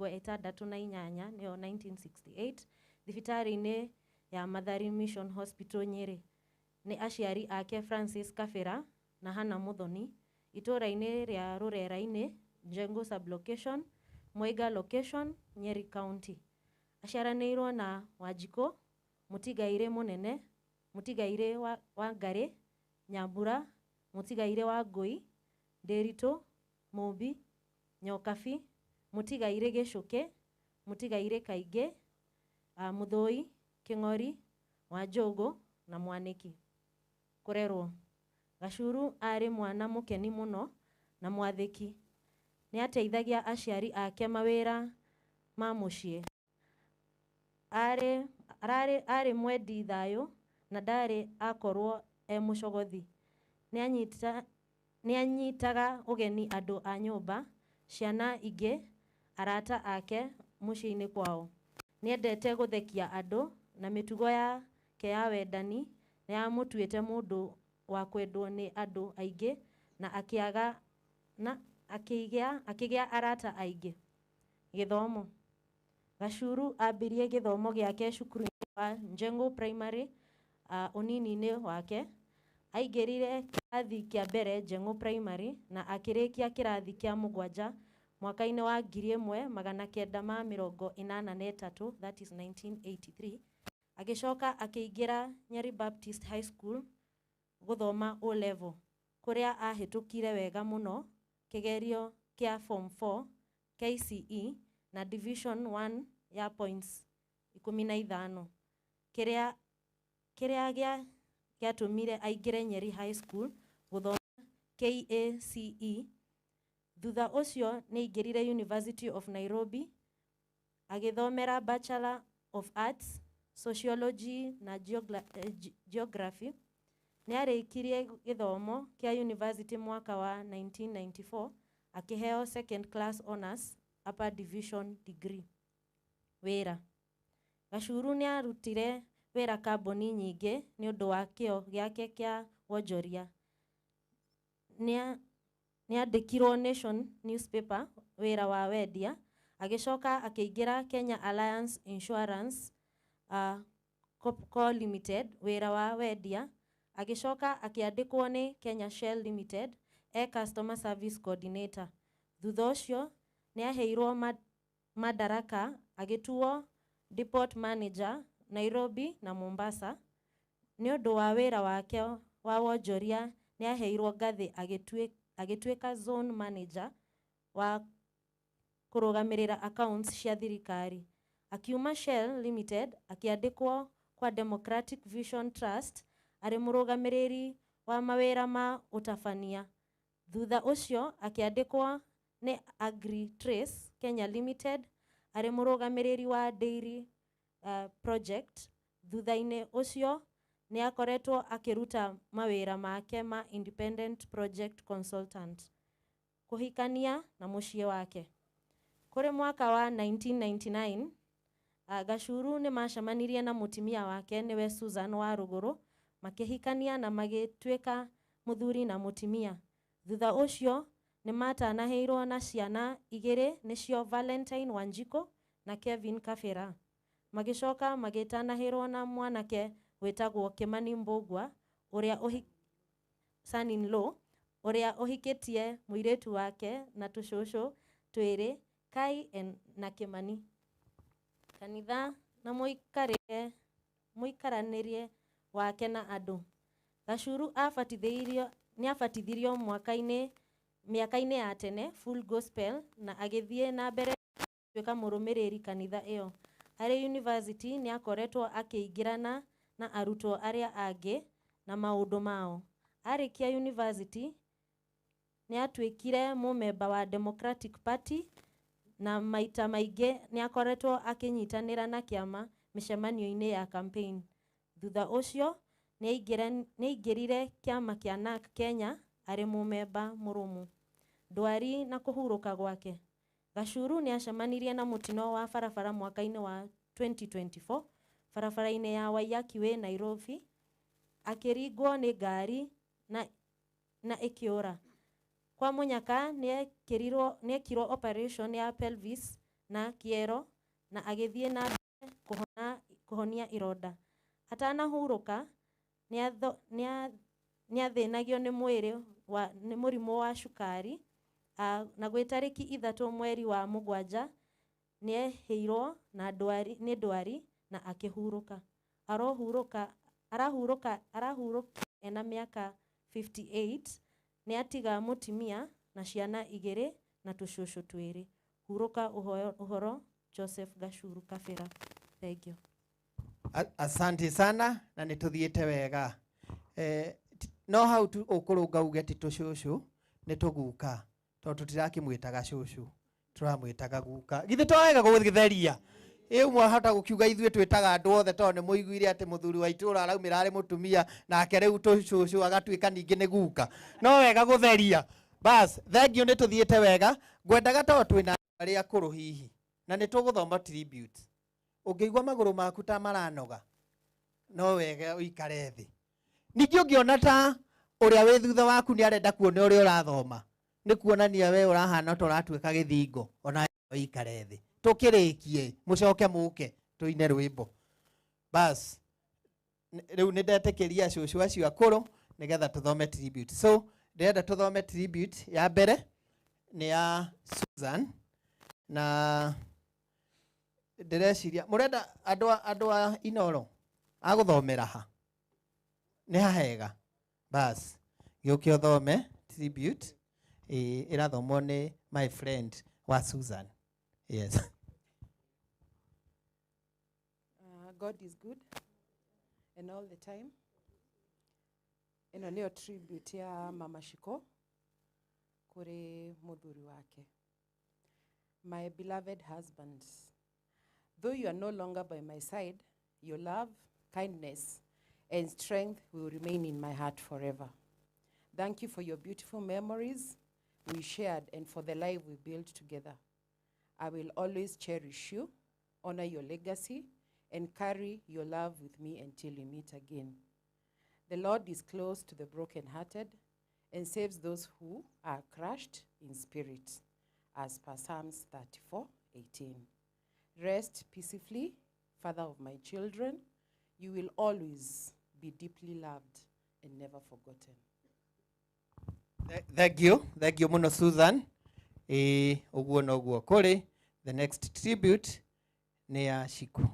1968, thibitarĩ-inĩ ya Mathari Mission Hospital Nyĩrĩ. Nĩ aciari ake Francis Kabĩra na Hannah Muthoni, itũũra-inĩ rĩa Rũrera-inĩ, Njengu sublocation, Mweiga location, Nyeri County. Aciaranĩirwo na Wanjikũ, mũtigairĩ mũnene, mũtigairĩ wa Ngarĩ, Nyambura, mũtigairĩ wa Ngũi, Ndĩritũ, Mũmbi, Nyokabi, mũtigairĩ Gĩcũkĩ, mũtigairĩ Kaingĩ, Mũthũi, Kĩng'ori, Wanjũgũ na Mwanĩki. Kũrerwo. Gacuru arĩ mwana mũkeni mũno na mwathĩki. Nĩateithagia aciari ake mawĩra ma mũciĩ. Arĩ mwendi thayũ na ndarĩ akorwo e mũcogothi. Nĩanyitaga ũgeni andũ a nyũmba, ciana ingĩ, arata ake mũciĩ-inĩ kwao. Nĩendete gũthekia andũ na mĩtugo yake ya wendani nĩyamũtuĩte mũndũ wa kwendwo nĩ andũ aingĩ na akĩgĩa arata aingĩ. Gĩthomo. Gacuru ambirie gĩthomo gĩake cukuru-inĩ wa Njengu Primary ũnini-inĩ wake. Aingĩrire kĩrathi kĩa mbere Njengu Primary na akĩrĩkia kĩrathi kĩa 7 mwaka-inĩ wa 1983, that is 1983. Agĩcoka akĩingĩra Nyeri Baptist High School gũthoma O level. Kũrĩa ahĩtũkire wega mũno kĩgerio kĩa Form 4 KCE na Division 1 ya points 15, kĩrĩa kĩrĩa gĩa gĩatũmire aingĩre Nyeri High School gũthoma KACE. Thutha ũcio nĩaingĩrire University of Nairobi agĩthomera Bachelor of Arts, Sociology na Geography. Nĩarĩkirie gĩthomo kĩa university mwaka wa 1994 akĩheo Second Class Honours Upper Division degree. Wĩra. Gachuru nĩarutire wĩra kambuni nyingĩ nĩũndũ wa kĩo gĩake kĩa wonjoria. Nĩandĩkirwo Nation newspaper wĩra wa wendia, agĩcoka akĩingĩra Kenya Alliance Insurance Co Limited wĩra wa wendia, agĩcoka akĩandĩkwo nĩ Kenya Shell Limited e customer service coordinator. Thutha ũcio nĩaheirwo madaraka agĩtuo depot manager Nairobi na Mombasa. Nĩũndũ wa wĩra wake wa wonjoria nĩaheirwo ngathĩ agĩtuĩka zone manager wa kũrũgamĩrĩra accounts cia thirikari. Akiuma Shell Limited akĩandĩkwo kwa Democratic Vision Trust arĩ mũrũgamĩrĩri wa mawĩra ma ũtabania. Thutha ũcio akĩandĩkwo nĩ Agri-Trace Kenya Limited arĩ mũrũgamĩrĩri wa dairy project. Thutha-inĩ ũcio nĩakoretwo akĩruta mawĩra make ma independent project consultant. Kũhikania na mũciĩ wake. Kũrĩ mwaka wa 1999, Gachuru nĩmacemanirie na mũtumia wake nĩwe Susan Warũgũrũ, makĩhikania na magĩtuĩka mũthuri na mũtumia. Thutha ũcio nĩmatanahĩirwo na ciana igĩrĩ nĩcio Valentine Wanjikũ na Kevin Kabĩra. Magĩcoka magĩtanahĩrwo na mwanake wĩtagwo Kimani Mbũgua, ũrĩa son-in-law, ũrĩa ũhikĩtie mũirĩtu wake na tũcũcũ twĩrĩ, Kai na Kimani. Kanitha na mũikaranĩrie wake na andũ. Gachuru nĩabatithirio mĩaka-inĩ ya tene Full Gospel na agĩthiĩ na mbere gũtuĩka mũrũmĩrĩri kanitha ĩyo. Arĩ university nĩakoretwo akĩingĩrana na arutwo arĩa angĩ na maũndũ mao. Arĩkia university nĩatuĩkire mũmemba wa Democratic Party na maita maingĩ nĩakoretwo akĩnyitanĩra na kĩama mĩcemanio-inĩ ya campaign. Thutha ũcio nĩaingĩrire kĩama kĩa NARC Kenya arĩ mũmemba mũrũmu. Ndwari na kũhurũka gwake. Gachuru nĩacemanirie na mũtino wa barabara mwaka-inĩ wa 2024 barabara-inĩ ya Waiyaki Way Nairobi, akĩringwo nĩ ngari na ĩkĩũra. Kwa mũnyaka nĩekirwo operation ya pelvis na kĩero na agĩthiĩ na mbere kũhonia ironda. Atanahurũka nĩathĩnagio nĩ mũrimũ wa cukari, na gwĩ tarĩki 3 mweri wa 7 nĩehĩirwo nĩ ndwari na akĩhurũka. Arahurũka ena mĩaka 58. Nĩatiga mũtumia na ciana 2 na tũcũcũ 2. Hurũka ũhoro Joseph Gachuru Kabĩra. Thank you. Asante sana na nĩtũthiĩte wega. No hau tu ũkũrũnga uge ti tũcũcũ nĩ tũguka, tondũ tũtirakĩmwĩtaga cũcũ, tũramwĩtaga guka. Githĩ to wega gũgĩtheria? Ĩ mwahota gũkiuga ithuĩ twĩtaga andũ othe tondũ nĩ mũiguire atĩ mũthuri wa itũũra araumĩra arĩ mũtumia nake rĩu tũcũcũ agatuĩka ningĩ nĩ guka. No wega gũtheria. Bas, thank you, nĩ tũthiĩte wega. Ngwendaga tondũ twĩna arĩa akũrũ hihi na nĩ tũgũthoma tribute. Ũngĩigua magũrũ maku ta maranoga, no wega ũikare thĩ. Ningĩ ũngĩona ta ũrĩa wĩ thutha waku nĩ arenda kuona ũrĩa ũrathoma, nĩ kuonania we ũrahana ta ũratuĩka gĩthingo, ona ũikare thĩ. Tũkĩrĩkie, mũcoke mũke tũine rwĩmbo. Bas, rĩu nĩ ndetĩkĩria cũcũ acio akũrũ nĩgetha tũthome tribute. So, ndĩrenda tũthome tribute ya mbere nĩ ya Susan, na ndĩreciria mũrenda andũ a Inoro agũthomera ha? Nĩ hahega. Bas, Gĩũke ũthome tribute ĩrathomwo nĩ my friend wa Susan. Yes. God is good and all the time. Ĩno nĩyo tribute ya Mama Shiko kũrĩ mũthuri wake. My beloved husband, though you are no longer by my side, your love, kindness, and strength will remain in my heart forever. Thank you for your beautiful memories we shared and for the life we built together. I will always cherish you, honor your legacy, and carry your love with me until we meet again. The Lord is close to the brokenhearted and saves those who are crushed in spirit, as per Psalms 34:18. Rest peacefully, father of my children. You will always be deeply loved and never forgotten. Thank you. Thank you muno Susan. Ũguo noguo kũrĩ. The next tribute nĩ ya Shiku.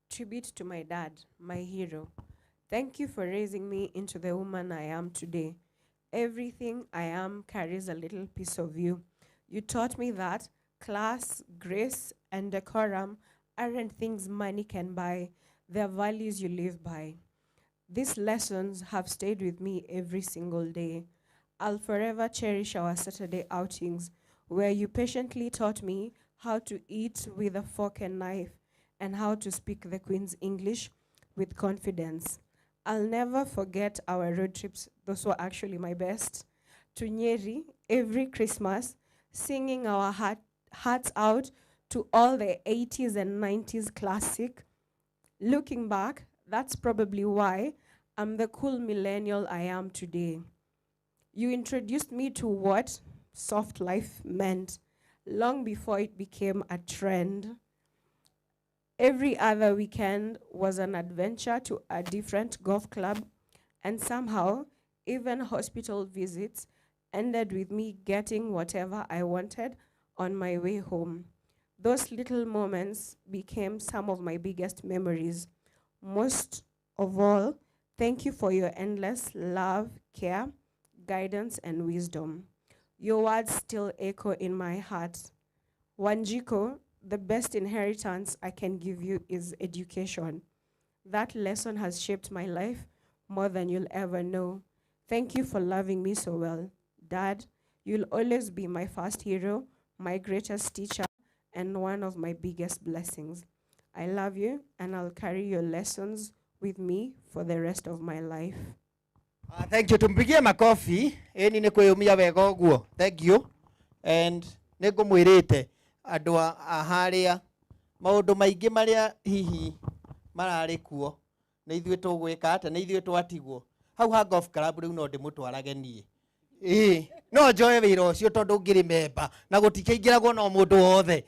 Tribute to my dad, my hero. Thank you for raising me into the woman I am today. Everything I am carries a little piece of you. You taught me that class, grace, and decorum aren't things money can buy. They're values you live by. These lessons have stayed with me every single day. I'll forever cherish our Saturday outings, where you patiently taught me how to eat with a fork and knife and how to speak the Queen's English with confidence. I'll never forget our road trips. Those were actually my best. To Nyeri every Christmas, singing our hearts out to all the 80s and 90s classic. Looking back, that's probably why I'm the cool millennial I am today. You introduced me to what soft life meant long before it became a trend. Every other weekend was an adventure to a different golf club, and somehow, even hospital visits ended with me getting whatever I wanted on my way home. Those little moments became some of my biggest memories. Most of all, thank you for your endless love, care, guidance, and wisdom. Your words still echo in my heart. Wanjiku, the best inheritance I can give you is education. That lesson has shaped my life more than you'll ever know. Thank you for loving me so well. Dad, you'll always be my first hero, my greatest teacher, and one of my biggest blessings. I love you, and I'll carry your lessons with me for the rest of my life. Thank you. Tumpigie makofi. Ĩni nĩ kwĩyũmia wega ũguo. Thank you. And nĩ ngũmwĩrĩte andũ a harĩa maũndũ maingĩ marĩa hihi mararĩ kuo nĩ ithuĩ tũgwĩka atĩa, nĩ ithuĩ twatigwo hau ha golf club. Rĩu no ndĩmũtwarage niĩ. Ĩĩ, no njoe wĩra ũcio tondũ ngĩrĩ memba na gũtikĩingĩragwo no mũndũ wothe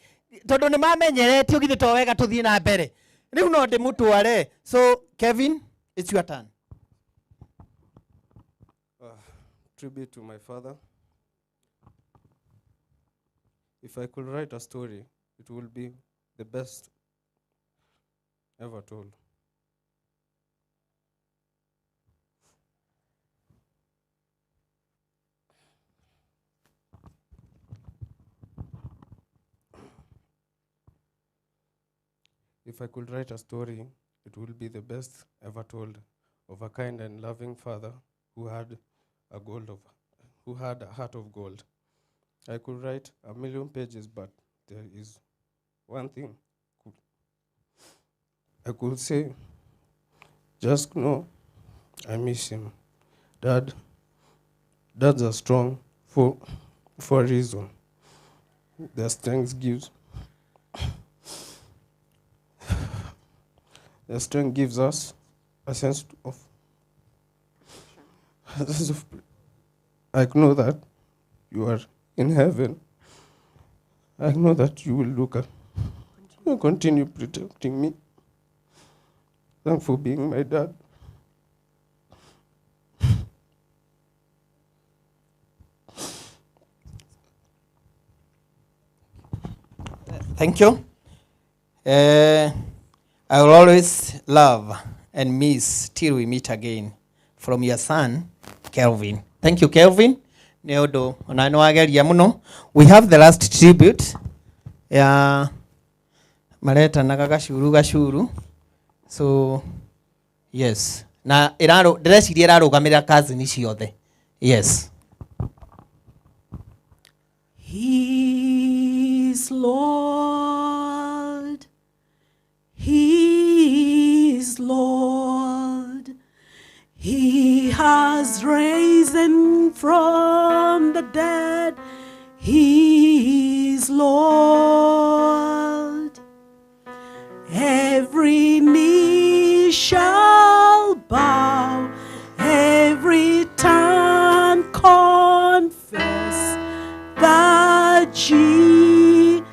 tondũ nĩ mamenyeretio. Githĩ to wega tũthiĩ na mbere? Rĩu no ndĩmũtware. So Kevin, it's your turn. Tribute to my father. If I could write a story, it would be the best ever told. If I could write a story, it would be the best ever told of a kind and loving father who had a heart of gold. I could write 1,000,000 pages, but there is one thing I could say. Just know I miss him. Dad, dads are strong for a reason. Their strength gives. Their strength gives us a sense of, I know that you are in heaven. I know that you will look at, you continue protecting me. Thank you for being my dad. Thank you. I will always love and miss till we meet again. From your son, Kelvin. Thank you, Kelvin. Nĩ ũndũ ona nĩ wageria mũno. We have the last tribute ya maretanaga gacuru gacuru. So yes, na ĩrarũ ndĩreciria ĩrarũgamĩrĩra cousin ciothe. Yes. He's Lord. He is Lord. He has risen from the dead. He is Lord. Every knee shall bow, every tongue confess that Jesus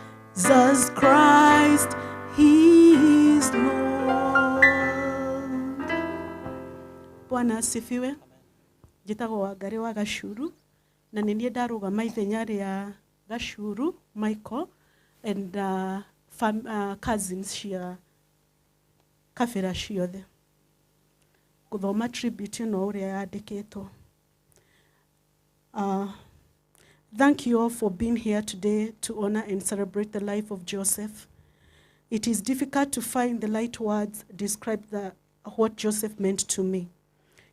Christ he is Lord. Bwana asifiwe. Njĩtagwo Wangari wa Gacuru na nĩ niĩ ndarũgama ithenya rĩa Gacuru Michael and cousins cia kabĩra ciothe. Gũthoma tribute ĩno ũrĩa yandĩkĩtwo. Thank you all for being here today to honor and celebrate the life of Joseph. It is difficult to find the right words to describe what Joseph meant to me.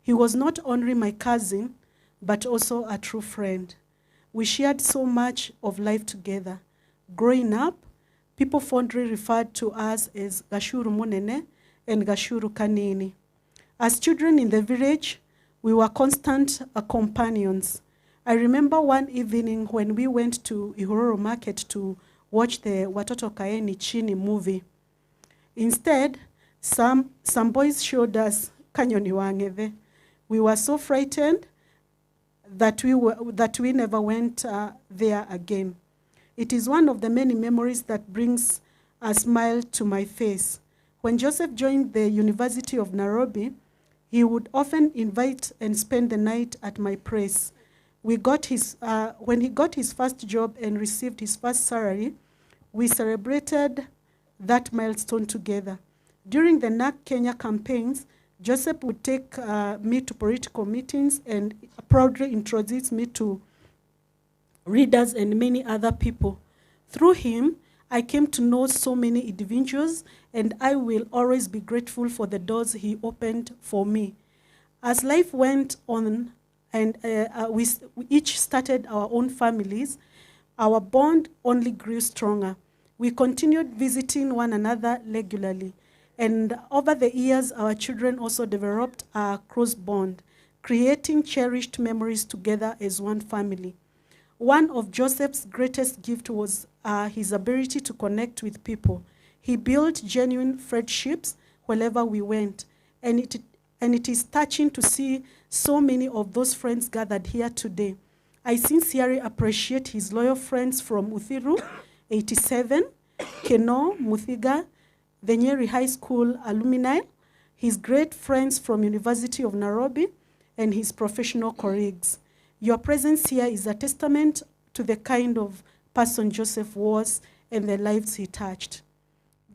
He was not only my cousin, but also a true friend. We shared so much of life together. Growing up, people fondly referred to us as Gashuru Munene and Gashuru Kanini. As children in the village, we were constant companions. I remember one evening when we went to Ihururu Market to watch the Watoto Kaeni Chini movie. Instead, some boys showed us Kanyoni Wangeve. We were so frightened that we never went there again. It is one of the many memories that brings a smile to my face. When Joseph joined the University of Nairobi, he would often invite and spend the night at my place. When he got his first job and received his first salary, we celebrated that milestone together. During the NAC Kenya campaigns, Joseph would take me to political meetings and proudly introduce me to readers and many other people. Through him, I came to know so many individuals, and I will always be grateful for the doors he opened for me. As life went on, and we each started our own families, our bond only grew stronger. We continued visiting one another regularly. And over the years, our children also developed a close bond, creating cherished memories together as one family. One of Joseph's greatest gifts was his ability to connect with people. He built genuine friendships wherever we went, and it is touching to see so many of those friends gathered here today. I sincerely appreciate his loyal friends from Uthiru, 87, Keno, Muthiga, the Nyeri High School alumni, his great friends from University of Nairobi, and his professional colleagues. Your presence here is a testament to the kind of person Joseph was and the lives he touched.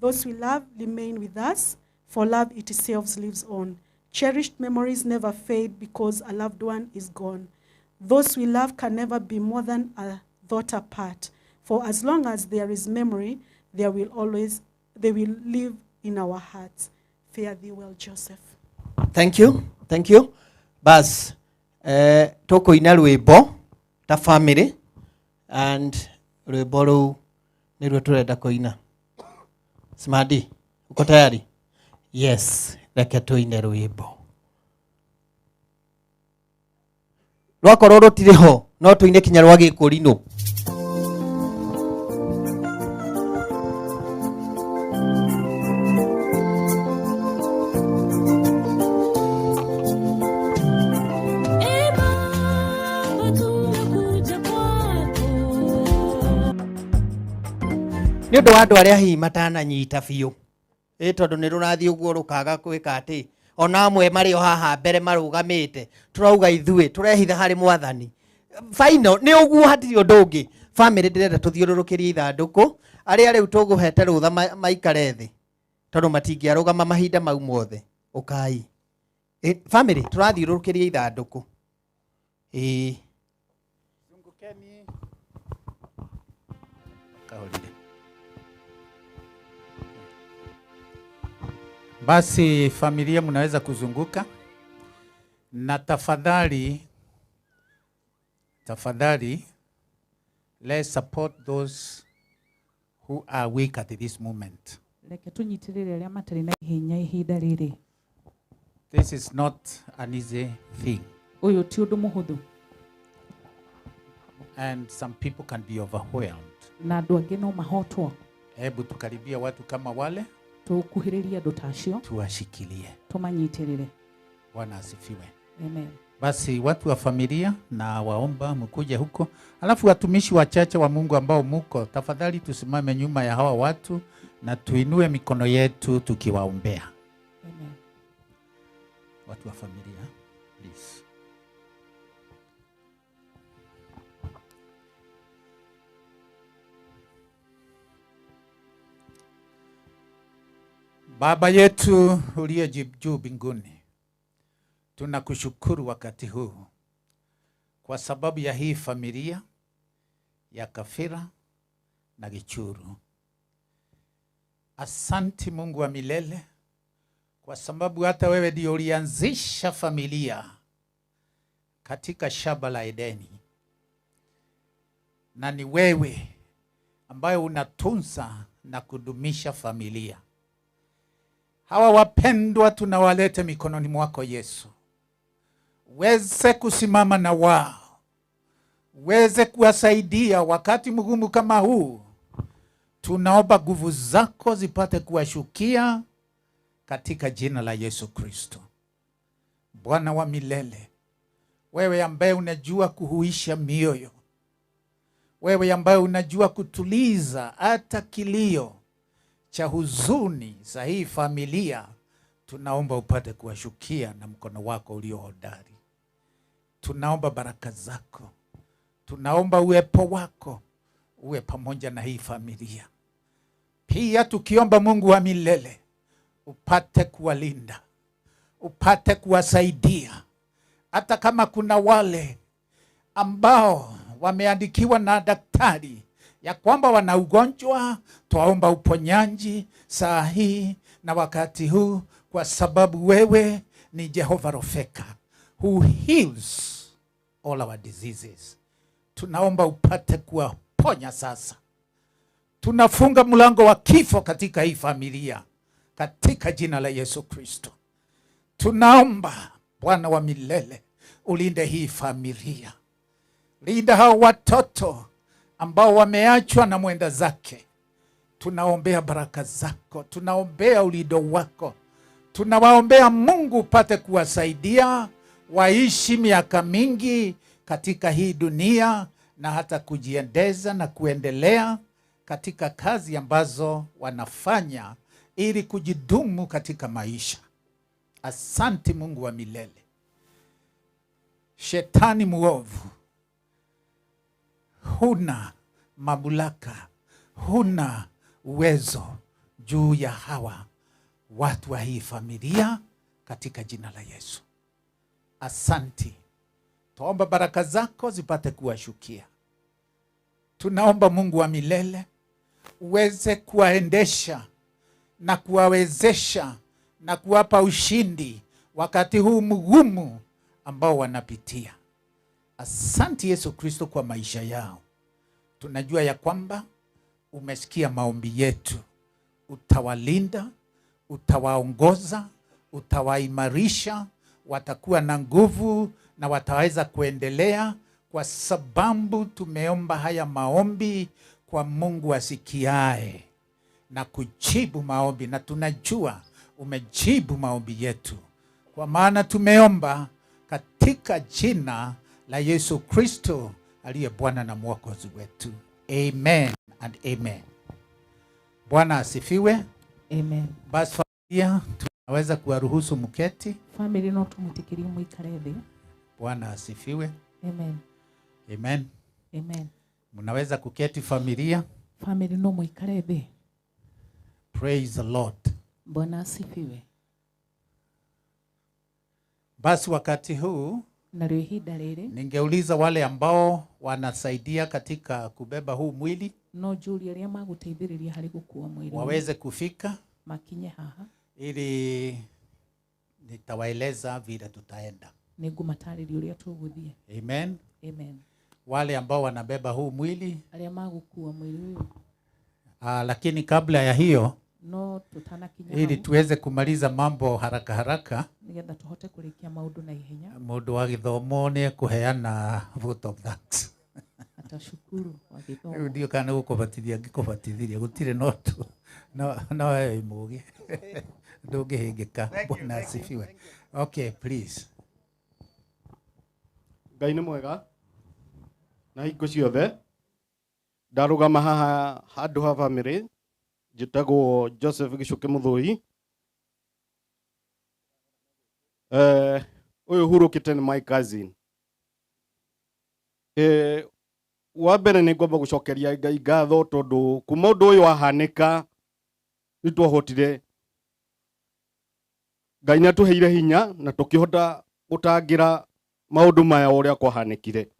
Those we love remain with us, for love itself lives on. Cherished memories never fade because a loved one is gone. Those we love can never be more than a thought apart. For as long as there is memory, they will live in our hearts. Fare thee well, Joseph. Thank you. Thank you. Bas, tũkũina rwĩmbo ta family, and rwĩmbo rũu nĩruo tũrenda kũina. Smadi, uko tayari? Yes, reke tũine rwĩmbo. Rwakorwo rũtirĩ ho, no tũine kinya rwa gĩkũrinũ. Nĩ ũndũ wa andũ arĩa hihi matananyita biũ, tondũ nĩ rũrathiĩ ũguo rũkaga gwĩka atĩ ona amwe marĩ o haha mbere marũgamĩte, tũrauga ithuĩ tũrehitha harĩ mwathani. Final nĩ ũguo, hatirĩ ũndũ ũngĩ. Family ndĩrenda tũthiũrũrũkĩrie ithandũkũ, arĩa rĩu tũgũhete rũtha maikare thĩ, tondũ matingĩarũgama mahinda mau mothe. Ũkai. Family tũrathiũrũrũkĩria ithandũkũ. Ĩĩ. Kahorire. Basi familia mnaweza kuzunguka, na tafadhali, tafadhali let's support those who are weak at this moment. Reke tũnyitĩrĩre arĩa matarĩ na hinya ihinda rĩrĩ. This is not an easy thing. Ũyũ ti ũndũ mũhũthũ. And some people can be overwhelmed. Na andũ angĩ no mahotwo. Hebu tukaribia watu kama wale, Tũkuhĩrĩrie andũ ta acio, tuwashikilie. Tũmanyitĩrĩre. Bwana asifiwe. Amen. Basi watu wa familia na waomba mkuje huko, alafu watumishi wachache wa Mungu ambao muko, tafadhali tusimame nyuma ya hawa watu na tuinue mikono yetu tukiwaombea. Amen. Watu wa familia, please. Baba yetu uliye juu mbinguni, tunakushukuru wakati huu kwa sababu ya hii familia ya Kafira na Gichuru. Asanti Mungu wa milele kwa sababu hata wewe ndio ulianzisha familia katika shamba la Edeni, na ni wewe ambaye unatunza na kudumisha familia. Hawa wapendwa tunawalete mikononi mwako Yesu, weze kusimama na wao, weze kuwasaidia wakati mgumu kama huu. Tunaomba nguvu zako zipate kuwashukia katika jina la Yesu Kristo. Bwana wa milele, wewe ambaye unajua kuhuisha mioyo, wewe ambaye unajua kutuliza hata kilio cha huzuni za hii familia, tunaomba upate kuwashukia na mkono wako ulio hodari. Tunaomba baraka zako, tunaomba uwepo wako uwe pamoja na hii familia. Pia tukiomba Mungu wa milele upate kuwalinda, upate kuwasaidia, hata kama kuna wale ambao wameandikiwa na daktari ya kwamba wana ugonjwa, twaomba uponyaji saa hii na wakati huu, kwa sababu wewe ni Jehova Rofeka who heals all our diseases. Tunaomba upate kuwaponya sasa. Tunafunga mlango wa kifo katika hii familia katika jina la Yesu Kristo. Tunaomba Bwana wa milele ulinde hii familia, linda hao watoto ambao wameachwa na mwenda zake. Tunaombea baraka zako, tunaombea ulindo wako, tunawaombea Mungu upate kuwasaidia waishi miaka mingi katika hii dunia na hata kujiendeza na kuendelea katika kazi ambazo wanafanya ili kujidumu katika maisha. Asante Mungu wa milele. Shetani muovu, huna mamlaka, huna uwezo juu ya hawa watu wa hii familia katika jina la Yesu. Asanti. Tuomba baraka zako zipate kuwashukia. Tunaomba Mungu wa milele uweze kuwaendesha na kuwawezesha na kuwapa ushindi wakati huu mgumu ambao wanapitia. Asante Yesu Kristo kwa maisha yao. Tunajua ya kwamba umesikia maombi yetu. Utawalinda, utawaongoza, utawaimarisha, watakuwa na nguvu na wataweza kuendelea, kwa sababu tumeomba haya maombi kwa Mungu asikiae na kujibu maombi, na tunajua umejibu maombi yetu, kwa maana tumeomba katika jina la Yesu Kristo aliye Bwana na Mwokozi wetu. Amen and amen. Bwana asifiwe. Amen. Basi familia, tunaweza kuwaruhusu mketi. Family no tumwitikirie mwikare thi. Bwana asifiwe. Amen. Amen. Amen. Mnaweza kuketi familia. Family no mwikare thi. Praise the Lord. Bwana asifiwe. Basi wakati huu Narĩo ihinda rĩrĩ, ningeuliza wale ambao wanasaidia katika kubeba huu mwili no njũrie arĩa magũteithĩrĩria harĩ gũkua mwĩrĩ ũyũ waweze kufika makinye haha. Ili nitawaeleza vile tutaenda. Nĩ ngũmatarĩria ũrĩa tũgũthiĩ. Amen. Amen. Wale ambao wanabeba huu mwili. Arĩa magũkua mwĩrĩ ũyũ. Lakini kabla ya hiyo, no tũtanakinya ili hau, tuweze kumaliza mambo haraka haraka, nĩgetha tũhote kũrĩkia maũndũ na ihenya, mũndũ wa gĩthomo nĩ ekũheana vote of thanks. Atashukuru wa gĩthomo. Rĩu ndiũ kana nĩ gũkũbatithia ngĩkũbatithirie gũtirĩ no tu no we wĩ mũgĩ, ndũngĩhĩngĩka. Thank you, Bwana thank you, asifiwe. Okay, please. Ngai nĩ mwega na hingo ciothe. Ndarũgama haha handũ ha bamĩrĩ. Njĩtagwo Joseph Gĩcũkĩ Mũthũi. Ũyũ hurũkĩte nĩ my cousin. Wa mbere nĩ ngwamba gũcokeria Ngai ngatho tondũ kuma ũndũ ũyũ wahanĩka nĩ twahotire, Ngai nĩ atũheire hinya na tũkĩhota gũtangĩra maũndũ maya ũrĩa kwahanĩkire.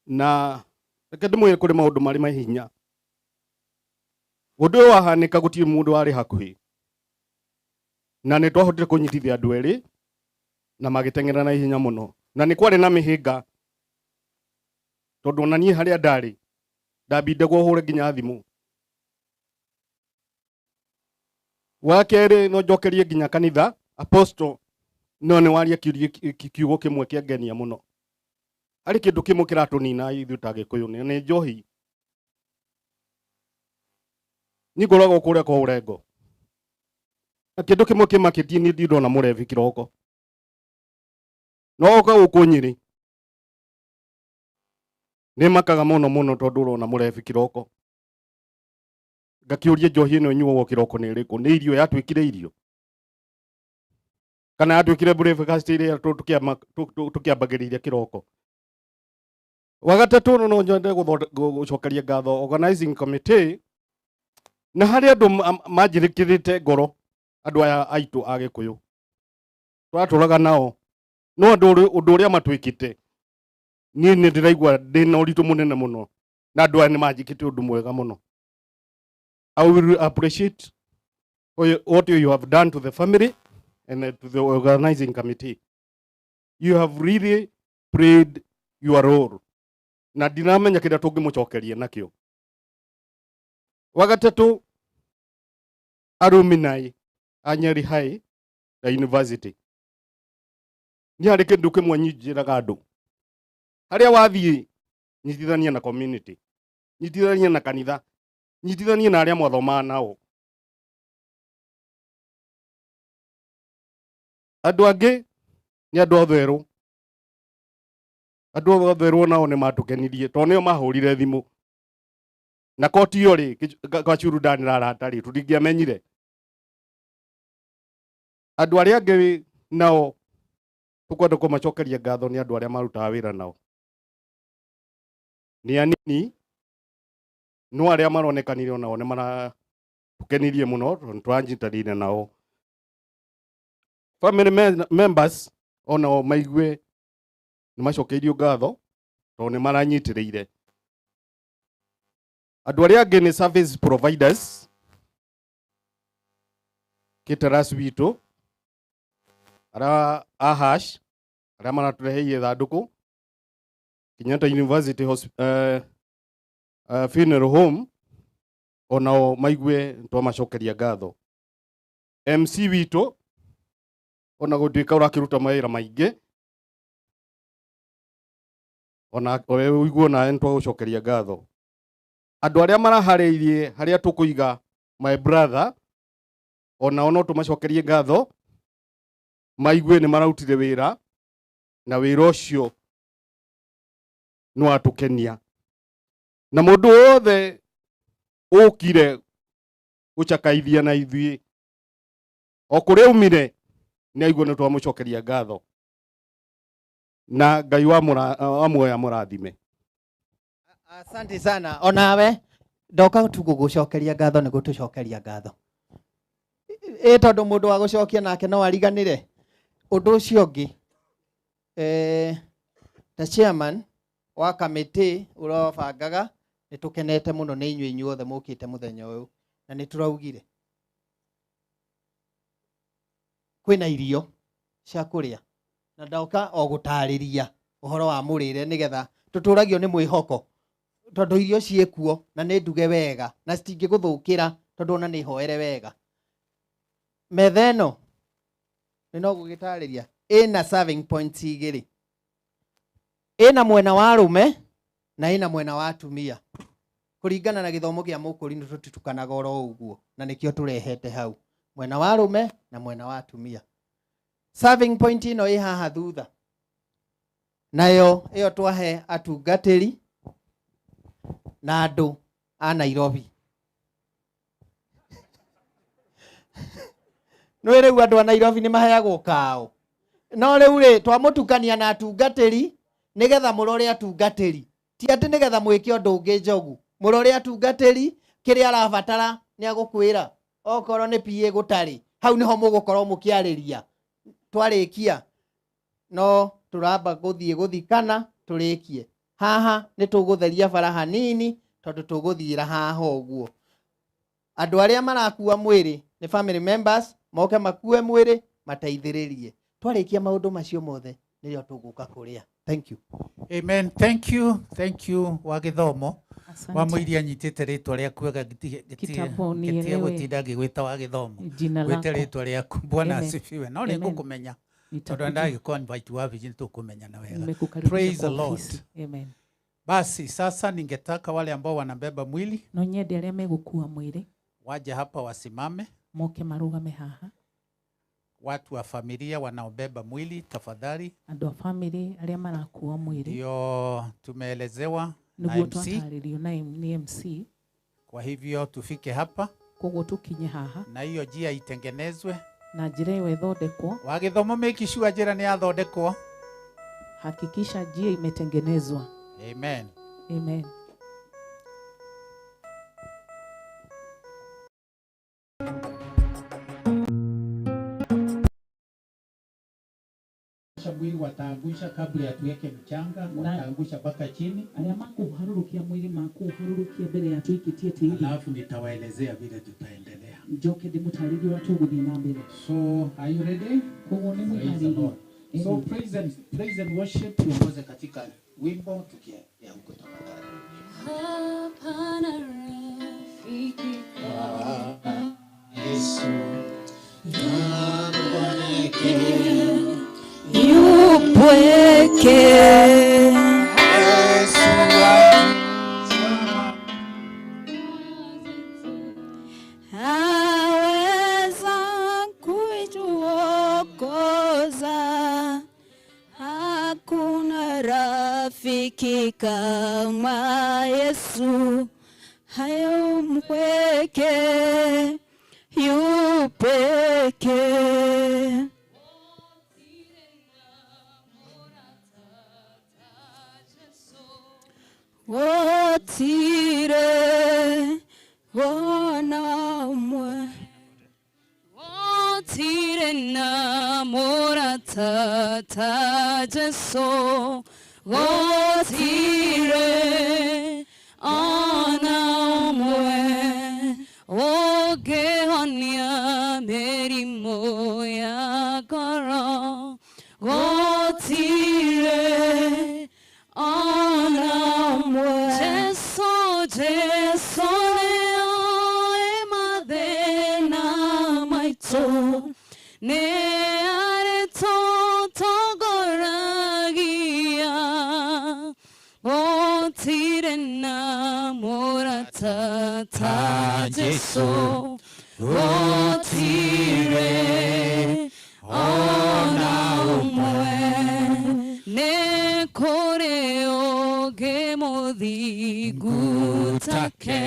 Na reke ndĩmwĩre kũrĩ maũndũ marĩ mahinya. Ũndũ ũyũ wahanĩka gũtirĩ mũndũ warĩ hakuhĩ, na nĩ twahotire kũnyitithia andũ erĩ na magĩteng'era na ihenya mũno, na nĩ kwarĩ na mĩhĩnga tondũ ona niĩ harĩa ndarĩ ndambindagwo hũre nginya thimũ. Wa kerĩ, no njokerie nginya kanitha apostle, no nĩ waria kiugo kĩmwe kĩangenia mũno. Harĩ kĩndũ kĩmwe kĩratũnina ithuĩ ta Gĩkũyũ, nĩ njohi. Niĩ ngoragwo kũrĩa kwa Ũrengo, na kĩndũ kĩmwe kĩmakĩtie niĩ ndirĩ ndona mũrebi kĩroko, no oka gũkũ Nyĩrĩ nĩ makaga mũno mũno tondũ ũrona mũrebi kĩroko. Ngakĩũria njohi ĩno ĩnyuagwo kĩroko nĩ ĩrĩkũ? Nĩ irio yatuĩkire irio kana yatuĩkire breakfast ĩrĩa tũkĩambagĩrĩria kĩroko? Wa gatatũ, no nyende gũcokeria ngatho organizing committee na harĩ andũ manjĩrĩkĩrĩte ngoro, andũ aya aitũ a Gĩkũyũ tũratũraga nao, no andũ ũndũ ũrĩa matwĩkĩte niĩ nĩ ndĩraigua ndĩna ũritũ mũnene mũno, na andũ aya nĩ manjĩkĩte ũndũ mwega mũno. I will appreciate what you have done to the family and to the organizing committee. You have really played your role. Na ndinamenya kĩrĩa tũngĩmũcokeria nakĩo. Wa gatatũ, alumni a Nyeri High na University. Nĩ harĩ kĩndũ kĩmwe njĩraga andũ. Harĩa wathiĩ, nyitithania na community, nyitithania na kanitha, nyitithania na arĩa mwathomaga nao. Andũ angĩ nĩ andũ a therũ. Andũ a therũ nao nĩ matũkenirie tondũ nĩo mahũrire thimũ. Na koti ĩyo rĩ, Gachuru ndanĩrarata rĩ, tũtingĩamenyire. Andũ arĩa angĩ nao tũkwenda kũmacokeria ngatho nĩ andũ arĩa marutaga wĩra nao. Nĩ anini, no arĩa maronekanire onao nĩ maratũkenirie mũno tondũ nĩtũranyitanĩire nao. Family members onao maigue nĩ macokeirio ngatho tondũ nĩ maranyitĩrĩire. Andũ arĩa angĩ nĩ service providers, caterers witũ, arĩa a hash, arĩa maratũreheire ithandũkũ, Kenyatta University Funeral Home, onao maigue twamacokeria ngatho. MC witũ, ona gũtuĩka ũrakĩruta mawĩra maingĩ, ona we ũigue onawe nĩtwagũcokeria ngatho. Andũ arĩa maraharĩirie harĩa tũkũiga my brother, onao no tũmacokerie ngatho, maigue nĩ mararutire wĩra, na wĩra ũcio nĩ watũkenia. Na mũndũ wothe ũkire gũcakaithia na ithuĩ, o kũrĩa aumire, nĩ aigua nĩ twamũcokeria ngatho. Na Ngai wa muoyo amũrathime. Asante sana. Onawe ndoka tu gũgũcokeria ngatho nĩ gũtũcokeria ngatho. Ĩ tondũ mũndũ wa gũcokia nake no ariganĩre. Ũndũ ũcio ũngĩ Ta chairman wa kamĩtĩ ũrĩa wabangaga, nĩ tũkenete mũno nĩ inyuĩ inyuothe mũkĩte mũthenya ũyũ, na nĩ tũraugire kwĩna irio cia kũrĩa, na ndoka o gũtarĩria ũhoro wa mũrĩre nĩgetha tũtũragio nĩ mwĩhoko, tondũ irio ciĩkuo na nĩ nduge wega na citingĩgũthũkĩra tondũ ona nĩ hoere wega. Metha ĩno nĩ no gũgĩtarĩria ĩna serving points igĩrĩ, ĩna mwena wa arũme na ĩna mwena wa atumia, kũringana na gĩthomo kĩa mũkũri nĩ tũtitukanaga oro ũguo, na nĩkĩo tũrehete hau mwena wa arũme na mwena wa atumia. Serving point ĩno ĩ haha thutha, nayo ĩyo twahe atungatĩri na andũ a Nairobi. Nĩ rĩu andũ a Nairobi nĩ maheagwo kao, no rĩu rĩ twamũtukania na atungatĩri nĩgetha mũrore atungatĩri, ti atĩ nĩgetha mwĩke ũndũ ũngĩ njogu, mũrore atungatĩri kĩrĩa arabatara nĩ agũkwĩra, okorwo nĩ PA gũtarĩ hau nĩho mũgũkorwo mũkĩarĩria. Twarĩkia no tũramba gũthiĩ gũthikana tũrĩkie haha, nĩ tũgũtheria bara hanini tondũ tũgũthiĩra haha ũguo. Andũ arĩa marakua mwĩrĩ nĩ family members, moke makue mwĩrĩ mateithĩrĩrie. Twarĩkia maũndũ macio mothe nĩrĩo tũgũka kũrĩa. Thank you. Amen. Thank you. Thank you wa gĩthomo. Asante. Wa mũiria anyitĩte rĩtwa rĩaku Kitambo gĩtige nielewe gũtinda ngĩgwĩta wa gĩthomo. Jina Gwĩte lako. rĩtwa rĩaku. Bwana Amen. asifiwe. No nĩ Amen. ngũkũmenya. Tondũ Nitakujua. ndagĩkũ invite wabici nĩtũkũmenyana wega. Nimekukaribisha Praise kwa the Lord. ofisi. Amen. Basi sasa ningetaka wale ambao wanabeba mwili No nyende arĩa megũkua mwĩrĩ waje hapa wasimame. moke marũgame haha. Watu wa familia wanaobeba mwili tafadhali. Andũ a famĩlĩ arĩa marakua mwĩrĩ Ndio tumeelezewa na nĩguo MC. twatarĩrio na nĩ MC, Kwa hivyo tufike hapa koguo tũkinye haha na hiyo njia itengenezwe. na njĩra ĩyo ĩthondekwo. Wagĩthomo make sure njĩra nĩ yathondekwo. Hakikisha njia imetengenezwa. Amen. Amen. Mwili wataangusha kabla ya tuweke mchanga, wataangusha mpaka chini, Arĩa makũharũrũkia mwĩrĩ makũharũrũkia mbere ya tũikĩtie tĩri, alafu nitawaelezea vile tutaendelea. njoke ndĩmũtarĩrie ũrĩa tũgũthiĩ na mbere. So are you ready? Koguo nĩ Praise the mwĩharĩirie? Lord. So Amen. praise and worship, tuongoze katika wimbo tukielekea huko tafadhali. Hapana rafiki kama Yesu yupweke. Aweza kutuokoza, hakuna rafiki kama Yesu. Hayo mpweke yupeke. Wotire wona mwe wotire na moratata Jesu wotire ona mwe ogehonia mĩrimũ ya ngoro gũtirĩ ona ũmwe. Jesu, Jesu nĩoĩ mathĩna maitũ, nĩ arĩtũtongoragia gũtirĩ na mũrata ta Jesu, gũtirĩ ona ũmwe. Nĩ kũrĩ ũngĩ mũthingu take,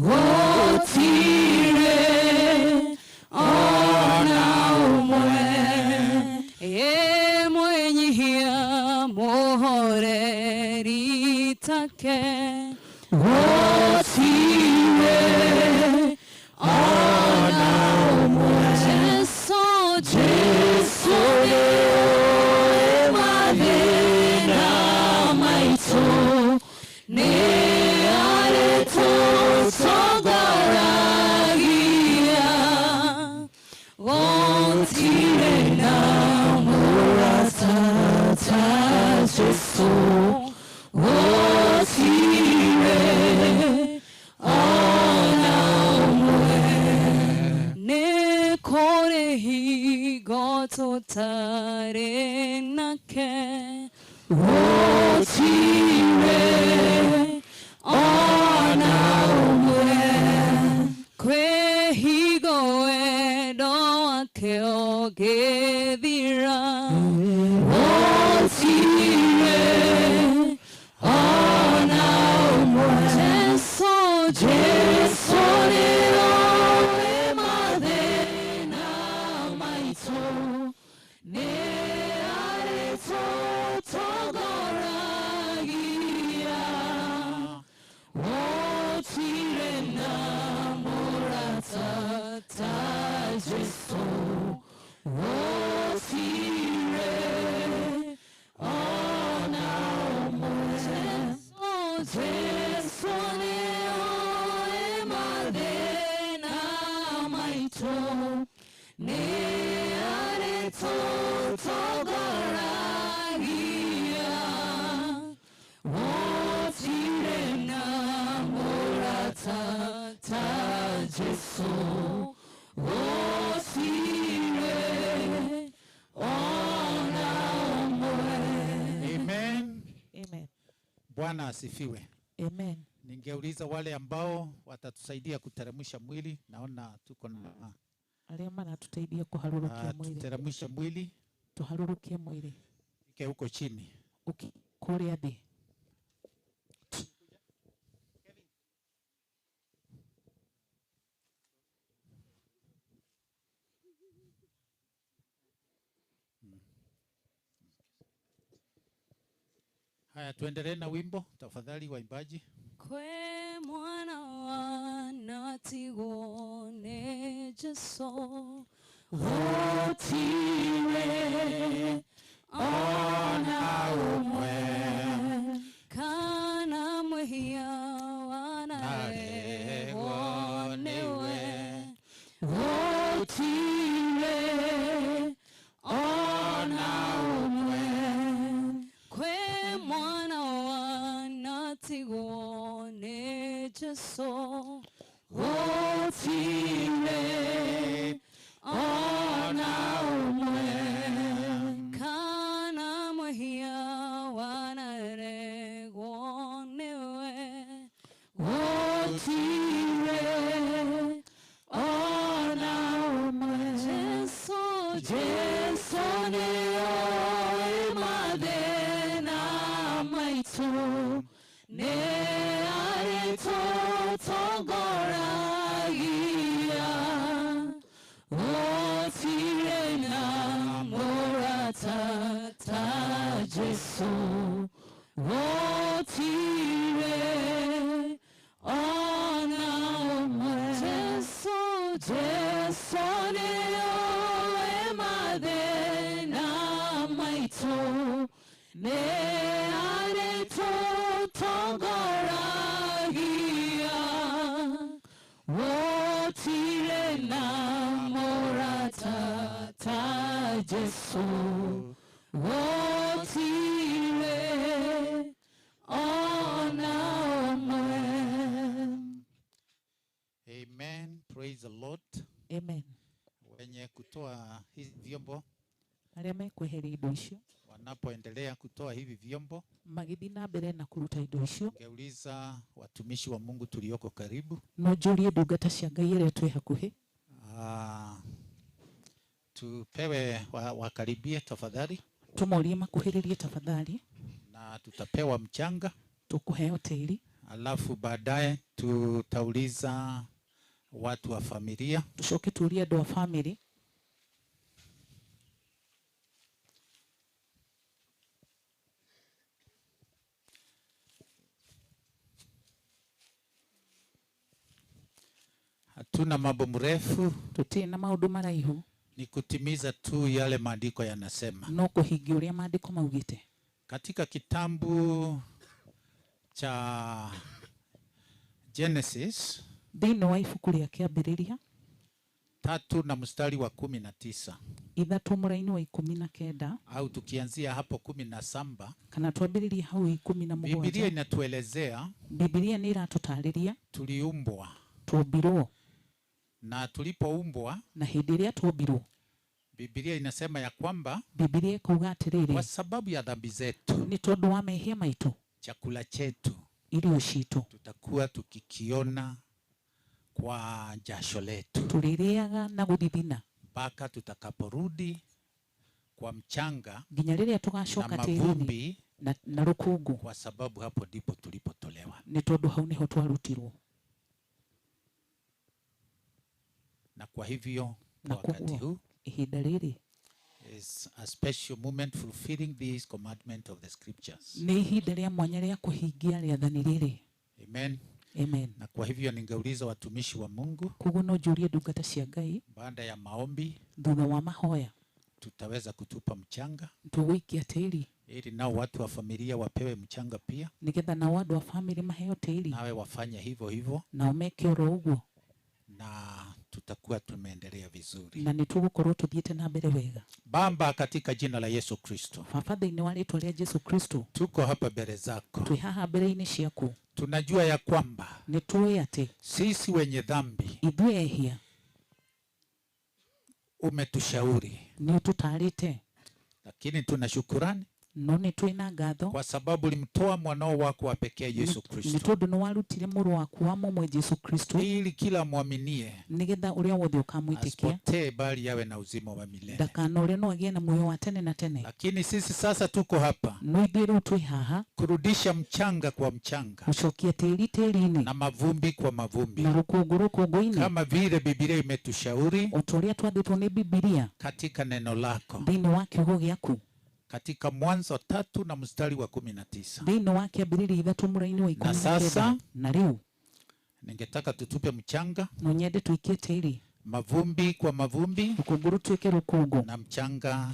gũtirĩ ona ũmwe. Ĩ mwĩnyihia mũhoreri take, gũtirĩ ona ũmwe. Jesu, Jesu nĩoĩ Gũtirĩ na mũrata ta Jesũ, gũtirĩ ona ũmwe. Nĩ kũrĩ hingo tũtarĩ nake, gũtirĩ ona ũmwe. Kwĩ hingo wendo wake ũngĩthira, gũtirĩ ona ũmwe. Jesũ, Jesũ nĩoĩ mathĩna maitũ, nĩ arĩtũtongoragia. Gũtirĩ na mũrata ta Jesũ, gũtirĩ ona ũmwe. Jesũ, Jesũ nĩoĩ mathĩna maitũ, nĩ arĩtũtongoragia. Gũtirĩ na mũrata ta Jesũ, gũtirĩ ona ũmwe. Amen. Amen. Bwana asifiwe. Amen. Ningeuliza wale ambao watatusaidia kuteremsha mwili, naona tuko na Arĩa maratuteithia kũharũrũkia mwĩrĩ. Tuteremshe mwili Tũharũrũkie mwĩrĩ. Ike huko chini. Kũrĩa thĩ. Haya, tuendelee na wimbo tafadhali, waimbaji. Kwe mwana wanatigwo nĩ Jesũ, gũtirĩ ona ũmwe. Kana mwĩhia wanaregwo nĩwe, gũtirĩ ona ũmwe. Kwĩ mwana wanatigwo nĩ Jesũ, gũtirĩ ona ũmwe. Kana mwĩhia wanaregwo nĩwe, gũtirĩ ona ũmwe. Jesũ, Jesũ nĩoĩ mathĩna maitũ, nĩ arĩtũtongoragia. Gũtirĩ na mũrata ta Jesũ, gũtirĩ ona ũmwe. Jesũ, Jesũ nĩoĩ mathĩna maitũ, nĩ arĩtũtongoragia. Gũtirĩ na mũrata ta Jesũ, gũtirĩ ona ũmwe. Amen. Praise the Lord. Amen. Wenye kutoa hizi vyombo, Arĩa mekweheria indo icio, wanapoendelea kutoa hivi vyombo, magĩthiĩ na mbere na kũruta indo icio, ningeuliza watumishi wa Mungu tulioko karibu, no njũrie ndungata cia Ngai arĩa twĩ hakuhĩ, tupewe wakaribie tafadhali, tũmorie makuhĩrĩrie tafadhali, na tutapewa mchanga, tũkũheo tĩri, alafu baadaye tutauliza watu wa familia, tũcoke tũrie andũ a famĩlĩ. Hatuna mambo mrefu, Tũtirĩ na maũndũ maraihu, ni kutimiza tu yale maandiko yanasema. No kũhingia ũrĩa maandĩko maugĩte. Katika kitabu cha Genesis Thĩinĩ wa ibuku rĩa Kĩambĩrĩria 3 na mstari wa 19, Ithatũ mũraini wa 19 au tukianzia hapo 17, kana twambĩrĩrie hau ikũmi na Biblia mũgwanja inatuelezea Bibilia nĩ ĩratũtarĩria tuliumbwa, twombirwo na tulipoumbwa na hĩndĩ ĩrĩa twombirwo Biblia inasema ya kwamba Bibilia ĩkuuga atĩrĩrĩ kwa sababu ya dhambi zetu nĩ tondũ wa mehia maitũ chakula chetu irio citũ tutakuwa tukikiona kwa jasho letu tũrĩrĩaga na gũthithina mpaka tutakaporudi kwa mchanga nginya rĩrĩa na tũgacoka tĩri-inĩ mavumbi, na rũkũngũ kwa sababu hapo ndipo tulipotolewa. nĩ tondũ hau nĩho twarutirwo. Na kwa hivyo Na kwa wakati koguo huu ihinda rĩrĩ is a special moment fulfilling this commandment of the scriptures. nĩ ihinda rĩa mwanya rĩa kũhingia rĩathani rĩrĩ. Amen. Amen. Na kwa hivyo ningeuliza watumishi wa Mungu, Koguo no njũrie ndungata cia Ngai baada ya maombi thutha wa mahoya tutaweza kutupa mchanga tũgũikia tĩri ili nao watu wa familia wapewe mchanga pia, nĩgetha nao andũ a bamĩrĩ maheo tĩri nawe wafanye hivyo hivyo, nao meke oro ũguo na tutakuwa tumeendelea vizuri. na nĩ tũgũkorwo tũthiĩte na mbere wega. Baba, katika jina la Yesu Kristo, Baba thĩinĩ wa rĩtwa rĩa Jesu Kristo tuko hapa mbele zako, twĩ haha mbere-inĩ ciaku tunajua ya kwamba nĩ tũĩ atĩ sisi wenye dhambi ithuĩ ehia umetushauri, nĩ ũtũtarĩte lakini tuna shukurani no nĩ twĩna ngatho kwa sababu ulimtoa mwanao wako wa pekee Yesu nĩ Kristo, tondũ nĩ warutire mũrũ waku wa mũmwe Jesu Kristo ili kila mwaminie nĩgetha ũrĩa wothe ũkamwĩtĩkia asipotee bali yawe na uzima wa milele. ndakanore no agĩe na muoyo wa tene na tene. Lakini sisi sasa tuko hapa No ithuĩ rĩu twĩ haha kurudisha mchanga kwa mchanga gũcokia tĩri tĩri-inĩ na mavumbi kwa mavumbi, na rũkũngũ rũkũngũ-inĩ kama vile Biblia imetushauri o ta ũrĩa twathĩtwo nĩ Bibilia katika neno lako thĩinĩ wa kiugo gĩaku katika Mwanzo 3 na mstari wa 19. thĩinĩ wa kĩambĩrĩria ithatũ mũraini wa Na ikũmi na sasa kenda. Na rĩu ningetaka tutupe mchanga, no nyende tũikie tĩri mavumbi kwa mavumbi rũkũngũ rũtuĩke rũkũngũ na mchanga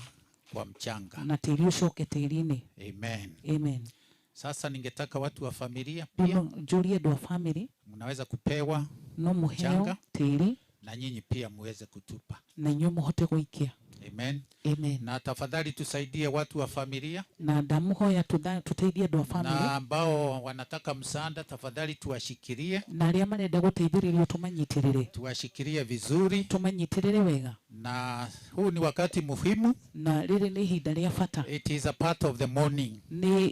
kwa mchanga. na tĩri ũcoke tĩri-inĩ. Amen. Amen. Sasa ningetaka watu wa familia Rĩu pia no njũrie andũ a bamĩrĩ mnaweza kupewa no mũheo mchanga tĩri na nyinyi pia muweze kutupa. na inyuĩ mũhote gũikia. Amen. Amen. Na tafadhali tusaidie watu wa familia Na ndamũhoya tũteithie andũ a bamĩrĩ na ambao wanataka msaada, tafadhali tuwashikilie, na arĩa marenda gũteithĩrĩrio tũmanyitĩrĩre, tuwashikilie vizuri, tũmanyitĩrĩre wega. Na huu ni wakati muhimu. Na rĩrĩ nĩ ihinda rĩa bata. It is a part of the mourning. Nĩ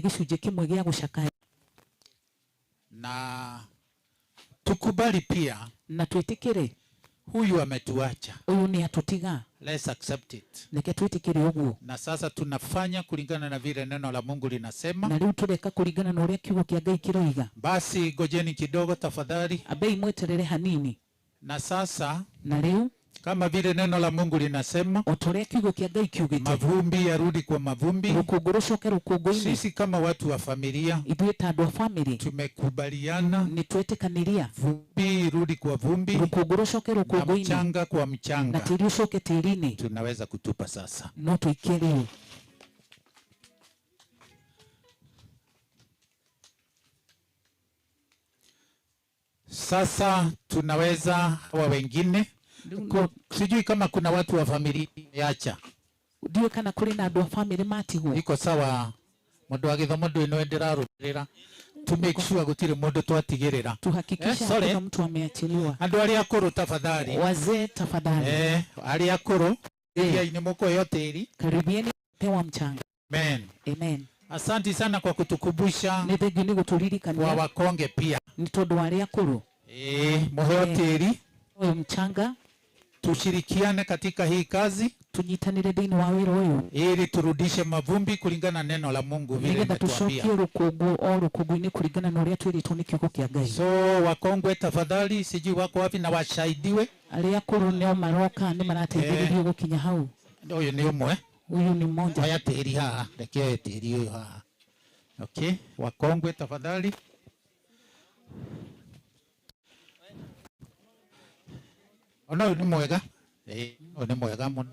gĩcunjĩ kĩmwe gĩa gũcakaya. Na tukubali pia na twĩtĩkĩre huyu ametuacha. Ũyũ nĩ atũtiga. Let's accept it. Reke twĩtĩkĩre ũguo. Na sasa tunafanya kulingana na vile neno la Mungu linasema. Na rĩu tũreka kũringana na ũrĩa kiugo kĩa Ngai kĩroiga. Basi ngojeni kidogo tafadhali. Ambei mweterere hanini. Na sasa na rĩu kama vile neno la Mungu linasema, o ta ũrĩa kiugo kĩa Ngai kiugĩte, mavumbi yarudi kwa mavumbi, rũkũngũ rũcoke rũkũngũ-inĩ. Sisi kama watu wa familia ithuĩ ta andũ a bamĩrĩ tumekubaliana, nĩ twetĩkanĩria, vumbi irudi kwa vumbi, rũkũngũ rũcoke na rũkũngũ-inĩ, mchanga kwa mchanga, na tĩri ũcoke tĩri-inĩ. Tunaweza kutupa sasa. No tũikie rĩu. Sasa tunaweza hawa wengine sijui kama kuna watu wa familia yacha. Ndiũĩ kana kũrĩ na andũ a bamĩrĩ matigwo. Iko sawa mundu wa githomo ndũĩ no ndĩrarũmĩrĩra. To make sure gũtirĩ mũndũ twatigĩrĩra. Tuhakikishe Sorry. hakuna mtu ameachiliwa. Andũ arĩa akũrũ tafadhali. Wazee tafadhali. Arĩa akũrũ, iriainĩ mũkũheo tĩri. Karibieni pewa mchanga. Amen. Amen. Asanti sana kwa kutukumbusha. Nĩ thengiũ nĩ gũtũririkania. Kwa wakonge pia. Nĩ tondũ wa arĩa akũrũ. Mũheo tĩri. Ũyũ mchanga. Tushirikiane katika hii kazi, tunyitanire thĩinĩ wa wĩra ũyũ, ili turudishe mavumbi kulingana na neno la Mungu vile nĩgetha imetuambia. tũcokie rũkũngũ o rũkũngũ-inĩ kũringana na ũrĩa twĩrĩtwo nĩ kiugo kĩa Ngai. So wakongwe tafadhali, sijui wako wapi na washaidiwe. Arĩa akũrũ nĩo maroka, nĩ marateithĩrĩrio gũkinya hau. Ũyũ nĩ ũmwe. Huyu ni mmoja. Oya tĩri haha, reke oye tĩri ũyũ haha. Okay, wakongwe tafadhali. Ona ũyũ nĩ mwega. Ũyũ nĩ mwega mũno.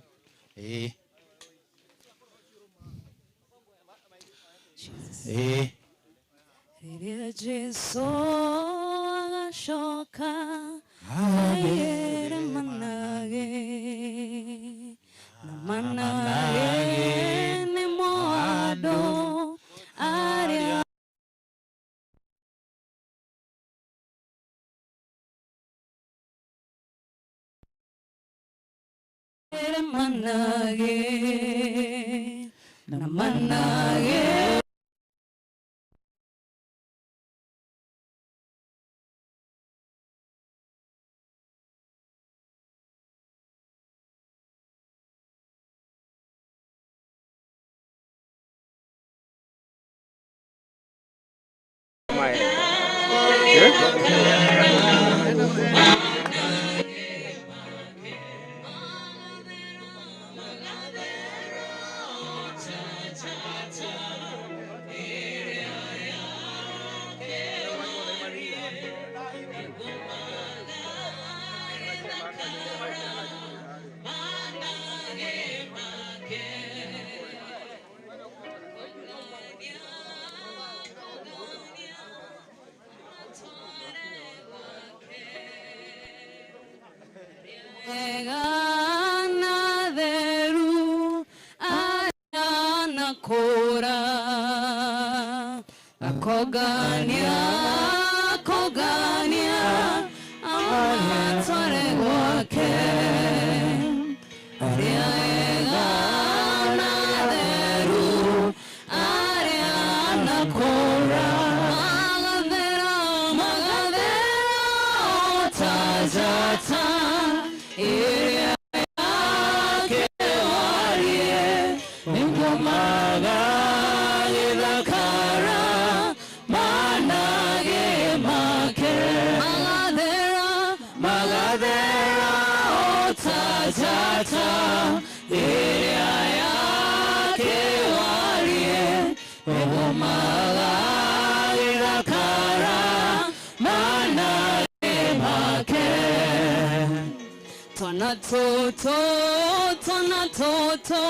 Rĩrĩa Jesũ agacoka aiyere manage, Manage nĩmo andũ arĩa manage na manage. Ganaderu anakora akogania akogania amatware gwake aria ganaderu aria anakora magadera magadera otajata area yake warie nĩngũmaga gĩthakara manage make magathera magathera otajata area yake warie nĩngũmaga gĩthakara manage make. Twana toto, twana toto,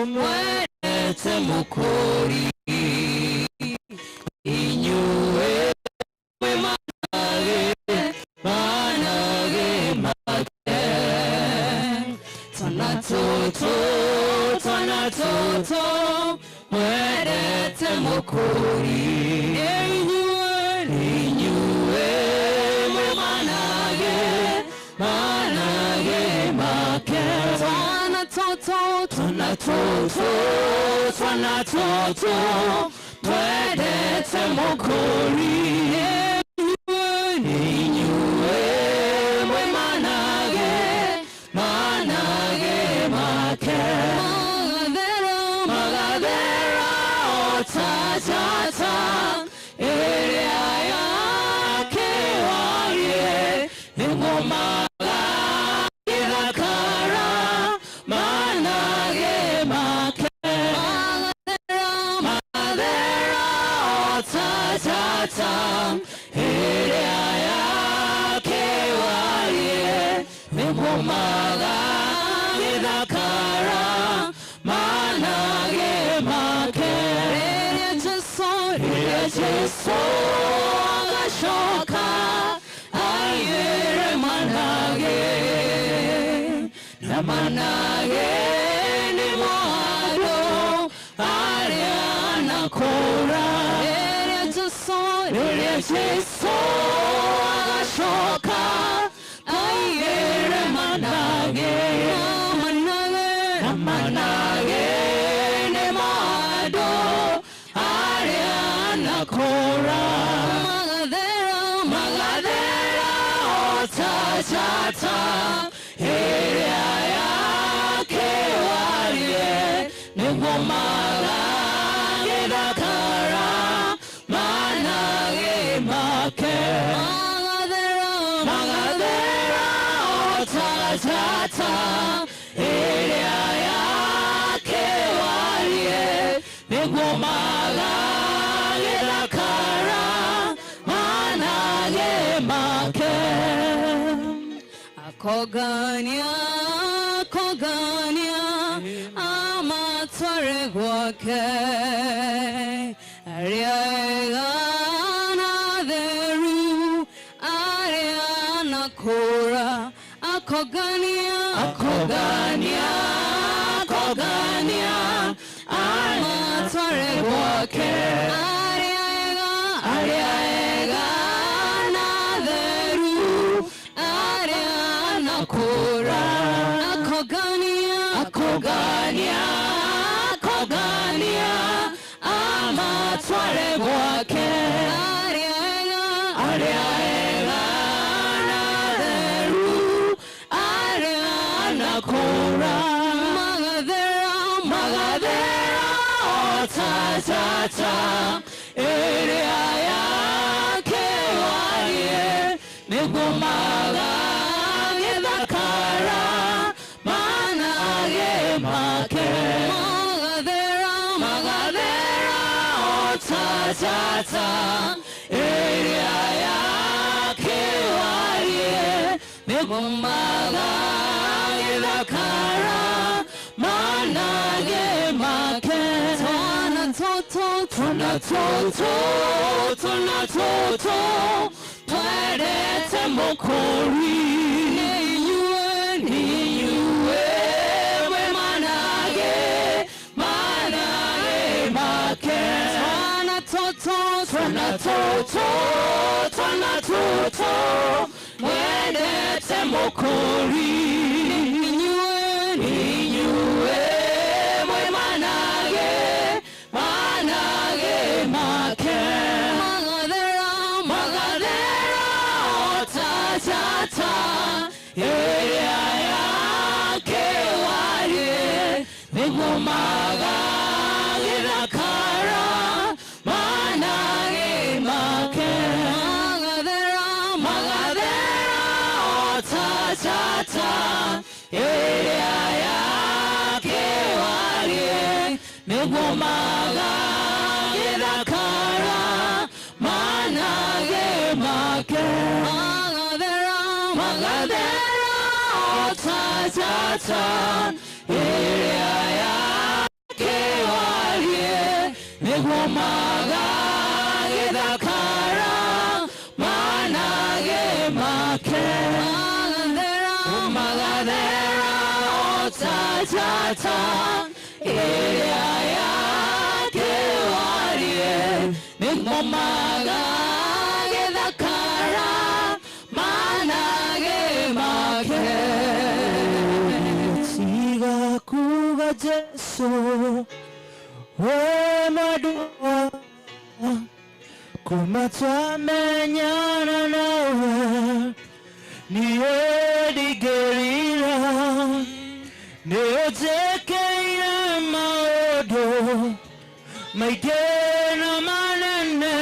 mwete mukuri inyuwe manage, manage make. Twana toto, twana toto, mwete mukuri inyuwe, inyuwe manage, manage make. Twana toto, twana toto, twana toto, twendete mukuri inyuwe mwe manage, manage make. Magathera, magathera otajata area yake warie nĩngũmaga gĩthakara manage make. Magathera, magathera otajata area yake warie nĩngũmaga gĩthakara manage make. Rĩrĩa Jesũ, rĩrĩa Jesũ agacoka aiyĩre manage na manage nĩmo andũ arĩa anakũra. Rĩrĩa Jesũ, rĩrĩa Jesũ agacoka aiyĩre manage na manage na manage nĩmo andũ arĩa anakũra. Magathera, magathera otajata area yake warie nĩngũmaga gĩthakara manage make. Magathera, magathera otajata area yake warie nĩngũmaga gĩthakara manage make. Akogania, akogania amatware gwake arĩa ega na atheru arĩa anakũra. Akogania, akogania, Akogania amatware gwake arĩa ega arĩa ega na theru arĩa anakũra akogania akogania akogania amatware gwake arĩa ega arĩa ega na theru arĩa anakũra magathera magathera o ta tata ĩrĩa yake warie nĩguo magagĩthakara manage make magathera magathera o ta tata ĩrĩa yake warie nĩguo magagĩthakara manage make twana toto twana toto twana toto twendete mũkũri nĩ inyuĩ nĩ inyuĩ mwĩ manage manage make twana toto twana toto twana toto mwendete mũkũri nĩ inyuĩ nĩ inyuĩ mwĩ manage manage make magathera magathera o ta tata ĩrĩa yake warie nĩguo magagĩthakara manage make magathera magathera o ta tata ĩrĩa yake warie nĩguo magagĩthakara manage make magathera magathera o ta tata ĩrĩa yake warie nĩguo magagĩthakara manage make magathera magathera o ta tata ĩrĩa yake warie nĩguo magagĩthakara manage make. Tiga kuga Jesu we mwendwa kuma twamenyana nawe niĩ ndingĩrira nĩũnjĩkĩire maũndũ maingĩ na manene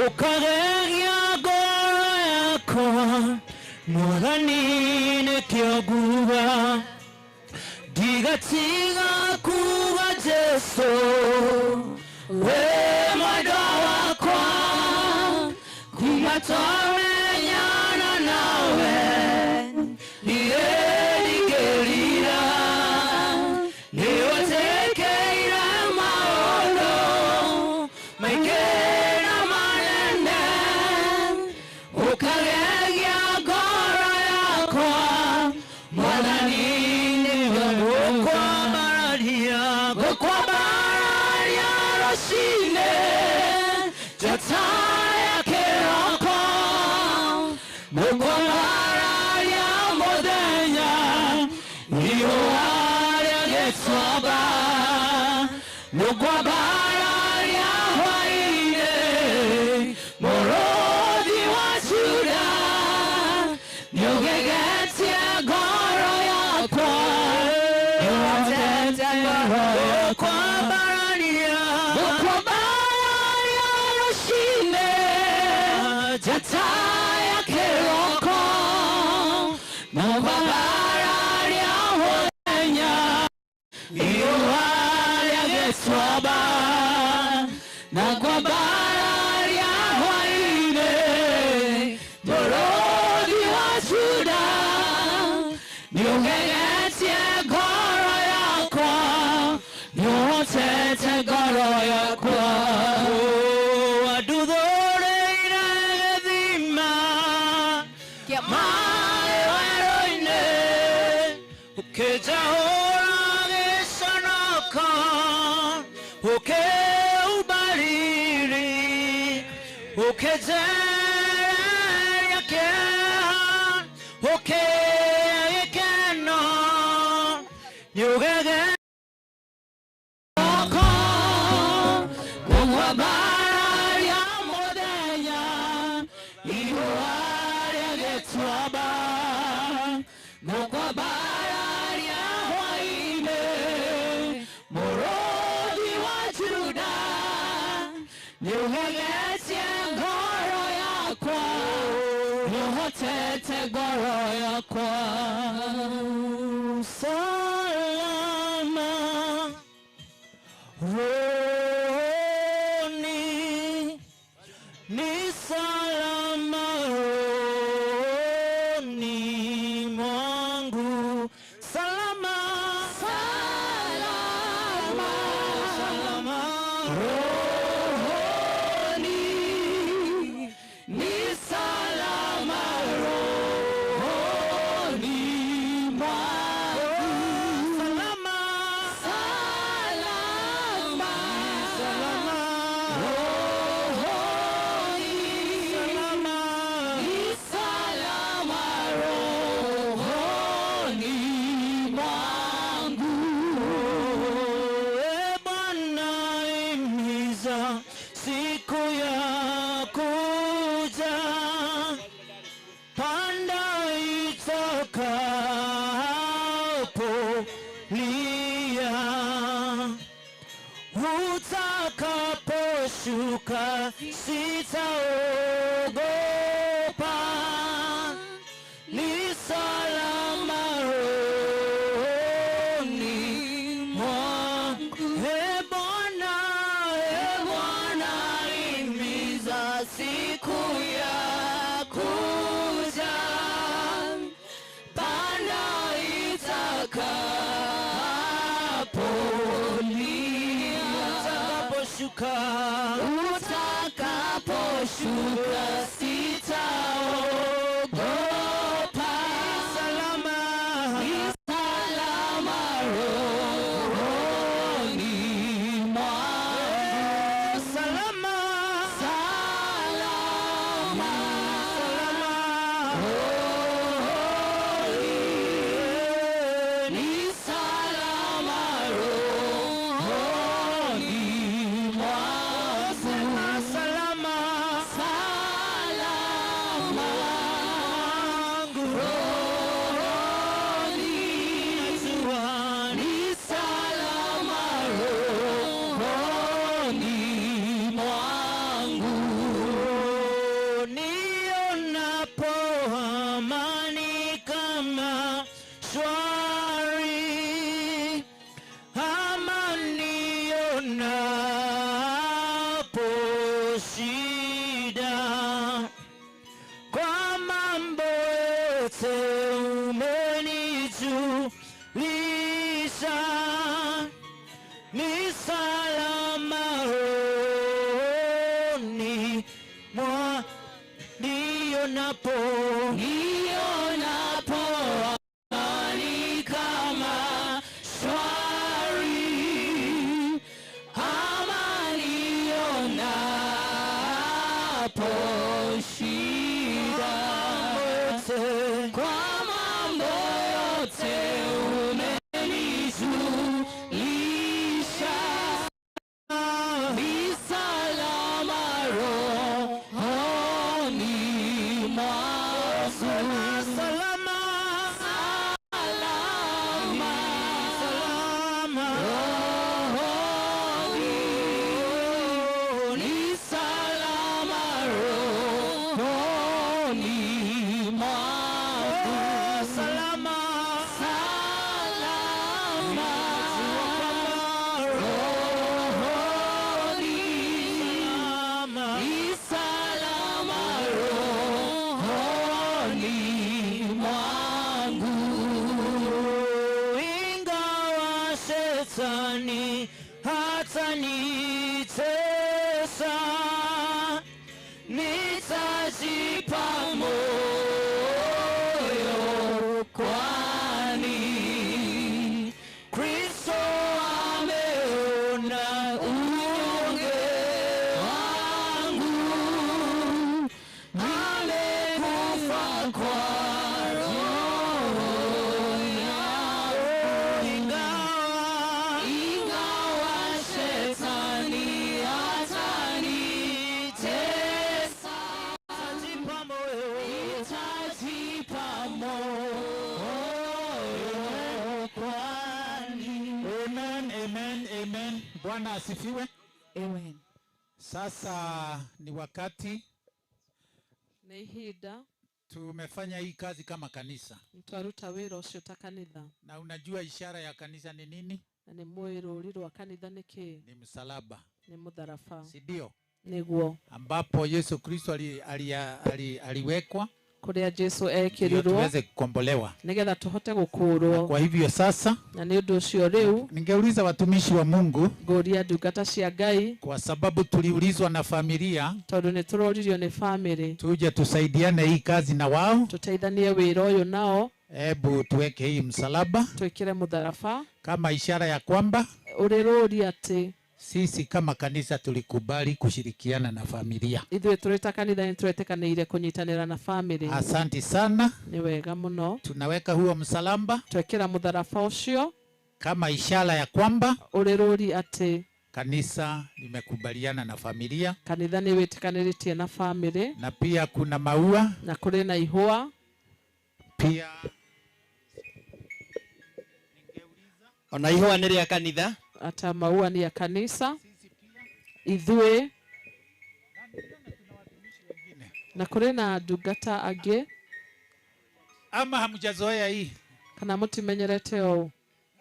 ũkagegia ngoro yakwa Mwathani nĩkĩo nguga ndigatiga kuga Jesu we mwendwa wakwa kuma twamenyana nawe niĩ ndingĩrira nĩũnjĩkĩire maũndũ maingĩ na manene ũkagegia ngoro yakwa Mwathani nĩwe ngũkwambararia ngũkwambararia rũcinĩ njata ya kĩroko ngũkwambararia mũthenya riũa rĩa gĩtuamba ngũkwambararia hwaĩ-inĩ mũrũthi wa Juda nĩũgegetie ngoro yakwa nĩũhotete ngoro yakwa ngũkwambararia rũcinĩ njata ya kĩroko ngũkwambararia mũthenya riũa rĩa gĩtuamba na ngwambararia hwaĩ-inĩ mũrũthi wa Juda nĩũgegetie ngoro yakwa nĩũhotete ngoro yakwa wanduthũrĩire gĩthima kĩa maĩ werũ-inĩ ũkĩnjahũra Ũkĩnjehereria kĩeha, ũkĩhe gĩkeno, nĩũgege Kũgwambararia mũthenya, riũa rĩa gĩtuamba, mũkwambararia hwaĩ-inĩ, mũrũthi wa Juda, nĩũgegetie ngoro yakwa, nĩũhotete ngoro yakwa. Salama rohoni, ni salama rohoni mwangu, salama, salama, salama rohoni, ni salama rohoni mwangu, salama, salama, salama rohoni, salama, ni salama rohoni mwangu. E Bwana, himiza siku ya kuja, panda itakapolia, utakaposhuka sitaogopa, ni salama rohoni mwangu. E Bwana, e Bwana, himiza siku ya kuja, panda itakapolia, utakaposhuka, utakaposhuka sitaogopa, salama, salama rohoni mwangu, salama, salama, salama rohoni, ni salama rohoni mwangu, salama, salama rohoni, najua ni salama rohoni mwangu. Nionapo amani kama shwari, ama nionapo shida, kwa mambo yote umenijulisha, ni salama rohoni mwa nionapo, nionapo amani kama shwari, ama nionapo shida, kwa mambo yote umenijulisha, ni salama rohoni mwangu, salama, salama, salama rohoni, ni salama rohoni mwangu, salama, salama rohoni, ni salama rohoni mwangu. Ingawa shetani hatanitesa, nitajipa moyo, kwani Kristo ameona unyonge wangu. Amen. Bwana asifiwe. Amen. Sasa ni wakati Nĩ ihinda tumefanya hii kazi kama kanisa, twaruta wĩra ũcio ta kanitha. Na unajua ishara ya kanisa ni nini? Na nĩ mũĩ rũri rwa kanitha nĩ kĩĩ? Ni msalaba, Nĩ mũtharaba. si ndio? Nĩguo. Ambapo Yesu Kristo aliwekwa Kũrĩa Jesu ndio ekĩrirwo tuweze kukombolewa. nĩgetha tũhote gũkũũrwo. Kwa hivyo sasa Na nĩ ũndũ ũcio rĩu ningeuliza watumishi wa Mungu, ngũria ndungata cia Ngai, kwa sababu tuliulizwa na familia tondũ nĩ tũroririo nĩ bamĩrĩ tuje tusaidiane hii kazi na wao, tũteithanie wĩra ũyũ nao. Hebu tuweke hii msalaba Twĩkĩre mũtharaba kama ishara ya kwamba ũrĩ rũri atĩ sisi kama kanisa tulikubali kushirikiana na familia. Ithuĩ tũrĩ ta kanitha nĩ twetĩkanĩire kũnyitanĩra na bamĩrĩ. Asanti sana. Nĩ wega mũno. Tunaweka huo msalaba Twekĩra mũtharaba ũcio kama ishara ya kwamba ũrĩ rũri atĩ kanisa limekubaliana na familia, kanitha nĩ wĩtĩkanĩrĩtie na bamĩrĩ. Na pia kuna maua na kũrĩ na ihũa pia. Ona ihũa nĩ rĩa kanitha. Hata maua ni ya kanisa. Ithuĩ na kũrĩ na ndungata angĩ. Ama hamjazoea hii? Kana mũtimenyerete ũũ?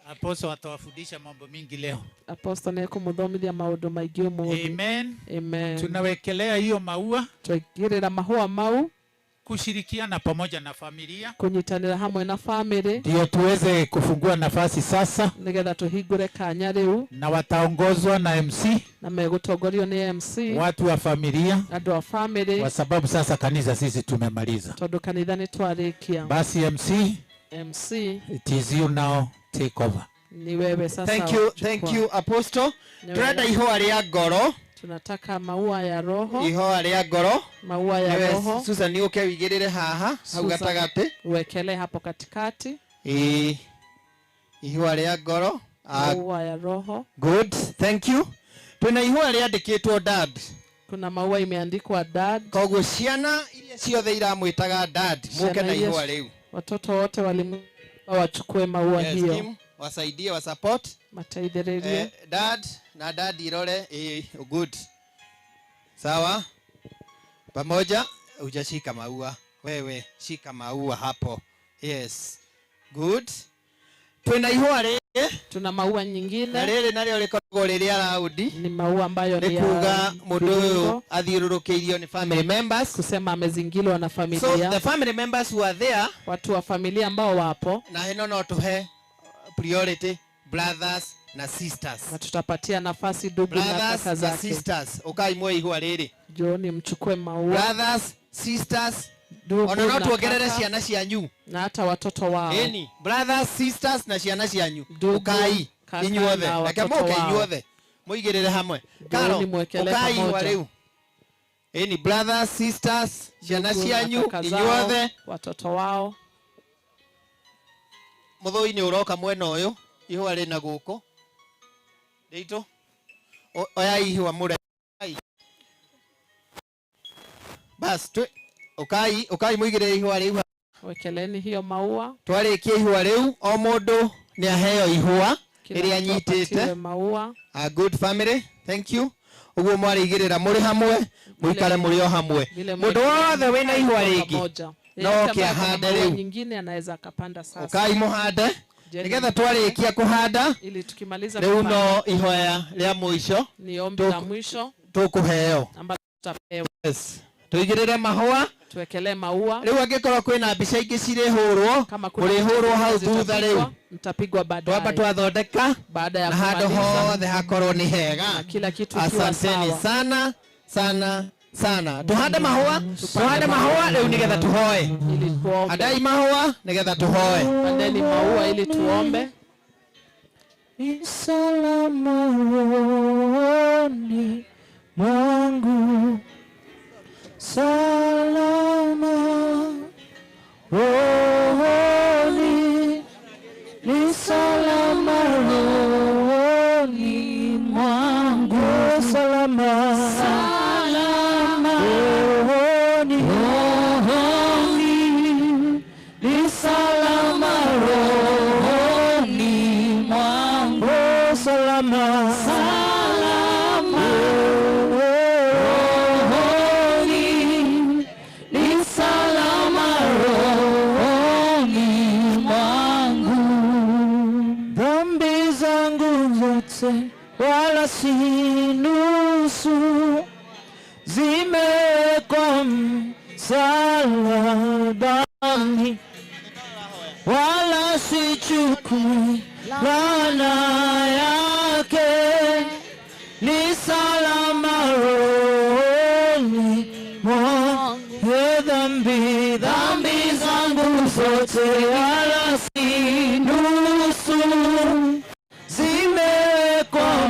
Apostle atawafundisha mambo mingi leo. Apostle nĩ ekũmũthomithia maũndũ maingĩ ũmũthĩ. Amen. Amen. Tunawekelea hiyo maua Twekĩrĩra mahũa mau kushirikiana pamoja na familia kũnyitanĩra hamwe na bamĩrĩ ndio tuweze kufungua nafasi sasa, nĩgetha tũhingũre kanya rĩu, na wataongozwa na MC na megũtongorio nĩ MC, watu wa familia, andũ a bamĩrĩ, kwa sababu sasa kanisa sisi tumemaliza. Tondũ kanitha nĩ twarĩkia. Basi MC, MC, it is you now, take over. Ni wewe sasa. Thank you, thank you Apostle. Ni Turenda wega. ihũa rĩa ngoro. Tunataka maua ya roho. Ihũa rĩa ngoro. Maua ya Niwe roho. Susan ũke wĩigĩrĩre haha hau Susan, gatagatĩ. Uwekele hapo katikati. Ĩĩ. Ihũa rĩa ngoro. Maua ya roho. Good, thank you. Twĩna ihũa rĩandĩkĩtwo dad. Kuna maua imeandikwa dad. Koguo ciana iria ciothe iramwĩtaga dad, mũke Ciana na iria ihũa rĩu. Watoto wote walimu wachukue maua Yes, hiyo. Kim, wasaidie, wasupport. Mateithĩrĩrie. Dad na dad irore, good. Sawa? Pamoja, hujashika maua. Wewe shika maua hapo. Yes. Good. Twina ihũa rĩngĩ. Tuna maua nyingine. Na rĩrĩ narĩo rĩkoragwo rĩ rĩa raundi. Ni maua ambayo Nĩ ni ya kuga mũndũ ũyũ mviringo. athiũrũrũkĩirio nĩ family members. Kusema amezingirwa na familia. So the family members who are there, watu wa familia ambao wapo, na ĩno no tũhe priority brothers na sisters. Na tutapatia nafasi ndugu na Brothers kaka na zake. sisters, ukai mwe ihũa rĩrĩ. Njooni mchukue maua. Brothers, sisters, Ndugu ona no na tuongerere kaka. ciana cianyu. Na hata watoto wao. Ĩni, brothers, sisters na ciana cianyu. Ndugu, Ukai kaka inyuothe. na Reke watoto mũke wao. inyuothe. Mũigĩrĩre hamwe. Njooni Karo, mwekele ukai ihũa pamoja. rĩu. Ĩni, brothers, sisters, ciana Ndugu na cianyu, kaka zao, inyuothe. watoto wao. Mũthũi nĩ ũroka mwena ũyũ, ihũa rĩna gũkũ. Nditũ. Oyai ihũa mũre. Bas, ukai, ukai mũigĩrĩre ihũa rĩu. Wekeleni hiyo maua. Twarĩkia ihũa rĩu, o mũndũ nĩ aheo ihũa Kila rĩrĩa mtu anyitĩte. apatiwe maua. A good family, thank you. Ũguo mwarĩigĩrĩra mũrĩ hamwe, mũikare mũrĩ o hamwe. Vile Mũndũ wothe wĩna ihũa kwa rĩngĩ, pamoja. no Yeyote oke ambaye ako na ahande maua rĩu. nyingine anaweza akapanda sasa. Ukai mũhande. Jeni Nĩgetha twarĩkia kũhanda, ili tukimaliza rĩu kupanda, no ihoya rĩa mũico ni ombi la mwisho tũkũheo. ambalo tutapewa. Yes. Tũigĩrĩre mahũa. Tuwekelee maua. Rĩu angĩkorwo kwĩna mbica ingĩ cirĩhũrwo, Kama kuna mũrĩhũrwo picha hau zingine thutha rĩu. zitapigwa, mtapigwa baadaye. Twamba twathondeka Baada ya na handũ kumaliza, hothe hakorwo nĩ hega. na kila kitu kiwa Asanteni sawa. sana sana sana. Tuhande mahũa, tuhande mahũa rĩu nĩgetha tũhoe. Ili tuombe. Handai mahũa nĩgetha tũhoe. Pandeni maua ili tuombe. Ni salama rohoni mwangu, salama rohoni, ni salama rohoni mwangu, salama, salama rohoni, rohoni, ni salama rohoni mwangu, salama, salama. zote wala si nusu, zimewekwa msalabani, wala sichukui laana yake, ni salama rohoni mwangu. Dhambi, dhambi zangu zote wala si nusu, zimewekwa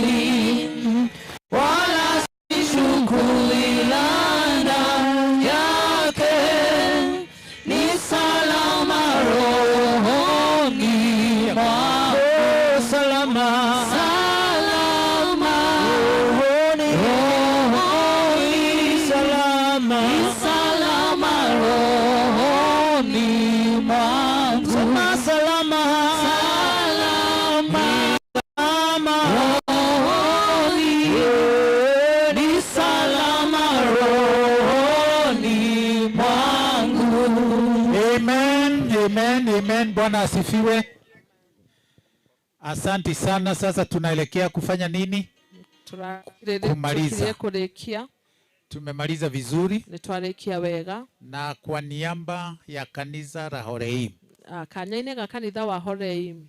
msalabani, wala sichukui laana yake, ni salama rohoni mwangu. Salama, salama rohoni, rohoni, salama, salama rohoni mwangu. Sema salama, salama, salama rohoni, ni salama rohoni mwangu. Amen, amen, amen. Bwana asifiwe. Asanti sana. Sasa tunaelekea kufanya nini? Kumaliza. Tũkirie kũrĩkia. Tumemaliza vizuri, Nĩ twarĩkia wega. Na kwa niaba ya kanisa la Horeim Ah, kanya-inĩ ga kanitha wa Horeim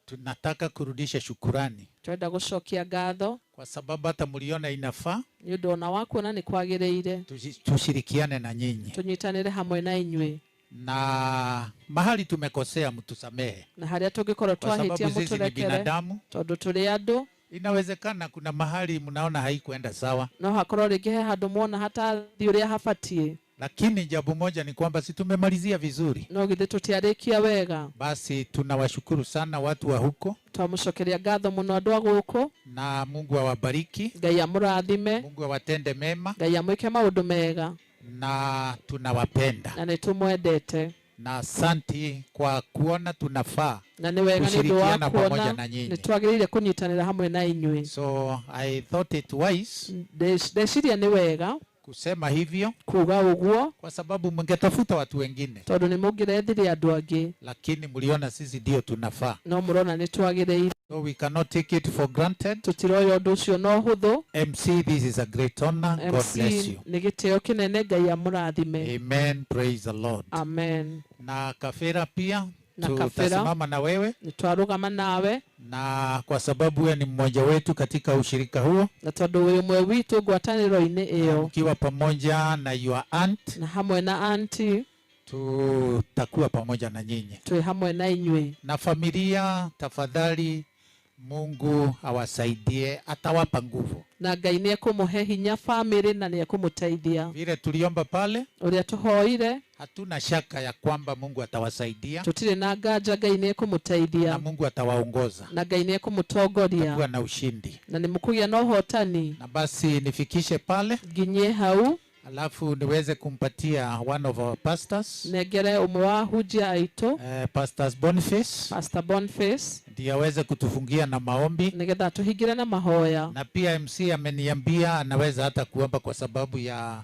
tunataka kurudisha shukurani twenda gũcokia ngatho kwa sababu hata mliona inafaa nĩ ũndũ ona wa kuona nĩ kwagĩrĩire tushirikiane na nyinyi, tũnyitanĩre hamwe na inyuĩ, na mahali tumekosea mtusamehe, na harĩa tũngĩkorwo kwa sababu twahĩtia sisi ni mũtũrekere binadamu. Tondũ tũrĩ andũ. Inawezekana kuna mahali mnaona haikuenda sawa, No hakorwo rĩngĩ he handũ mwona hatathiĩ ũrĩa habatiĩ, lakini jambo moja ni kwamba si tumemalizia vizuri. No githĩ tũtiarĩkia wega? Basi tunawashukuru sana watu wa huko, Twamũcokeria ngatho mũno andũ a gũkũ, na Mungu awabariki, Ngai amũrathime, Mungu awatende mema, Ngai amwĩke maũndũ mega, na tunawapenda, na nĩ tũmwendete, na asanti kwa kuona tunafaa na nĩ wega nĩ ũndũ wa kushirikiana pamoja kuona na nĩ nyinyi. Twagĩrĩire kũnyitanĩra hamwe na inyuĩ. So I thought it wise Ndeciria nĩ wega kusema hivyo kuga ũguo kwa sababu mngetafuta watu wengine, tondũ nĩ mũngĩrethire andũ angĩ, lakini mliona sisi ndio tunafaa. No mũrona nĩ twagĩrĩire. So we cannot take it for granted. Tũtiroya ũndũ ũcio no hũthũ. MC, this is a great honor. God MC, bless you. Nĩ gĩtĩo kĩnene, Ngai amũrathime. Amen. Praise the Lord. Amen. Na Kafera pia Na Kafera, tutasimama na wewe, nĩ twarũgama nawe, na kwa sababu wewe ni mmoja wetu katika ushirika huo, na tondũ wĩ ũmwe witũ ngwatanĩro-inĩ ĩyo, ukiwa pamoja na your aunt, na hamwe na auntie, tutakuwa pamoja na nyinyi twĩ hamwe na inyuĩ. Na familia. Tafadhali Mungu awasaidie, atawapa nguvu. Na Ngai nĩ ekũmũhe hinya famĩlĩ na nĩ ekũmũteithia. Vile tuliomba pale, ũrĩa tũhoire, hatuna shaka ya kwamba Mungu atawasaidia tũtirĩ na nganja Ngai nĩ ekũmũteithia, na Mungu atawaongoza na Ngai nĩ ekũmũtongoria, kuwa na ushindi. Na nĩ mũkũgĩa na ũhotani. Na basi nifikishe pale, nginyie hau, alafu niweze kumpatia one of our pastors, nengere ũmwe wa hunjia aitũ, Pastors Boniface, Pastor Boniface, ndiye aweze kutufungia na maombi, nĩgetha tũhingĩre na mahoya. Na pia MC ameniambia anaweza hata kuomba kwa sababu ya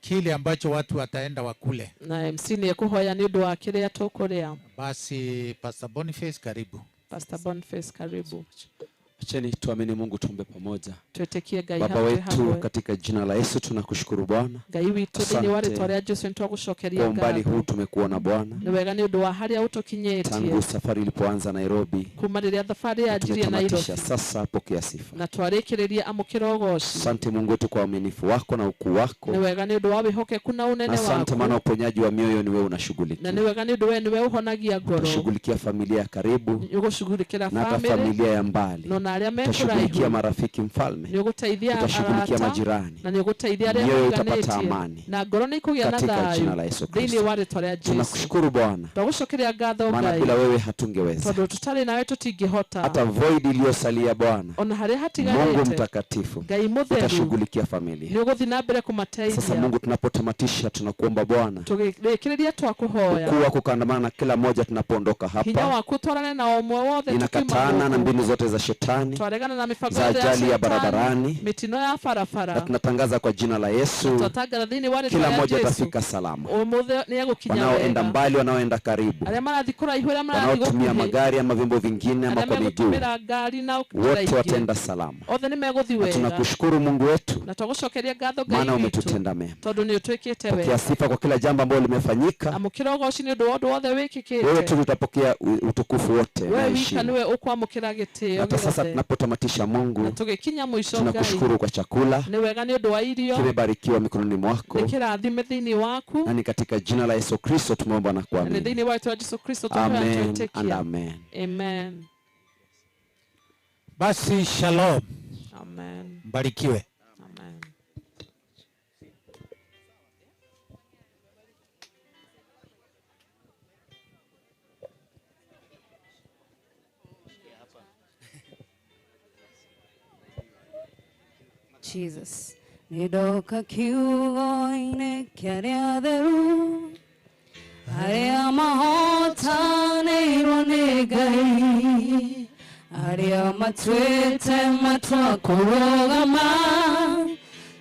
kile ambacho watu wataenda wakule. Na MC nĩ ekũhoya nĩ ũndũ wa kĩrĩa tũkũrĩa. Basi Pastor Boniface, karibu. Pastor Boniface, karibu. Acheni tuamini Mungu, tuombe pamoja. Twĩtĩkie Ngai Baba hamwe wetu, hamwe. Katika jina la Yesu tunakushukuru Bwana. Ngai witũ thĩinĩ wa Asante rĩtwa rĩa Jesu nĩtwagũcokeria kwa umbali ngatho. huu tumekuona Bwana, Nĩ wega nĩ ũndũ wa harĩa ũtũkinyĩtie, tangu safari ilipoanza Nairobi kuma rĩrĩa thabarĩ yanjirie tumetamatisha. Nairobi, Sasa pokea sifa. Na twarĩkĩrĩria amũkĩra ũgoci. Asante Mungu wetu kwa uaminifu wako na ukuu wako. Nĩ wega nĩ ũndũ wa wĩhokeku na ũnene Asante waku, maana uponyaji wa mioyo ni wewe unashughulikia. Na nĩ wega nĩ ũndũ we nĩwe ũhonagia ngoro. Utashughulikia familia ya karibu Nĩ ũgũcugurikĩra na hata famĩlĩ familia ya mbali. No na arĩa Utashughulikia mekũraihu, marafiki mfalme, nĩ ũgũteithia utashughulikia arata, majirani, na nĩ ũgũteithia arĩa mioyo itapata monganĩtie, amani na ngoro nĩ ikũgĩa na katika jina thayũ la Yesu thĩinĩ Kristo. wa rĩtwa rĩa Jesu. Tunakushukuru Bwana, Twagũcokeria ngatho maana Ngai, bila wewe hatungeweza. Tondũ tũtarĩ nawe tũtingĩhota. Hata void iliyosalia Bwana, Ona harĩa Mungu hatigarĩte, mtakatifu, Ngai mũtheru, utashughulikia familia. Nĩ ũgũthiĩ na mbere Sasa kũmateithia. Mungu, tunapotamatisha tunakuomba Bwana, Tũgĩrĩkĩrĩria twakũhoya, ukuu wako ukaandamana na kila mmoja tunapoondoka hinya hapa. waku ũtwarane na ũmwe wothe tukiuma Ninakataana na gũkũ. mbinu zote za shetani. shetani, Twaregana na mĩbango za yothe ya ajali ya Shetani, barabarani, mĩtino ya na barabara. tunatangaza kwa jina la Yesu, Twatangatha thĩinĩ wa rĩtwa kila rĩa mmoja Jesu, atafika salama, ũmũthĩ nĩ egũkinya wanaoenda wega. mbali, wanaoenda karibu, Arĩa marathiĩ kũraihu, arĩa marathiĩ wanaotumia gũkuhĩ, magari ama vyombo vingine ama arĩa kwa miguu, megũtũmĩra ngari na njĩra wote ingĩ, wataenda salama. othe nĩ megũthiĩ Na wega. tunakushukuru Mungu wetu, Na twagũcokeria ngatho Ngai maana witũ, umetutenda mema. tondũ nĩ ũtwĩkĩte Pokea wega. sifa kwa kila jambo ambalo limefanyika. Amũkĩra ũgoci nĩ ũndũ wa ũndũ wothe Wewe wĩkĩkĩte. tu utapokea utukufu wote We na wika heshima. nĩwe ũkwamũkĩra gĩtĩo Hata sasa gĩothe. tunapotamatisha, Mungu, Na tũgĩkinya mũico, Ngai, tunakushukuru kwa chakula nĩ wega nĩ ũndũ wa irio kimebarikiwa mikononi mwako, nĩ kĩrathime thĩinĩ waku, na ni katika jina la Yesu Kristo tumeomba na na nĩ kuamini. thĩinĩ wa rĩtwa rĩa Jesu Kristo tũhoya Amen and twĩtĩkia. amen. Amen. Basi shalom. Amen. Mbarikiwe. Amen. Jesus. Nĩndoka kiugo-inĩ kĩa arĩa atheru, arĩa mahotanĩirwo nĩ Ngai, arĩa matuĩte matua kũrũgama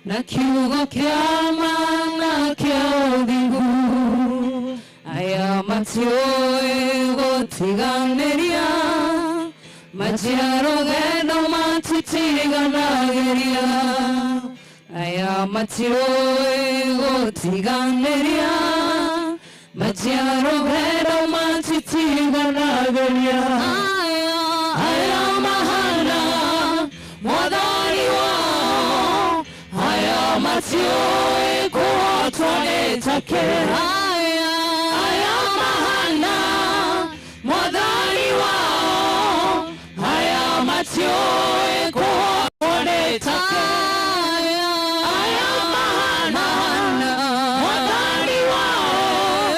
na kiugo kĩa ma na kĩa ũthingu, aya matiũĩ gũtiganĩria, majia rũgendo matitiganagĩria, aya matiũĩ gũtiganĩria, majia rũgendo matitiganagĩria, aya aya mahana mwathani wao, aya matiũĩ kũhotwo nĩ take, aya aya mahana mwathani wao, aya matiũĩ kũhotwo nĩ take, aya aya mahana mwathani wao,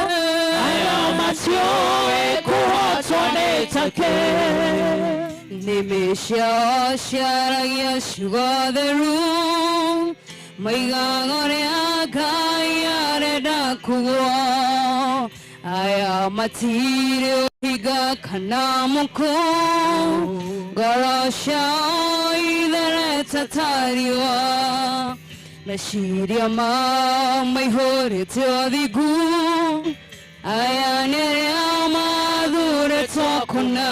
aya matiũĩ kũhotwo nĩ take. Nĩmĩ ciao ciaragia ciugo theru, maigaga ũrĩa Ngai arenda kugwo, aya matirĩ ũhinga kana mũkũ, ngoro ciao itherete ta riũa, meciria mao maihũrĩte ũthingu, aya nĩ arĩa mathurĩtwo kũna,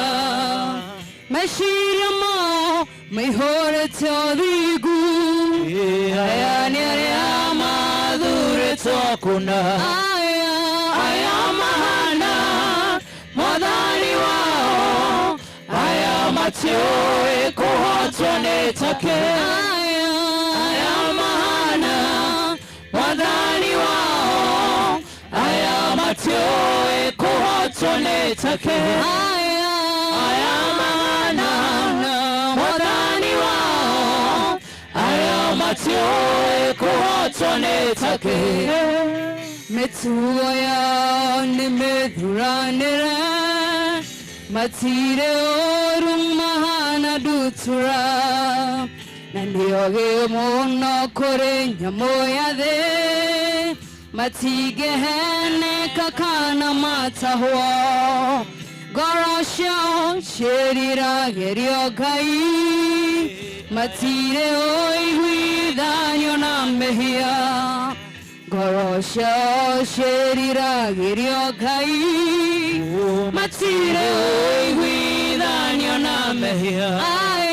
meciria mao maihũrĩte ũthingu, aya nĩ arĩa mathurĩtwo kũna, aya aya mahana mwathani wao, aya matiũĩ kũhotwo nĩ take, aya aya mahana mwathani wao, aya matiũĩ kũhotwo nĩ take, aya aya mahana mwathani wao, aya matiũĩ kũhotwo nĩ take. Mĩtugo yao nĩ mĩthuranĩre, matirĩ ũru mahana ndutura, na nĩogĩ mũno kũrĩ nyamũ ya thĩ, matingĩheneka kana matahwo, ngoro ciao ciĩriragĩrio Ngai, matirĩ ũiguithanio na mehia, ngoro ciao ciĩriragĩrio Ngai, matirĩ ũiguithanio na mehia, aya